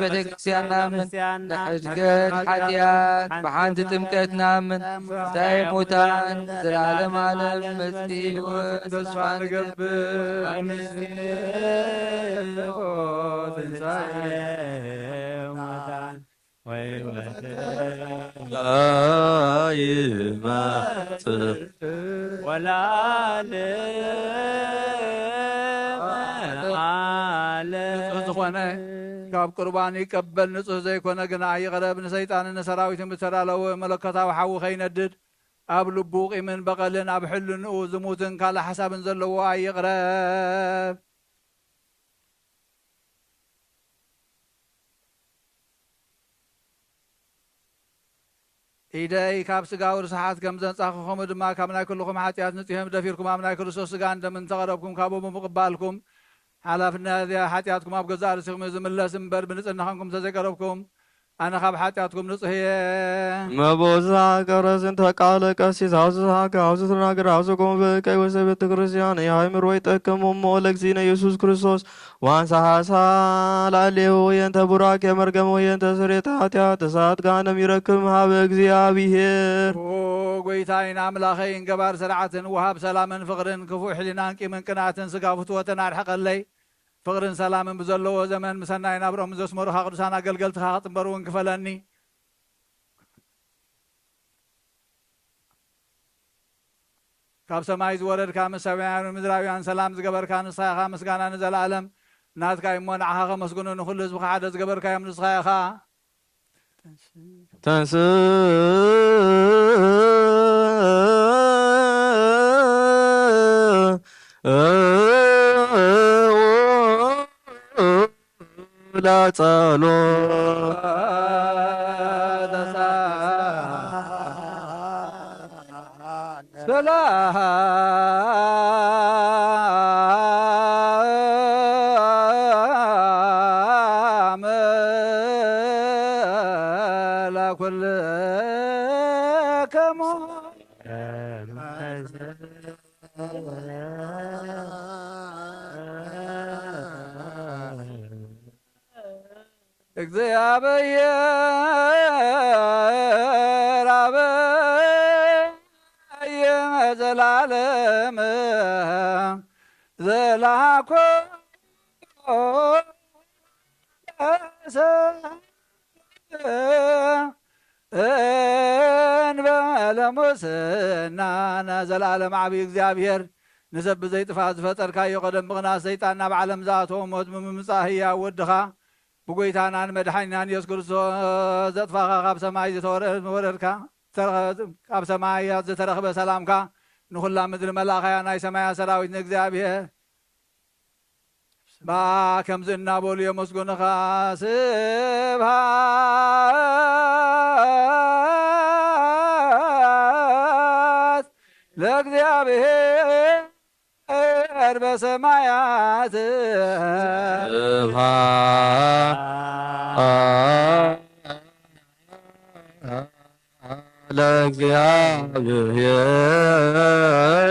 ቤተ ክርስቲያን ንኣምን። ንሕድገት ሓጢኣት ብሓንቲ ጥምቀት ንኣምን። ትንሳኤ ሙታን ዘላለም ዓለም መጽእ ህይወት ተስፋ ንገብር። ትንሳኤ ሙታን ይመጽእ ወለዓለመ ዓለም። ንጹህ ዝኾነ ካብ ቁርባን ይቀበል፣ ንጹህ ዘይኮነ ግና ይቕረብ። ንሰይጣንን ንሰራዊትን ብተዳለወ መለኮታዊ ሓዊ ከይነድድ፣ ኣብ ልቡ ቂምን በቐልን ኣብ ሕልንኡ ዝሙትን ካልእ ሓሳብን ዘለዎ ኣይቕረብ። ኢደይ ካብ ስጋዊ ርስሓት ከም ዘንጻኹ፣ ከምኡ ድማ ካብ ናይ ኩልኹም ሓጢኣት ንጽሔም ደፊርኩም ኣብ ናይ ክርስቶስ ስጋን ደምን ተቐረብኩም፣ ካብኡ ብምቕባልኩም ሓላፍነት ሓጢኣትኩም ኣብ ገዛእ ርእስኹም እዩ ዝምለስ እምበር፣ ብንጽህና ኾንኩም እንተዘይቀረብኩም፣ ኣነ ካብ ሓጢኣትኩም ንጹህ እየ። እመቦ ዘሃቀረ ዝንተ ቃለ ቀሲስ፣ አውዚ ዘሃቀ፣ አውዚ ትናገር፣ አውዚ ቆመ በእከይ ወሰ ቤተ ክርስቲያን የሃይምር ወይ ጠቅም እሞ ለእግዚእነ ኢየሱስ ክርስቶስ ዋንሳ ሐሳ ላዕሌሁ ወየንተ ቡራኬ መርገም ወየንተ ስሬተ ኃጢአት እሳት ገሃነም ይረክብ እምሃበ እግዚኣብሔር። ኦ ጎይታይን ኣምላኸይን ገባር ስርዓትን ወሃብ ሰላምን ፍቕርን ክፉእ ሕሊናን ቂምን ቅንኣትን ስጋ ፍትወትን ኣርሕቐለይ። ፍቕርን ሰላምን ብዘለዎ ዘመን ምሰናይ ናብርኦም ዘስመሩኻ ቅዱሳን ኣገልገልትኻ ክጽንበሩ እውን ክፈለኒ። ካብ ሰማይ ዝወረድካ፣ ምስ ሰማያውያን ምድራውያን ሰላም ዝገበርካ ንስኻ ኢኻ። ምስጋና ንዘለኣለም ናትካ እዩ እሞ፣ ንዓኻ ከመስግኑ፣ ንኹሉ ህዝብኻ ሓደ ዝገበርካዮም ንስኻ ኢኻ። ተንስ ላጸሎ ሰላም ለኩልክሙ። እግዚአብሔር አበየ ዘላለም ዘላኮ እንበለ ሙስና። ዘላለም ዓብዪ እግዚኣብሔር፣ ንሰብ ብዘይ ጥፋት ዝፈጠርካዮ፣ ቀደም ብቕንኣት ሰይጣን ናብ ዓለም ዝኣተወ፣ ሞት ብምምጻእ ህያው ወድኻ፣ ብጎይታናን መድሓኒናን የሱስ ክርስቶስ ዘጥፋኻ፣ ካብ ሰማይ ዝተወረ-፣ ወረድካ፣ ዝተረኸ-፣ ካብ ሰማያት ዝተረኽበ ሰላምካ ንኹላ ምድሪ መላእኻያ። ናይ ሰማያት ሰራዊት ንእግዚኣብሔር ባ ከምዚ እናበሉ የመስግኑኻ። ስብሃት ለእግዚኣብሔር በሰማያት። ስብሃት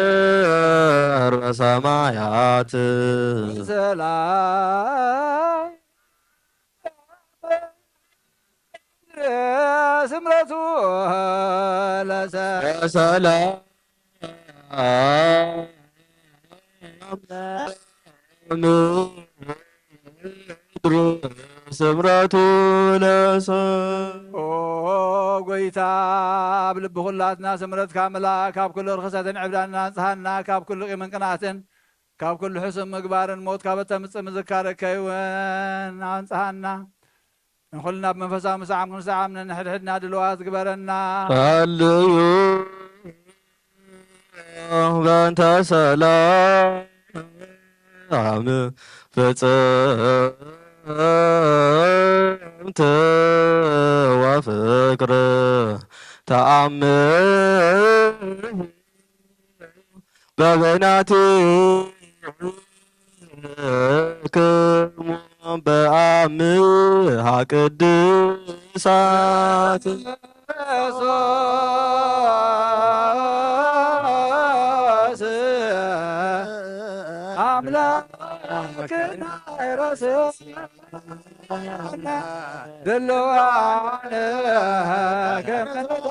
ለእግዚኣብሔር በሰማያት። ሰላም ስምረቱ ለሰ- ሰላም ምድር ስምረቱ ለሰ- ኦ ጎይታ፣ ኣብ ልቢ ኩላትና ስምረትካ ምልኣ፣ ካብ ኩሉ ርኽሰትን ዕብዳንን ኣንጽሃና፣ ካብ ኩሉ ቂምን ቅንኣትን፣ ካብ ኩሉ ሕሱም ምግባርን ሞት ካብ እተምጽእ ምዝካር እከይ እውን ኣንጽሃና። ንኹልና ብመንፈሳዊ ምስዓም ክንሰዓም፣ ነንሕድሕድና ድልዋት ግበረና። ጸልዩ በእንተ ሰላም ፍጽም ጸምት ወፍቅር ተአምር በበይናቲክሙ በአምሃ ቅድሳት። ክርስቶስ አምላክና ረስአነ ድልዋነ ከምታ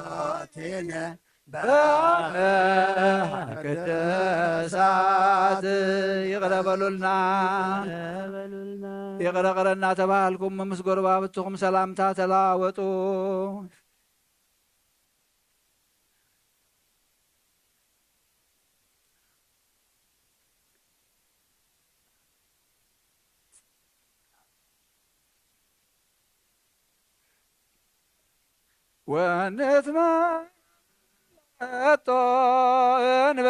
በበይናቲነ በአምሃ ቅድሳት። ይቅረ በሉልና። ይቅረ ቅረ እናተባሃልኩም ምስ ጎረባብትኹም ሰላምታ ተለዋወጡ። ወንትመጦ እንበ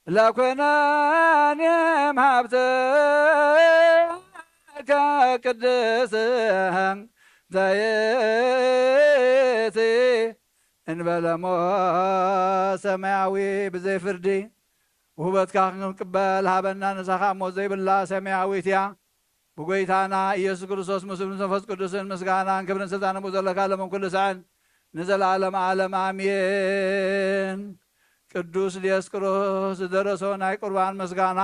ለኩነኔም ሃብተ ከቅድስ ዘይእቲ እንበለሞ ሰማያዊ ብዘይ ፍርዲ ውህበትካ ክንቅበል ሃበና። ንሳኻ ሞት ዘይብላ ሰማያዊት እያ። ብጎይታና ኢየሱስ ክርስቶስ ምስ ብን መንፈስ ቅዱስን ምስጋናን ክብርን ስልጣንን ብኡ ዘለካ ለመን ኩሉ ሰዐን ንዘለዓለም ዓለም ኣሜን። ቅዱስ ዲዮስቆሮስ ዝደረሶ ናይ ቁርባን ምስጋና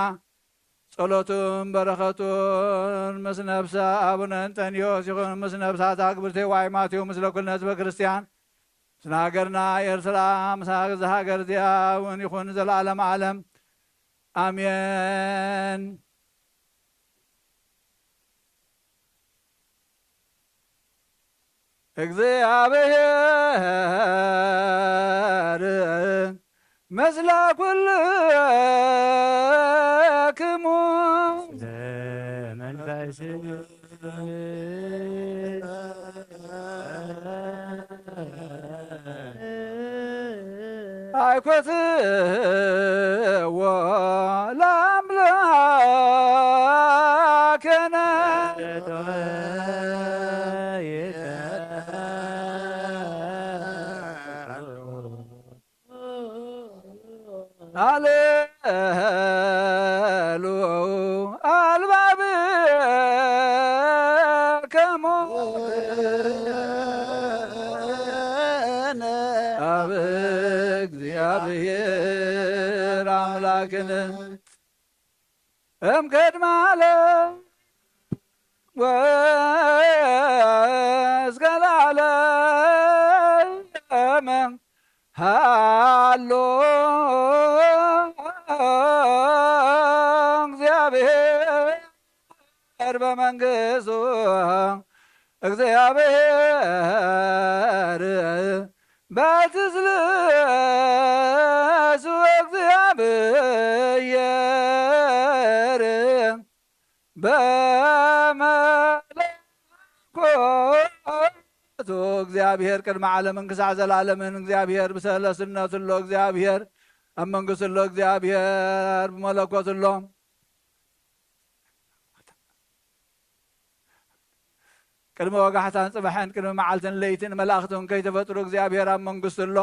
ጸሎቱን በረኸቱን ምስ ነፍሰ ኣቡነ እንጠንዮስ ይኹን፣ ምስ ነፍሳት ኣግብርተ ዋይ ማቴዎ፣ ምስለ ኩልነ ህዝበ ክርስቲያን፣ ምስለ ሃገርና ኤርትራ፣ ምስ ሃገር እዛ ሃገር እዚኣ እውን ይኹን ንዘለዓለም ዓለም ኣሜን። እግዚኣብሔር ምስለ ኩልክሙ። ኣይኮትዎ ለአምላክነ። አሌሉ አልባብ ከሞነ አብ እግዚአብሔር አምላክነ እምቅድመ ዓለም ወእስከ ለዓለም ሃሎ እግዚአብሔር በመንግስቱ። እግዚአብሔር በትስልሱ እግዚአብሔር በመለኮቱ። እግዚአብሔር ቅድመ ዓለምን ክሳዕ ዘላለምን። እግዚአብሔር ብሰለስነቱ ኣሎ። እግዚአብሔር ኣብ መንግስቱ ኣሎ። እግዚአብሔር ብመለኮቱ ኣሎ። ቅድሚ ወጋሕታን ጽባሕን፣ ቅድሚ መዓልትን ለይትን መላእኽትን ከይተፈጥሩ እግዚኣብሔር ኣብ መንግስቱ ኣሎ።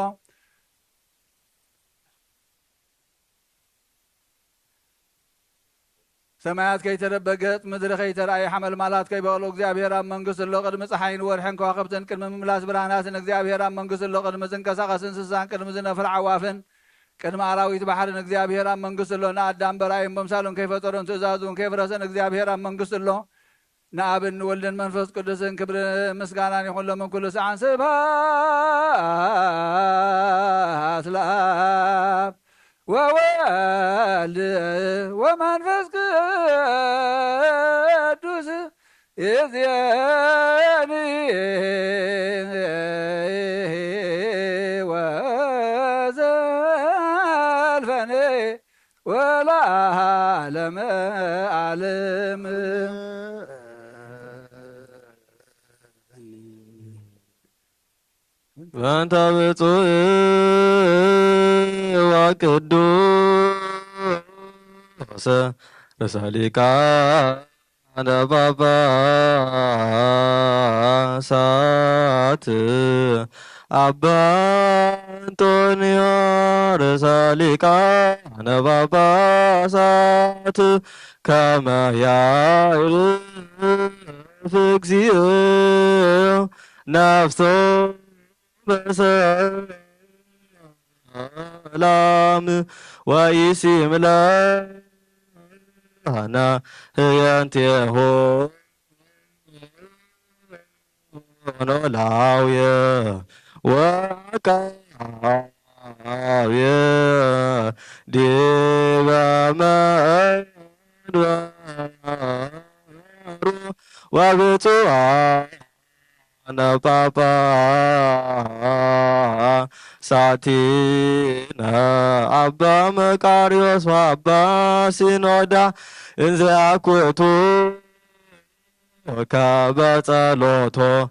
ሰማያት ከይተደበገጽ፣ ምድሪ ከይተራእየ፣ ሓመልማላት ከይበቕሉ እግዚኣብሔር ኣብ መንግስቱ ኣሎ። ቅድሚ ጸሓይን ወርሕን ከዋኽብትን፣ ቅድሚ ምምላስ ብርሃናትን እግዚኣብሔር ኣብ መንግስቱ ኣሎ። ቅድሚ ዝንቀሳቐስ እንስሳን፣ ቅድሚ ዝነፍር ዓዋፍን፣ ቅድሚ ኣራዊት ባሕርን እግዚኣብሔር ኣብ መንግስቱ ኣሎ። ንኣዳም በራእዩን በምሳሉን ከይፈጠሮን ትእዛዙን ከየፍረሰን እግዚኣብሔር ኣብ መንግስቱ ኣሎ። ንኣብን ንወልድን መንፈስ ቅዱስን ክብሪ ምስጋናን ይኹን ሎምን ኩሉ ሰዓን። ስብሐት ለኣብ ወወልድ ወመንፈስ ቅዱስ። ይእዜኒ ወዘልፈኒ ወለዓለመ ዓለም። በእንተ ብፁዕ ቅዱስ ርእሰ ሊቃነ ጳጳሳት ኣባ እንጦንዮስ ርእሰ ሊቃነ ጳጳሳት ከመ ያዕርፍ እግዚኦ ነፍሶ በሰላም ወኢሲም ለነ ህየንቴሁ ኖላውየ ወአቃብየ ዲበ መንበሩ ወብፁዓነ ጳጳሳቲነ አባ መቃርዮስ ወአባ ሲኖዳ እንዘ ያኩቱ ከበ ጸሎቶሙ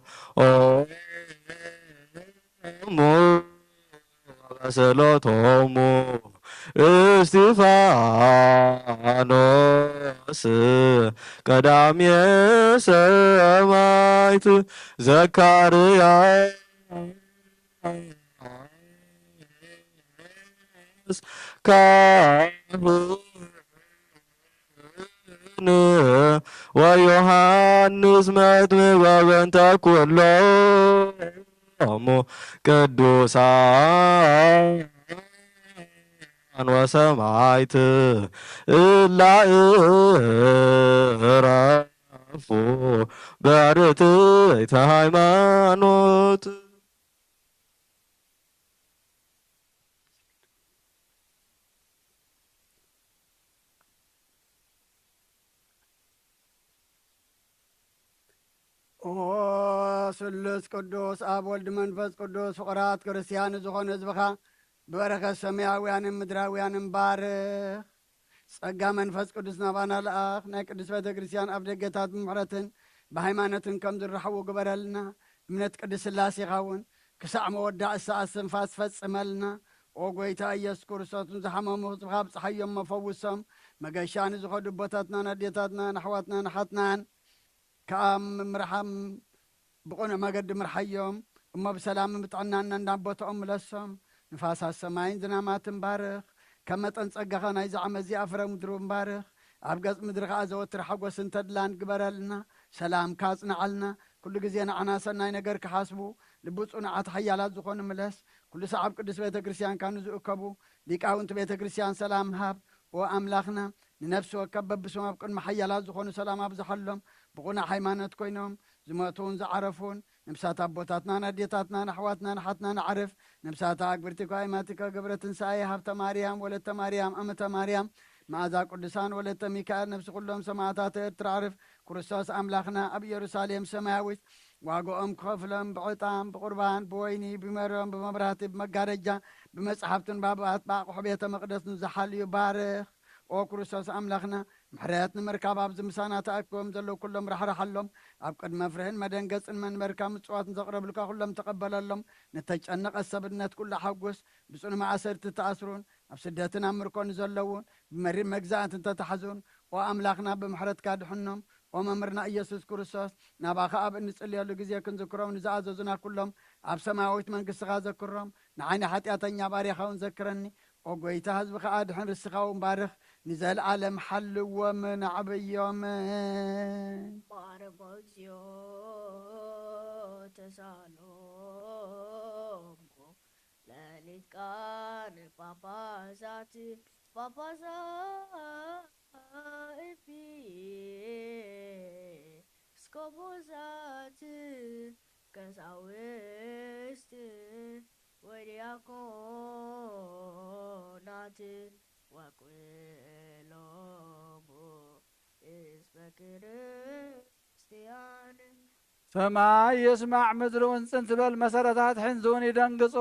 በጸሎቶሙ እስጢፋኖስ ቀዳሜ ሰማዕት ዘካርያስ ካህን ወዮሐንስ መጥምቅ ወበእንተ ኩሎሙ ቅዱሳን ወሰማዕት እላ እረፉ በርትዕት ሃይማኖት። ኦ ስሉስ ቅዱስ ኣብ ወልድ መንፈስ ቅዱስ ፍቑራት ክርስትያን ዝኾኑ ህዝብኻ ብበረኸት ሰማያውያንን ምድራውያንን ባርኽ። ጸጋ መንፈስ ቅዱስ ናባና ልኣኽ። ናይ ቅድስት ቤተ ክርስቲያን ኣብ ደገታት ብምሕረትን ብሃይማኖትን ከም ዝረሓዉ ግበረልና። እምነት ቅድስት ስላሴኻ እውን ክሳዕ መወዳእታ እስትንፋስ ፈጽመልና። ኦ ጐይታ ኢየሱስ ክርስቶስ፣ ንዝሓመሙ ህዝብኻ ኣብጽሓዮም፣ መፈውሶም። መገሻ ንዝኸዱ ኣቦታትናን ኣዴታትናን ኣሕዋትናን ኣሓትናን ከኣ ምምርሓም ብቕኑዕ መገዲ ምርሓዮም እሞ ብሰላምን ብጥዕናን ናብ ቦታኦም ምለሶም። ንፋሳት ሰማይን ዝናማትን ባርኽ። ከም መጠን ጸጋኻ ናይዚ ዓመት እዚኣ ፍረ ምድሪ እውን ባርኽ። ኣብ ገጽ ምድሪ ከኣ ዘወትር ሓጎስን ተድላን ግበረልና። ሰላምካ ኣጽንዓልና። ኩሉ ግዜ ንዓና ሰናይ ነገር ክሓስቡ፣ ልቢ ጽኑዓት ሓያላት ዝኾኑ ምለስ። ኩሉ ሰዓብ ቅድስት ቤተ ክርስቲያንካ ንዝእከቡ ሊቃውንቲ ቤተ ክርስቲያን ሰላም ሃብ። ኦ ኣምላኽና፣ ንነፍሲ ወከፍ በብስም ኣብ ቅድሚ ሓያላት ዝኾኑ ሰላም ኣብዝሓሎም። ብቑኑዕ ሃይማኖት ኮይኖም ዝሞቱን ዝዓረፉን፣ ነብሳት ኣቦታትናን ኣዴታትናን ኣሕዋትናን ኣሓትናን ኣዕርፍ። ነብሳት ኣግብርቲከ ኣእማቲከ ገብረ ትንሳኤ፣ ሃብተ ማርያም፣ ወለተ ማርያም፣ ኣመተ ማርያም፣ መዓዛ ቅዱሳን፣ ወለተ ሚካኤል፣ ነብሲ ኩሎም ሰማዕታት ኤርትራ ኣዕርፍ። ክርስቶስ ኣምላኽና ኣብ ኢየሩሳሌም ሰማያዊት ዋጋኦም ክኸፍሎም ብዕጣን፣ ብቑርባን፣ ብወይኒ፣ ብመሮን፣ ብመብራህቲ፣ ብመጋረጃ፣ ብመጽሓፍትን ብኣቦታት ብኣቕሑ ቤተ መቕደስ ንዝሓልዩ ባርኽ። ኦ ክርስቶስ ኣምላኽና፣ ምሕረት ንምርካብ ኣብዚ ምሳና ተኣኪቦም ዘለዉ ኩሎም ራሕርሓሎም። ኣብ ቅድሚ መፍርህን መደንገጽን መንበርካ ምጽዋት ንዘቕረብልካ ኩሎም ተቐበለሎም። ንተጨነቐ ሰብነት ኩሉ ሓጉስ። ብጽኑ ማእሰርቲ ተኣስሩን ኣብ ስደትን ኣብ ምርኮ ንዘለዉን ብመሪር መግዛእቲ እንተተሓዙን፣ ኦ ኣምላኽና ብምሕረትካ ድሕኖም። ኦ መምህርና ኢየሱስ ክርስቶስ፣ ናባኻ ኣብ እንጽልየሉ ግዜ ክንዝክሮም ንዝኣዘዙና ኩሎም ኣብ ሰማያዊት መንግስትኻ ዘክሮም። ንዓይ ንሓጢኣተኛ ባርያኻ እውን ዘክረኒ። ኦ ጐይታ፣ ህዝብኻ ኣድሕን፣ ርስኻ እውን ባርኽ፣ ንዘለኣለም ሓልዎምን ኣዕብዮምን። ማረሞ እግዚኦ ተሳሎሙ ለሊቃነ ጳጳሳት ጳጳሳት ኤጲስቆጶሳት ቀሳውስት ወዲያቆናት ወኩሎሙ ህዝበ ክርስቲያን። ሰማይ ይስማዕ ምድሪ እውን ጽን ትበል፣ መሰረታት ሕንዚ እውን ይደንግጹ።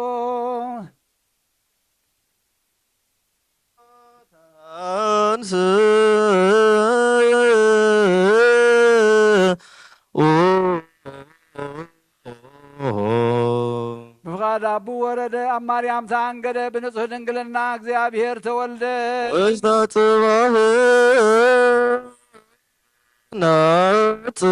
ተንሥኡ ብፍቓድ ላቡ ወረደ፣ ኣብ ማርያም ተኣንገደ፣ ብንጹህ ድንግልና እግዚኣብሔር ተወልደ። ውስተ ጽባሕ ነጽሩ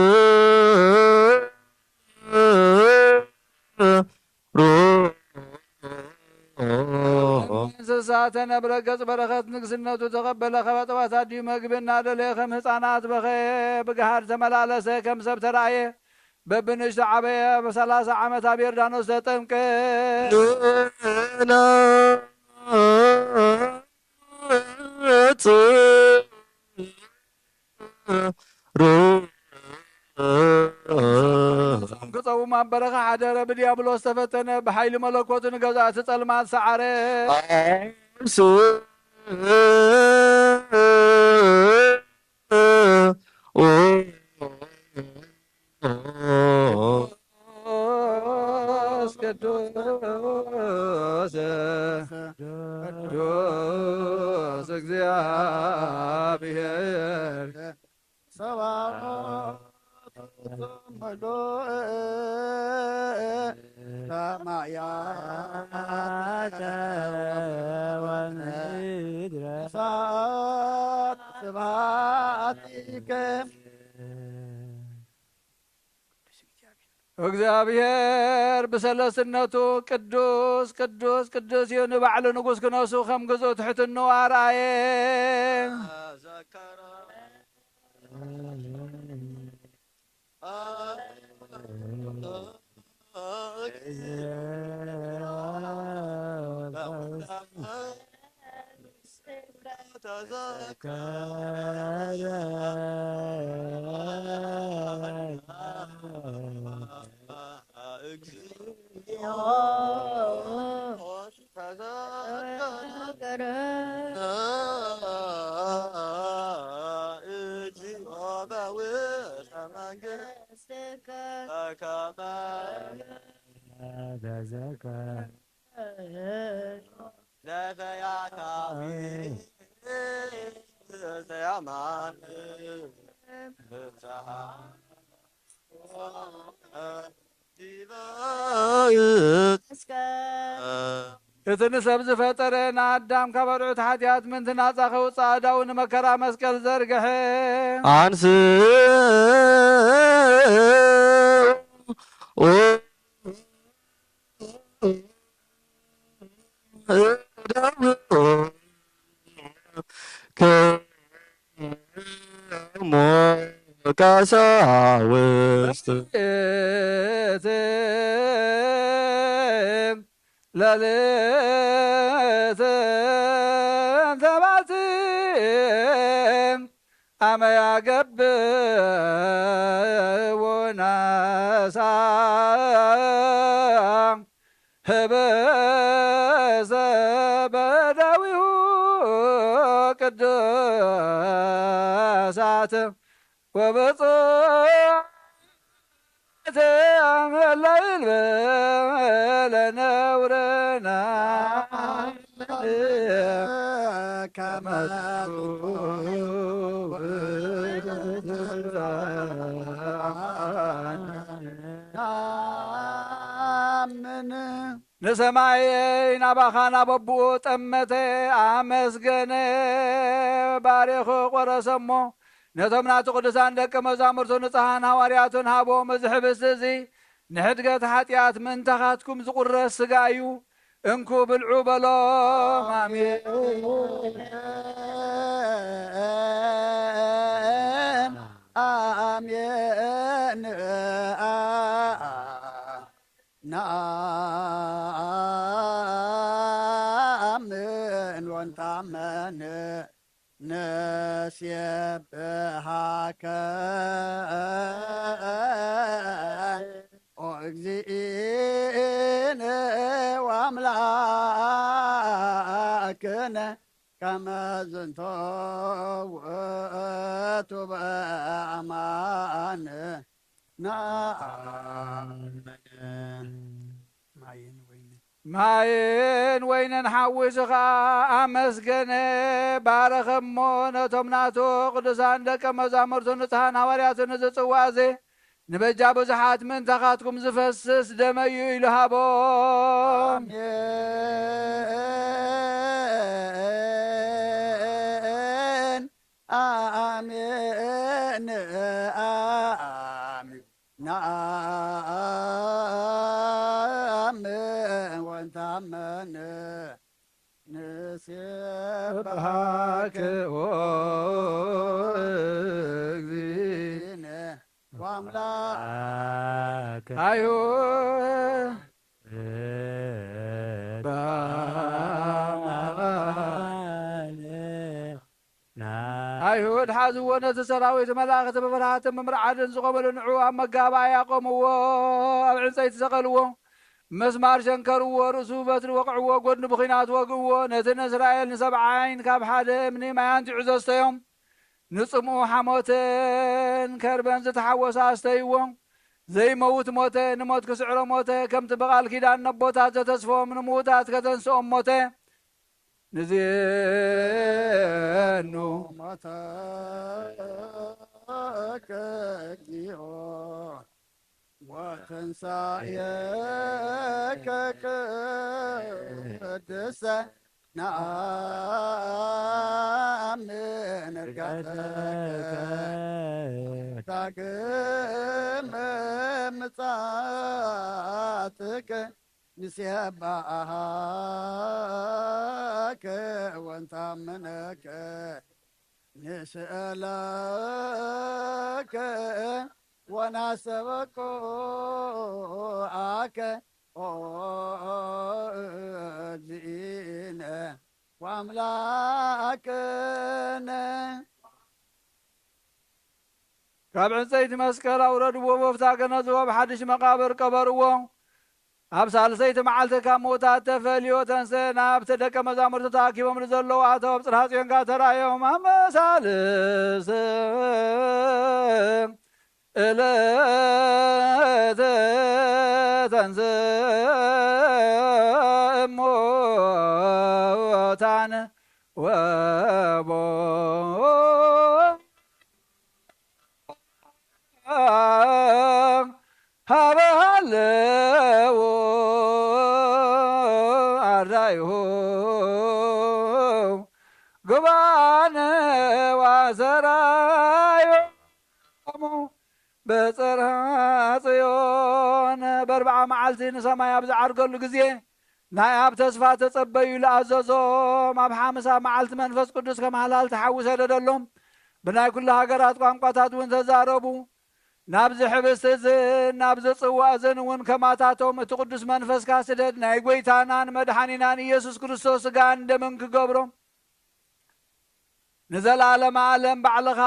እንስሳ ተነብረ፣ ገጽ በረኸት ንግስነቱ ተቐበለ። ካብ ኣጽዋት ኣድዩ መግቢ እናደለየ ከም ህፃናት በኸየ። ብገሃድ ተመላለሰ፣ ከም ሰብ ተራእየ። በብንእሽቶ ዓበየ። ብሰላሳ ዓመት ኣብ ዮርዳኖስ ተጠምቀ። ንነጽሩ ክጸውም ኣብ በረኻ ሓደረ። ብዲያብሎስ ተፈተነ። ብሓይሊ መለኮቱ ንገዛእቲ ጸልማት ሰዓረ። ኣንሱ ቅዱስ ቅዱስ ቅዱስ እግዚአብሔር ሰባኦት ምሉእ ሰማያተ ወምድረ እሳት ስብሐቲከ። እግዚኣብሔር ብሰለስትነቱ ቅዱስ ቅዱስ ቅዱስ እዩ። ንባዕሉ ንጉስ ክነሱ ከም ግዝኡ ትሕትንኡ ኣርኣየ። እቲ ንሰብ ዝፈጠረ ንኣዳም ካብ ኣርዑት ሓጢኣት ምንቲ ናጻ ከውጽእ ኣእዳዉ ንመከራ መስቀል ዘርግሐ። ኣንስ ቀሳውስት ለልእትን ተባቲ ኣመ ያገብእ ወናሳ ህበሰ በዳዊሁ ቅዱሳት ወበጾ ተመላይል ለነውረና ከመቱ ምን ንሰማየይ ናባኻ ናብ ኣቦኡ ጠመተ፣ ኣመስገነ፣ ባሪኹ፣ ቆረሰ እሞ ነቶም ናቱ ቅዱሳን ደቀ መዛሙርቱ ንጽሓን ሃዋርያቱን ሃቦም። እዚ ሕብስቲ እዚ ንሕድገት ሓጢኣት ምእንታኻትኩም ዝቑረስ ስጋ እዩ። እንኩ ብልዑ በሎም። ኣሜን። ኣሜን። ነኣምን ወንታመን ንሴብሃከ ኦ እግዚእነ ወኣምላክነ ከመ ዝንቶ ውእቱ በአማን ነአምን። ማይን ወይንን ማይን ወይንን ሓዊሱ ኸዓ ኣመስገነ፣ ባረኸ እሞ ነቶም ናቱ ቅዱሳን ደቀ መዛሙርቱ ንጹሓን ሃዋርያቱ ንዝጽዋዕ እዚ ንበጃ ብዙሓት ምእንታኻትኩም ዝፈስስ ደመዩ ኢሉ ሃቦም። ኣሜን ኣሜን ኣሜን። ነኣምን ወንታመን ንሴብሐከ ኦ እግዚእነ ወአምላክ ኣይሁድ ኣይሁድ ሓዝዎ፣ ነቲ ሰራዊት መላእኽቲ ብፍርሃትን ብምርዓድን ዝቖመሉ ንዑ ኣብ መጋባእያ ኣቆምዎ፣ ኣብ ዕንፀይቲ ሰቐልዎ፣ መስማር ሸንከርዎ፣ ርእሱ በትሪ ወቕዕዎ፣ ጎድኑ ብኲናት ወግእዎ። ነቲ ንእስራኤል ንሰብዓ ዓይን ካብ ሓደ እምኒ ማይ ኣንቲዑ ዘስተዮም፣ ንጽምኡ ሓሞትን ከርበን ዝተሓወሰ ኣስተይዎ። ዘይመውት ሞተ፣ ንሞት ክስዕሮ ሞተ፣ ከምቲ ብቓል ኪዳን ነቦታት ዘተስፎም ንምዉታት ከተንስኦም ሞተ። ንዜኑ ሞተከ እግዚኦ ወትንሳኤከ ቅድሰ ነኣምን እርገተከ ዳግም ምጻትከ ንሴባሃከ ወንታምነከ ንስእለከ ወናሰበኮ ኣከ ኦ እግዚእነ ወኣምላክነ። ካብ ዕንፀይቲ መስቀል ኣውረድዎ፣ ቦፍታ ገነዝዎ፣ ኣብ ሓድሽ መቓብር ቀበርዎ። ኣብ ሳልሰይቲ መዓልቲ ካብ ምዉታት ተፈልዮ ተንሰ፣ ናብቲ ደቀ መዛሙርቱ ተኣኪቦም ንዘለዉ ኣተው፣ ኣብ ጽርሃ ጽዮን ከኣ ተራእዮም። ኣመሳልስ እለተ ተንስእ እሙታን ወቦ ሀበሃለዉ ኣርዳይሁ ግባን ዋሰራዮሙ በጽርሃ ጽዮን በርብዓ መዓልቲ ንሰማይ ኣብ ዝዓርገሉ ግዜ ናይ ኣብ ተስፋ ተጸበዩ ኢሉ ኣዘዞም። ኣብ ሓምሳ መዓልቲ መንፈስ ቅዱስ ከም ሃላልቲ ሓዊ ሰደደሎም። ብናይ ኩሉ ሃገራት ቋንቋታት እውን ተዛረቡ። ናብዚ ሕብስቲ እዝን ናብዚ ጽዋ እዝን እውን ከማታቶም እቲ ቅዱስ መንፈስካ ስደድ፣ ናይ ጐይታናን መድሓኒናን ኢየሱስ ክርስቶስ ስጋን ደምን ክገብሮም። ንዘለዓለመ ዓለም ባዕልኻ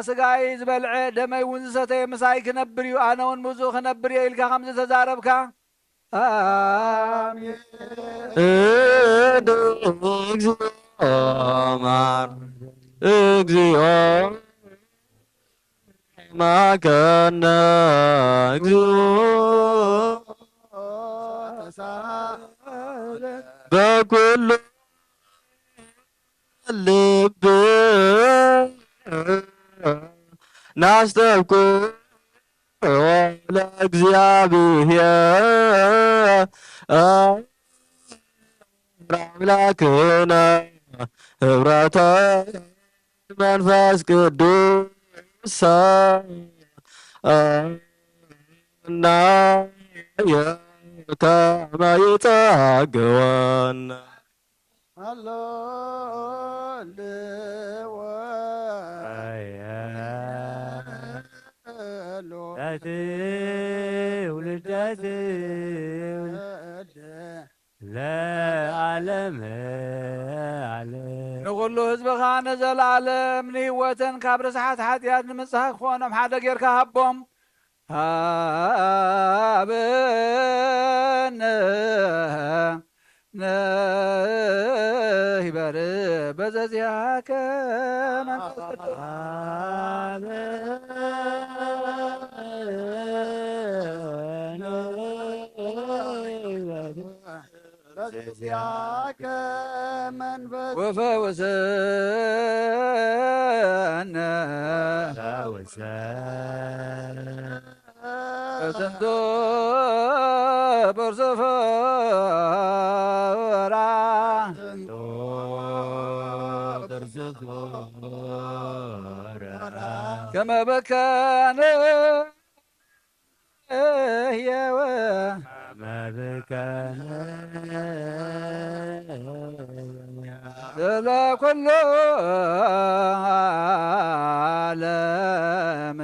ስጋይ ዝበልዐ ደመይ እውን ዝሰተየ ምሳይ ክነብር እዩ፣ ኣነ እውን ምስኡ ክነብር እየ ኢልካ ከም ዝተዛረብካ። ኣሜን። እድ እግዚኦ ማር እግዚኦ ማከነ እግዚኦ በኩሉ ልብ ናስተብኩ ለእግዚኣብሔር ኣምላክነ ህብረተ መንፈስ ቅዱስ እና ከመ ይጸግወነ። ሃሌሉያ። ትውልደ ትውልድ ለዓለመ ዓለም። ንኹሉ ህዝብኻ ንዘለዓለም ንህይወትን ካብ ርስሓት ሓጢኣት ንምጽሃ ክኾኖም ሓደ ጌርካ ሃቦም። ሃበነ ንህበር በዘዚኣከ መንፈስ ቅዱስ። በዚያከ መንፈስ ወፈውሰነ በዝንቱ ብርዝፉራ ከመ በከነ ህየወ መብከነ ስለ ኩሉ ዓለም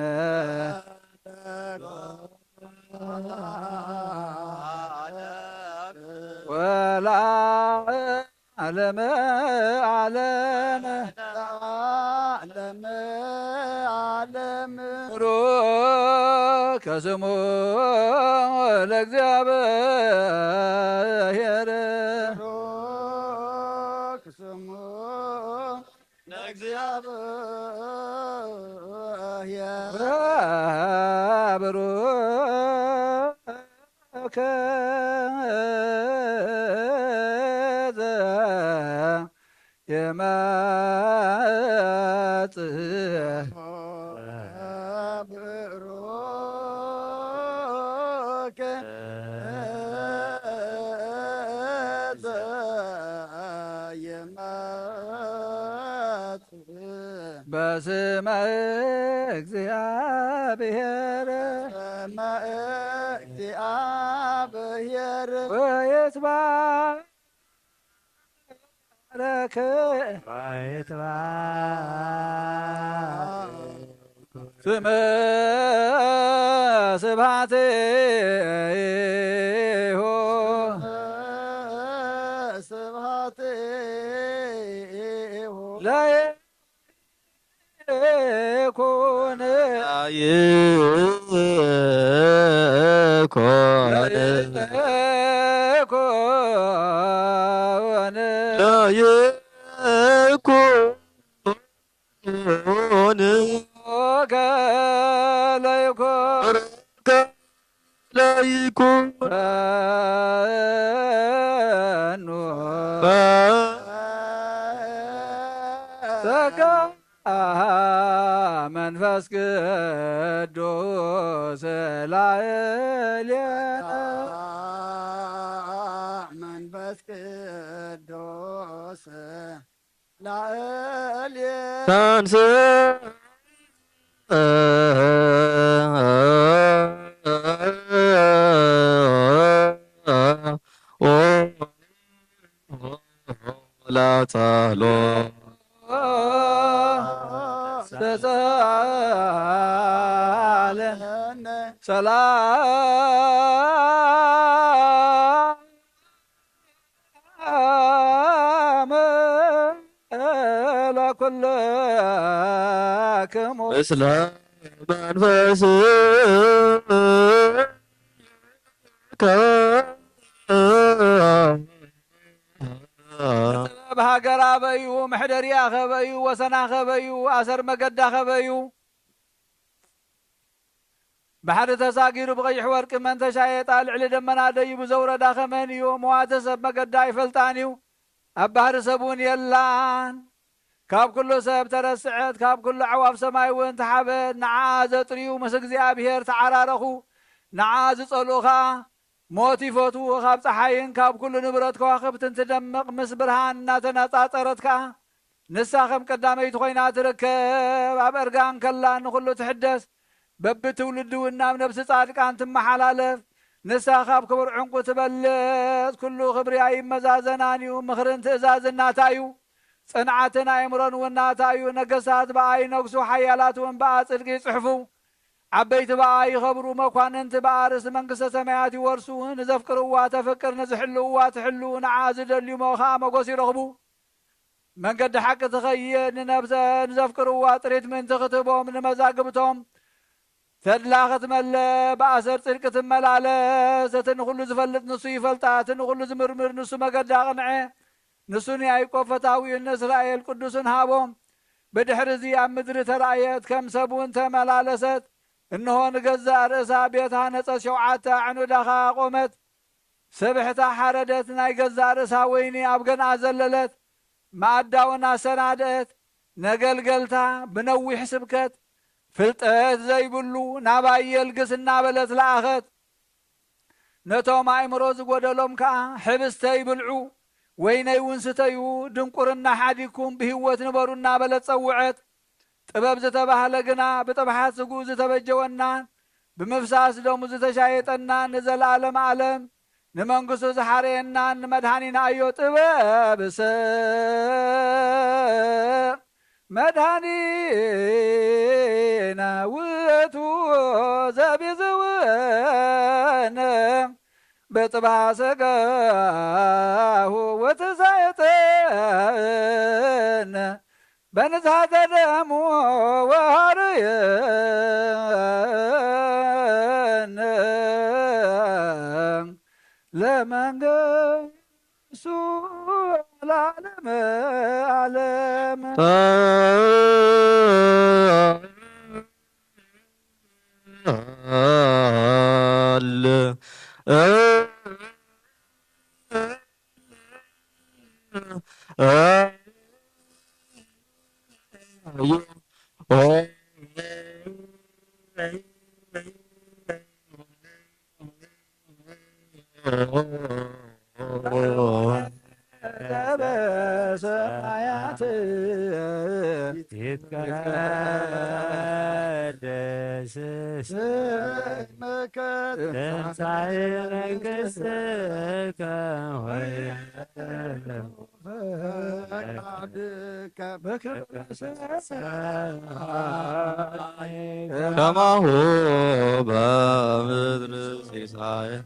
ወላ ዓለመ ዓለም ዓለመ ዓለም ሩክ ስሙ ለእግዚአብሔር ሩክ ስሙ ለእግዚአብሔር ብሩክ የመጽእ ብሩክ የመጽእ በስመ እግዚአብሔር በስመ እግዚአብሔር ወይትባረክ ስመ ስብሐቲሁ ስብሐቲሁ ለይኩን ለይኩን ለይኩን ለይኩን ለይኩን ጸጋ መንፈስ ቅዱስ ላዕሌነ መንፈስ ቅዱስ ላዕሌነ ታንስ ላታሎ ተሳለን ሰላም ለኩልክሙ ምስለ መንፈስከ ጥበብ ሃገር ኣበዩ፣ መሕደሪኣ ከበዩ፣ ወሰና ከበዩ፣ ኣሰር መገዳ ከበዩ። ባሕሪ ተሳጊሩ ብቐይሕ ወርቂ መን ተሻየጣ፣ ልዕሊ ደመና ደይቡ ዘውረዳ ከመን እዩ? መዋቲ ሰብ መገዳ ኣይፈልጣን እዩ፣ ኣብ ባሕሪ ሰብ እውን የላን። ካብ ኩሉ ሰብ ተረስዐት፣ ካብ ኩሉ ኣዕዋፍ ሰማይ እውን ተሓበት። ንዓ ዘጥርዩ ምስ እግዚኣብሔር ተዓራረኹ፣ ንዓ ዝጸልኡ ኸኣ ሞት ይፈትዉ። ካብ ጸሓይን ካብ ኩሉ ንብረት ከዋኽብትን ትደምቕ፣ ምስ ብርሃን እናተነጻጸረት ከኣ ንሳ ከም ቀዳመይቲ ኮይና ትርከብ። ኣብ እርጋን ከላ ንኹሉ ትሕደስ፣ በብትውልዲ እውን ናብ ነብሲ ጻድቃን ትመሓላለፍ። ንሳ ካብ ክቡር ዕንቁ ትበልጽ፣ ኩሉ ክብሪ ኣይመዛዘናን እዩ። ምኽርን ትእዛዝን ናታ እዩ፣ ጽንዓትን ኣእምሮን እውን ናታ እዩ። ነገስታት ብኣ ይነግሱ፣ ሓያላት እውን ብኣ ጽድቂ ይጽሕፉ። ዓበይቲ ብኣ ይኸብሩ፣ መኳንንቲ ብኣ ርእሲ መንግስተ ሰማያት ይወርሱ። ንዘፍቅርዋ ተፍቅር፣ ንዝሕልውዋ ትሕሉ፣ ንዓ ዝደልዩ ኸኣ ሞገስ ይረኽቡ። መንገዲ ሓቂ ትኸይድ፣ ንነብሰ ንዘፍቅርዋ ጥሪት ምእንቲ ክትህቦም፣ ንመዛግብቶም ተድላ ክትመልእ፣ ብኣሰር ጽድቂ ትመላለስ። እቲ ንኹሉ ዝፈልጥ ንሱ ይፈልጣ፣ እቲ ንኹሉ ዝምርምር ንሱ መገዲ ኣቕንዐ። ንሱ ንያዕቆብ ፈታዊኡን ንእስራኤል ቅዱስን ሃቦም። ብድሕሪ እዚ ኣብ ምድሪ ተራእየት፣ ከም ሰብ እውን ተመላለሰት። እንሆ ንገዛእ ርእሳ ቤት ሃነጸት፣ ሸውዓተ ኣዕኑዳ ኸኣ ኣቖመት። ሰብሕታ ሓረደት፣ ናይ ገዛእ ርእሳ ወይኒ ኣብ ገንኣ ዘለለት፣ መኣዳ እውን ኣሰናድአት። ነገልገልታ ብነዊሕ ስብከት ፍልጠት ዘይብሉ ናባይ የልግስ እናበለት ለኣኸት። ነቶም ኣእምሮ ዝጎደሎም ከኣ ሕብስተይ ብልዑ፣ ወይነይ እውን ስተዩ፣ ድንቁርና ሓዲግኩም ብህይወት ንበሩ እናበለት ጸውዐት። ጥበብ ዝተባህለ ግና ብጥብሓት ስግኡ ዝተበጀወናን ብምፍሳስ ደሙ ዝተሻየጠናን ንዘለዓለም ዓለም ንመንግስቱ ዝሓረየናን ንመድኃኒና እዮ። ጥበብሰ መድኃኒነ ውእቱ ዘቢዝወነ በጽባሕ ሥጋሁ ወተሳየጠነ በንዝሃተ ደሙ ወሃረየነ ለመንገ እሱ ለዓለመ ዓለም። በሰማያት ይትቀደስ ስምከ ትምጻእ መንግሥትከ ወይኩን ፈቃድከ በከመ በሰማይ ከማሁ በምድር ሲሳየነ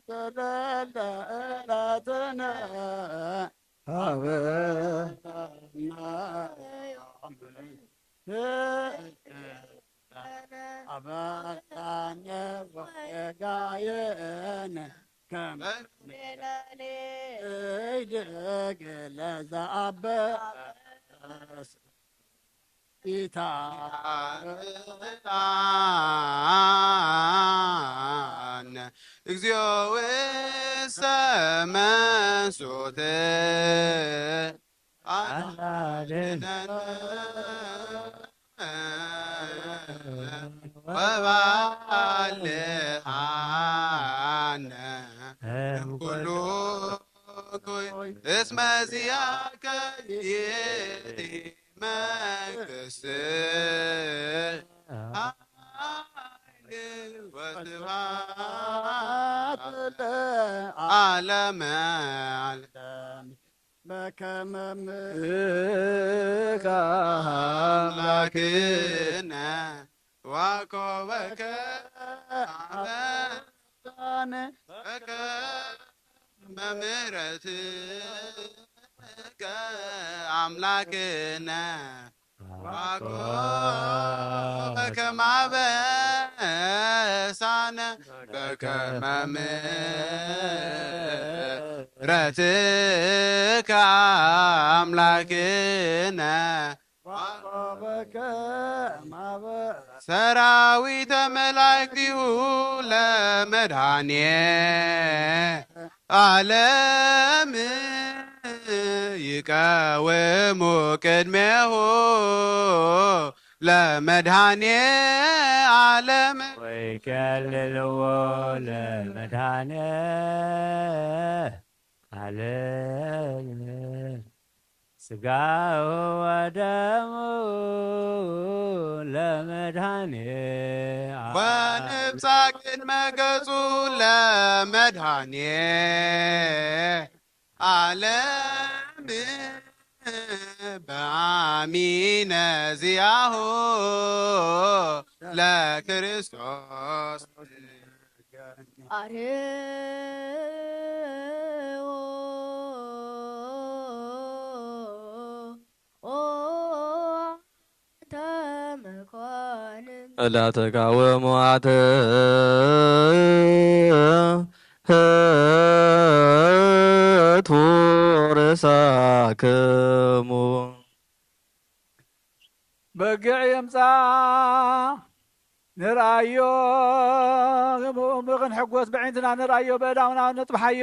ዘለለ ዕለትነ ሀበነ ዮም አበሳነ ወጌጋየነ ከመ ንሕደግ ለዘአበሰ ኢታብአነ እግዚኦ ውስተ መንሱት አድነነ ወባልዓነ እምኩሉ እኩይ እስመ ዚአከ ይእቲ መንግስት ኃይል ወስብሐት ለዓለመ ዓለም። በከመ ምእካ አምላክነ ዋኮበከ አበሳነ በከመ ምሕረትከ አምላክነ ዋኮ በከመ አበሳነ በከመ ምሕረትከ አምላክነ ዋኮ በከመ አበ ሰራዊተ መላእክቲሁ ለመድኃኔ ዓለም ይቀውሙ ቅድሜሁ ለመድኃኔ ዓለም ወይከልልዎ ለመድኃኔ ዓለም ሥጋሁ ወደሙ ለመድኃኔ ወንብጻ ቅድመ ገጹ ለመድኃኔ ዓለም በአሚነ ዚአሁ ለክርስቶስ አርዮ ኦ አንተ መኳንንት እለ ተቃወሙ አትህቱ ርእሳክሙ። በግዕ የምጻ ንርኣዮ፣ ብኡ ክንሕጎስ ብዕንትና ንርኣዮ፣ በእዳውና ነጥብሓዮ።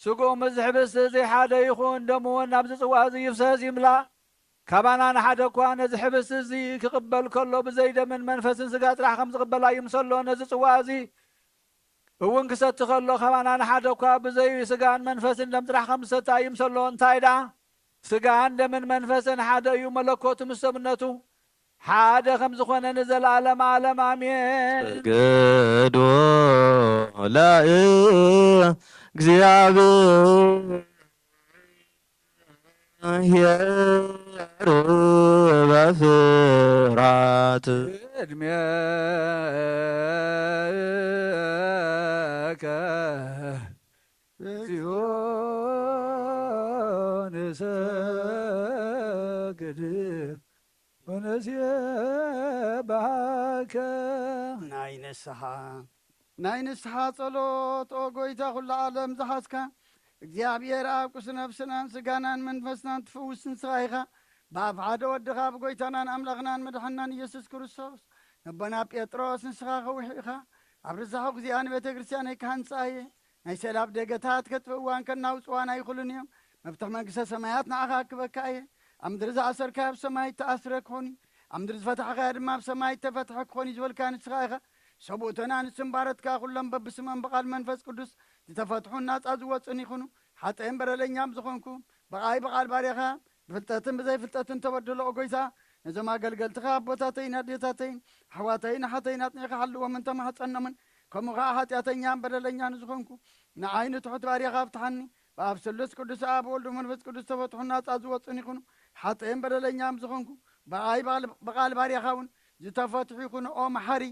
ስግኡ ምስዚ ሕብስቲ እዚ ሓደ ይኹን፣ ደሙ እውን ናብዚ ጽዋ እዚ ይፍሰስ ይምላእ። ካባና ንሓደ እኳ ነዚ ሕብስቲ እዚ ክቕበል ከሎ ብዘይ ደምን መንፈስን ስጋ ጥራሕ ከም ዝቕበል ኣይምሰሎ። ነዚ ጽዋ እዚ እውን ክሰቲ ከሎ ካባና ንሓደ እኳ ብዘይ ስጋን መንፈስን ደም ጥራሕ ከም ዝሰቲ ኣይምሰሎ። እንታይ ደኣ? ስጋን ደምን መንፈስን ሓደ እዩ። መለኮቱ ምስ ሰብነቱ ሓደ ከም ዝኾነ ንዘለዓለም ዓለም ኣሜን። ስግዱ ለእግዚኣብሔር በፍርሃት። ቅድሜከ ጽዮን እሰግድ ወነሴብሐከ። ናይ ንስሓ ናይ ንስሓ ጸሎት። ኦ ጎይታ ኩሉ ዓለም ዝሓዝካ እግዚኣብሔር ኣብ ቅዱስ ነፍስናን ስጋናን መንፈስናን ትፍውስ ንስኻ ኢኻ። ብኣፍ ሓደ ወድኻ ብጎይታናን ኣምላኽናን መድሓናን ኢየሱስ ክርስቶስ ነቦና ጴጥሮስ ንስኻ ከውሒ ኢኻ። ኣብ ርዛሑ እግዚኣብሔር ንቤተ ክርስቲያነይ ክሃንጻ እየ። ናይ ሰላም ደገታት ከጥፍእዋን ከናውጽዋን ኣይኽእሉን እዮም። መፍትሕ መንግስተ ሰማያት ንዓኻ ክበካ እየ። ኣብ ምድሪ ዝኣሰርካዮ ኣብ ሰማይ እተኣስረ ክኾን እዩ። ኣብ ምድሪ ዝፈታሕካዮ ድማ ኣብ ሰማይ እተፈትሐ ክኾን እዩ ዝበልካ ንስኻ ኢኻ። ሰብኡተን ኣንስትን ባረትካ ኩሎም በብስሞም ብቓል መንፈስ ቅዱስ ዝተፈትሑን ናጻ ዝወጹን ይኹኑ። ሓጥእን በደለኛም ዝኾንኩ ብቓይ ብቓል ባርያኻ ብፍልጠትን ብዘይፍልጠትን ተበድሎ ኦ ጎይታ፣ ነዞም ኣገልገልትኻ ኣቦታተይን ኣዴታተይን ኣሕዋተይን ኣሓተይን ኣጽኒዕካ ሓልዎምን ተማሕጸኖምን። ከምኡ ኸዓ ሓጢኣተኛን በደለኛን ዝኾንኩ ንዓይ ንትሑት ባርያኻ ኣብትሓኒ። ብኣብ ስሉስ ቅዱስ ኣብ ወልድ መንፈስ ቅዱስ ተፈትሑ ናጻ ዝወጹን ይኹኑ። ሓጥእን በደለኛም ዝኾንኩ ብኣይ ብቓል ባርያኻ እውን ዝተፈትሑ ይኹኑ። ኦ መሓሪ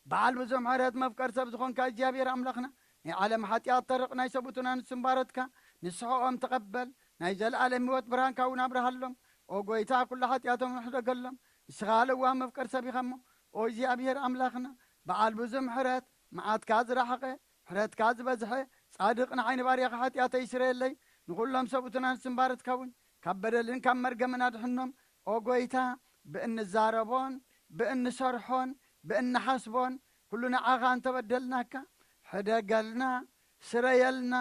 በዓል ብዙሕ ምሕረት መፍቀር ሰብ ዝኾንካ እግዚኣብሔር ኣምላኽና ናይ ዓለም ሓጢኣት ተርቕ ናይ ሰብኡትን ኣንስትን ባረትካ ንስሕኦም ተቐበል። ናይ ዘለኣለም ህይወት ብርሃንካ እውን ኣብርሃሎም። ኦ ጎይታ ኩሉ ሓጢኣቶም ሕደገሎም። ንስኻ ለዋህ መፍቀር ሰብ ኢኻ እሞ ኦ እግዚኣብሔር ኣምላኽና በዓል ብዙሕ ምሕረት መዓትካ ዝረሓቐ ምሕረትካ ዝበዝሐ ጻድቕ ንዓይ ንባርያኻ ሓጢኣተይ ይስረየለይ። ንኹሎም ሰብኡትን ኣንስትን ባረትካ እውን ካብ በደልን ካብ መርገምን ኣድሕኖም። ኦ ጎይታ ብእንዛረቦን ብእንሰርሖን ብእንሓስቦን ኩሉ ንዓኻ እንተበደልናካ ሕደገልና፣ ስረየልና፣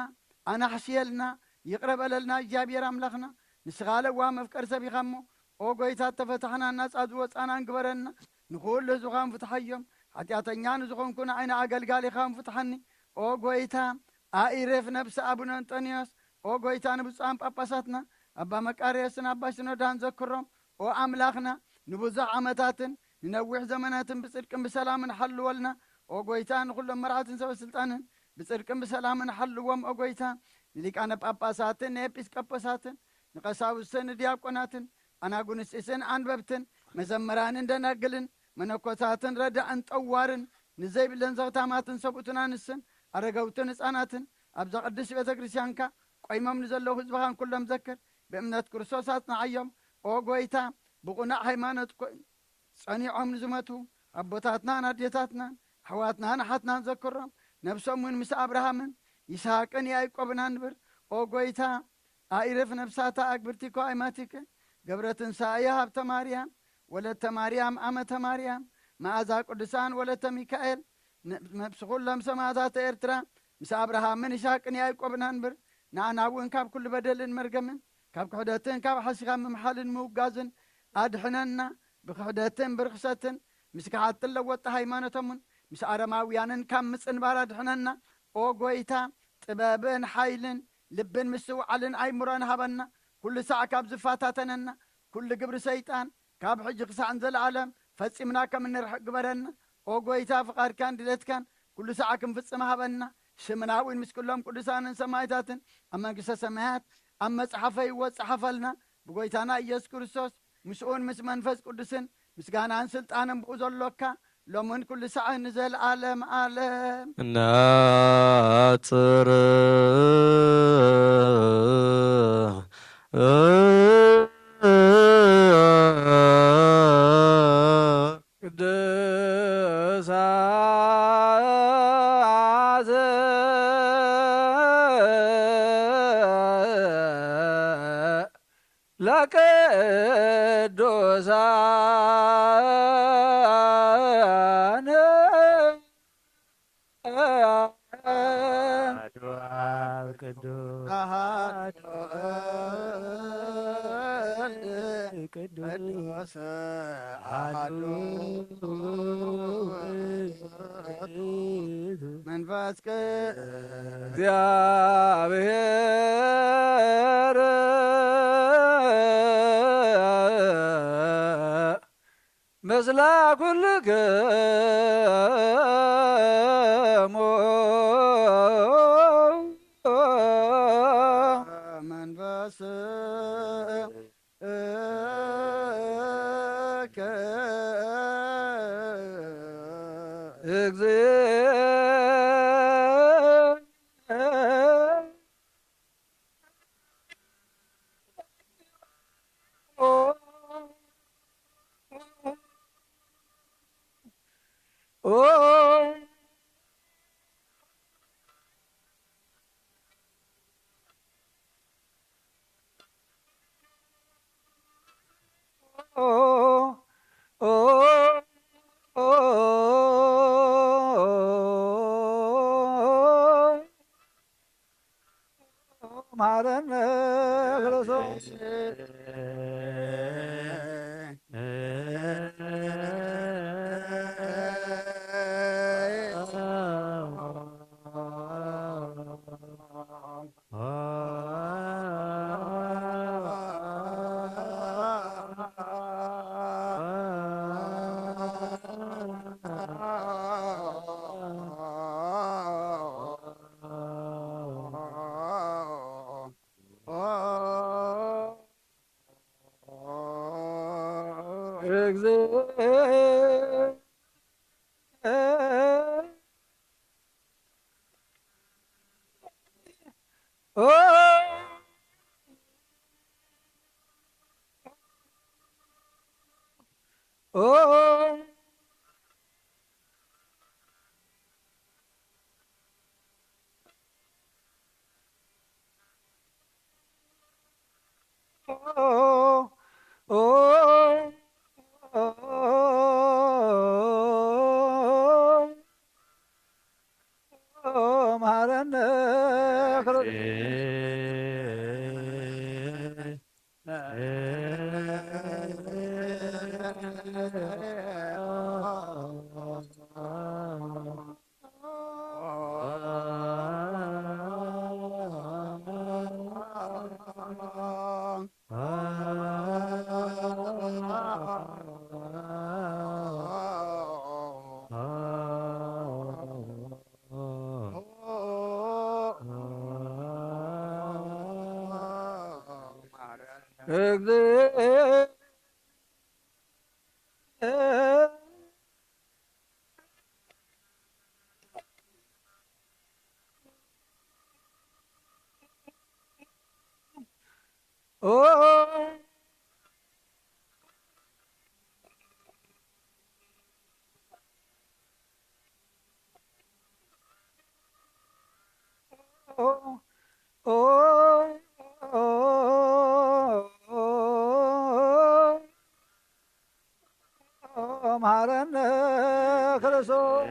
ኣናሕስየልና፣ ይቕረ በለልና እግዚኣብሔር ኣምላኽና። ንስኻ ለዋህ መፍቀር ሰብ ኢኻ እሞ ኦ ጎይታ እተፈታሕናን ናጻ ዝወጻናን ግበረና። ንኹሉ ህዝብኻ እውን ፍትሓዮም። ሓጢኣተኛ ንዝኾንኩ ንዓይ ንኣገልጋሊኻ እውን ፍትሓኒ። ኦ ጎይታ ኣኢርፍ ነብሲ ኣቡነ እንጠንዮስ። ኦ ጎይታ ንብፁዓን ጳጳሳትና ኣባ መቃርዮስን ኣባ ሲኖዳን ዘክሮም። ኦ ኣምላኽና ንብዙሕ ዓመታትን ንነዊሕ ዘመናትን ብጽድቅን ብሰላምን ሓልወልና። ኦ ጎይታ ንኹሎም መራሕትን ሰበ ስልጣንን ብጽድቅን ብሰላምን ሓልዎም። ኦ ጎይታ ንሊቃነ ጳጳሳትን ንኤጲስቆጶሳትን ንቀሳውስትን ንዲያቆናትን ኣናጉንስጢስን ኣንበብትን መዘምራንን ደናግልን መነኮሳትን ረዳእን ጠዋርን ንዘይብለን ዘኽታማትን ሰብኡትን ኣንስትን ኣረገውትን ህፃናትን ኣብዛ ቅድስት ቤተ ክርስቲያንካ ቆይሞም ንዘለዉ ህዝብኻን ኩሎም ዘክር። ብእምነት ክርስቶስ ኣጽንዓዮም። ኦ ጎይታ ብቑኑዕ ሃይማኖት ኮ- ጸኒዖም ንዝመቱ ኣቦታትናን ኣዴታትናን ኣሕዋትናን ኣሓትናን ዘክሮም። ነብሶም እውን ምስ ኣብርሃምን ይስሐቅን ያዕቆብን ኣንብር። ኦ ጎይታ ኣኢርፍ ነፍሳታ ኣግብርቲኮ ኣይማቲከ ገብረ ትንሳኤ ሃብተ ማርያም ወለተ ማርያም ኣመተ ማርያም መኣዛ ቅዱሳን ወለተ ሚካኤል ነብሲ ኩሎም ሰማዕታት ኤርትራ ምስ ኣብርሃምን ይስሐቅን ያዕቆብን ኣንብር። ንኣና እውን ካብ ኩሉ በደልን መርገምን ካብ ክሕደትን ካብ ሓሲኻ ምምሓልን ምውጋዝን ኣድሕነና። ብክሕደትን ብርኽሰትን ምስ ክሓድትን ለወጥቲ ሃይማኖቶምን ምስ ኣረማውያንን ካብ ምጽንባር ኣድሕነና። ኦ ጎይታ ጥበብን ሓይልን ልብን ምስትውዓልን ኣይምሮን ሃበና። ኩሉ ሳዕ ካብ ዝፋታተነና ኩሉ ግብሪ ሰይጣን ካብ ሕጂ ክሳዕ ንዘለኣለም ፈጺምና ከም እንርሕቅ ግበረና። ኦ ጎይታ ፍቓድካን ድሌትካን ኩሉ ሳዕ ክንፍጽም ሃበና። ሽምና እውን ምስ ኩሎም ቅዱሳንን ሰማይታትን ኣብ መንግስተ ሰማያት ኣብ መጽሓፈይ ይወጽሓፈልና። ብጎይታና ኢየሱስ ክርስቶስ ምስኡን ምስ መንፈስ ቅዱስን ምስጋናን ስልጣንን ብኡ ዘሎካ ሎምን ኩሉ ሳዕ ንዘለኣለም ኣለም። እናጽር ቅዱሳት ለቅዱሳን አሐዱ አብ ቅዱስ አሐዱ አሐዱ መንፈስ ቅዱስ እግዚአብሔር ምስለ ኩልክሙ መንፈስ መሐረነ ክርስቶስ። መሐረነ ክርስቶስ። እግዚእ ኦ ኦ ኦ መሐረነ ክርስቶስ።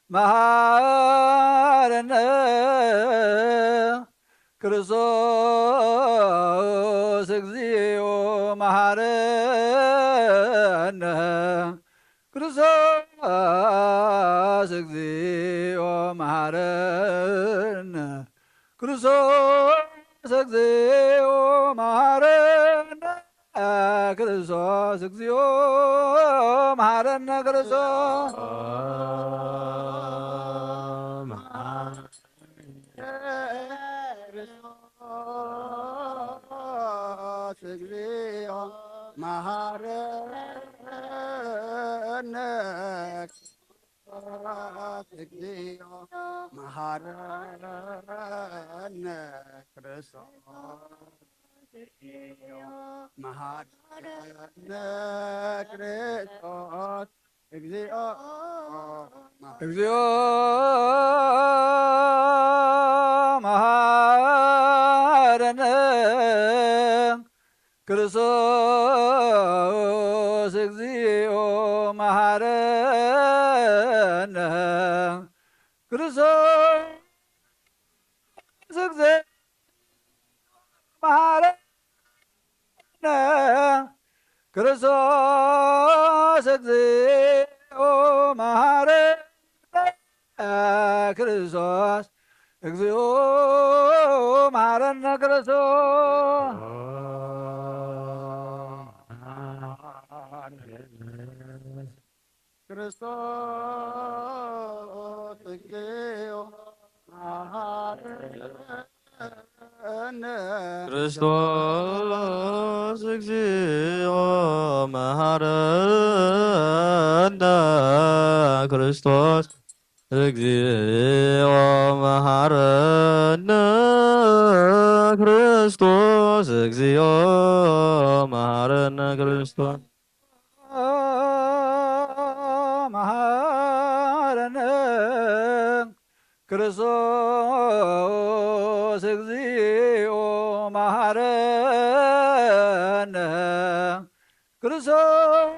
መሐረነ ክርስቶስ እግዚኦ መሐረነ። ክርስቶስ እግዚኦ መሐረነ። ክርስቶስ እግዚኦ መሐረነ። ክርስቶስ እግዚኦ መሐረነ። ክርስቶስ እግዚኦ መሐረነ። እግዚኦ መሐረነ ክርስቶስ፣ መሐረነ ክርስቶስ፣ እግዚኦ፣ እግዚኦ መሐረነ ክርስቶስ፣ እግዚኦ መሐረነ ክርስቶስ፣ እግዚኦ መሐረነ ክርስቶስ፣ እግዚኦ መሐረነ ክርስቶስ፣ እግዚኦ መሐረነ ክርስቶስ። ክርስቶስ እግዚኦ መሐረነ። ክርስቶስ እግዚኦ መሐረነ። ክርስቶስ እግዚኦ መሐረነ። ክርስቶስ እግዚኦ መሐረነ። ክርስቶስ መሐረነ። ክርስቶስ እግዚኦ መሐረነ። ክርስቶስ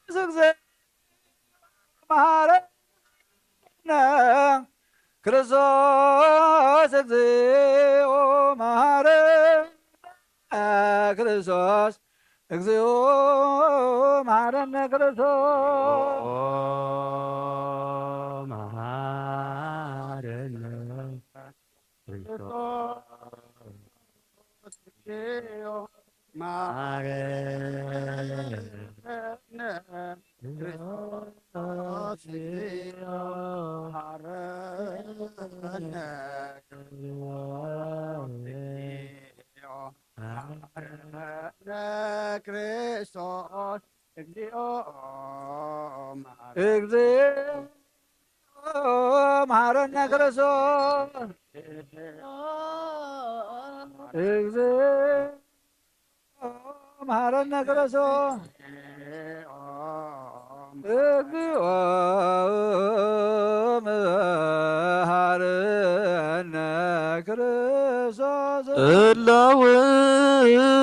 እግዚኦ መሐረነ። ክርስቶስ እግዚኦ መሐረነ። ክርስቶስ እግዚኦ መሐረነ። ክርስቶስ መሐረነ። ክርስቶስ እግዚኦ መሐረነ። ክርስቶስ እግዚኦ መሐረነ። ክርስቶስ እግዚኦ መሐረነ። ክርስቶስ እግዚኦ መሐረነ። እግዚኦ መሐረነ ክርስቶስ። እግዚኦ መሐረነ ክርስቶስ። እግዚኦ መሐረነ ክርስቶስ። እለ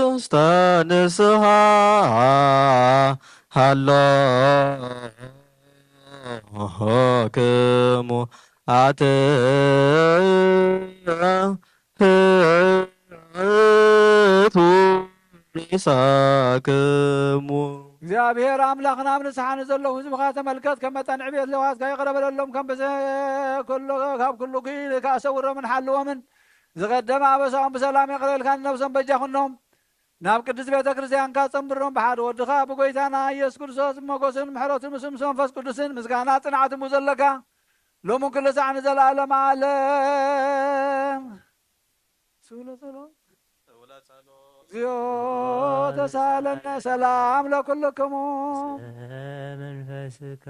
ውስተ ንስሐ ሃሎክሙ አትሕቱ ርእሳክሙ። እግዚኣብሔር ኣምላኽና፣ ኣብ ንስሓ ንዘለዉ ህዝብኻ ተመልከት፣ ከም መጠን ዕብየት ለውሃትካ ይቕረ በለሎም፣ ከም ብዘ-፣ ኩሉ፣ ካብ ኩሉ ክኢልካ ኣሰውሮምን ሓልዎምን፣ ዝቐደመ ኣበሳኦም ብሰላም ይቕረ ኢልካ ንነብሶም በጃ ኩኖም። ናብ ቅድስት ቤተ ክርስቲያንካ ጸንብሮም፣ ብሓደ ወድኻ ብጎይታና ኢየሱስ ክርስቶስ ብሞገስን ምሕረትን ምስ፣ ምስ መንፈስ ቅዱስን ምስጋና ጽንዓትን ብዘለካ ሎምን ኩሉ ሳዕ ንዘለዓለም ዓለም። ስብሎ ጸሎት። ስብሎ ጸሎት። እግዚኦ ተሳለነ ሰላም ለኩልክሙ። መንፈስከ።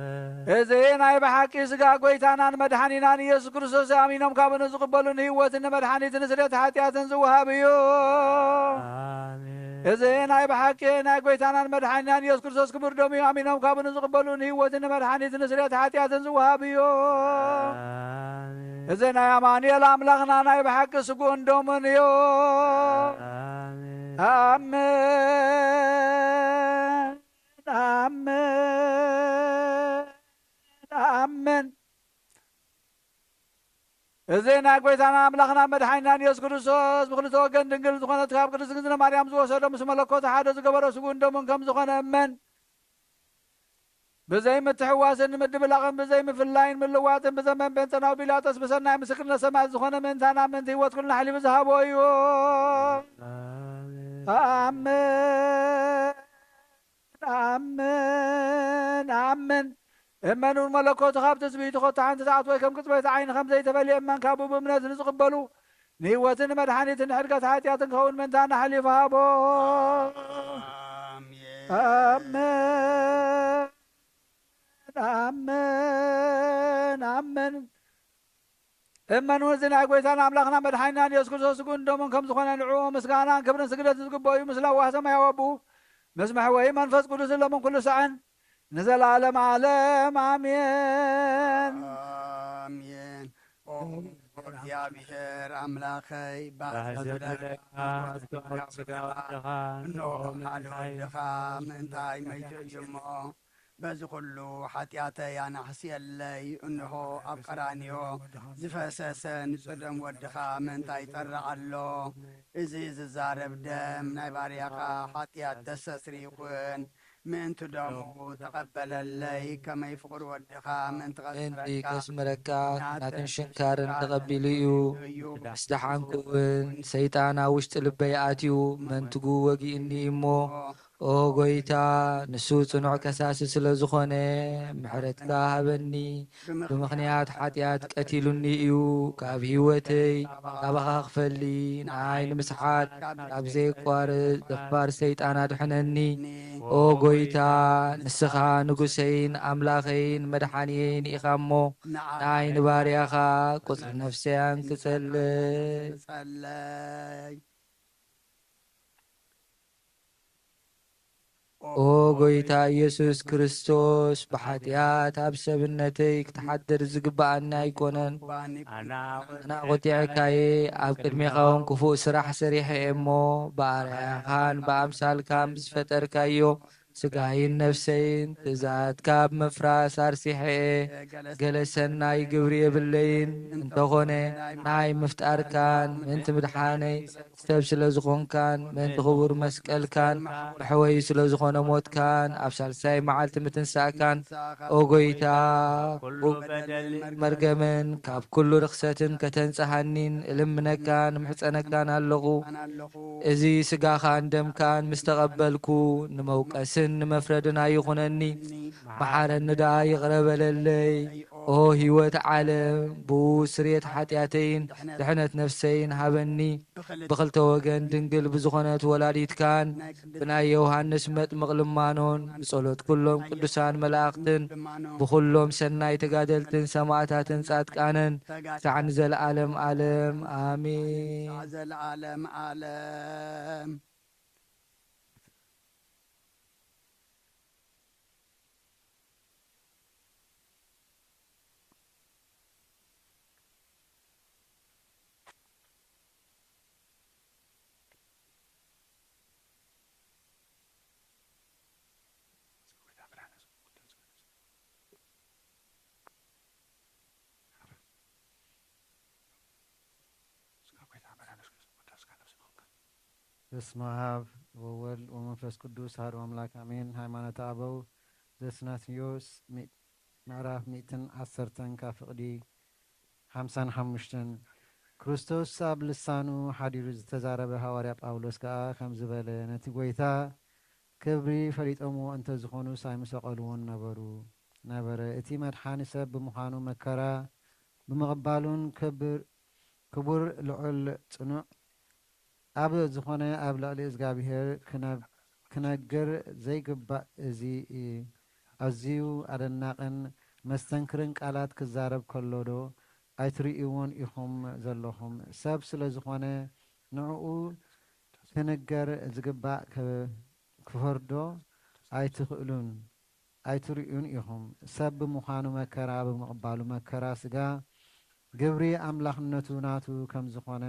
እዚ ናይ ብሓቂ ስጋ ጎይታናን መድሓኒናን ኢየሱስ ክርስቶስ ኣሚኖም ካብ ንዝቕበሉ ንህይወትን ንመድሓኒትን ስርየት ሓጢኣትን ዝወሃብ እዩ። ኣሜን። እዚ ናይ ብሓቂ ናይ ጎይታናን መድሓኒናን ኢየሱስ ክርስቶስ ክቡር ደሙ ኣሚኖም ካብ ንዝቕበሉ ንህይወትን ንመድሓኒትን ስርየት ሓጢኣትን ዝወሃብ እዩ። ኣሜን። እዚ ናይ ኣማኑኤል ኣምላኽና ናይ ብሓቂ ስግኡን ደሙን እዩ። ኣሜን። ኣሜን። ኣሜን። ኣሜን። እዚ ናይ ጎይታና ኣምላኽና መድሓኒናን ኢየሱስ ክርስቶስ ብክልተ ወገን ድንግል ዝኾነት ካብ ቅድስት እግዝእትነ ማርያም ዝወሰዶ ምስ መለኮቱ ሓደ ዝገበሮ ስግኡን ደሙን ከም ዝኾነ እመን። ብዘይ ምትሕዋስን ምድብላቕን ብዘይ ምፍላይን ምልዋጥን ብዘመን ጴንጠናዊ ጲላጦስ ብሰናይ ምስክርነት ሰማዕት ዝኾነ ምእንታና ምእንቲ ህይወት ኩልና ኣሕሊፉ ዝሃቦ እዩ። ኣሜን። ኣሜን፣ ኣሜን። እመን እውን መለኮቱ ካብ ትስብእቱ ኸቶ ሓንቲ ሰዓት ወይ ከም ቅጽበት ዓይኒ ከም ዘይተፈልየ እመን። ካብኡ ብእምነት ንዝቕበሉ ንህይወትን ንመድሓኒትን ንሕድገት ሓጢኣትን ክኸውን ምእንታና ኣሕሊፉ ሃቦ። ኣሜን። ኣሜን። ኣምን ኣምን እመን። እዚ ናይ ጎይታና ኣምላኽና መድሓኒናን የሱስ ክርስቶስ ስግኡን ደሙን ከም ዝኾነ ንዕኡ ምስጋናን ክብርን ስግደትን ዝግበኦ እዩ። ምስ ለዋህ ሰማያዊ ኣቦኡ ምስ መሕወይ መንፈስ ቅዱስ ሎምን ኩሉ ሳዕን ንዘለዓለም ዓለም ኣሜን። ኣሜን። ኦ እግዚኣብሔር ኣምላኸይ፣ ባህሪ ስጋ ወድኻ፣ እንሆ ሓደ ወድኻ ምእንታይ መይቱ እዩ እሞ፣ በዚ ኩሉ ሓጢኣተይ ኣናሕስየለይ። እንሆ ኣብ ቀራንዮ ዝፈሰሰ ንጹር ደም ወድኻ ምእንታይ ይጠርዕ ኣሎ። እዚ ዝዛረብ ደም ናይ ባርያኻ ሓጢኣት ደሰስሪ ይኹን። ምእንቲ ደሙ ተቐበለለይ፣ ከመይ ፍቕሪ ወድኻ ምእንቲ ምእንቲ ከስምረካ ከስምረካ ናትን ናትን ሽንካርን ሽንካርን ተቐቢሉ እዩ። እዩ። ምስ ደሓንኩ እውን ሰይጣን ኣብ ውሽጢ ልበይ ኣትዩ መንትጉ ወጊእኒ እሞ፣ ኦ ጎይታ፣ ንሱ ጽኑዕ ከሳሲ ስለ ዝኾነ ምሕረትካ ሃበኒ። ብምኽንያት ሓጢኣት ቀቲሉኒ እዩ። ካብ ህይወተይ ካባኻ ክፈሊ ንዓይ ንምስሓት ካብ ዘየቋርጽ ደፋር ሰይጣን ኣድሕነኒ። ኦ ጎይታ፣ ንስኻ ንጉሰይን ኣምላኸይን መድሓንየይን ኢኻ እሞ፣ ንዓይ ንባርያኻ ቁጽሪ ነፍሰያን ክጸልይ። ጸለይ። ኦ ጎይታ ኢየሱስ ክርስቶስ፣ ብሓጢኣት ኣብ ሰብነተይ ክትሓድር ዝግብኣኒ ኣይኮነን። ኣነ ቁጢዐካየ፣ ኣብ ቅድሜኻ እውን ክፉእ ስራሕ ሰሪሐ እየ እሞ፣ ብኣርኣያኻን ብኣምሳልካን ብዝፈጠርካዮ ስጋይን ነፍሰይን ትእዛዝካ ኣብ ምፍራስ ኣርሲሐ እየ። ገለ ሰናይ ግብሪ የብለይን፣ እንተኾነ ናይ ምፍጣርካን ምእንቲ ምድሓነይ ሰብ ስለ ዝኾንካን ምእንቲ ክቡር መስቀልካን መሕወዪ ስለ ዝኾነ ሞትካን ኣብ ሳልሳይ መዓልቲ ምትንሳእካን፣ ኦ ጎይታ፣ ኩሉ በደልን መርገምን ካብ ኩሉ ርኽሰትን ከተንጽሃኒን እልምነካን እምሕጸነካን ኣለኹ። እዚ ስጋኻን ደምካን ምስ ተቐበልኩ፣ ንመውቀስን ንመፍረድን ኣይኹነኒ። መሓረኒ ደኣ ይቕረ በለለይ። ኦ ህይወት ዓለም፣ ብኡ ስርየት ሓጢኣተይን ድሕነት ነፍሰይን ሃበኒ። ብኽልተ ወገን ድንግል ብዝኾነት ወላዲትካን ብናይ ዮሃንስ መጥምቕ ልማኖን ብጸሎት ኩሎም ቅዱሳን መላእኽትን ብኹሎም ሰናይ ተጋደልትን ሰማዕታትን ጻድቃንን ክሳዕ ንዘለዓለም ዓለም ኣሜን። ዘለዓለም ዓለም። በስመ አብ ወወልድ ወመንፈስ ቅዱስ አሐዱ አምላክ አሜን። ሃይማኖተ አበው ዘስናስዮስ ምዕራፍ ሚእትን ዓሰርተን ካብ ፍቕዲ ሓምሳን ሓሙሽተን። ክርስቶስ ኣብ ልሳኑ ሓዲሩ ዝተዛረበ ሃዋርያ ጳውሎስ ከኣ ከምዚ በለ፣ ነቲ ጐይታ ክብሪ ፈሊጦምዎ እንተ ዝኾኑስ ኣይምሰቐልዎን ነበሩ፣ ነበረ። እቲ መድሓኒ ሰብ ብምዃኑ መከራ ብምቕባሉን ክብር፣ ክቡር ልዑል ጽኑዕ ኣብ ዝኾነ ኣብ ልዕሊ እግዚኣብሔር ክነ-፣ ክነግር ዘይግባእ እዚ ኣዝዩ ኣደናቕን መስተንክርን ቃላት ክዛረብ ከሎ ዶ ኣይትርእይዎን ኢኹም ዘለኹም? ሰብ ስለ ዝኾነ ንዕኡ ክንገር ዝግባእ ክ-፣ ክፈርዶ ኣይትኽእሉን፣ ኣይትርእዩን ኢኹም። ሰብ ብምዃኑ መከራ ብምቕባሉ መከራ ስጋ ግብሪ ኣምላኽነቱ ናቱ ከም ዝኾነ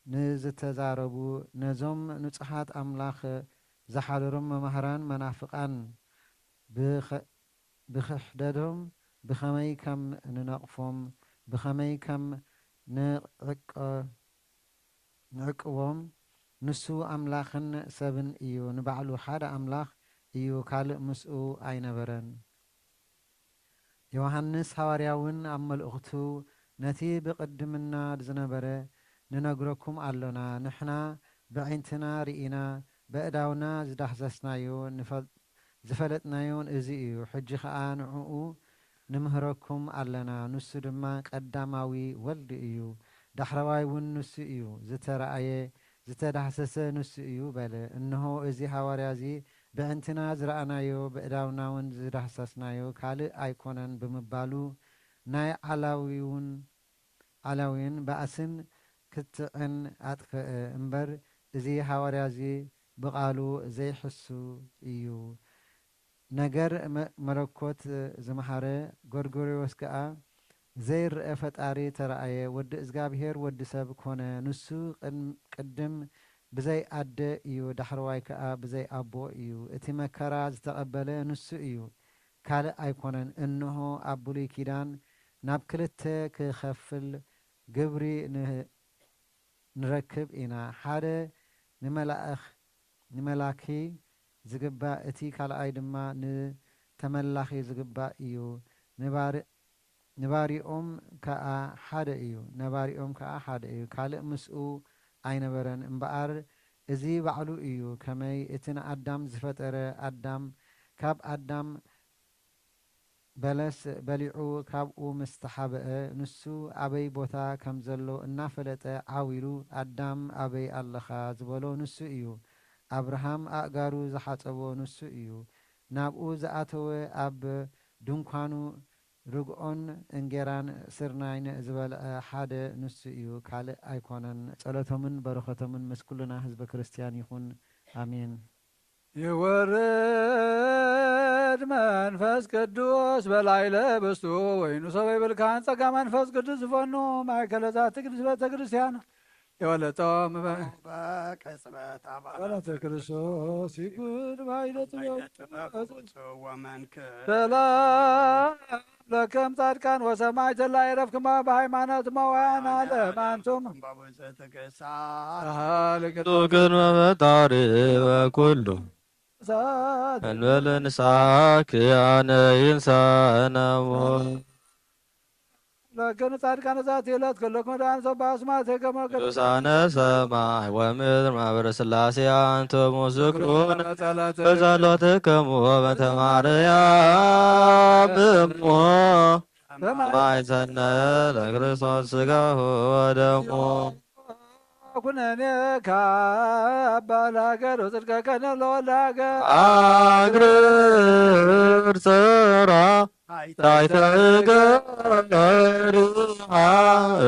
ንዝተዛረቡ ነዞም ንጹሓት ኣምላኽ ዝሓደሮም መማህራን መናፍቃን ብኸ-፣ ብኽሕደቶም ብኸመይ ከም ንነቕፎም፣ ብኸመይ ከም ንዕቀ-፣ ንዕቅቦም፣ ንሱ ኣምላኽን ሰብን እዩ፣ ንባዕሉ ሓደ ኣምላኽ እዩ፣ ካልእ ምስኡ ኣይነበረን። ዮሃንስ ሃዋርያ እውን ኣብ መልእኽቱ፣ ነቲ ብቕድምና ዝነበረ ንነግረኩም ኣሎና፣ ንሕና ብኣዒንትና ርኢና፣ በእዳውና ዝዳህሰስናዮ፣ ንፈል-፣ ዝፈለጥናዮን እዚ እዩ። ሕጂ ኸኣ ንዕኡ ንምህረኩም ኣለና፣ ንሱ ድማ ቀዳማዊ ወልድ እዩ። ዳሕረዋይ እውን ንሱ እዩ፣ ዝተራእየ፣ ዝተዳህሰሰ ንሱ እዩ በለ። እንሆ፣ እዚ ሃዋርያ እዚ ብዕንትና ዝረኣናዮ፣ ብእዳውናውን ዝዳህሰስናዮ ካልእ ኣይኮነን ብምባሉ፣ ናይ ዓላዊውን ዓላዊን ባእስን ክትዕን ኣጥፈአ እምበር፣ እዚ ሃዋርያዚ ብቓሉ ዘይሕሱ እዩ። ነገር መ-፣ መለኮት ዝመሃረ ጎርጎርዮስ ከኣ፣ ዘይረአ ፈጣሪ ተራእየ፣ ወዲ እግዚኣብሔር ወዲ ሰብ ኮነ፣ ንሱ ቅድም-፣ ቅድም ብዘይ ኣደ እዩ፣ ዳሕረዋይ ከኣ ብዘይ ኣቦ እዩ። እቲ መከራ ዝተቐበለ ንሱ እዩ፣ ካልእ ኣይኮነን። እንሆ፣ ኣብ ብሉይ ኪዳን ናብ ክልተ ክኸፍል ግብሪ ን-፣ ንረክብ ኢና። ሓደ ንመላእኽ-፣ ንመላኪ ዝግባእ፣ እቲ ካልኣይ ድማ ንተመላኺ ዝግባእ እዩ። ንባር-፣ ንባሪኦም ከኣ ሓደ እዩ። ነባሪኦም ከኣ ሓደ እዩ። ካልእ ምስኡ ኣይነበረን እምበኣር፣ እዚ ባዕሉ እዩ። ከመይ እቲ ንኣዳም ዝፈጠረ፣ ኣዳም ካብ ኣዳም በለስ በሊዑ ካብኡ ምስ ተሓብአ፣ ንሱ ኣበይ ቦታ ከም ዘሎ እናፈለጠ ዓው ኢሉ፣ ኣዳም ኣበይ ኣለኻ ዝበሎ ንሱ እዩ። ኣብርሃም ኣእጋሩ ዝሓጸቦ ንሱ እዩ። ናብኡ ዝኣተወ፣ ኣብ ድንኳኑ ርግኦን እንጌራን ስርናይን ዝበልዐ ሓደ ንሱ እዩ፣ ካልእ ኣይኮነን። ጸሎቶምን በረኸቶምን ምስ ኩልና ህዝበ ክርስትያን ይኹን። ኣሜን። ይወርድ መንፈስ ቅዱስ በላዕለ ብስቱ ወይኑ ሰበ ይብልካን ጸጋ መንፈስ ቅዱስ ዝፈኑ ማእከለ ዛቲ ቅድስት ቤተ ክርስቲያን የወለጦም በቅጽበት አባላት በላተ ክርስቶስ ይጉድ ባይለ ጥበብ ወመንክር ሰላም ለከም ጻድቃን ወሰማዕት እለ ይረፍክማ በሃይማኖት መዋያን ዓለም አንቱም በብዙ ትግሳት ቅድመ ፈጣሪ በኩሉ እሳት እንበለ ንስሓ ክያነ ይንሳነሞ ለክን ጻድቃን ዛቲ ዕለት ኩልኩም ዳን ሰባ አስማት ገመ ቅዱሳነ ሰማይ ወምድር ማህበረ ስላሴ አንትሙ ዝክሩን በጸሎትክሙ በእንተ ማርያም እሞ ማይጸነ ለክርስቶስ ስጋሁ ወደሙ ኩነኔ ካባ ለሀገር ወጽድቀከነ ለወልደ ሀገር አግርር ጽራ ታሕተ እገሪሃ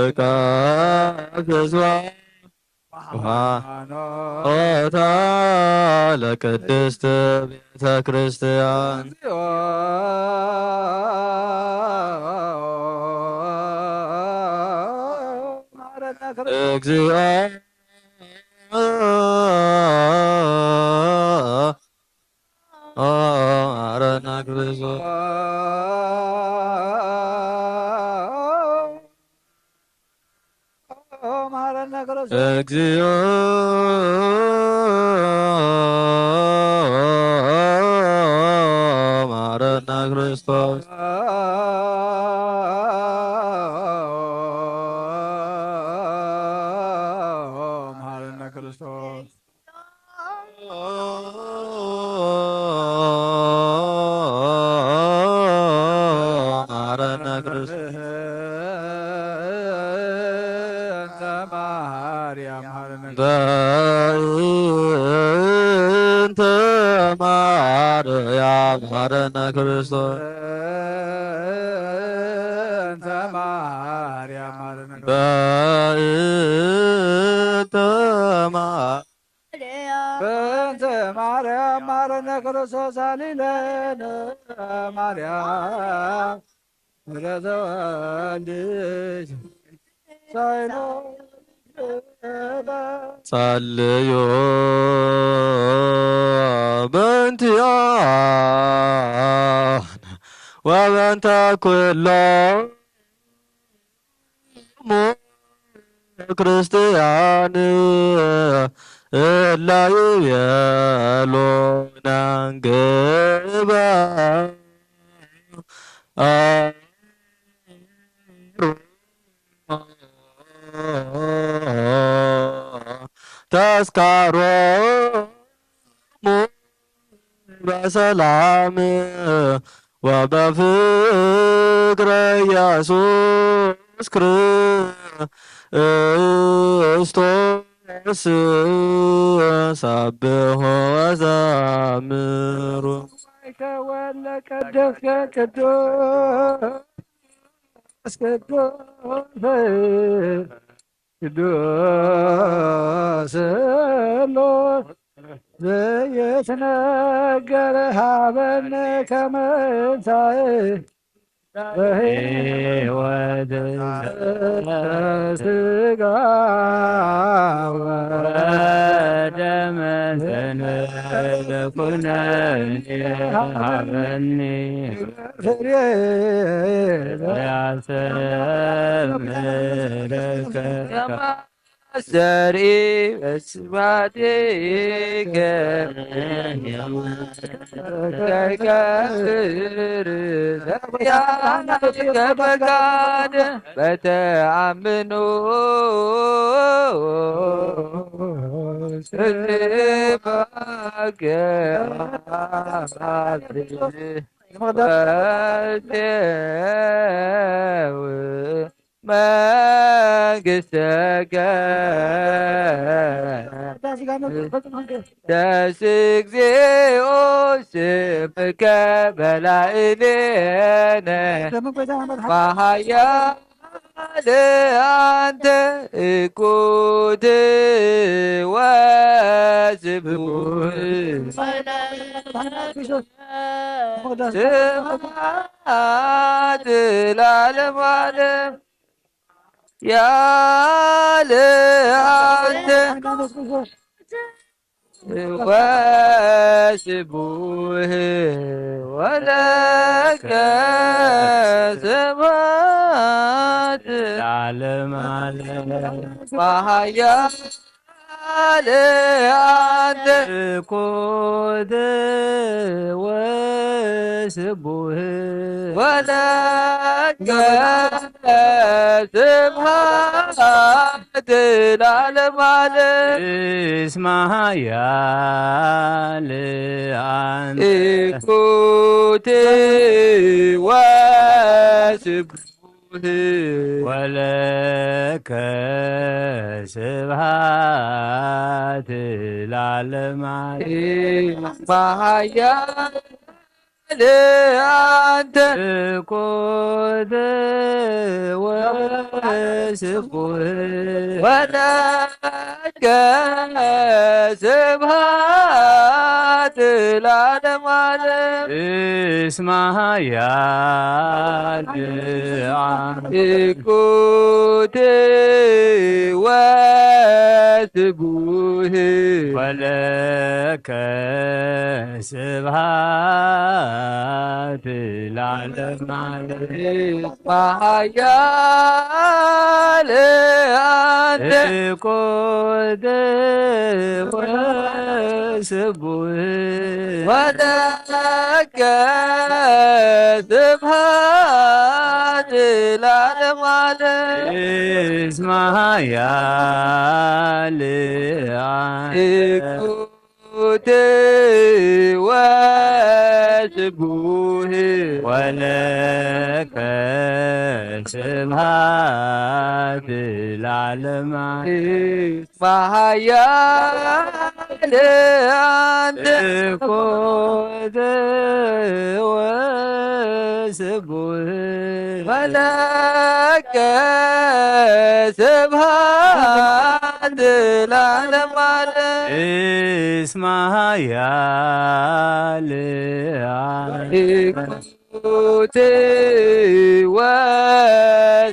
እቀፍዝዋ ሃይማኖታ ለቅድስት ቤተ ክርስቲያን እግዚኦ መሐረነ ክርስቶስ መሐረነ ክርስቶስ እግዚኦ መሐረነ ክርስቶስ መሐረነ ክርስቶስ መሐረነ ክርስቶስ በእንተ ማርያም መሐረነ ክርስቶስ በእንተ ማርያም በእንተ ማርያም በእንተ ማርያም መሐረነ ክርስቶስ አሊለነ ማርያም ወለተወልድኪ ሳይኖ ጸልዩ በእንቲአነ ወበእንተ ኩሎ እሙ ክርስቲያን እለ ይቤሉ ነንግበ ተስካሮሙ በሰላም ወበፍቅረ ኢየሱስ ክርስቶስ ስብሖ ወዘምሩ። ተወልደ ቅዱስ ቅዱስ ቅዱስ ቅዱስ ሎ ዘይትነገር ሀበነ ከመንሳኤ በሕይወት ስጋ ወደም ዘንበለ ኩነኒ ሀበኒ ፍሬ ያሰምርከ ዘርኢ በስባቴከ ተከብር ዘያከ ፈቃድ በተአምኖ ስባገ ወልደው መንግሥትከ። ደስ እግዚኦ ስምከ በላዕሌነ። በኃያል አንተ እኩት ወስቡህ ስብሐት ለዓለመ ዓለም። ያለ አንተ ወስቡህ ወለከ ስብሐት ለዓለመ ዓለም። በኃያል አንተ እኩት ወስቡህ ወለከ ስብሐት ለዓለመ ዓለም። እስመ ኃያል አንተ እኩት ወስቡህ ወለከ ስብሐት ለዓለመ ዓለም። በኃያል አንተ እኩት ወስቡህ ወለከ ስብሐት ለዓለመ ዓለም። እስመ ኃያል እኩት ወስቡህ ወለከ ስብሐት ለዓለመ ዓለም። በኃያል አንተ እኩት ወስቡህ ወለከ ስብሐት ለዓለመ ዓለም። እስመ ኃያል እኩት ወስቡህ ወለከ ስብሐት ለዓለመ ዓለም። በኃያል አንተ እኩት ወስቡህ ወለከ ስብሐት ለዓለመ ዓለም። እስመ ኃያል እኩት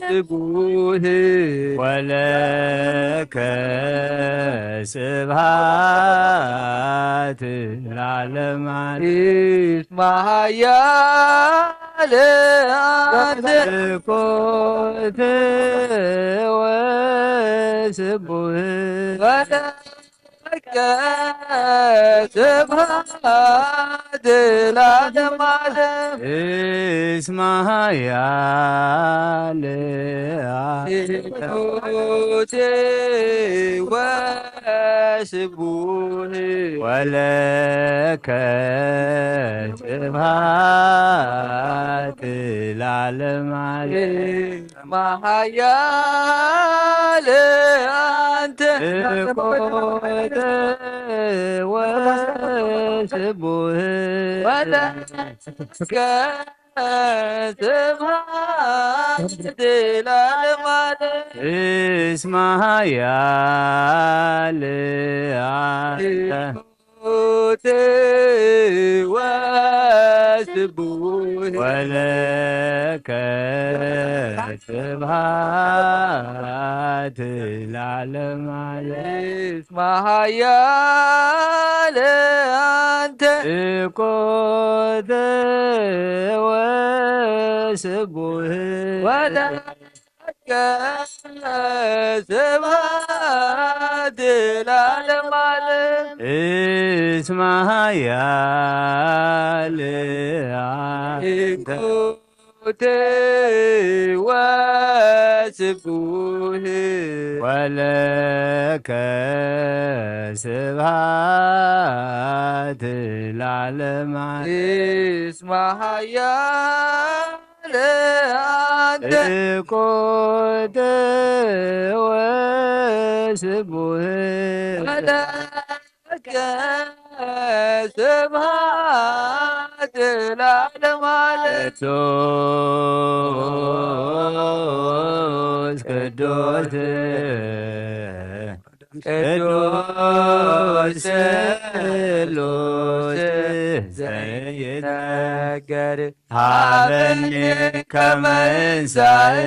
ወስቡህ ወለከ ስብሐት ለዓለመ ዓለም። እስመ ኃያል አንተ እኩት ወስቡህ ወለከ ስብሐት ለዓለመ ዓለም። እስመ ኃያል እኩት ወስቡህ ወለከ ስብሐት ለዓለመ ዓለም። መሃያል ኣንተ እኮ ወስቡህ ወለከ ስብሐት ለዓለመ ዓለም። እስመ ኃያል አንተ ትወስቡህ ወለከ ስብሐት ለዓለመ ዓለም። እስመ ኃያል አንተ እኮ ትወስቡህ ወለከ ስብሐት ለዓለመ ዓለም። እስመ ኃያል አንተ ወስቡህ ወለከ ስብሐት ለዓለመ ዓለም። እስመ ኃያል አንተ እኮ ትወስቡህ ወለከ ስብሐት ለዓለመ ዓለም። ቅዱስ ቅዱስ ቅዱስ ስሉስ ዘይነገር ሀበኒ ከመ እንሳእ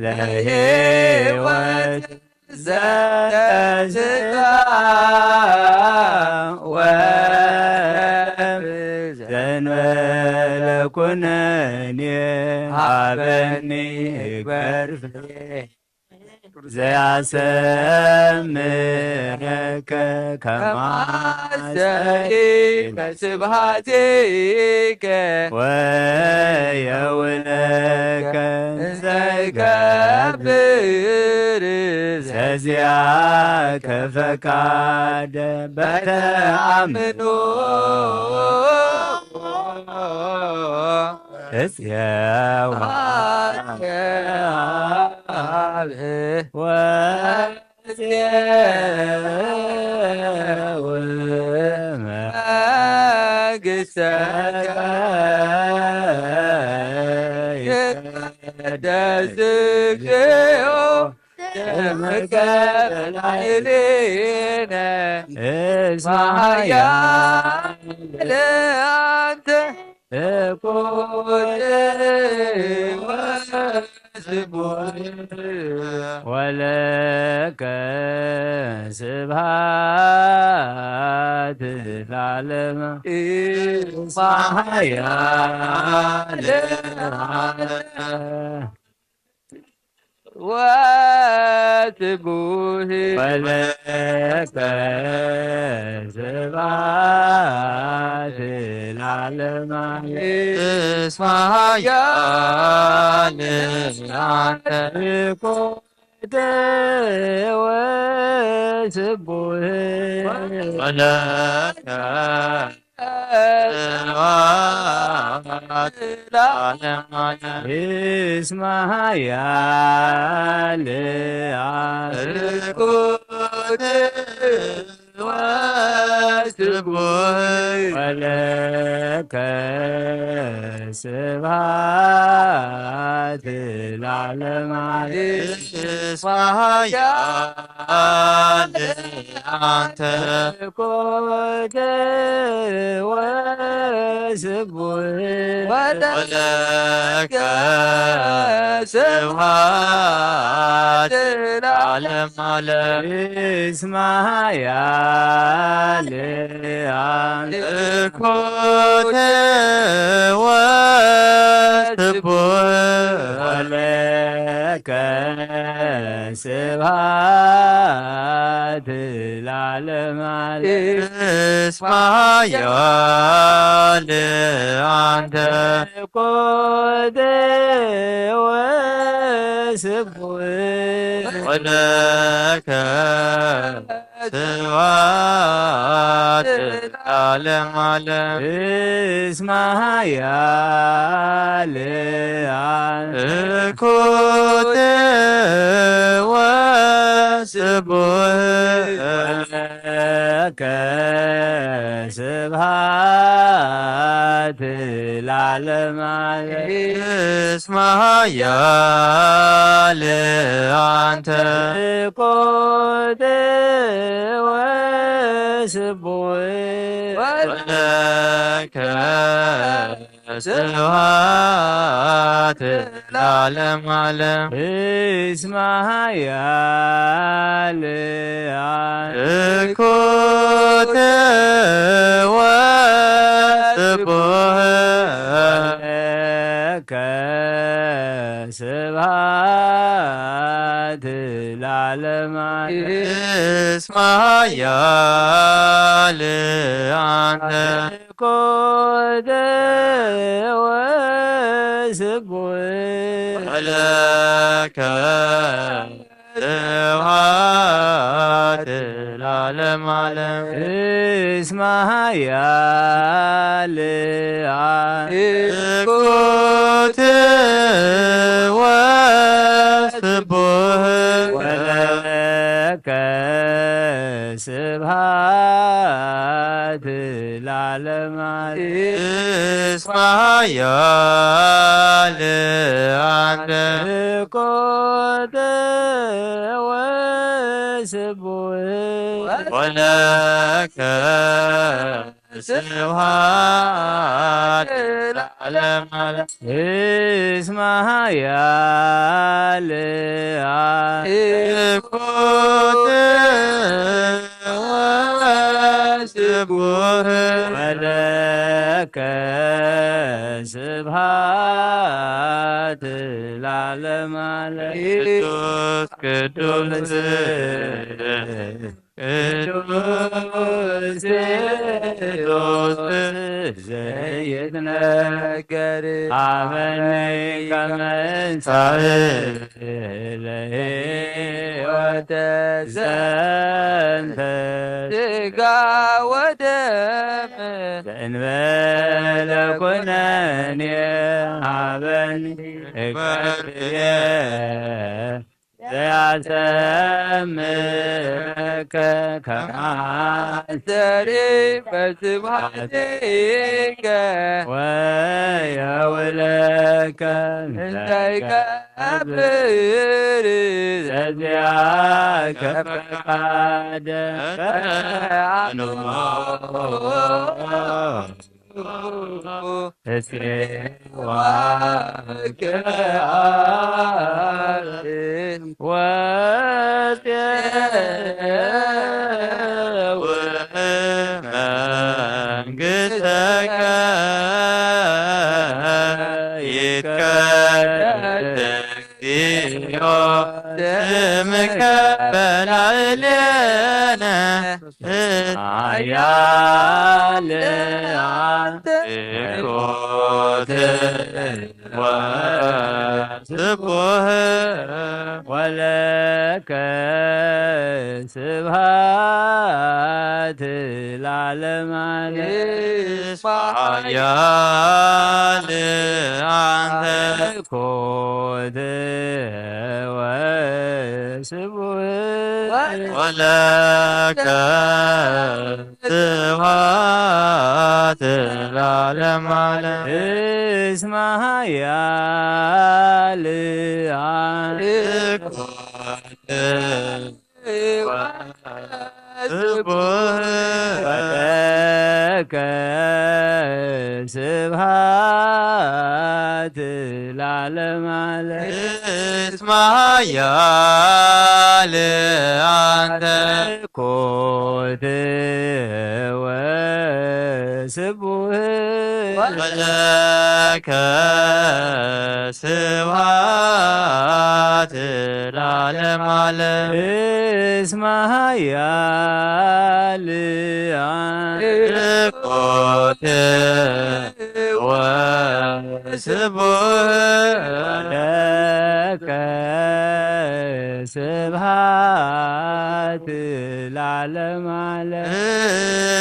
ለሕይወት ዘስጋ ወዘንበለ ኩነኔ ሀበኒ እግበር ፍሬ ዘያሰምረከ ከማሰኢከ ስብሐቲከ ወየውለከ እንዘ ይገብር ዘዚአከ ፈቃደ በተአምኖ እጽየዋ አብ ወእጽየው መንግሥተከ ይትቀደስ እግዚኦ ስምከ በላዕሌነ እስመ ኃያል አንተ እኩል ወስቡሕ ወለከ ስብሐት ለዓለመ እስመ ኃያል ወስቡሕ ወለከ ስብሐት ለዓለመ እስመ ኃያል አንተ እኮ ወስቡሕ ወለከ ስብሐት ለዓለመ እስመ ኃያል አንተ ወስቡሕ ወለከ ስብሐት ለዓለመ እስመ ኃያል አንተ ኮተ ወስቡሕ ወለከ ስብሐት ለዓለመ ዓለም እስመ ኃያል አንተ ኮተ ወስቡሕ ወለከ ስብሐት ለዓለመ ዓለም እስመ ኃያል አንተ ኮተ ወስቡሕ ወለከ ስብሐት ለዓለም ዓለም። እስመ ኃያል እኩት ወስቡሕ ለከ ስብሐት ለዓለም ዓለም። እስመ ኃያል አንተ። እኩት ወስቡሕ ወለከ ስብሐት ለዓለም ዓለም። እስመ ኃያል እኩት ወስቡሕ ለከ ስብሐት ለዓለም ዓለም። እስመ ኃያል አንተ። እኩት ወስቡሕ ወለከ ስብሐት ለዓለም ዓለም። እስመ ኃያል እኩት ወስቡሕ ወለከ ስብሐት ለዓለም ዓለም። እስመ ኃያል አንተ። እኩት ወስቡሕ ወለከ ስብሐት ለዓለም ዓለም። እስመ ኃያል እኩት ወስቡሕ ወለከ ስብሐት ለዓለም ዓለም። ቅዱስ ቅዱስ ቅዱስ ቅዱስ ዘይትነገር ሀበኒ ከመ እንሳእ ለሕይወተ ዘንተ ስጋ ወደም ዘእንበለ ኩነኔ ሀበኒ እቀርየ ዘያሰምከ ከመ አስተሪ በስብሐቲከ ወየውለከ እንተ ይከብር ዘዚአከ ፈቃደ። እስዋ ክአብ ወፅየው መንግሥተከ ይትቀደስ እግዚኦ ስምከ በላዕሌነ ኃያል አንተ። እኩት ወስቡሕ ወለከ ስብሐት ለዓለመ ዓለም። እስመ ኃያል አንተ። እኩት ወስቡሕ ወለከ ስብሐት ለዓለመ ዓለም። እስመ ኃያል አንተ። እኩት ወስቡሕ ወለከ ስብሐት ለዓለመ ዓለም። እስመ ኃያል አንተ። እኩት ወስቡሕ ወለከ ስብሐት ለዓለመ ዓለም። እስመ ኃያል አንተ። እኩት ወስቡሕ ወለከ ስብሐት ለዓለመ ዓለም።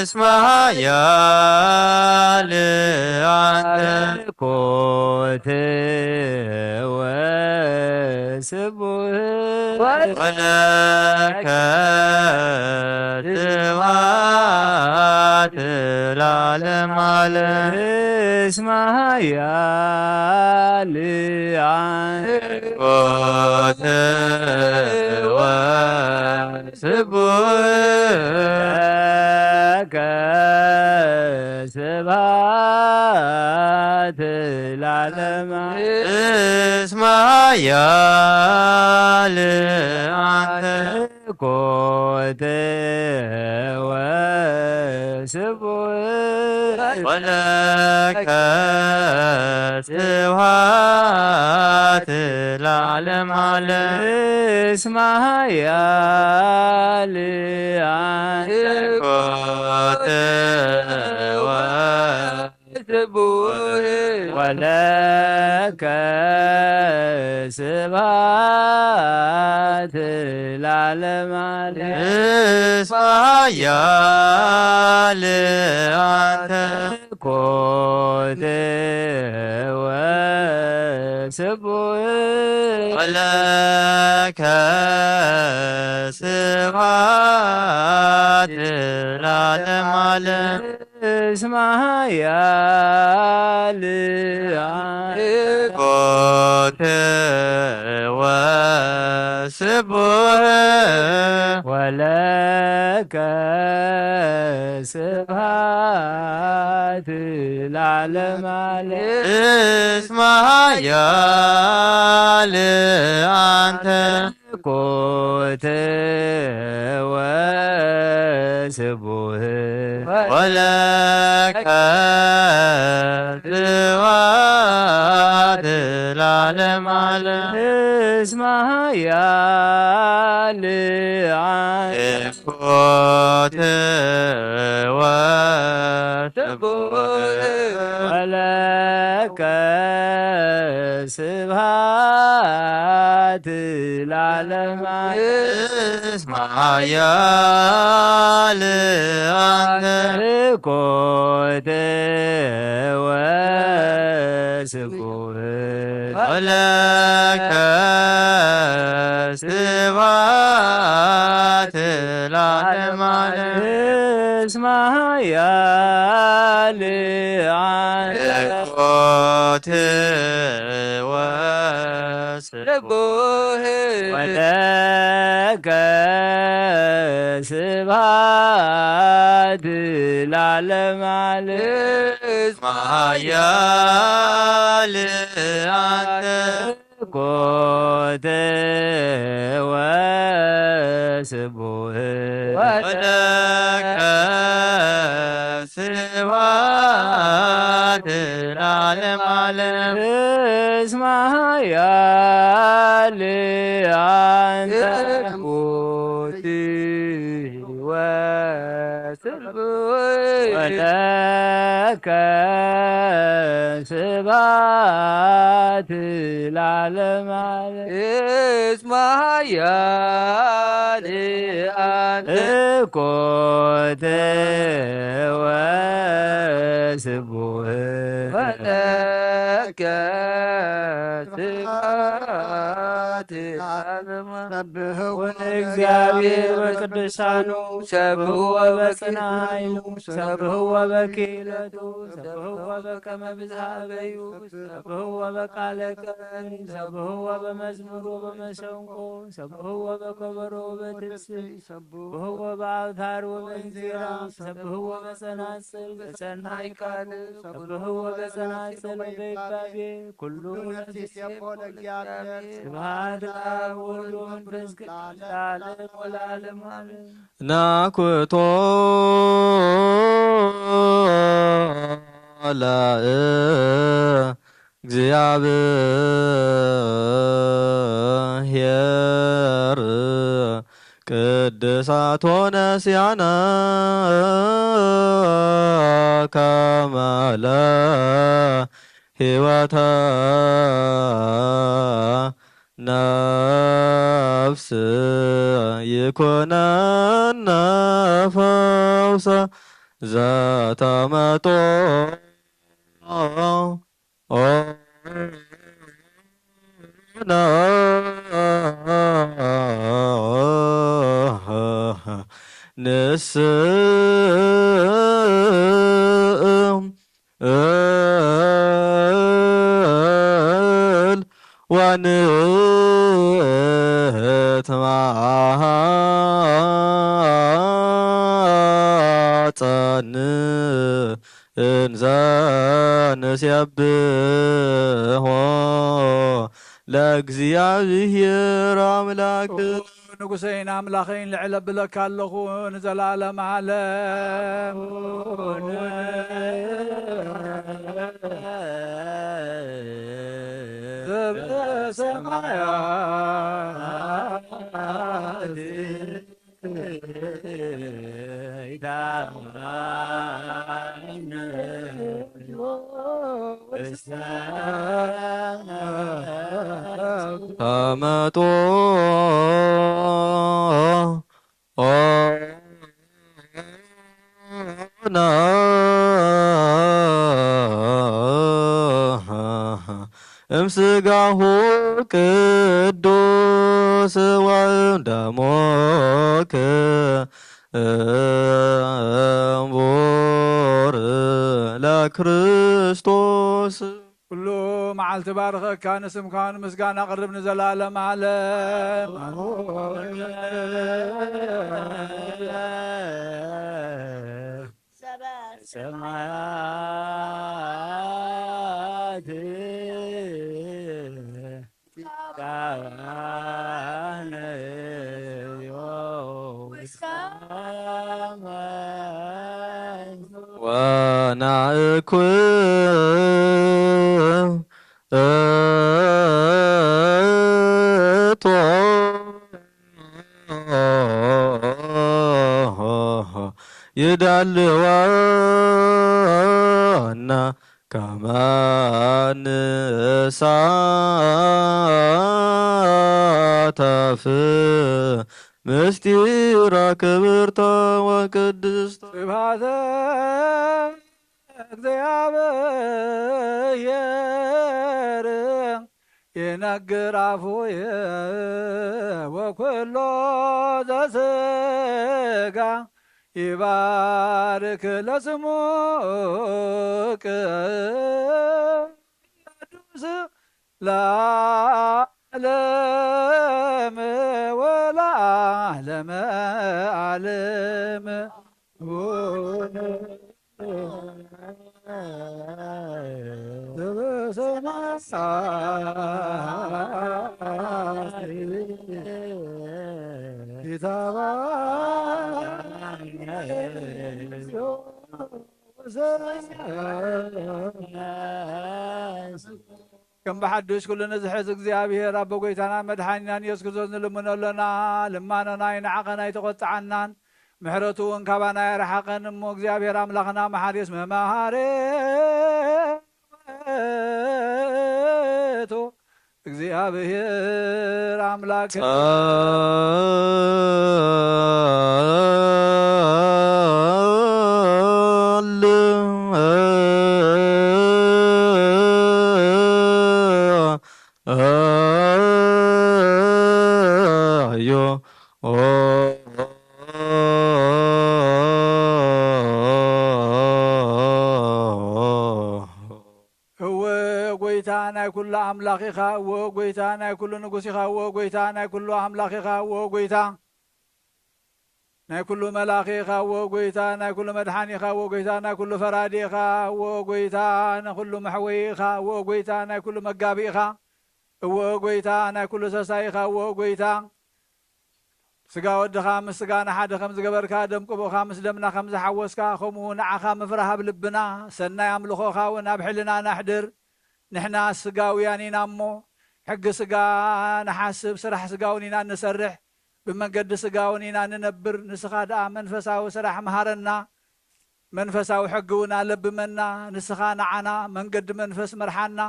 እስመ ኃያል አንተ ኮት ወስቡሕ ወለከ ስብሐት ለዓለመ ዓለም። እስመ ኃያል አንተ ኮት ወስቡሕ ለከ ስብሐት ለዓለመ እስመ ኃያል አንተ ኮት ወስቡሕ ወለከ ስብሐት ለዓለመ ዓለም። እስመ ኃያል አንተ ኮት ወስቡሕ ወለከ ስብሐት ለዓለመ ዓለም። እስመ ኃያል አንተ ኮት ወስቡሕ ወለከ ስብሐት ለዓለመ ዓለም። እስመ ኃያል አንተ ኮት ወስቡሕ ወለከ ስብሐት ለዓለመ ዓለም። እስመ ኃያል አንተ ኮት ወስቡሕ ወለከ ስብሐት ለዓለመ ዓለም። እስመ ኃያል አንተ ኮት ወስቡሕ ወለከ ስብሐት ለዓለመ ዓለም። እስመ ኃያል አንተ ኮት ወስቡሕ ወለከ ስብሐት ለዓለመ ዓለም። እስመ ኃያል አንተ ኮት ወስቡሕ ወለከ ስብሐት ለዓለመ ዓለም። እስመ ኃያል አንተ ኮት ወስቡሕ ወለከ ስብሐት ለዓለመ ዓለም። እስመ ኃያል አንተ ኮት ወስቡሕ ወለከ ስብሐት ለዓለመ ዓለም። እስመ ኃያል አንተ ኮት ወስቡሕ ወለከ ስብሐት ለዓለመ ዓለም። ሰብሕዎ ለእግዚአብሔር በቅዱሳኑ፣ ሰብሕዎ በጽንዓ ኃይሉ፣ ሰብሕዎ በክህለቱ፣ ሰብሕዎ በከመ ብዝሃ በዩ፣ ሰብሕዎ በቃለ ቀመሪ፣ ሰብሕዎ በመዝሙር ወበመሰንቆ፣ ሰብሕዎ በከበሮ ወበትስብእት፣ ሰብሕዎ በአውታር ወበእንዚራ፣ ሰብሕዎ በጸናጽል፣ በሰናይ ቃል፣ ሰብሕዎ በጸናጽል ወበይባቤ፣ ኩሉ ነፍስ ይሴብሖ ለእግዚአብሔር። ስብሐት ለአብ ወወልድ ወመንፈስ ቅዱስ ለዓለም ወለዓለሙ አሜን። ናኩቶ ለእግዚአብሔር ቅድሳት ሆነ ሲያነ ከመለ ሕይወተ ነብ ነፍስ ይኮነና ፈውሳ ዘተመጦ ንስእም እል ወንትማጸን እንዘ ንሴብሖ ለእግዚኣብሔር ኣምላክ። ንጉሰይን ኣምላኸይን ልዕል ኣብለካ ኣለኹ ንዘለዓለም ዓለም። ዘበሰማያት ተመጦ ና እምስጋሁ ቅዱስ ወእምደሞክ እምቡር ለክርስቶስ። ኩሉ መዓልቲ ባርኸካ፣ ንስምካ ንምስጋና ኣቕርብ ንዘላለም ዓለም። ሰማያት ወናእኩ እቶ ይዳልወና ከመ ንሳተፍ ምስጢራ ክብርተ ወቅድስተ። ስብሐተ እግዚአብሔር ይነግር አፉየ ወኩሎ ዘስጋ ይባርክ ለስሙ ቅዱስ ለዓለም ወለዓለመ ዓለም። ከም ብሓድሽ ኩሉ ንዝሕዝ እግዚኣብሔር ኣቦ ጎይታና መድሓኒናን ኢየሱስ ክርስቶስ ንልምኖ ኣሎና። ልማኖና ኣይንዓቐን ኣይተቖጥዓናን፣ ምሕረቱ እውን ካባና ኣይረሓቐን። እሞ እግዚኣብሔር ኣምላኽና መሓሪ እስመ መሃሪ ውእቱ እግዚኣብሔር ኣምላክ። ጸልዮ። እወ ጎይታ ናይ ኩሉ ኣምላኽ ኢኻ፣ እወ ጎይታ ናይ ኩሉ ንጉስ ኢኻ፣ እወ ጎይታ ናይ ኩሉ ኣምላኽ ኢኻ፣ እወ ጎይታ ናይ ኩሉ መላኺ ኢኻ፣ እወ ጎይታ ናይ ኩሉ መድሓኒ ኢኻ፣ እወ ጎይታ ናይ ኩሉ ፈራዲ ኢኻ፣ እወ ጎይታ ንኹሉ መሕወዪ ኢኻ፣ እወ ጎይታ ናይ ኩሉ መጋቢ ኢኻ፣ እወ ጎይታ ናይ ኩሉ ሰሳይ ኢኻ፣ እወ ጎይታ ስጋ ወድኻ ምስ ስጋና ሓደ ከም ዝገበርካ፣ ደም ቅቡእኻ ምስ ደምና ከም ዝሓወስካ፣ ከምኡ ንዓኻ ምፍራህ ኣብ ልብና፣ ሰናይ ኣምልኾኻ እውን ኣብ ሕልናና ኣሕድር። ንሕና ስጋውያን ኢና እሞ፣ ሕጊ ስጋ ንሓስብ፣ ስራሕ ስጋ እውን ኢና እንሰርሕ፣ ብመንገዲ ስጋ እውን ኢና እንነብር። ንስኻ ደኣ መንፈሳዊ ስራሕ ምሃረና። መንፈሳዊ ሕጊ እውን ኣለብመና። ንስኻ ንዓና መንገዲ መንፈስ ምርሓና።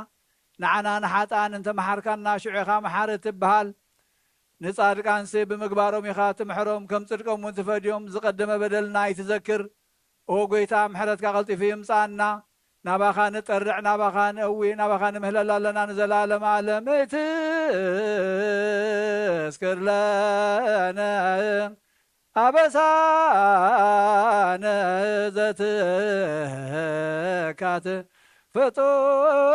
ንዓና ንሓጥኣን እንተ መሓርካና፣ ሽዑ ኢኻ መሓሪ ትበሃል። ንጻድቃንሲ ብምግባሮም ኢኻ ትምሕሮም፣ ከም ጽድቆም እውን ትፈድዮም። ዝቐደመ በደልና ኣይትዘክር። ኦ ጐይታ፣ ምሕረትካ ቀልጢፉ ይምጽኣና። ናባኻ ንጠርዕ፣ ናባኻ ንእዊ፣ ናባኻ ንምህለል ኣለና ንዘለዓለመ ዓለም። እትስክር ለነ ኣበሳነ ዘትካት ፍጡነ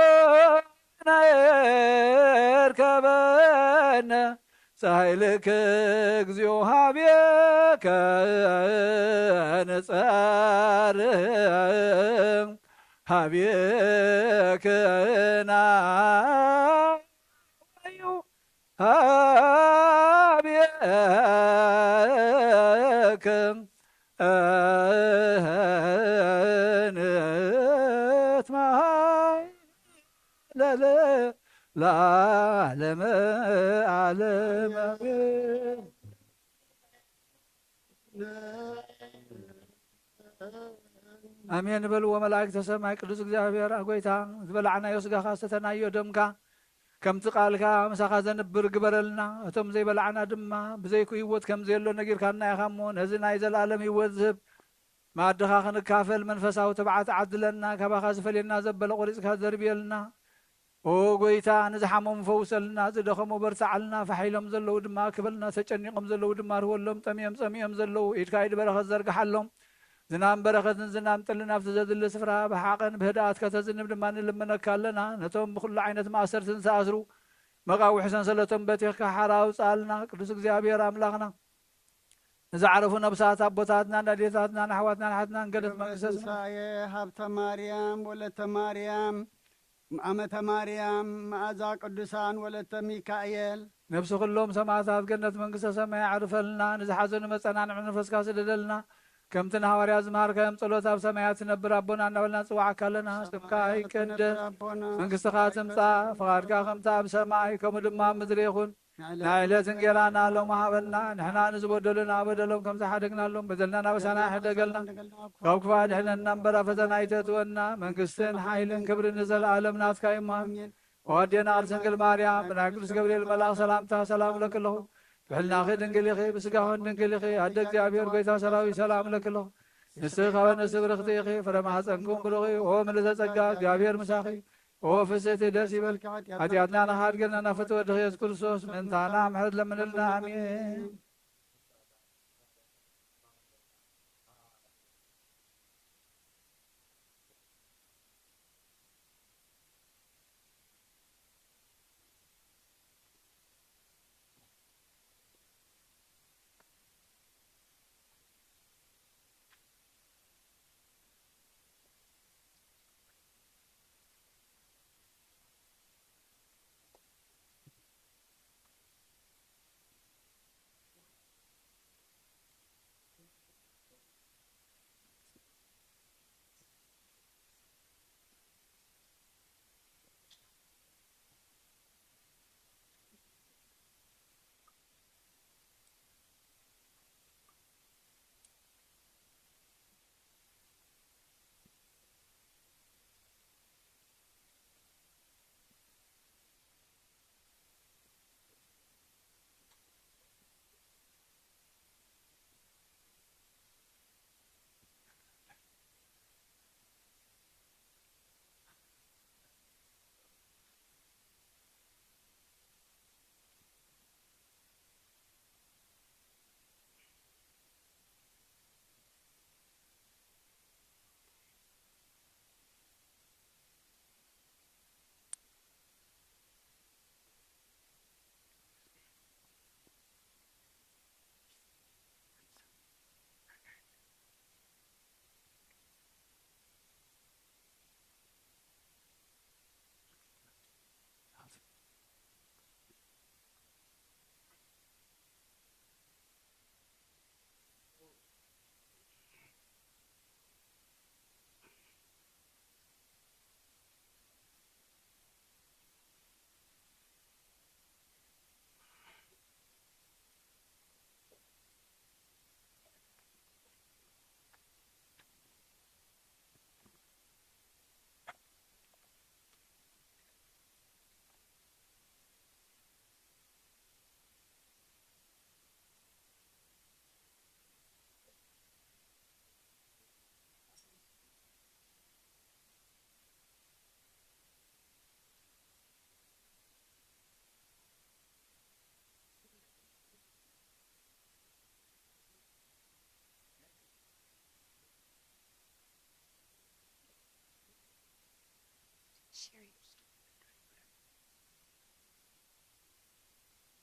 እርከበነ ጻይልክ እግዚኦ ሀቤከ ንጸርህ ሀቤክና ሀቤከ ንትማሃይ ለለ ለዓለመ ዓለም ኣሜን። ኣሜን በልዎ መላእክተ ሰማይ። ቅዱስ እግዚኣብሔር ጐይታ፣ ዝበላዕናዮ ስጋኻ፣ ዝሰተናዮ ደምካ፣ ከምቲ ቃልካ ምሳኻ ዘንብር ግበረልና። እቶም ዘይበላዕና ድማ ብዘይኩ ህይወት ከም ዘየሎ ነጊርካና ኢኻ እሞ፣ ነዚ ናይ ዘለኣለም ህይወት ዝህብ መኣድኻ ክንካፈል መንፈሳዊ ትብዓት ዓድለና። ካባኻ ዝፈልየና ዘበለ ቆሪጽካ ዘርብየልና። ኦ ጐይታ፣ ንዝሓመሙ ፈውሰልና፣ ዝደኸሙ በርትዓልና፣ ፋሕ ኢሎም ዘለዉ ድማ ክበልና፣ ተጨኒቖም ዘለዉ ድማ ርህወሎም፣ ጠምዮም ጸሚኦም ዘለዉ ኢድካ ኢድ በረኸት ዘርግሓሎም። ዝናም በረኸትን ዝናም ጠልን ኣብቲ ዘድሊ ስፍራ ብሓቕን ብህድኣት ከተዝንብ ድማ ንልምነካ ኣለና። ነቶም ብኹሉ ዓይነት ማእሰርትን ዝተኣስሩ መቓውሒ ሰንሰለቶም በቲኽካ ሓራ ኣውጽኣልና። ቅዱስ እግዚኣብሔር ኣምላኽና፣ ንዝዓረፉ ነብሳት ኣቦታትናን ኣዴታትናን ኣሕዋትናን ኣሓትናን ገነት መንግስተ ሰማይ ትንሳኤ ሀብተ ማርያም ወለተ ማርያም ኣመተ ማርያም መዓዛ ቅዱሳን ወለተ ሚካኤል ነብሲ ኩሎም ሰማዕታት ገነት መንግስተ ሰማይ ኣዕርፈልና። ንዝሓዘኑ መጸናንዒ መንፈስካ ስደደልና። ከምቲ ንሃዋርያት ዝመሃርካዮም ጸሎት ኣብ ሰማያት ትነብር ኣቦና እናበልና ንጽውዓካ ኣለና። ስምካ ይቀደስ፣ መንግስትኻ ትምጻእ፣ ፍቓድካ ከምቲ ኣብ ሰማይ ከምኡ ድማ ኣብ ምድሪ ይኹን። ናይ ዕለት እንጌራና ሎም ሃበና። ንሕና ንዝበደሉና በደሎም ከም ዝሓደግናሎም በደልና ናበሳና ኣይሕደገልና። ካብ ክፉእ ኣድሕነና እምበር ኣብ ፈተና ኣይተእትወና። መንግስትን ሓይልን ክብርን ንዘለኣለም ናትካ እዩ እሞ ኣሜን። ኦ ኣዴና ቅድስት ድንግል ማርያም፣ ብናይ ቅዱስ ገብርኤል መልኣኽ ሰላምታ ሰላም እለኪ ኣለኹ። ብሕልናኺ ድንግል ኢኺ፣ ብስጋኽን ድንግል ኢኺ። ኣደ እግዚኣብሔር ጐይታ ሰራዊት ሰላም እለኪ ኣለኹ። ንስኺ ካብ ኣንስቲ ብርኽቲ ኢኺ፣ ፍረ ማህፀንኩም ብሩኽ እዩ። ኦ ምልዕተ ጸጋ፣ እግዚኣብሔር ምሳኺ። ኦ ፍስሕቲ ደስ ይበልኪ፣ ሓጢኣትና ንኻድገና ናብ ፍትወ ወድኺ የሱስ ክርስቶስ ምእንታና ምሕረት ለምንልና። ኣሜን።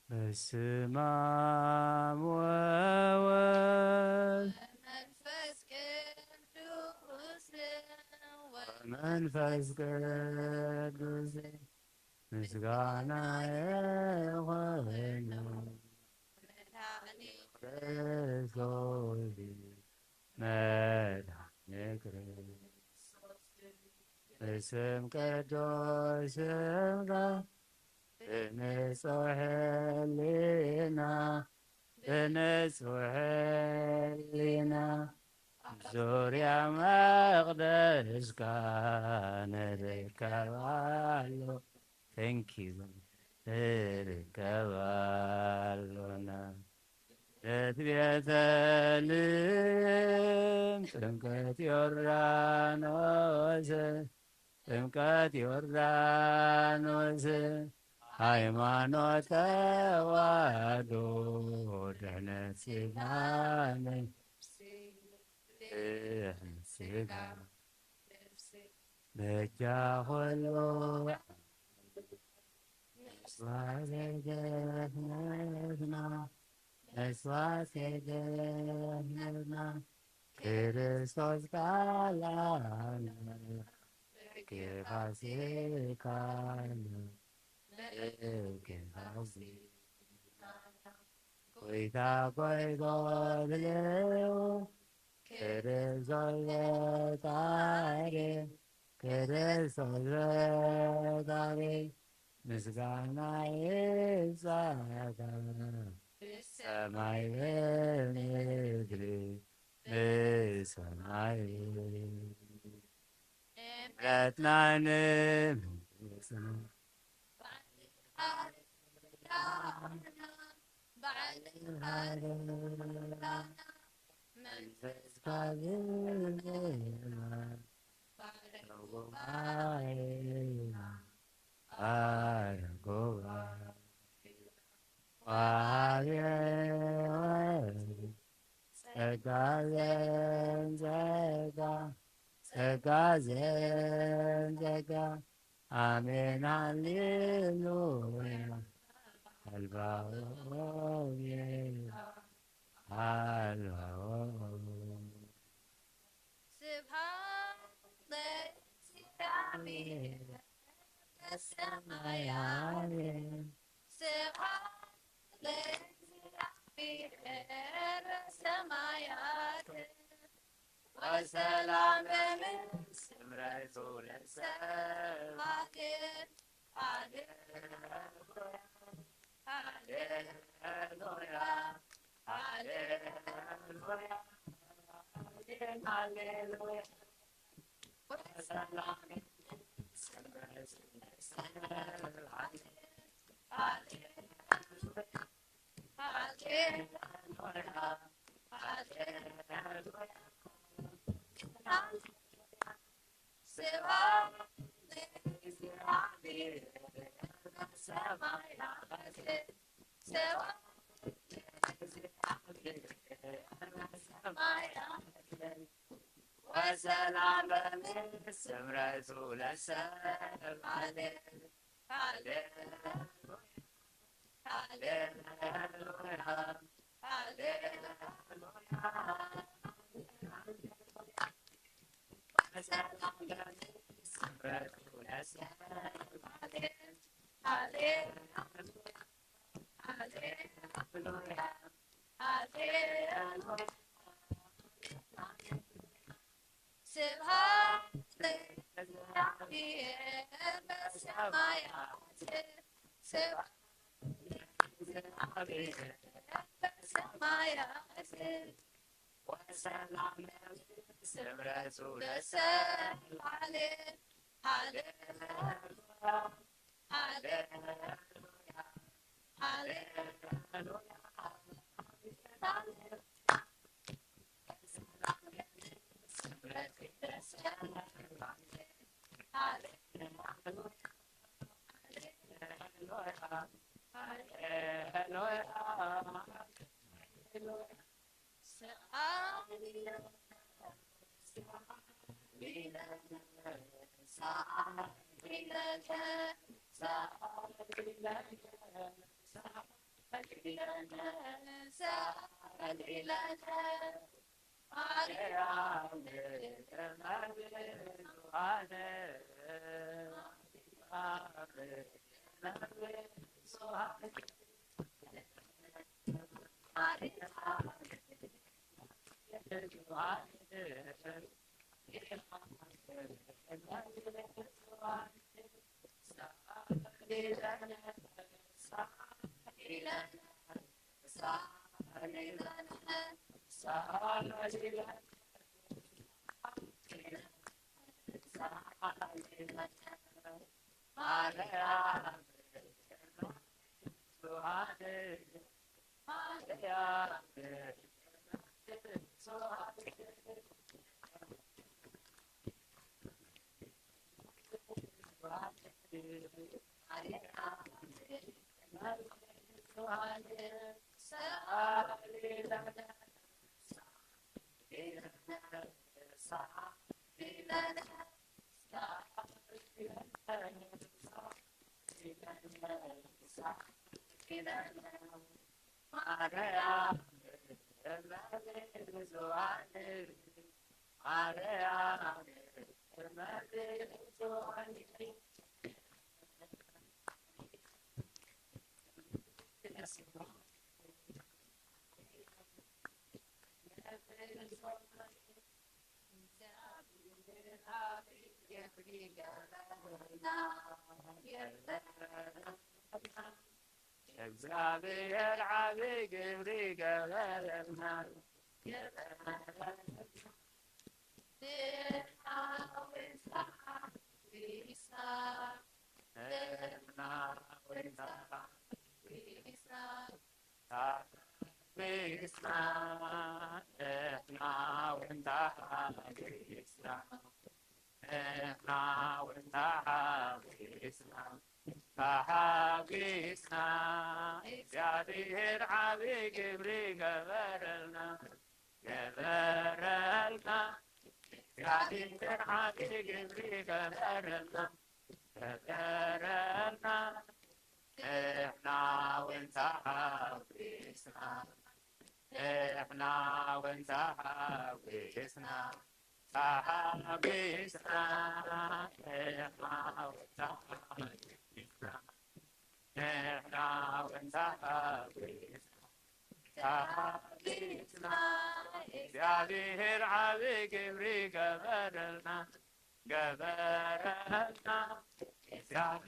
በስመ አብ ወወልድ መንፈስ ቅዱስ ወመንፈስ ቅዱስ ምስጋና ይኾነሉ መድኃኒት ክርስቶስ መድኃኔ ክርስቶስ። በስም ቅዱስ ስምካ ብንጹሕ ሕሊና ብንጹሕ ሕሊና ዙርያ መቕደስካ ንርከባሉ። Thank you። ንርከባሉና ልደት ቤተልሔም ጥምቀት ዮርዳኖስ ጥምቀት ዮርዳኖስ ሃይማኖት ተዋህዶ ድሕነት ስጋ ነፍሲ ድሕነት ስጋ በጃ ኾሎ መስዋዕተ ድሕነትና መስዋዕተ ድሕነትና ክርስቶስ ቃላና ፋሲካና ፋሲካና ጎይታ ጎይታ ብለው ክርስቶስ ፈጣሪ ክርስቶስ ፈጣሪ ምስጋና ይብዛሕካ ብሰማይ ብምድሪ ብሰማይ ምሕረትና ንምስና ባዕልኻ መንፈስካ ዝመላ ባዕልኻ ጉባኤና ኣረ ጉባኤ ወሃቢ ጸጋ ዘንጸጋ ጸጋ ዘንጸጋ ኣሜን ሃሌሉያ ኣልባዎ ጌታ ኣልባዎ ስብሐት ለእግዚአብሔር በሰማያት ስብሐት ለእግዚአብሔር በሰማያት ወሰላም በምድር ስምረቱ ለሰብእ ሃሌሉያ ሃሌሉያ ሃሌሉያ ሃሌሉያ ወሰላም በምድር ስምረቱ ለሰብእ ሃሌሉያ ወሰላም በምድር ስምረቱ ለሰብእ ሃሌሉያ ሃሌሉያ ሃሌሉያ ወሰላም በምድር ስምረቱ ለሰብእ ሃሌሉያ ሃሌሉያ ሃሌሉያ ስብሐት ለእግዚአብሔር በሰማያት ስብሐት ለእግዚአብሔር በሰማያት ወሰላም በምድር ስምረቱ ለሰብእ ሃሌ ሃሌሉያ ሃሌሉያ ሃሌሉያ እግዚኣብሔር ዓቢ ግብሪ ገበረልና። ንሕና እውን ተሓጒስና፣ ንሕና እውን ተሓጒስና፣ ተሓጒስና። እግዚኣብሔር ዓቢ ግብሪ ገበረልና፣ ገበረልና። እግዚኣብሔር ዓቢ ግብሪ ገበረልና፣ ገበረልና። ንሕና እውን ተሓጒስና፣ ንሕና እውን ተሓጒስና፣ ተሓጒስና። ንሕና እውን ተሓጒስና፣ ንሕና እውን ተሓጒስና፣ ተሓጒስና። እግዚኣብሔር ዓቢ ግብሪ ገበረልና፣ ገበረልና። እግዚኣብሔር ዓቢ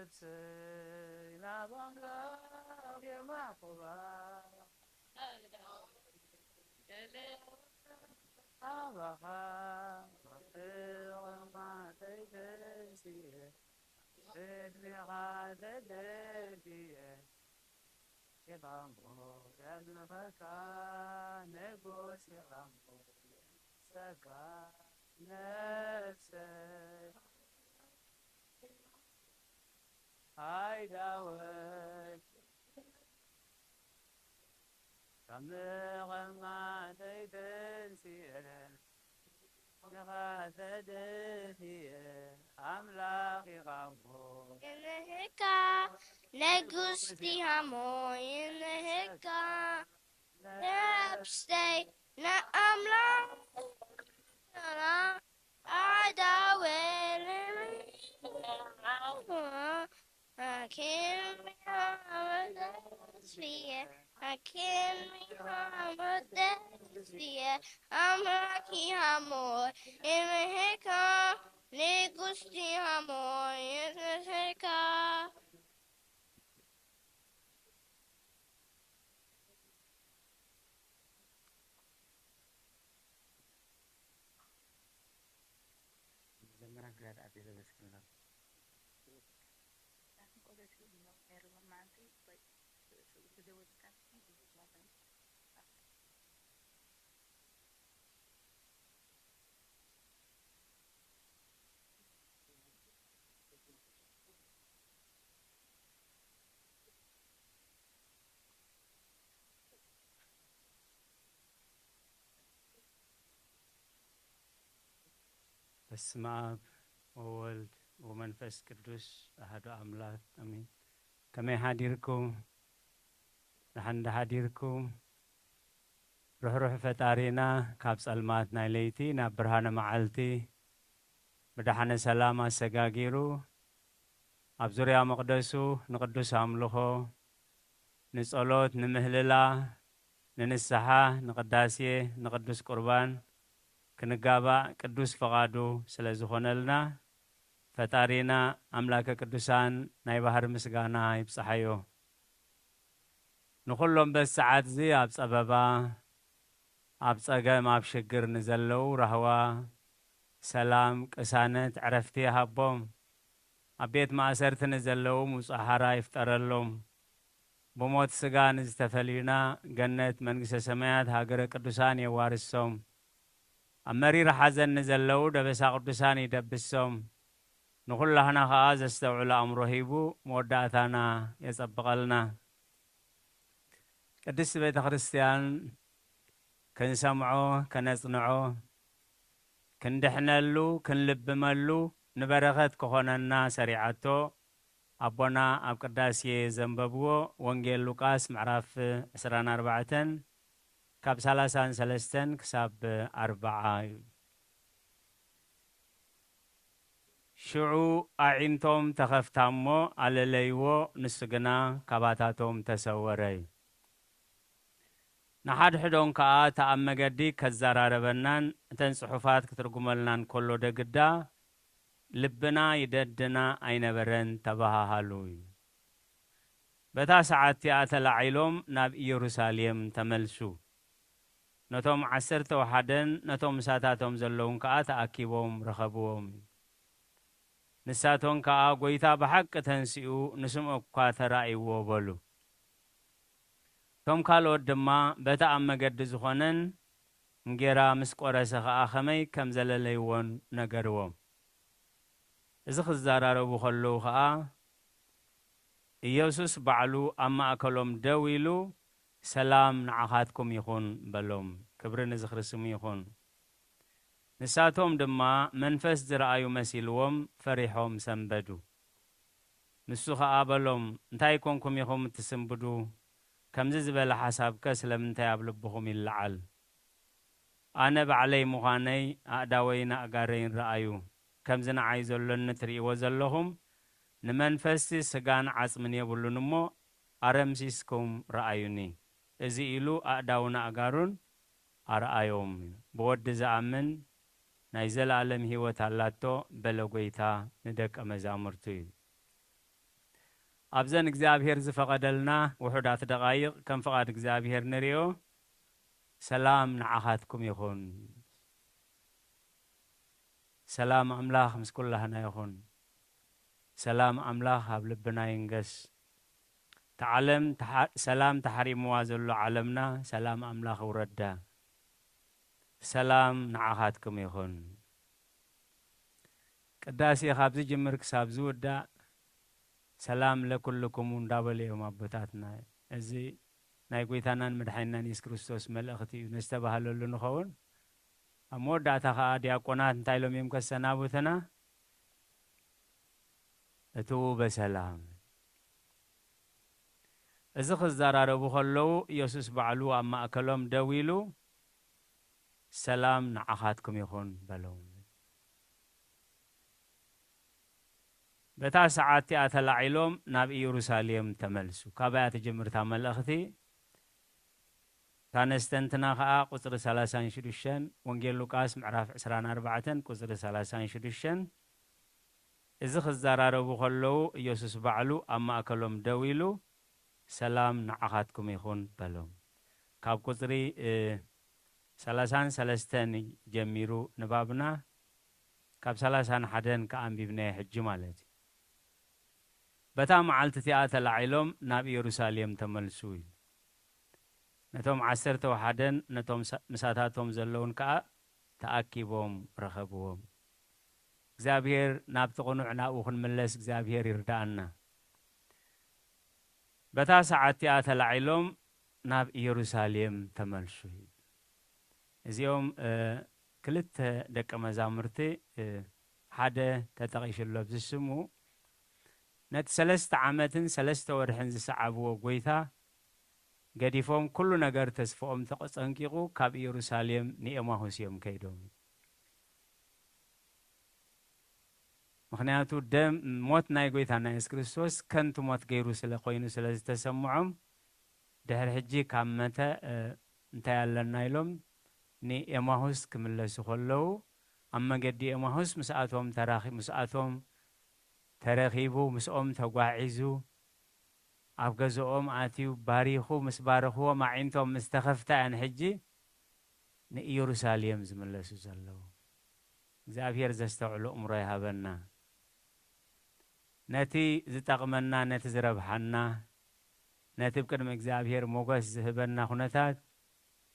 ነፍሰይ ናብ ኣምላኽ የማዕቁባ፣ ኣባኻ ኣቐማጠይ ተንስኤ፣ ቅድሜኻ ተደፊኤ። ኢኻ እሞ የምልኸካ ንጉስ፣ ኢኻ እሞ የምልኸካ ነፍሰይ። ኣይ ዳዊት፣ ካብ ምቕማጠይ ተንሲኤ፣ ንኻ ተደፊኤ ኣምላኽ ኢኻ እሞ። ይንህካ ንጉስ ዲኻ እሞ፣ ይንህካ ነፍሰይ ንኣምላኽ። ኣይ ዳዊት፣ ኣኪን ኣኪን ኣምላኪ ሃሞ፣ ይንህካ ንጉስ ዲሃሞ፣ ይንህካ። መጀመርያ ግራት ኣቢለ ዘስክልና። Like, the, the, the, the, በስመ አብ ወወልድ ወመንፈስ ቅዱስ አሐዱ አምላክ አሜን። ከመይ ሓዲርኩም? ደሓን ዶ ሓዲርኩም? ርሕሩሕ ፈጣሪና ካብ ጸልማት ናይ ለይቲ ናብ ብርሃነ መዓልቲ ብደሓነ ሰላም ኣሰጋጊሩ ኣብ ዙርያ መቕደሱ ንቅዱስ ኣምልኾ፣ ንጸሎት፣ ንምህልላ፣ ንንስሓ፣ ንቅዳሴ፣ ንቅዱስ ቁርባን ክንጋባእ ቅዱስ ፈቓዱ ስለ ዝኾነልና፣ ፈጣሪና ኣምላከ ቅዱሳን ናይ ባህሪ ምስጋና ይብጽሓዮ። ንኹሎም በዚ ሰዓት እዚ ኣብ ጸበባ፣ ኣብ ጸገም፣ ኣብ ሽግር ንዘለዉ ራህዋ፣ ሰላም፣ ቅሳነት፣ ዕረፍቲ ይሃቦም። ኣብ ቤት ማእሰርቲ ንዘለዉ ምውጻእ ሓራ ይፍጠረሎም። ብሞት ስጋ ንዝተፈልዩና ገነት መንግስተ ሰማያት ሃገረ ቅዱሳን የዋርሶም። ኣብ መሪር ሓዘን ንዘለዉ ደበሳ ቅዱሳን ይደብሶም። ንኹላህና ኸኣ ዘስተውዕል ኣእምሮ ሂቡ መወዳእታና የጸብቐልና። ቅድስቲ ቤተ ክርስቲያን ክንሰምዖ፣ ከነጽንዖ፣ ክንድሕነሉ፣ ክንልብመሉ፣ ንበረኸት ክኾነና ሰሪዓቶ ኣቦና ኣብ ቅዳሴ ዘንበብዎ ወንጌል ሉቃስ ምዕራፍ ዕስራን ኣርባዕተን ካብ ሰላሳን ሰለስተን ክሳብ ኣርብዓ እዩ። ሽዑ ኣዒንቶም ተኸፍታ እሞ ኣለለይዎ፣ ንሱ ግና ካባታቶም ተሰወረ። ንሓድሕዶም ከኣ እቲ ኣብ መገዲ ከዘራረበናን እተን ጽሑፋት ክትርጉመልናን ከሎ ደግዳ ልብና ይደድና ኣይነበረን፣ ተበሃሃሉ። በታ ሰዓት እቲኣ ተላዒሎም ናብ ኢየሩሳሌም ተመልሱ። ነቶም ዓሰርተ ወሓደን ነቶም ምሳታቶም ዘለዉን ከኣ ተኣኪቦም ረኸብዎም። ንሳቶም ከኣ፣ "ጐይታ ብሓቂ ተንሲኡ፣ ንስም እኳ ተራእይዎ" በሉ። እቶም ካልኦት ድማ፣ "በቲ ኣብ መገዲ ዝኾነን እንጌራ ምስ ቈረሰ ኸኣ ኸመይ ከም ዘለለይዎን" ነገርዎም። እዚ ክዘራረቡ ኸለዉ ኸኣ፣ ኢየሱስ ባዕሉ ኣብ ማእከሎም ደው ኢሉ፣ "ሰላም ንዓኻትኩም ይኹን" በሎም። ክብሪ ንዝኽሪ ስሙ ይኹን። ንሳቶም ድማ መንፈስ ዝረኣዩ መሲልዎም ፈሪሖም ሰንበዱ። ንሱ ኸኣ በሎም፣ "እንታይ ኰንኩም ኢኹም እትስንብዱ? ከምዚ ዝበለ ሓሳብከ ስለምንታይ ኣብ ልብኹም ይለዓል? ኣነ ባዕለይ ምዃነይ ኣእዳወይን ኣእጋረይን ረኣዩ። ከምዚ ንዓይ ዘሎኒ ትርእይዎ ዘለኹም፣ ንመንፈስቲ ስጋን ዓጽምን የብሉን እሞ፣ ኣረምሲስኩም ረኣዩኒ።" እዚ ኢሉ ኣእዳውን ኣእጋሩን ኣርኣዮም። ብወዲ ዝኣምን ናይ ዘለኣለም ህይወት ኣላቶ፣ በለ ጐይታ ንደቀ መዛሙርቱ እዩ። ኣብዘን እግዚኣብሔር ዝፈቐደልና ውሑዳት ደቓይቕ ከም ፍቓድ እግዚኣብሔር ንርእዮ። ሰላም ንዓኻትኩም ይኹን። ሰላም ኣምላኽ ምስ ኩላህና ይኹን። ሰላም ኣምላኽ ኣብ ልብና ይንገስ። እታ ዓለም ተሓ-፣ ሰላም ተሓሪምዋ ዘሎ ዓለምና ሰላም ኣምላኽ ውረዳ። ሰላም ንዓኻትኩም ይኹን። ቅዳሴ ካብ ዝጅምር ክሳብ ዝውዳእ ሰላም ለኩልኩም እንዳበሉ እዮም ኣቦታትና። እዚ ናይ ጐይታናን መድሓኒናን የሱስ ክርስቶስ መልእኽቲ እዩ ነስተባህለሉ ንኸውን። ኣብ መወዳእታ ኸኣ ዲያቆናት እንታይ ኢሎም እዮም ከሰናብቱና? "እትዉ በሰላም።" እዚ ክዘራረቡ ከለዉ፣ ኢየሱስ ባዕሉ ኣብ ማእከሎም ደው ኢሉ፣ "ሰላም ንዓኻትኩም ይኹን" በሎም። በታ ሰዓት እቲኣ ተላዒሎም ናብ ኢየሩሳሌም ተመልሱ። ካባያ ትጅምር እታ መልእኽቲ። እታ ነስተንትና ኸኣ ቁጽሪ ሰላሳን ሽዱሽተን፣ ወንጌል ሉቃስ ምዕራፍ ዕስራን ኣርባዕተን ቁጽሪ ሰላሳን ሽዱሽተን። እዚ ክዘራረቡ ከለዉ፣ ኢየሱስ ባዕሉ ኣብ ማእከሎም ደው ኢሉ፣ "ሰላም ንዓኻትኩም ይኹን" በሎም። ካብ ቁጽሪ፣ እ፣ ሰላሳን ሰለስተን ጀሚሩ ንባብና፣ ካብ ሰላሳን ሓደን ከኣ ኣንቢብናዮ ሕጂ ማለት እዩ። በታ መዓልቲ እቲኣ ተላዒሎም ናብ ኢየሩሳሌም ተመልሱ እዩ። ነቶም ዓሰርተ ወሓደን ነቶም ሳ-፣ ምሳታቶም ዘለዉን ከኣ ተኣኪቦም ረኸብዎም። እግዚኣብሔር ናብቲ ቅኑዕ ናብኡ ክንምለስ እግዚኣብሔር ይርድኣና። በታ ሰዓት እቲኣ ተላዒሎም ናብ ኢየሩሳሌም ተመልሱ። እዚኦም፣ እ፣ ክልተ ደቀ መዛሙርቲ፣ እ፣ ሓደ ተጠቒሱ ኣሎ ኣብዚ ስሙ። ነቲ ሰለስተ ዓመትን ሰለስተ ወርሕን ዝሰዓብዎ ጐይታ ገዲፎም፣ ኩሉ ነገር ተስፍኦም ተጸንቂቑ፣ ካብ ኢየሩሳሌም ንኤማሁስ እዮም ከይዶም። ምኽንያቱ ደም፣ ሞት ናይ ጐይታና የሱስ ክርስቶስ ከንቱ ሞት ገይሩ ስለ ኾይኑ ስለ ዝተሰምዖም፣ ድሕሪ ሕጂ ካብ መተ፣ እ፣ እንታይ ኣለና ኢሎም ንኤማሁስ ክምለሱ ከለዉ፣ ኣብ መገዲ ኤማሁስ ምስኣቶም ተራኺ-፣ ምስኣቶም ተረኺቡ፣ ምስኦም ተጓዒዙ፣ ኣብ ገዝኦም ኣትዩ፣ ባሪኹ፣ ምስ ባረኽዎም ኣዒንቶም ምስ ተኸፍታ እየን ሕጂ ንኢየሩሳሌም ዝምለሱ ዘለዉ። እግዚኣብሔር ዘስተውዕሎ እምሮ ይሃበና። ነቲ ዝጠቕመና፣ ነቲ ዝረብሓና፣ ነቲ ብቅድሚ እግዚኣብሔር ሞገስ ዝህበና ኩነታት፣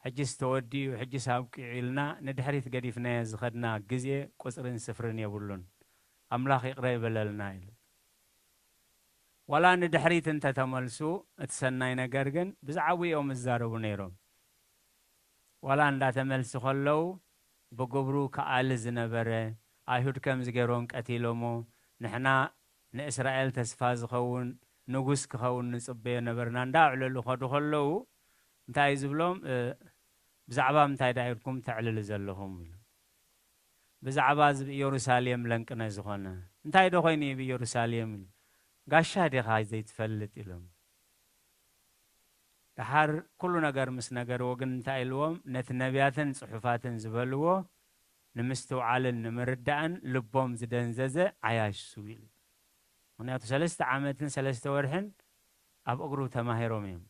ሕጅስ ተወዲኡ፣ ሕጅስ ኣብቂዑ ኢልና ንድሕሪት ገዲፍናዮ ዝኸድና ግዜ ቁጽርን ስፍርን የብሉን። ኣምላኽ ይቕረ ይበለልና ኢሉ። ዋላ ንድሕሪት እንተተመልሱ፣ እቲ ሰናይ ነገር ግን ብዛዕባኡ እዮም ዝዛረቡ ነይሮም። ዋላ እንዳተመልሱ ከለዉ፣ ብግብሩ ክኣሊ ዝነበረ፣ ኣይሁድ ከምዚ ገይሮም ቀቲሎሞ፣ ንሕና ንእስራኤል ተስፋ ዝኸውን ንጉስ ክኸውን ንጽበዮ ነበርና እንዳኣዕለሉ ከዱ ከለዉ፣ እንታይ እዩ ዝብሎም? እ፣ ብዛዕባ ምንታይ ደኣ ኢልኩም ተዕልሉ ዘለኹም? ኢሉ። ብዛዕባ እዚ ብኢየሩሳሌም ለንቅነ ዝኾነ። እንታይ ዶ ኮይኑ እዩ ብኢየሩሳሌም? ኢሉ። ጋሻ ዲኻ ዘይትፈልጥ? ኢሎም። ደሓር ኩሉ ነገር ምስ ነገርዎ ግን እንታይ ኢልዎም? ነቲ ነቢያትን ጽሑፋትን ዝበልዎ ንምስትውዓልን ንምርዳእን ልቦም ዝደንዘዘ ዓያሹ ኢሉ። ምኽንያቱ ሰለስተ ዓመትን ሰለስተ ወርሕን ኣብ እግሩ ተማሂሮም እዮም።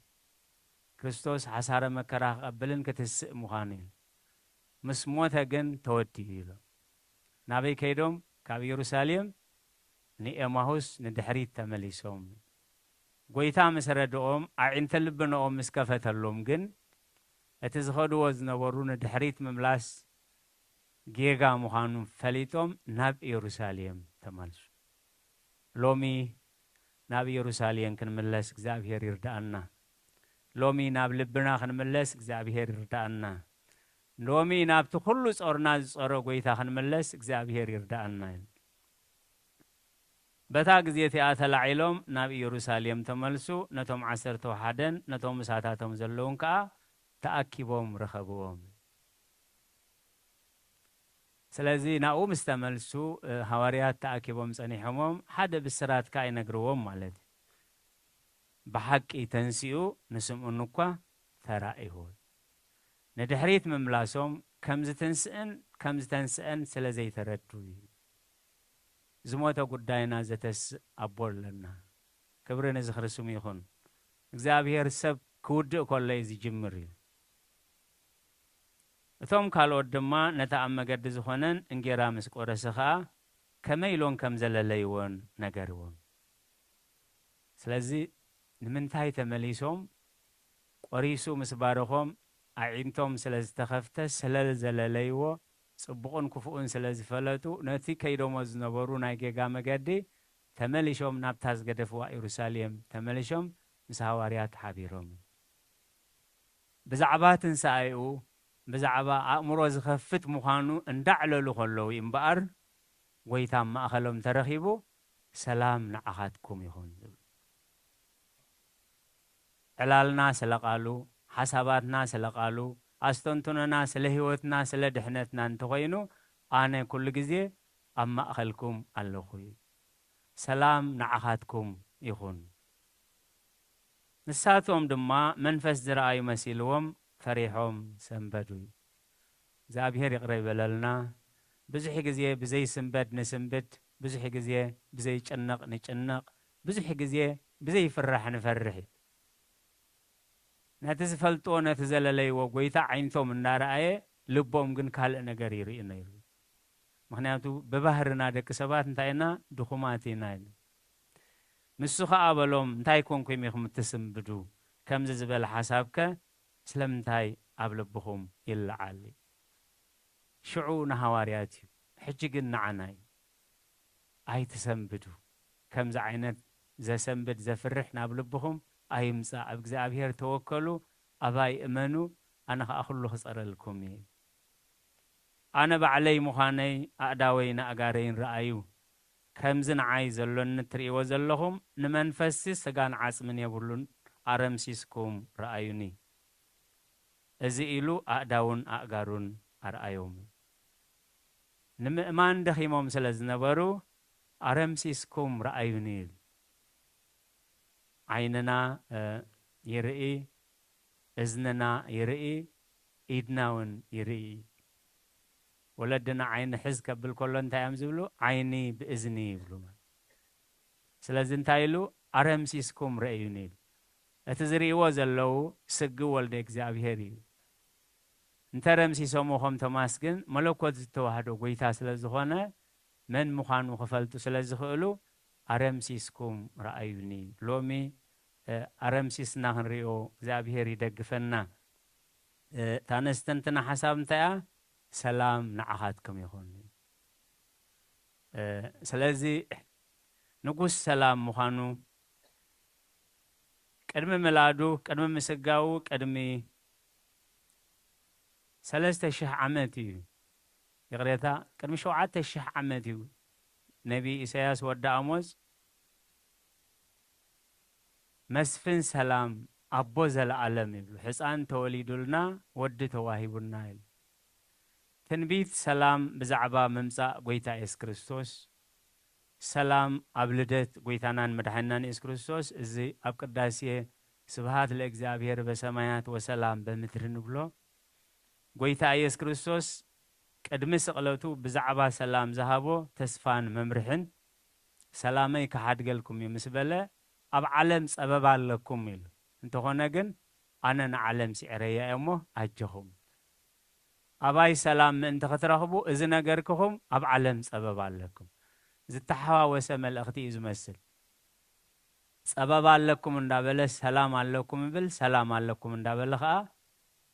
ክርስቶስ ሓሳረ መከራ ክቐብልን ክትስእ ምዃኑ እዩ። ምስ ሞተ ግን ተወዲኡ ኢሎም። ናበይ ከይዶም? ካብ ኢየሩሳሌም ንኤማሁስ ንድሕሪት ተመሊሶም። ጐይታ ምስ ረድኦም፣ ኣዒንተ ልብነኦም ምስ ከፈተሎም ግን፣ እቲ ዝኸድዎ ዝነበሩ ንድሕሪት ምምላስ ጌጋ ምዃኑ ፈሊጦም ናብ ኢየሩሳሌም ተመልሱ። ሎሚ ናብ ኢየሩሳሌም ክንምለስ እግዚኣብሔር ይርድኣና። ሎሚ ናብ ልብና ክንምለስ እግዚኣብሔር ይርድኣና። ሎሚ ናብቲ ኩሉ ጾርና ዝጾረ ጐይታ ክንምለስ እግዚኣብሔር ይርድኣና። በታ ግዜ እቲኣ ተላዒሎም ናብ ኢየሩሳሌም ተመልሱ፣ ነቶም ዓሰርተ ወሓደን ነቶም ምሳታቶም ዘለዉን ከኣ ተኣኪቦም ረኸብዎም። ስለዚ ናብኡ ምስ ተመልሱ፣ እ፣ ሃዋርያት ተኣኪቦም ጸኒሖሞም ሓደ ብስራት ከኣ ይነግርዎም ማለት እዩ። ብሓቂ ተንሲኡ ንስምኡን እኳ ተራእይዎ። ንድሕሪት ምምላሶም ከም ዝትንስእን ከም ዝተንስአን ስለ ዘይተረዱ እዩ። ዝሞተ ጉዳይና ዘተስእ ኣቦ ኣለና። ክብሪ ንዝኽሪ ስሙ ይኹን። እግዚኣብሔር ሰብ ክውድእ ከሎ እዩ ዝጅምር እዩ። እቶም ካልኦት ድማ ነቲ ኣብ መገዲ ዝኾነን እንጌራ ምስ ቆረሰ ኸኣ ከመይ ኢሎም ከም ዘለለይዎን ነገርዎም። ስለዚ ንምንታይ ተመሊሶም? ቆሪሱ ምስ ባረኾም ኣዒንቶም ስለ ዝተኸፍተ ስለ ዘለለይዎ፣ ጽቡቕን ክፉእን ስለ ዝፈለጡ፣ ነቲ ከይዶሞ ዝነበሩ ናይ ጌጋ መገዲ ተመሊሾም ናብታ ዝገደፍዋ ኢየሩሳሌም ተመሊሾም ምስ ሃዋርያት ሓቢሮም። ብዛዕባ ትንሳኤኡ፣ ብዛዕባ ኣእምሮ ዝኸፍት ምዃኑ እንዳዕለሉ ከለዉ እዩ እምበኣር፣ ጐይታ ኣብ ማእኸሎም ተረኺቡ፣ "ሰላም ንዓኻትኩም ይኹን" ዝብል። ዕላልና ስለ ቃሉ፣ ሓሳባትና ስለ ቃሉ፣ ኣስተንትኖና ስለ ህይወትና፣ ስለ ድሕነትና እንተኾይኑ፣ ኣነ ኩሉ ግዜ ኣብ ማእኸልኩም ኣለኹ እዩ። ሰላም ንዓኻትኩም ይኹን። ንሳቶም ድማ መንፈስ ዝረኣዩ መሲልዎም ፈሪሖም ሰንበዱ። እግዚኣብሔር ይቕረ ይበለልና። ብዙሕ ግዜ ብዘይስንበድ ንስንብድ፣ ብዙሕ ግዜ ብዘይጭነቕ ንጭነቕ፣ ብዙሕ ግዜ ብዘይፍራሕ ንፈርሕ እዩ። ነቲ ዝፈልጥዎ፣ ነቲ ዘለለይዎ ጐይታ ዓይንቶም እንዳረኣየ፣ ልቦም ግን ካልእ ነገር ይርኢ ነይሩ። ምኽንያቱ ብባህርና ደቂ ሰባት እንታይ ኢና? ድኹማት ኢና ኢሉ። ንሱ ኸኣ በሎም፣ "እንታይ ኮንኩም ኢኹም እትስንብዱ?" ከምዚ ዝበለ ሓሳብከ ስለምንታይ ኣብ ልብኹም ይለዓል? ሽዑ ንሃዋርያት እዩ፣ ሕጂ ግን ንዓና እዩ። ኣይትሰንብዱ። ከምዚ ዓይነት ዘሰንብድ ዘፍርሕ ናብ ልብኹም ኣይምጻእ። ኣብ እግዚኣብሔር ተወከሉ፣ ኣባይ እመኑ፣ ኣነ ኸኣ ኩሉ ክጸረልኩም እየ። ኣነ ባዕለይ ምዃነይ ኣእዳወይን ኣእጋረይን ረኣዩ። ከምዚ ንዓይ ዘሎኒ እትርእይዎ ዘለኹም ንመንፈስሲ ስጋን ዓጽምን የብሉን፣ ኣረምሲስኩም ረኣዩኒ። እዚ ኢሉ ኣእዳዉን ኣእጋሩን ኣርኣዮም። ንምእማን ደኺሞም ስለ ዝነበሩ ኣረምሲስኩም ረኣዩኒ ኢሉ። ዓይንና ይርኢ፣ እዝንና ይርኢ፣ ኢድና እውን ይርኢ። ወለድና ዓይኒ ሕዝ ከብል ከሎ እንታይ እዮም ዝብሉ? ዓይኒ ብእዝኒ ይብሉ። ስለዚ እንታይ ኢሉ? ኣረምሲስኩም ረእዩኒ ኢሉ። እቲ ዝርእይዎ ዘለዉ ስግ ወልደ እግዚኣብሔር እዩ። እንተረምሲሶሞ ከም ቶማስ ግን መለኮት ዝተዋህዶ ጎይታ ስለ ዝኾነ መን ምዃኑ ክፈልጡ ስለ ዝኽእሉ ኣረምሲስኩም ረኣዩኒ። ሎሚ ኣረምሲስና ክንሪኦ እግዚኣብሔር ይደግፈና። እታ ነስተንትና ሓሳብ እንታይ እያ? ሰላም ንዓኻትኩም ይኹን። ስለዚ ንጉስ ሰላም ምዃኑ ቅድሚ ምላዱ፣ ቅድሚ ምስጋዉ፣ ቅድሚ ሰለስተ ሽሕ ዓመት እዩ። ይቕሬታ፣ ቅድሚ ሸውዓተ ሽሕ ዓመት እዩ ነቢ ኢሳያስ ወዲ ኣሞጽ መስፍን ሰላም ኣቦ ዘለኣለም ይብሉ። ሕፃን ተወሊዱልና ወዲ ተዋሂቡና ይብሉ። ትንቢት ሰላም ብዛዕባ ምምጻእ ጎይታ የሱስ ክርስቶስ፣ ሰላም ኣብ ልደት ጎይታናን መድሓኒናን የሱስ ክርስቶስ፣ እዚ ኣብ ቅዳሴ ስብሃት ለእግዚኣብሔር በሰማያት ወሰላም በምድሪ ንብሎ። ጎይታ የሱስ ክርስቶስ ቅድሚ ስቕለቱ ብዛዕባ ሰላም ዝሃቦ ተስፋን መምርሕን፣ ሰላመይ ክሓድገልኩም እዩ ምስ በለ፣ ኣብ ዓለም ጸበባ ኣለኩም ኢሉ። እንተኾነ ግን ኣነ ንዓለም ስዒረያ እየ እሞ ኣጆኹም። ኣባይ ሰላም ምእንቲ ክትረኽቡ እዚ ነገርክኹም ኣብ ዓለም ጸበባ ኣለኩም። ዝተሓዋወሰ መልእኽቲ እዩ ዝመስል። ጸበባ ኣለኩም እንዳበለ ሰላም ኣለኩም ይብል፣ ሰላም ኣለኩም እንዳበለ ኸኣ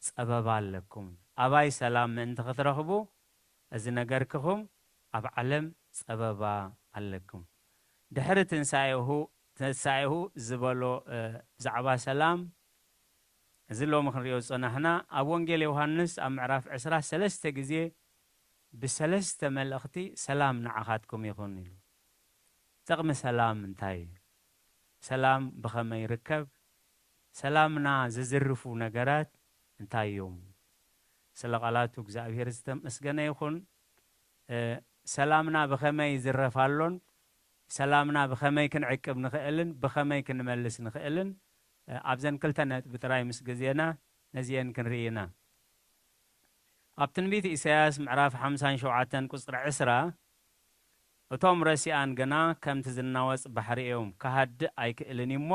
ጸበባ ኣለኩም። ኣባይ ሰላም ምእንቲ ክትረኽቡ እዚ ነገርክኹም ኣብ ዓለም ጸበባ ኣለኩም። ድሕሪ ትንሳኤሁ፣ ትንሳኤሁ ዝበሎ፣ እ፣ ብዛዕባ ሰላም እዚ ሎሚ ክንሪኦ ዝጸናሕና ኣብ ወንጌል ዮሃንስ ኣብ ምዕራፍ ዕስራ ሰለስተ ግዜ ብሰለስተ መልእኽቲ ሰላም ንዓኻትኩም ይኹን ኢሉ። ጥቕሚ ሰላም እንታይ እዩ? ሰላም ብኸመይ ይርከብ? ሰላምና ዝዝርፉ ነገራት እንታይ እዮም? ስለ ቃላቱ እግዚኣብሔር ዝተመስገነ ይኹን። እ፣ ሰላምና ብኸመይ ይዝረፍ ኣሎን ሰላምና ብኸመይ ክንዕቅብ ንኽእልን ብኸመይ ክንመልስ ንኽእልን፣ እ፣ ኣብዘን ክልተ ነጥቢ ጥራይ ምስ ግዜና ነዚኤን ክንርኢ ኢና። ኣብ ትንቢት ኢሳያስ ምዕራፍ ሓምሳን ሸውዓተን ቁጽሪ ዕስራ፣ እቶም ረሲኣን ግና ከምቲ ዝናወጽ ባሕሪ እዮም፣ ክሃድእ ኣይክእልን እዩ እሞ፣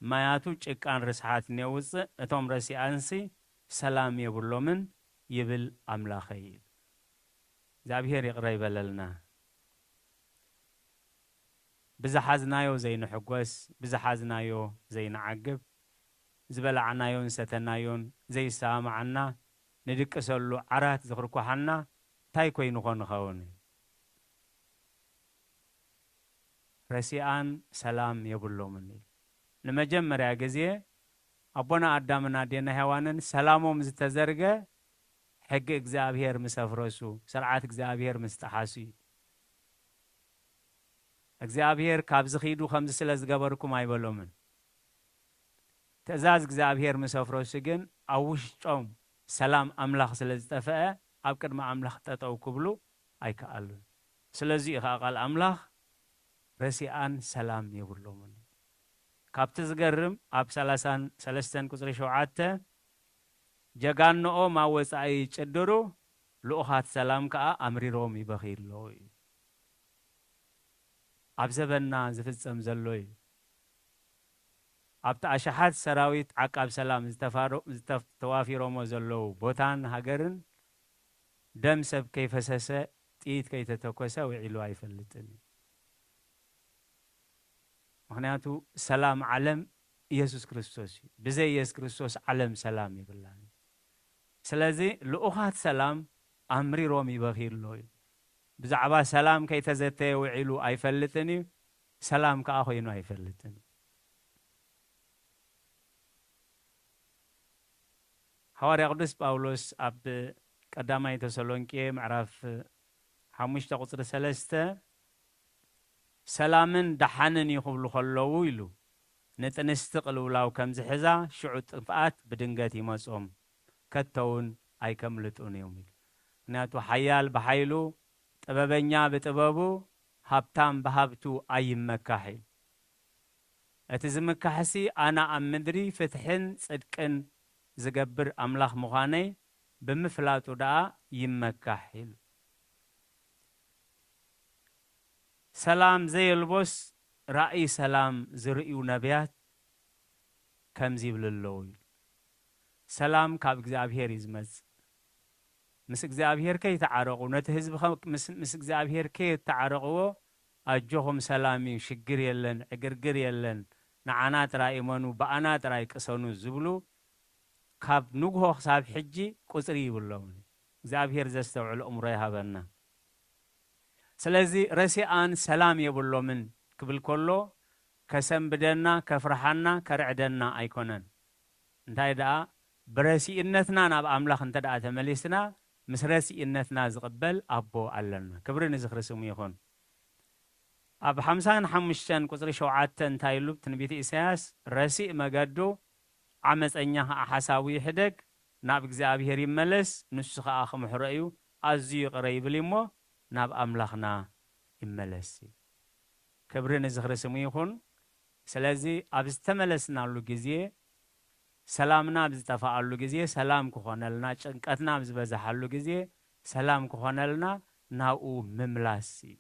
ማያቱ ጭቃን ርስሓትን የውጽእ፣ እቶም ረሲኣንሲ ሰላም የብሎምን ይብል ኣምላኸይ። እግዚኣብሔር ይቕረ ይበለልና። ብዝሓዝናዮ ዘይንሕጎስ፣ ብዝሓዝናዮ ዘይንዓግብ፣ ዝበላዕናዮን ሰተናዮን ዘይሰማማዓና፣ ንድቅሰሉ ዓራት ዝኽርኳሓና እንታይ ኮይኑ ኾን ንኸውን? ረሲኣን ሰላም የብሎምን ኢሉ። ንመጀመርያ ግዜ ኣቦና ኣዳምን ኣዴና ሄዋንን ሰላሞም ዝተዘርገ ሕጊ እግዚኣብሔር ምስ ኣፍረሱ፣ ስርዓት እግዚኣብሔር ምስ ጠሓሱ እዩ። እግዚኣብሔር ካብዚ ኺዱ ከምዚ ስለ ዝገበርኩም ኣይበሎምን። ትእዛዝ እግዚኣብሔር ምስ ኣፍረሱ ግን ኣብ ውሽጦም ሰላም ኣምላኽ ስለ ዝጠፍአ ኣብ ቅድሚ ኣምላኽ ጠጠው ክብሉ ኣይከኣሉን። ስለዚ እዩ ኸዓ ቃል ኣምላኽ ረሲኣን ሰላም የብሎምን። ካብቲ ዝገርም ኣብ ሰላሳን ሰለስተን ቁጽሪ ሸውዓተ ጀጋንኦም ኣብ ወጻኢ ይጭድሩ፣ ልኡኻት ሰላም ከኣ ኣምሪሮም ይበኽዩ ኣለዉ እዩ። ኣብ ዘበንና ዝፍጸም ዘሎ እዩ። ኣብቲ ኣሽሓት ሰራዊት ዓቃብ ሰላም ዝተፋሮ-፣ ዝተፍ-፣ ተዋፊሮሞ ዘለዉ ቦታን ሃገርን ደም ሰብ ከይፈሰሰ ጥይት ከይተተኮሰ ውዒሉ ኣይፈልጥን እዩ። ምኽንያቱ ሰላም ዓለም ኢየሱስ ክርስቶስ እዩ። ብዘይ ኢየሱስ ክርስቶስ ዓለም ሰላም የብላን። ስለዚ ልኡኻት ሰላም ኣምሪሮም ይበኽዩ ኣለዉ እዩ። ብዛዕባ ሰላም ከይተዘተየ ውዒሉ ኣይፈልጥን እዩ። ሰላም ከኣ ኮይኑ ኣይፈልጥን እዩ። ሃዋርያ ቅዱስ ጳውሎስ ኣብ ቀዳማይ ተሰሎንቄ ምዕራፍ ሓሙሽተ ቁጽሪ ሰለስተ፣ ሰላምን ደሓንን እዩ ክብሉ ከለዉ ኢሉ፣ ንጥንስቲ ቅልውላው ከም ዝሕዛ፣ ሽዑ ጥፍኣት ብድንገት ይመጾም፣ ከቶ እውን ኣይከምልጡን እዮም ኢሉ። ምኽንያቱ ሓያል ብሓይሉ፣ ጥበበኛ ብጥበቡ፣ ሃብታም ብሃብቱ ኣይመካሕ እዩ። እቲ ዝምካሕሲ ኣነ ኣብ ምድሪ ፍትሕን ጽድቅን ዝገብር ኣምላኽ ምዃነይ ብምፍላጡ ደኣ ይመካሕ ኢሉ። ሰላም ዘየልቦስ ራእይ ሰላም ዝርእዩ ነቢያት ከምዚ ይብሉ ኣለዉ ኢሉ። ሰላም ካብ እግዚኣብሔር እዩ ዝመጽእ። ምስ እግዚኣብሔር ከይተዓረቑ፣ ነቲ ህዝቢ ከ-፣ ምስ፣ ምስ እግዚኣብሔር ከየተዓረቕዎ፣ ኣጆኹም ሰላም እዩ፣ ሽግር የለን፣ ዕግርግር የለን፣ ንዓና ጥራይ እመኑ፣ ብኣና ጥራይ ቅሰኑ ዝብሉ ካብ ንግሆ ክሳብ ሕጂ ቁጽሪ ይብሎምን። እግዚኣብሔር ዘስተውዕል እምሮ ይሃበና። ስለዚ ረሲኣን ሰላም የብሎምን ክብል ከሎ ከሰንብደና፣ ከፍርሓና፣ ከርዕደና ኣይኮነን። እንታይ ደኣ ብረሲእነትና ናብ ኣምላኽ እንተ ደኣ ተመሊስና፣ ምስ ረሲእነትና ዝቕበል ኣቦ ኣለና። ክብሪ ንዝኽሪ ስሙ ይኹን። ኣብ ሓምሳን ሓሙሽተን ቁጽሪ ሸውዓተ እንታይ ኢሉ ትንቢት ኢሳያስ? ረሲእ መገዱ ዓመፀኛ ኸዓ ሓሳቡ ይሕደግ፣ ናብ እግዚኣብሔር ይመለስ፣ ንሱ ኸዓ ክምሕሮ እዩ፣ ኣዝዩ ይቕረ ይብል እዩ እሞ ናብ ኣምላኽና ይመለስ። ክብሪ ንዝኽሪ ስሙ ይኹን። ስለዚ ኣብ ዝተመለስናሉ ግዜ፣ ሰላምና ኣብ ዝጠፍኣሉ ግዜ ሰላም ክኾነልና፣ ጭንቀትና ኣብ ዝበዝሓሉ ግዜ ሰላም ክኾነልና ናብኡ ምምላስ እዩ።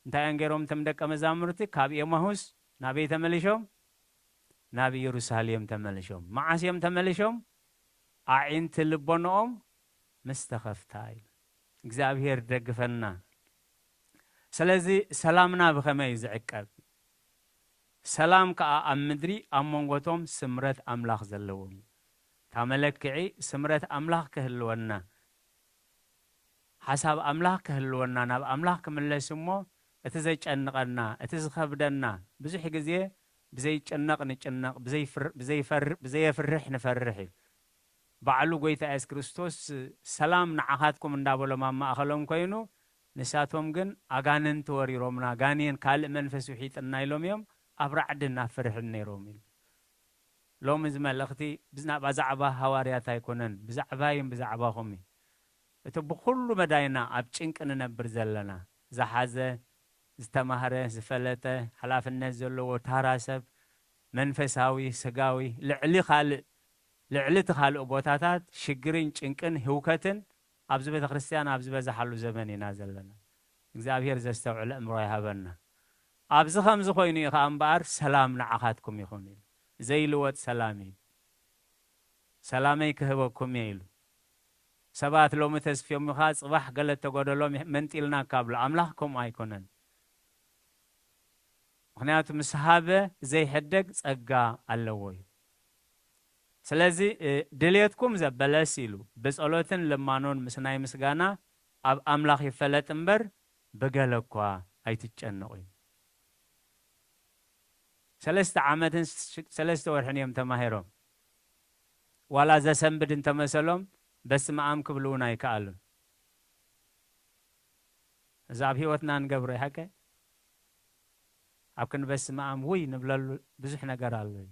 እንታይ እዮም ገይሮም እቶም ደቀ መዛሙርቲ? ካብ ኤማሁስ ናበይ ተመሊሾም? ናብ ኢየሩሳሌም ተመሊሾም። መዓስ እዮም ተመሊሾም? ኣዒንቲ ልቦንኦም ምስ ተኸፍታ ኢሉ። እግዚኣብሔር ደግፈና። ስለዚ ሰላምና ብኸመይ እዩ ዝዕቀብ? ሰላም ከኣ ኣብ ምድሪ ኣብ መንጎቶም ስምረት ኣምላኽ ዘለዎም እዩ። እታ መለክዒ ስምረት ኣምላኽ ክህልወና፣ ሓሳብ ኣምላኽ ክህልወና፣ ናብ ኣምላኽ ክምለስ እሞ እቲ ዘጨንቐና፣ እቲ ዝኸብደና፣ ብዙሕ ግዜ ብዘይጭነቕ ንጭነቕ፣ ብዘይፍር-፣ ብዘይፈር-፣ ብዘየፍርሕ ንፈርሕ እዩ። ባዕሉ ጎይታ የሱስ ክርስቶስ ሰላም ንዓኻትኩም እንዳበሎም ኣብ ማእኸሎም ኮይኑ፣ ንሳቶም ግን ኣጋንንቲ ወሪሮምና፣ ጋኔን ካልእ መንፈስ ውሒጥና ኢሎም እዮም ኣብ ራዕድን ኣብ ፍርሕን ነይሮም ኢሉ። ሎሚ እዚ መልእኽቲ ብዝና-፣ ብዛዕባ ሃዋርያት ኣይኮነን፣ ብዛዕባይን ብዛዕባኹም እዩ። እቲ ብኹሉ መዳይና ኣብ ጭንቂ ንነብር ዘለና፣ ዝሓዘ፣ ዝተማህረ፣ ዝፈለጠ፣ ሓላፍነት ዘለዎ ታራ ሰብ፣ መንፈሳዊ፣ ስጋዊ፣ ልዕሊ ካልእ፣ ልዕሊ እቲ ካልእ ቦታታት ሽግርን ጭንቅን ህውከትን ኣብዚ ቤተ ክርስቲያን ኣብ ዝበዝሓሉ ዘመን ኢና ዘለና። እግዚኣብሔር ዘስተውዕል ኣእምሮ ይሃበና። ኣብዚ ከምዚ ኮይኑ እዩ ከኣ እምበኣር ሰላም ንዓኻትኩም ይኹን ኢሉ። ዘይልወጥ ሰላም እዩ። ሰላመይ ክህበኩም እየ ኢሉ። ሰባት ሎሚ ተስፍዮምኻ ጽባሕ ገለ ተጎደሎም መንጢልና ካብ ሎ ኣምላኽ ከምኡ ኣይኮነን። ምኽንያቱ ምስ ሃበ ዘይሕደግ ጸጋ ኣለዎ እዩ። ስለዚ፣ እ፣ ድልየትኩም ዘበለስ ኢሉ ብጸሎትን ልማኖን ምስ ናይ ምስጋና ኣብ ኣምላኽ ይፈለጥ እምበር ብገለ እኳ ኣይትጨነቑ እዩ። ሰለስተ ዓመትን ስ-፣ ሰለስተ ወርሕን እዮም ተማሂሮም። ዋላ ዘሰንብድ እንተመሰሎም በስመ ኣም ክብሉ እውን ኣይከኣሉን። እዚ ኣብ ህይወትና ንገብሮ ይሓቀ ኣብ ክንበስመ ኣም ውይ ንብለሉ ብዙሕ ነገር ኣሎ እዩ።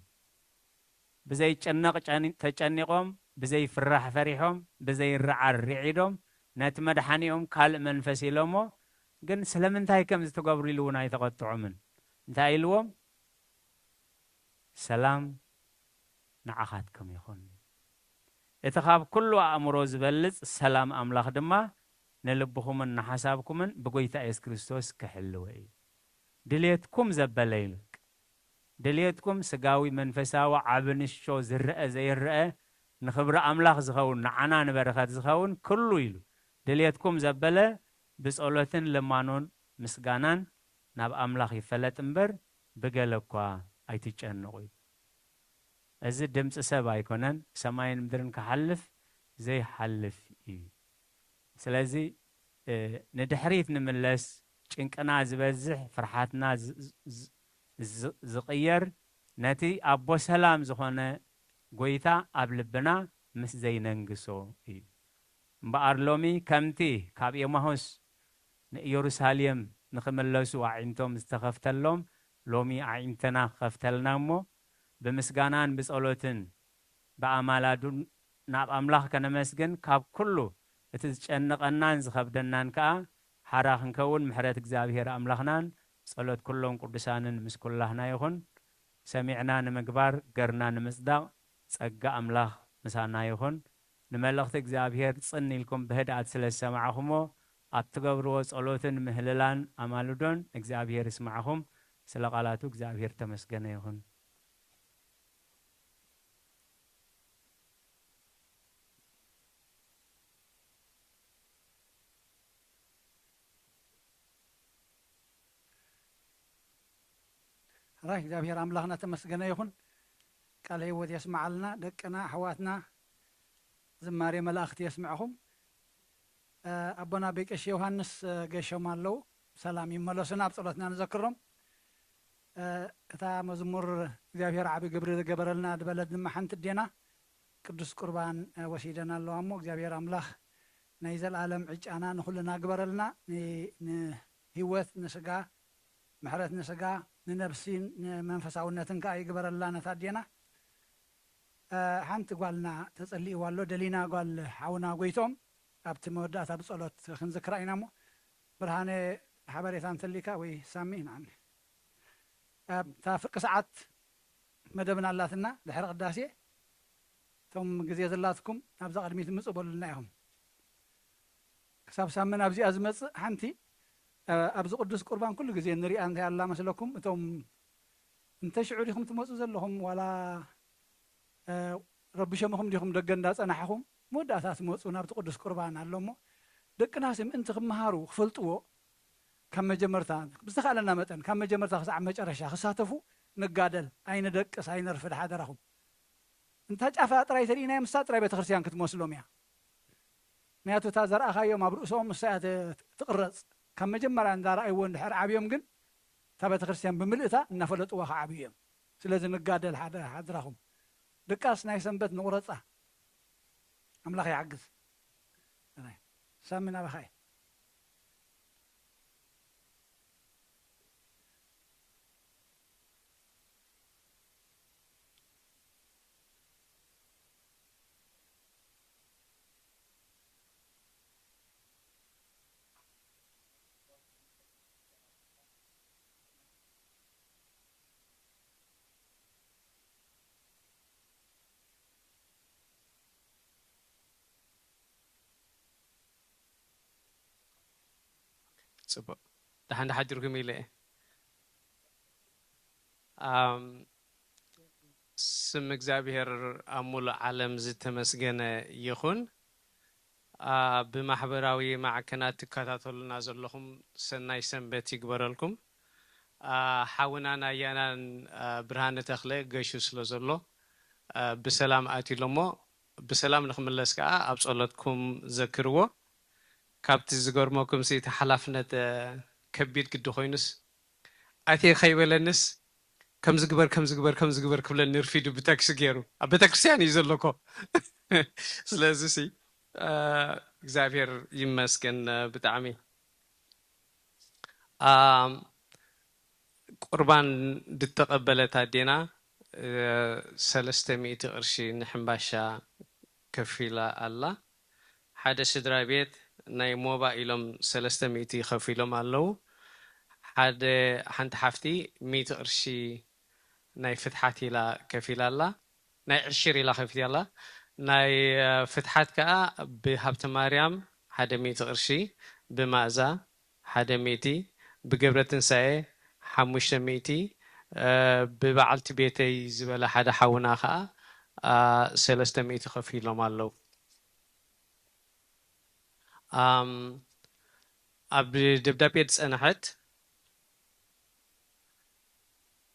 ብዘይጨነቕ ጨኒ-፣ ተጨኒቖም፣ ብዘይፍራሕ ፈሪሖም፣ ብዘይረዓር ርዒዶም፣ ነቲ መድሓኒኦም ካልእ መንፈስ ኢሎሞ፣ ግን ስለምንታይ ከም ዝትገብሩ ኢሉ እውን ኣይተቐጥዖምን። እንታይ ኢልዎም? ሰላም ንዓኻትኩም ይኹን። እቲ ካብ ኩሉ ኣእምሮ ዝበልጽ ሰላም ኣምላኽ ድማ ንልብኹምን ንሓሳብኩምን ብጎይታ የሱስ ክርስቶስ ክሕልወ እዩ። ድልየትኩም ዘበለ ኢሉ። ድልየትኩም ስጋዊ፣ መንፈሳዊ፣ ዓቢ ንሾ፣ ዝረአ ዘይረአ፣ ንኽብሪ ኣምላኽ ዝኸውን፣ ንዓና ንበረኸት ዝኸውን ኩሉ ኢሉ። ድልየትኩም ዘበለ ብጸሎትን ልማኖን ምስጋናን ናብ ኣምላኽ ይፈለጥ እምበር ብገለ እኳ ኣይትጨንቑ ኢሉ። እዚ ድምፂ ሰብ ኣይኮነን፣ ሰማይን ምድርን ክሓልፍ ዘይሓልፍ እዩ። ስለዚ፣ እ፣ ንድሕሪት ንምለስ፣ ጭንቅና ዝበዝሕ፣ ፍርሓትና ዝ-፣ ዝ-፣ ዝ-፣ ዝቕየር፣ ነቲ ኣቦ ሰላም ዝኾነ ጎይታ ኣብ ልብና ምስ ዘይነንግሶ እዩ። እምበኣር ሎሚ ከምቲ ካብ ኤማሁስ ንኢየሩሳሌም ንኽምለሱ ኣዒንቶም ዝተኸፍተሎም፣ ሎሚ ኣዒንትና ክኸፍተልና እሞ፣ ብምስጋናን ብጸሎትን ብኣማላዱን ናብ ኣምላኽ ከነመስግን፣ ካብ ኩሉ እቲ ዝጨንቐናን ዝኸብደናን ከኣ ሓራ ክንከውን ምሕረት እግዚኣብሔር ኣምላኽናን ጸሎት ኩሎም ቅዱሳንን ምስ ኩላህና ይኹን። ሰሚዕና ንምግባር፣ ገርና ንምጽዳቕ ጸጋ ኣምላኽ ምሳና ይኹን። ንመልእኽቲ እግዚኣብሔር ጽን ኢልኩም ብህድኣት ስለ ዝሰማዕኹሞ፣ ኣብ ትገብርዎ ጸሎትን ምህልላን ኣማልዶን እግዚኣብሔር ይስማዕኹም። ስለ ቃላቱ እግዚኣብሔር ተመስገነ ይኹን። ሕራይ እግዚኣብሔር ኣምላኽና ተመስገነ ይኹን። ቃለ ህይወት የስምዓልና፣ ደቅና፣ ኣሕዋትና፣ ዝማሬ መላእኽቲ የስምዕኹም። እ፣ ኣቦና ቤቀሽ ዮሃንስ፣ እ፣ ገሾም ኣለዉ። ሰላም ይመለሱና፣ ኣብ ጸሎትና ንዘክሮም። እ፣ እታ መዝሙር እግዚኣብሔር ዓቢ ግብሪ ዝገበረልና ዝበለት ድማ ሓንቲ ኣዴና ቅዱስ ቁርባን፣ እ፣ ወሲደን ኣለዋ እሞ እግዚኣብሔር ኣምላኽ ናይ ዘልኣለም ዕጫና ንኹልና ግበረልና። ን-፣ ንህይወት ንስጋ፣ ምሕረት ንስጋ፣ ንነብሲ፣ ንመንፈሳውነትን ከኣ ይግበረላ ነታ ኣዴና። እ፣ ሓንቲ ጓልና ተጸሊእዋ ኣሎ፣ ደሊና ጓል ሓውና ጎይቶም። ኣብቲ መወዳእታ ብጸሎት ክንዝክራ ኢና እሞ፣ ብርሃነ ሓበሬታ እንተሊካ ወይ ሳሚ ንዓኒ። ኣብታ ፍርቂ ሰዓት መደብና ኣላትና፣ ድሕሪ ቅዳሴ እቶም ግዜ ዘላትኩም ናብዛ ቅድሚት ምጽእ በሉልና ኢኹም። ክሳብ ሳምን ኣብዚኣ ዝመጽእ ሓንቲ፣ እ፣ ኣብዚ ቅዱስ ቁርባን ኩሉ ግዜ ንሪኣ እንታይ ኣላ መስለኩም? እቶም እንተ ሽዑ ዲኹም ትመጹ ዘለኹም ዋላ፣ እ፣ ረቢሾምኹም ዲኹም ደገ እንዳጸናሕኹም መወዳእታ ትመጹ ናብቲ ቅዱስ ቁርባን ኣሎ እሞ ደቅናሲ ምእንቲ ክመሃሩ ክፈልጥዎ ካብ መጀመርታ ብዝተኻእለና መጠን ካብ መጀመርታ ክሳዕ መጨረሻ ክሳተፉ ንጋደል። ኣይንደቅስ፣ ኣይነርፍድ ሓደራኹም። እንታ ጫፋ ጥራይ ተሪእናዮም፣ ንሳ ጥራይ ቤተክርስትያን ክትመስሎም እያ። ምክንያቱ እታ ዘርኣኻዮም ኣብ ርእሶም ንሳ እያ ት-፣ ትቕረጽ። ካብ መጀመርያ እንዳረኣይዎ እንድሕር ዓብዮም ግን እታ ቤተክርስትያን ብምልእታ እናፈለጥዋ ክዓብዩ እዮም። ስለዚ ንጋደል ሓደ ሓድራኹም። ድቃስ ናይ ሰንበት ንቑረጻ። ኣምላኽ ይሓግዝ። ሳሚ ናባኻ እየ። ጽቡቕ። ደሓን ዶ ሓዲርኩም ኢለ እየ። ኣም፣ ስም እግዚኣብሔር ኣብ ሙሉእ ዓለም ዝተመስገነ ይኹን። ኣ፣ ብማሕበራዊ ማዕከናት ትከታተሉና ዘለኹም ሰናይ ሰንበት ይግበረልኩም። ኣ፣ ሓውናን ኣያናን፣ ኣ፣ ብርሃነ ተኽለ ገሹ ስለ ዘሎ፣ ኣ፣ ብሰላም ኣትዩ ኣሎ እሞ ብሰላም ንኽምለስ ከኣ ኣብ ጸሎትኩም ዘክርዎ። ካብቲ ዝገርመኩምሲ እቲ ሓላፍነት፣ እ፣ ከቢድ ግዲ ኮይኑስ፣ ኣትየ ከይበለንስ፣ ከምዚ ግበር፣ ከምዚ ግበር፣ ከምዚ ግበር ክብለኒ ርፊዱ ብተክሲ ገይሩ። ኣብ ቤተክርስትያን እዩ ዘሎ እኮ። ስለዚሲ፣ እ፣ እግዚኣብሔር ይመስገን፣ እ፣ ብጣዕሚ። ኣም፣ ቁርባን ዝተቐበለት ኣዴና፣ እ፣ ሰለስተ ሚእቲ ቅርሺ ንሕምባሻ ከፊላ ኣላ። ሓደ ስድራ ቤት ናይ ሞባ ኢሎም ሰለስተ ሚእቲ ከፊሎም ኣለዉ። ሓደ፣ ሓንቲ ሓፍቲ ሚእቲ ቅርሺ ናይ ፍትሓት ኢላ ከፊላ ኣላ። ናይ ዕሽር ኢላ ከፊላ ኣላ። ናይ፣ እ፣ ፍትሓት ከኣ ብሃብተ ማርያም ሓደ ሚእቲ ቅርሺ፣ ብማእዛ ሓደ ሚእቲ፣ ብገብረ ትንሳኤ ሓሙሽተ ሚእቲ፣ እ፣ ብበዓልቲ ቤተይ ዝበለ ሓደ ሓውና ከኣ፣ ኣ፣ ሰለስተ ሚእቲ ከፊሎም ኣለዉ። ኣም፣ ኣብ ደብዳቤ ዝጸንሐት፣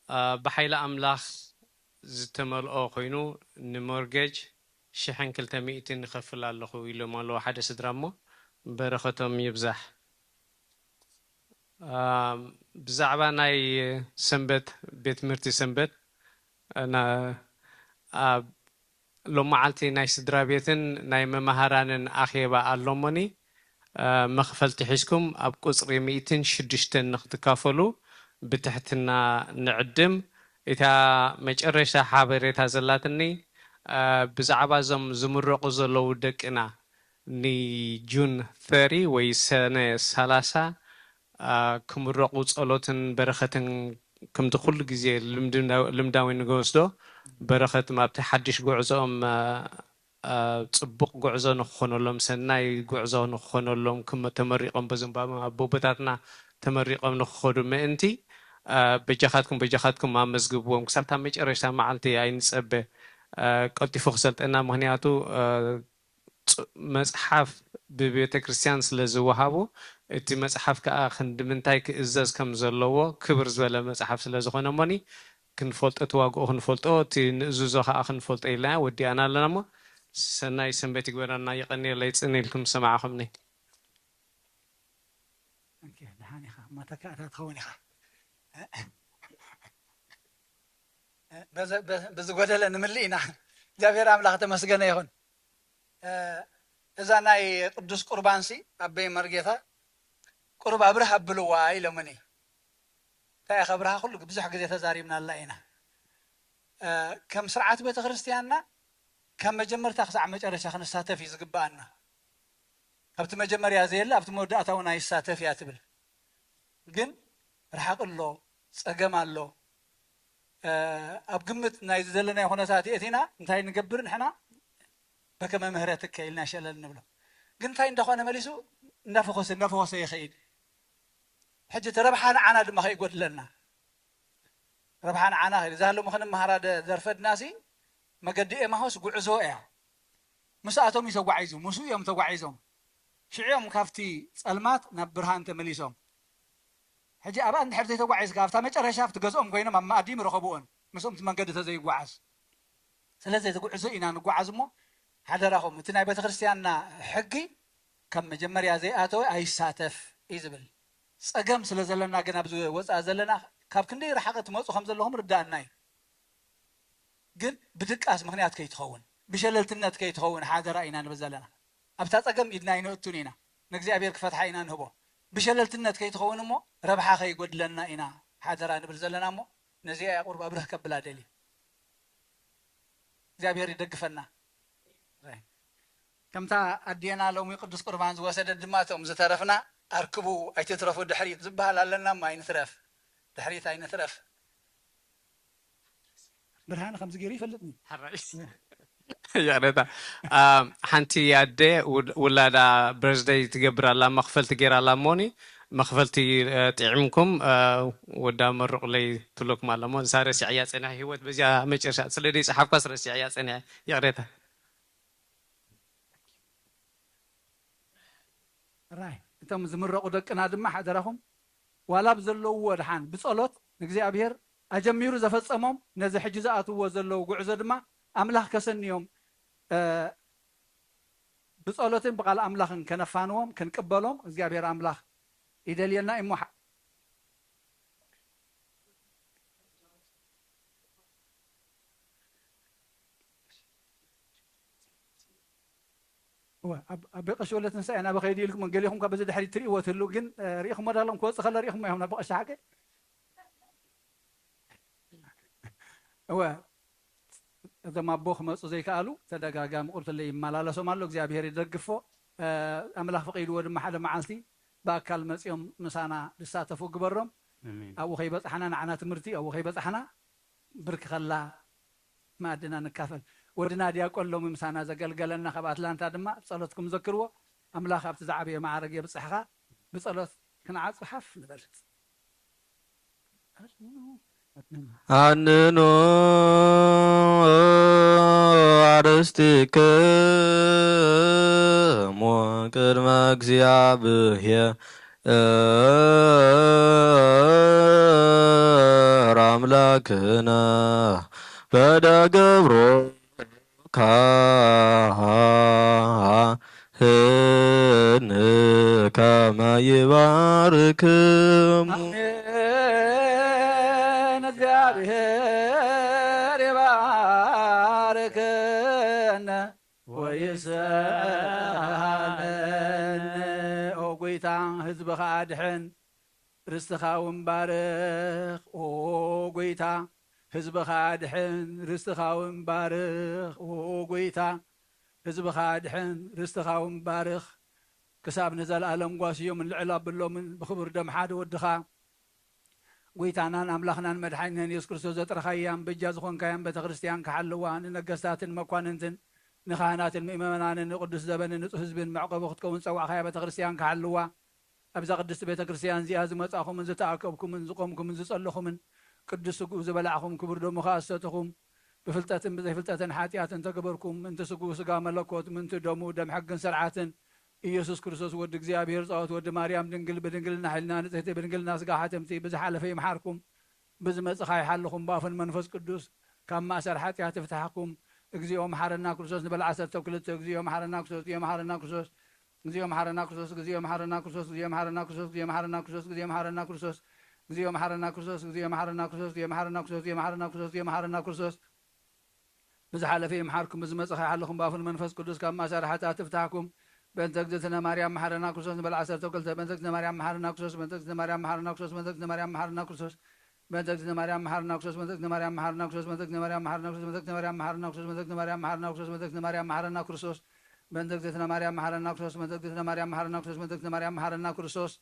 ኣ፣ ብሓይሊ ኣምላኽ ዝተመልኦ ኮይኑ ንሞርጌጅ ሽሕን ክልተ ሚእትን ይኸፍል ኣለኹ ኢሎም ኣለዉ ሓደ ስድራ እሞ በረኸቶም ይብዛሕ። ኣም፣ ብዛዕባ ናይ ሰንበት፣ ቤት ትምህርቲ ሰንበት፣ ና-፣ ኣብ ሎመዓልቲ ናይ ስድራ ቤትን ናይ መማህራንን ኣኼባ ኣሎ እሞኒ፣ እ፣ መኽፈልቲ ሒዝኩም ኣብ ቁጽሪ ሚእትን ሽዱሽተን ንኽትካፈሉ ብትሕትና ንዕድም። እታ መጨረሻ ሓበሬታ ዘላትኒ፣ እ፣ ብዛዕባ እዞም ዝምረቑ ዘለዉ ደቅና ንጁን ተሪ ወይ ሰነ ሰላሳ፣ እ፣ ክምረቑ ጸሎትን በረኸትን ከምቲ ኩሉ ግዜ ልምድና-፣ ልምዳዊ ንወስዶ በረኸት ኣብቲ ሓድሽ ጉዕዞኦም፣ እ፣ እ፣ ጽቡቕ ጉዕዞ ንኽኾነሎም፣ ሰናይ ጉዕዞ ንኽኾነሎም፣ ክም-፣ ተመሪቖም በዞም ባ-፣ ኣቦቦታትና ተመሪቖም ንኽኸዱ ምእንቲ፣ እ፣ በጃኻትኩም፣ በጃኻትኩም ኣመዝግብዎም። ክሳብ እታ መጨረሽታ መዓልቲ ኣይንጸበ፣ እ፣ ቀልጢፉ ክሰልጠና። ምኽንያቱ፣ እ፣ ጽ-፣ መጽሓፍ ብቤተ ክርስቲያን ስለ ዝወሃቡ፣ እቲ መጽሓፍ ከኣ ክንዲ ምንታይ ክእዘዝ ከም ዘለዎ ክብር ዝበለ መጽሓፍ ስለ ዝኾነ እሞኒ፣ ክንፈልጦ፣ እቲ ዋግኡ ክንፈልጦ፣ እቲ ንእዝዞ ከኣ ክንፈልጦ ኢልና ወዲኣና ኣለና እሞ፣ ሰናይ ሰንበት ይግበረልና። የቐንየለይ ጽን ኢልኩም ዝሰማዕኹምኒ። ኦኬ፣ ደሓን ኢኻ። መተካእታ ትኸውን ኢኻ። በዚ፣ በ-፣ ብዝጎደለ ንምልእ ኢና። እግዚኣብሔር ኣምላኽ ተመስገነ ይኹን። እ፣ እዛ ናይ ቅዱስ ቁርባንሲ ኣበይ መርጌታ ቁሩብ ኣብርህ ኣብልዋ ኢሎምኒ። እንታይ እየ ከብርሃ? ኩሉ ብዙሕ ግዜ ተዛሪብናላ ኢና። እ፣ ከም ስርዓት ቤተ ክርስቲያንና ካብ መጀመርታ ክሳዕ መጨረሻ ክንሳተፍ እዩ ዝግብኣና። ካብቲ መጀመርያ ዘየለ ኣብቲ መወዳእታ እውን ኣይሳተፍ እያ ትብል። ግን ርሓቕ ኣሎ፣ ጸገም ኣሎ። እ፣ ኣብ ግምት ናይ ዘለናዮ ኩነታት የእቲና እንታይ ንገብር ንሕና? በከመ ምህረትከ ኢልና ሸለል ንብሎ። ግን እንታይ እንደኾነ መሊሱ እንዳፈኾሰ፣ እንዳፈኾሰ ይኸይድ። ሕጂ እቲ ረብሓ ንዓና ድማ ከይጎድለና። ረብሓ ንዓና ከይዱ። እዛ ሎሚ ክንመሃራ ደ-፣ ደርፈድናሲ መገዲ ኤማሁስ ጉዕዞ እያ። ምስኣቶም እዩ ተጓዒዙ፣ ምስኡ እዮም ተጓዒዞም። ሽዑ እዮም ካብቲ ጸልማት ናብ ብርሃን ተመሊሶም። ሕጂ ኣብኣ እንድሕር ዘይተጓዒዝካ፣ ኣብታ መጨረሻ ኣብቲ ገዝኦም ኮይኖም ኣብ መኣዲ ምረኸብኦን፣ ምስኦም እቲ መንገዲ ተዘይጓዓዝ። ስለዚ እቲ ጉዕዞ ኢና ንጓዓዝ እሞ፣ ሓደራኹም፣ እቲ ናይ ቤተ ክርስቲያንና ሕጊ ካብ መጀመርያ ዘይኣተወ ኣይሳተፍ እዩ ዝብል። ጸገም ስለ ዘለና ግን ኣብዚ ወጻኢ ዘለና፣ ካብ ክንደይ ርሓቕ ትመጹ ከም ዘለኹም ርዳእና እዩ። ግን ብድቃስ ምኽንያት ከይትኸውን፣ ብሸለልትነት ከይትኸውን ሓደራ ኢና ንብል ዘለና። ኣብታ ጸገም ኢድና ኣይነእቱን ኢና፣ ንእግዚኣብሔር ክፈትሓ ኢና ንህቦ። ብሸለልትነት ከይትኸውን እሞ ረብሓ ከይጎድለና ኢና ሓደራ ንብል ዘለና እሞ፣ ነዚኣ እያ ቁሩብ ኣብርህ ከብላ ደልየ። እግዚኣብሔር ይደግፈና። ከምታ ኣዴና ሎሚ ቅዱስ ቁርባን ዝወሰደት ድማ እቶም ዝተረፍና ኣርክቡ ኣይትትረፉ ድሕሪት ዝበሃል ኣለና እሞ ኣይንትረፍ፣ ድሕሪት ኣይንትረፍ። ብርሃነ ከምዚ ገይሩ ይፈልጥኒ። ሕራይ። ይቕሬታ። አ፣ ሓንቲ ኣደ ውድ-፣ ውላዳ በርዝደይ ትገብር ኣላ፣ መኽፈልቲ ገይራ ኣላ እሞኒ፣ መኽፈልቲ፣ አ፣ ጥዒምኩም፣ አ፣ ወዳ መርቑለይ ትብለኩም ኣላ እሞ፣ ንሳ ረሲዐያ ጸኒሐ፣ ህይወት በዚኣ መጨረሻ ስለ ደይ ጸሓፍኳስ ረሲዐያ ጸኒሐ። ይቕሬታ። ራይ እቶም ዝምረቑ ደቅና ድማ ሓደራኹም ዋላ ብዘለውዎ ድሓን ብጸሎት ንእግዚኣብሔር ኣጀሚሩ ዘፈጸሞም ነዚ ሕጂ ዝኣትውዎ ዘለዉ ጉዕዞ ድማ ኣምላኽ ከሰንዮም፣ እ፣ ብጸሎትን ብቓል ኣምላኽን ከነፋንዎም ክንቅበሎም እግዚኣብሔር ኣምላኽ ይደልየና እዩ እሞ ሓ-፣ እወ፣ ኣብ-፣ ኣቦይ ቀሺ ወልደትንሳኤ ናበይ ከይዱ ኢልኩም ገሊኹም ካብ በዚ ድሕሪት ትርእይዎ ትህልው፣ ግን፣ እ፣ ርኢኹምዎ ዶ ኣለኹም ክወጽእ ከሎ ርኢኹምዎ ኢኹም ናቦ ቀሺ ሓቂ? እወ፣ እዞም ኣቦ ክመጹ ዘይከኣሉ ተደጋጋሚ ቁርትለይ ይመላለሶም ኣሎ። እግዚኣብሔር ይደግፎ። እ፣ ኣምላኽ ፈቒድዎ ድማ ሓደ መዓልቲ ብኣካል መጺኦም ምሳና ዝሳተፉ ግበሮም። ኣሜን። ኣብኡ ከይበጻሕና ንዓና ትምህርቲ፣ ኣብኡ ከይበጻሕና ብርኪ ከላ መኣድና ንካፈል። ወድና ዲያቆን ሎሚ ምሳና ዘገልገለና ካብ ኣትላንታ ድማ ጸሎትኩም ዘክርዎ። ኣምላኽ ኣብቲ ዝዓበየ ማዕረግ የብጽሕኻ። ብጸሎት ክንዓጹ ሓፍ ንበል። ኣንኑ ኣርእስቲክሙ ቅድመ እግዚኣብሔር ኣምላክነ በደ ገብሩ ካህን ከመ ይባርክሙ። ኣሜን። እግዚኣብሔር ይባርክ። ይስኣለኒ። ኦ ጎይታ፣ ህዝብኻ ኣድሕን፣ ርስትኻ እውን ባርኽ። ኦ ጎይታ፣ ህዝብኻ ኣድሕን፣ ርስትኻ እውን ባርኽ። ኦ ጎይታ፣ ህዝብኻ ኣድሕን፣ ርስትኻ እውን ባርኽ። ክሳብ ንዘለኣለም ጓስዮም ንልዕል ኣብሎምን ብኽቡር ደም ሓደ ወድኻ ጎይታናን ኣምላኽናን መድሓኒናን የሱስ ክርስቶስ ዘጥረኻያን በጃ ዝኾንካያን ቤተ ክርስቲያን ክሓልዋ፣ ንነገስታትን መኳንንትን፣ ንኻህናትን ምእመናንን፣ ንቅዱስ ዘበንን ንጹህ ህዝብን መዕቆቢ ክትከውን ዝጸዋዕካያ ቤተ ክርስቲያን ክሓልዋ፣ ኣብዛ ቅድስቲ ቤተ ክርስቲያን እዚኣ ዝመጻኹምን ዝተኣከብኩምን ዝቆምኩምን ዝጸለኹምን፣ ቅዱስ ስግኡ ዝበላዕኹም፣ ክቡር ደሙ ከኣ ዝሰተኹም፣ ብፍልጠትን ብዘይፍልጠትን ሓጢኣት እንተገበርኩም፣ ምእንቲ ስግኡ ስጋ መለኮት፣ ምእንቲ ደሙ ደም ሕግን ስርዓትን፣ ኢየሱስ ክርስቶስ ወዲ እግዚኣብሔር፣ ጻወት ወዲ ማርያም ድንግል፣ ብድንግልና ሕልና ንጽሕቲ፣ ብድንግልና ስጋ ሓተምቲ፣ ብዝሓለፈ ይምሓርኩም፣ ብዝመጽእ ከኣ ይሓልኹም፣ ብኣፉን መንፈስ ቅዱስ ካብ ማእሰር ሓጢኣት ይፍታሕኩም። እግዚኦ መሓረና ክርስቶስ ንበል ዓሰርተ ክልተ፣ እግዚኦ መሓረና ክርስቶስ፣ እግዚኦ መሓረና ክርስቶስ፣ እግዚኦ መሓረና ክርስቶስ፣ እግዚኦ መሓረና ክርስቶስ፣ እግዚኦ መሓረና ክርስቶስ፣ እግዚኦ መሓረና ክርስቶስ፣ እግዚኦ መሓረና ክርስቶስ፣ እግዚኦ መሓረና ክርስቶስ፣ እግዚኦ መሓረና ክርስቶስ፣ እግዚኦ መሓረና ክርስቶስ፣ እግዚኦ መሓረና ክርስቶስ፣ እግዚኦ መሓረና ክርስቶስ። ብዝሓለፈ ይምሓርኩም፣ ብዝመጽእ ከይሓልኹም፣ ብኣፉን መንፈስ ቅዱስ ካብ ማእሰር ሓጢኣት ይፍታሕኩም። በእንተ እግዝእትነ ማርያም መሓረና ክርስቶስ ንበል ዓሰርተ ክልተ፣ በእንተ እግዝእትነ ማርያም መሓረና ክርስቶስ፣ በእንተ እግዝእትነ ማርያም መሓረና ክርስቶስ፣ በእንተ እግዝእትነ ማርያም መሓረና ክርስቶስ፣ በእንተ እግዝእትነ ማርያም መሓረና ክርስቶስ፣ በእንተ እግዝእትነ ማርያም መሓረና ክርስቶስ፣ በእንተ እግዝእትነ ማርያም መሓረና ክርስቶስ፣ በእንተ እግዝእትነ ማርያም መሓረና ክርስቶስ፣ በእንተ እግዝእትነ ማርያም መሓረና ክርስቶስ፣ በእንተ እግዝእትነ ማርያም መሓረና ክርስቶስ፣ በእንተ እግዝእትነ ማርያም መሓረና ክርስቶስ፣ በእንተ እግዝእትነ ማርያም መሓረና ክርስቶስ።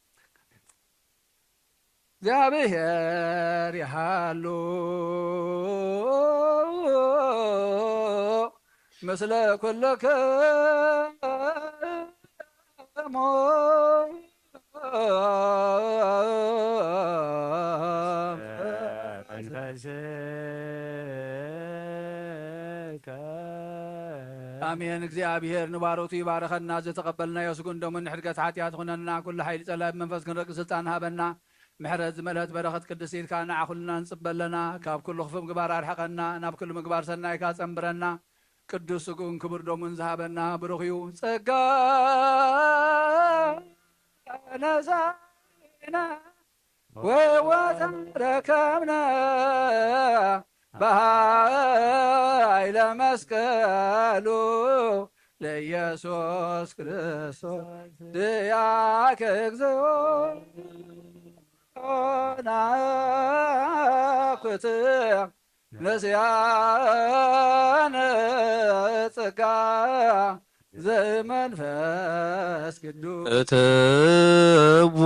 እግዚኣብሔር ይሃሉ ምስለ ኩልክሙ። መንፈስከ። ኣሜን። እግዚኣብሔር ንባሮቱ ይባርኸና። ዝተቐበልናዮ ስጉን ደሙን ንሕድገት ሓጢኣት ኹነና። ኩሉ ሓይሊ ጸላኢ ብመንፈስ ክንረቂ ስልጣን ሃበና። ምሕረት ዝመልአት በረኸት ቅድስት ኢድካ ንዓ ኩልና ንጽበ ኣለና። ካብ ኩሉ ክፉእ ምግባር ኣርሕቐና። ናብ ኩሉ ምግባር ሰናይካ ጸንብረና። ቅዱስ ስጉኡን ክቡር ደሙን ዝሃበና ብሩኽ እዩ። ጸጋ ነሳይና ወወተን ረከብነ በሃይለ መስቀሉ ለኢየሱስ ክርስቶስ ድያከ እግዚኦ ናኩት ነስያነ ጸጋ ዘመንፈስ ቅዱስ። እትቡ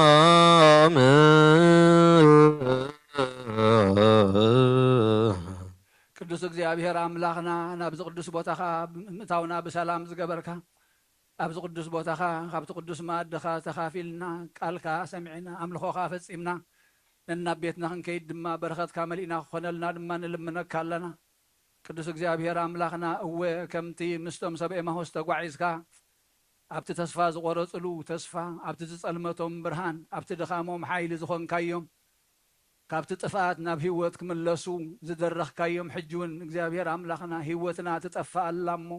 በሰላም። ቅዱስ እግዚኣብሔር ኣምላኽና፣ ናብዚ ቅዱስ ቦታኻ ብምእታውና ብሰላም ዝገበርካ፣ ኣብዚ ቅዱስ ቦታኻ ካብቲ ቅዱስ መኣድኻ ተኻፊልና፣ ቃልካ ሰሚዕና፣ ኣምልኾኻ ፈጺምና፣ ነናብ ቤትና ክንከይድ ድማ በረኸትካ መሊእና ክኾነልና ድማ ንልምነካ ኣለና። ቅዱስ እግዚኣብሔር ኣምላኽና፣ እወ፣ ከምቲ ምስቶም ሰብ ኤማሁስ ተጓዒዝካ፣ ኣብቲ ተስፋ ዝቖረጽሉ ተስፋ፣ ኣብቲ ዝጸልመቶም ብርሃን፣ ኣብቲ ድኻሞም ሓይሊ ዝኾንካዮም፣ ካብቲ ጥፍኣት ናብ ህይወት ክምለሱ ዝደረኽካዮም፣ ሕጂ እውን እግዚኣብሔር ኣምላኽና፣ ህይወትና ትጠፍእ ኣላ እሞ፣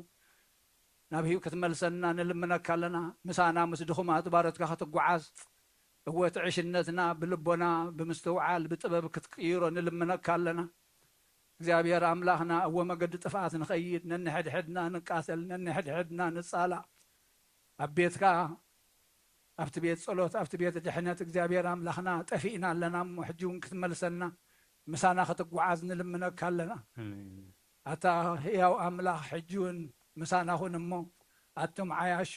ናብ ህይወት ክትመልሰና ንልምነካ ኣለና። ምሳና ምስ ድኹማት ባሮትካ ክትጓዓዝ፣ እወ፣ እቲ ዕሽነትና ብልቦና፣ ብምስትውዓል፣ ብጥበብ ክትቅይሮ ንልምነካ ኣለና። እግዚኣብሔር ኣምላኽና፣ እወ፣ መገዲ ጥፍኣት ንኸይድ፣ ነንሕድሕድና ንቃተል፣ ነንሕድሕድና ንጻላእ፣ ኣብ ቤትካ፣ ኣብቲ ቤት ጸሎት፣ ኣብቲ ቤት ድሕነት እግዚኣብሔር ኣምላኽና ጠፊእና ኣለና እሞ፣ ሕጂ እውን ክትመልሰና፣ ምሳና ክትጓዓዝ ንልምነካ ኣለና። ኣሜን። ኣታ ህያው ኣምላኽ፣ ሕጂ እውን ምሳና ኩን እሞ፣ ኣቱም ዓያሹ፣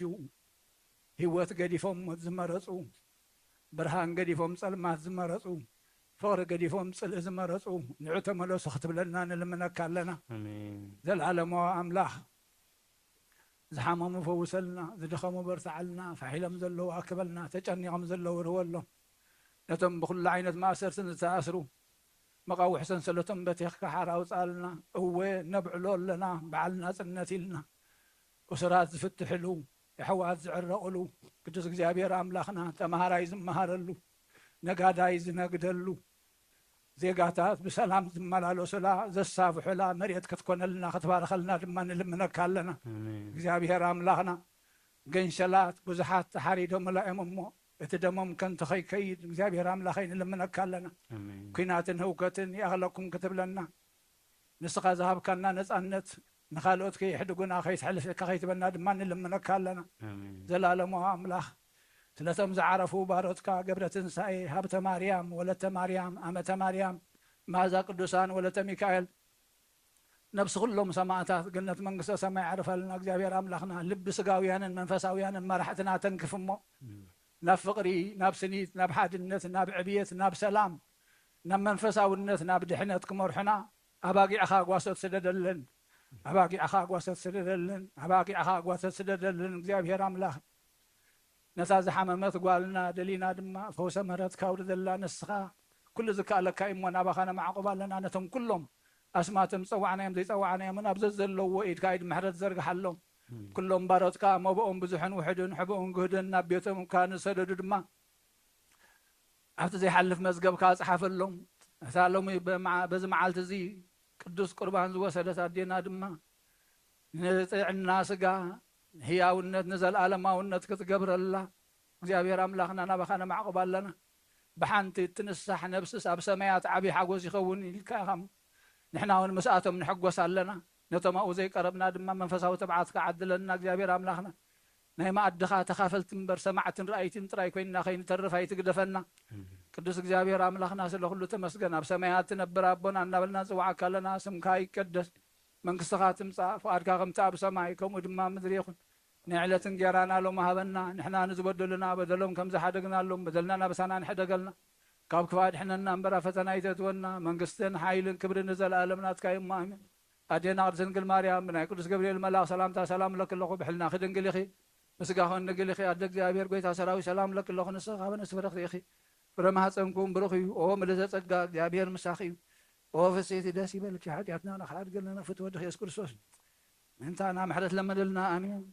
ህይወት ገዲፎም ሞት ዝመረጹ፣ ብርሃን ገዲፎም ጸልማት ዝመረጹ፣ ፍቕሪ ገዲፎም ጽልኢ ዝመረጹ፣ ንዑ ተመለሱ ክትብለና ንልምነካ ኣለና። ኣሜን። ዘለዓለማዊ ኣምላኽ፣ ዝሓመሙ ፈውሰልና፣ ዝደኸሙ በርትዓልና፣ ፋሕ ኢሎም ዘለዉ ኣክበልና፣ ተጨኒቖም ዘለዉ ርወሎም። ነቶም ብኹሉ ዓይነት ማእሰርትን ዝተኣስሩ፣ መቓውሒ ሰንሰለቶም በቲኽካ ሓራ ኣውጽኣልና። እወ፣ ነብዕሎ ኣለና፣ በዓል ናጽነት ኢልና። እሱራት ዝፍትሕሉ፣ የሕዋት ዝዕረቕሉ፣ ቅዱስ እግዚኣብሔር ኣምላኽና፣ ተማሃራይ ዝመሃረሉ፣ ነጋዳይ ዝነግደሉ፣ ዜጋታት ብሰላም ዝመላለሱላ፣ ዘሳፍሑላ መሬት ክትኮነልና፣ ክትባርኸልና ድማ ንልምነካ ኣለና። ኣሜን። እግዚኣብሔር ኣምላኽና፣ ገንሸላት ብዙሓት ተሓሪዶምላ እዮም እሞ፣ እቲ ደሞም ከንቱ ከይከይድ እግዚኣብሔር ኣምላኸይ ንልምነካ ኣለና። ኣሜን። ኲናትን ህውከትን ይኣኽለኩም ክትብለና፣ ንስኻ ዝሃብካና ነጻነት ንኻልኦት ከየሕድጉና ከይትሕልፈካ ከይትበና ድማ ንልምነካ ኣለና። ኣሜን። ዘላለማዊ ኣምላኽ፣ ስለቶም ዝዓረፉ ባሮትካ ገብረ ትንሳኤ፣ ሃብተ ማርያም፣ ወለተ ማርያም፣ ኣመተ ማርያም፣ መኣዛ ቅዱሳን፣ ወለተ ሚካኤል፣ ነብሲ ኩሎም ሰማዕታት ገነት መንግስተ ሰማይ ኣዕርፈልና እግዚኣብሔር ኣምላኽና። ልቢ ስጋውያንን መንፈሳውያንን መራሕትና ተንክፍ እሞ፣ ናብ ፍቕሪ፣ ናብ ስኒት፣ ናብ ሓድነት፣ ናብ ዕብየት፣ ናብ ሰላም፣ ናብ መንፈሳውነት፣ ናብ ድሕነት ክመርሑና ኣባጊዕኻ ጓሶት ስደደለን። ኣባጊዕኻ ጓሶት ስደደለን። ኣባጊዕኻ ጓሶት ስደደለን እግዚኣብሔር ኣምላኽ። ነታ ዝሓመመት ጓልና ደሊና ድማ ፈውሰ ምሕረትካ ኣውርደላ። ንስኻ ኩሉ ዝከኣለካ እዩ እሞ ናባኻ ነማዕቑብ ኣለና። ነቶም ኩሎም ኣስማቶም ዝጸዋዕናዮም ዘይጸዋዕናዮምን ኣብ ዘዘለዎ ኢድካ ኢድ ምሕረት ዘርግሓሎም። ኩሎም ባሮትካ መብኦም ብዙሕን ውሑድን ሕቡእን ግህድን ናብ ቤቶም እካ ንዝሰደዱ ድማ ኣብቲ ዘይሓልፍ መዝገብካ ጸሓፈሎም። እታ ሎሚ በመዓ-፣ በዚ መዓልቲ እዚ ቅዱስ ቁርባን ዝወሰደት ኣዴና ድማ ንጥዕና ስጋ፣ ንህያውነት፣ ንዘለኣለማውነት ክትገብረላ እግዚኣብሔር ኣምላኽና ናባኻ ነማዕቕብ ኣለና። ብሓንቲ እትንሳሕ ነብስስ ኣብ ሰማያት ዓብዪ ሓጎስ ይኸውን ኢልካ ኢኻ። ንሕና እውን ምስኣቶም ንሕጎስ ኣለና። ነቶም ኣብኡ ዘይቀረብና ድማ መንፈሳዊ ትብዓትካ ዓድለና እግዚኣብሔር ኣምላኽና። ናይ መኣድኻ ተኻፈልቲ እምበር ሰማዕትን ረኣይትን ጥራይ ኮይንና ከይንተርፍ ኣይትግደፈና። ቅዱስ እግዚኣብሔር ኣምላኽና ስለ ኩሉ ተመስገን። ኣብ ሰማያት ትነብር ኣቦና እናበልና ንጽውዓካ ኣለና። ስምካ ይቀደስ፣ መንግስትኻ ትምጻእ፣ ፍቓድካ ከምቲ ኣብ ሰማይ ከምኡ ድማ ኣብ ምድሪ ይኹን። ናይ ዕለት እንጌራና ሎሚ ሃበና፣ ንሕና ንዝበደሉና በደሎም ከም ዝሓደግናሎም በደልና ናበሳና ንሕደገልና፣ ካብ ክፋ ድሕነና እምበር ኣብ ፈተና ኣይተእትወና። መንግስትን ሓይልን ክብርን ንዘለኣለም ናትካ እዩ እሞ ኣሜን። ኣዴና ቅድስት ድንግል ማርያም ብናይ ቅዱስ ገብርኤል መልኣኽ ሰላምታ ሰላም እለኪ ኣለኹ። ብሕልናኺ ድንግል ኢኺ፣ ብስጋኽን ድንግል ኢኺ። ኣደ እግዚኣብሔር ጎይታ ሰራዊት ሰላም እለኪ ኣለኹ። ንስኺ ካብ ኣንስቲ ፍርኽቲ ኢኺ፣ ፍረ ማህፀንኩም ብሩኽ እዩ። ኦ ምልእተ ጸጋ እግዚኣብሔር ምሳኺ እዩ። ኦ ፍስሕቲ ደስ ይበልኪ፣ ሓጢኣትና ንኽሓድገልና ፍትወ ወድኺ የሱስ ክርስቶስ ምእንታና ምሕረት ለመደልና። ኣሜን።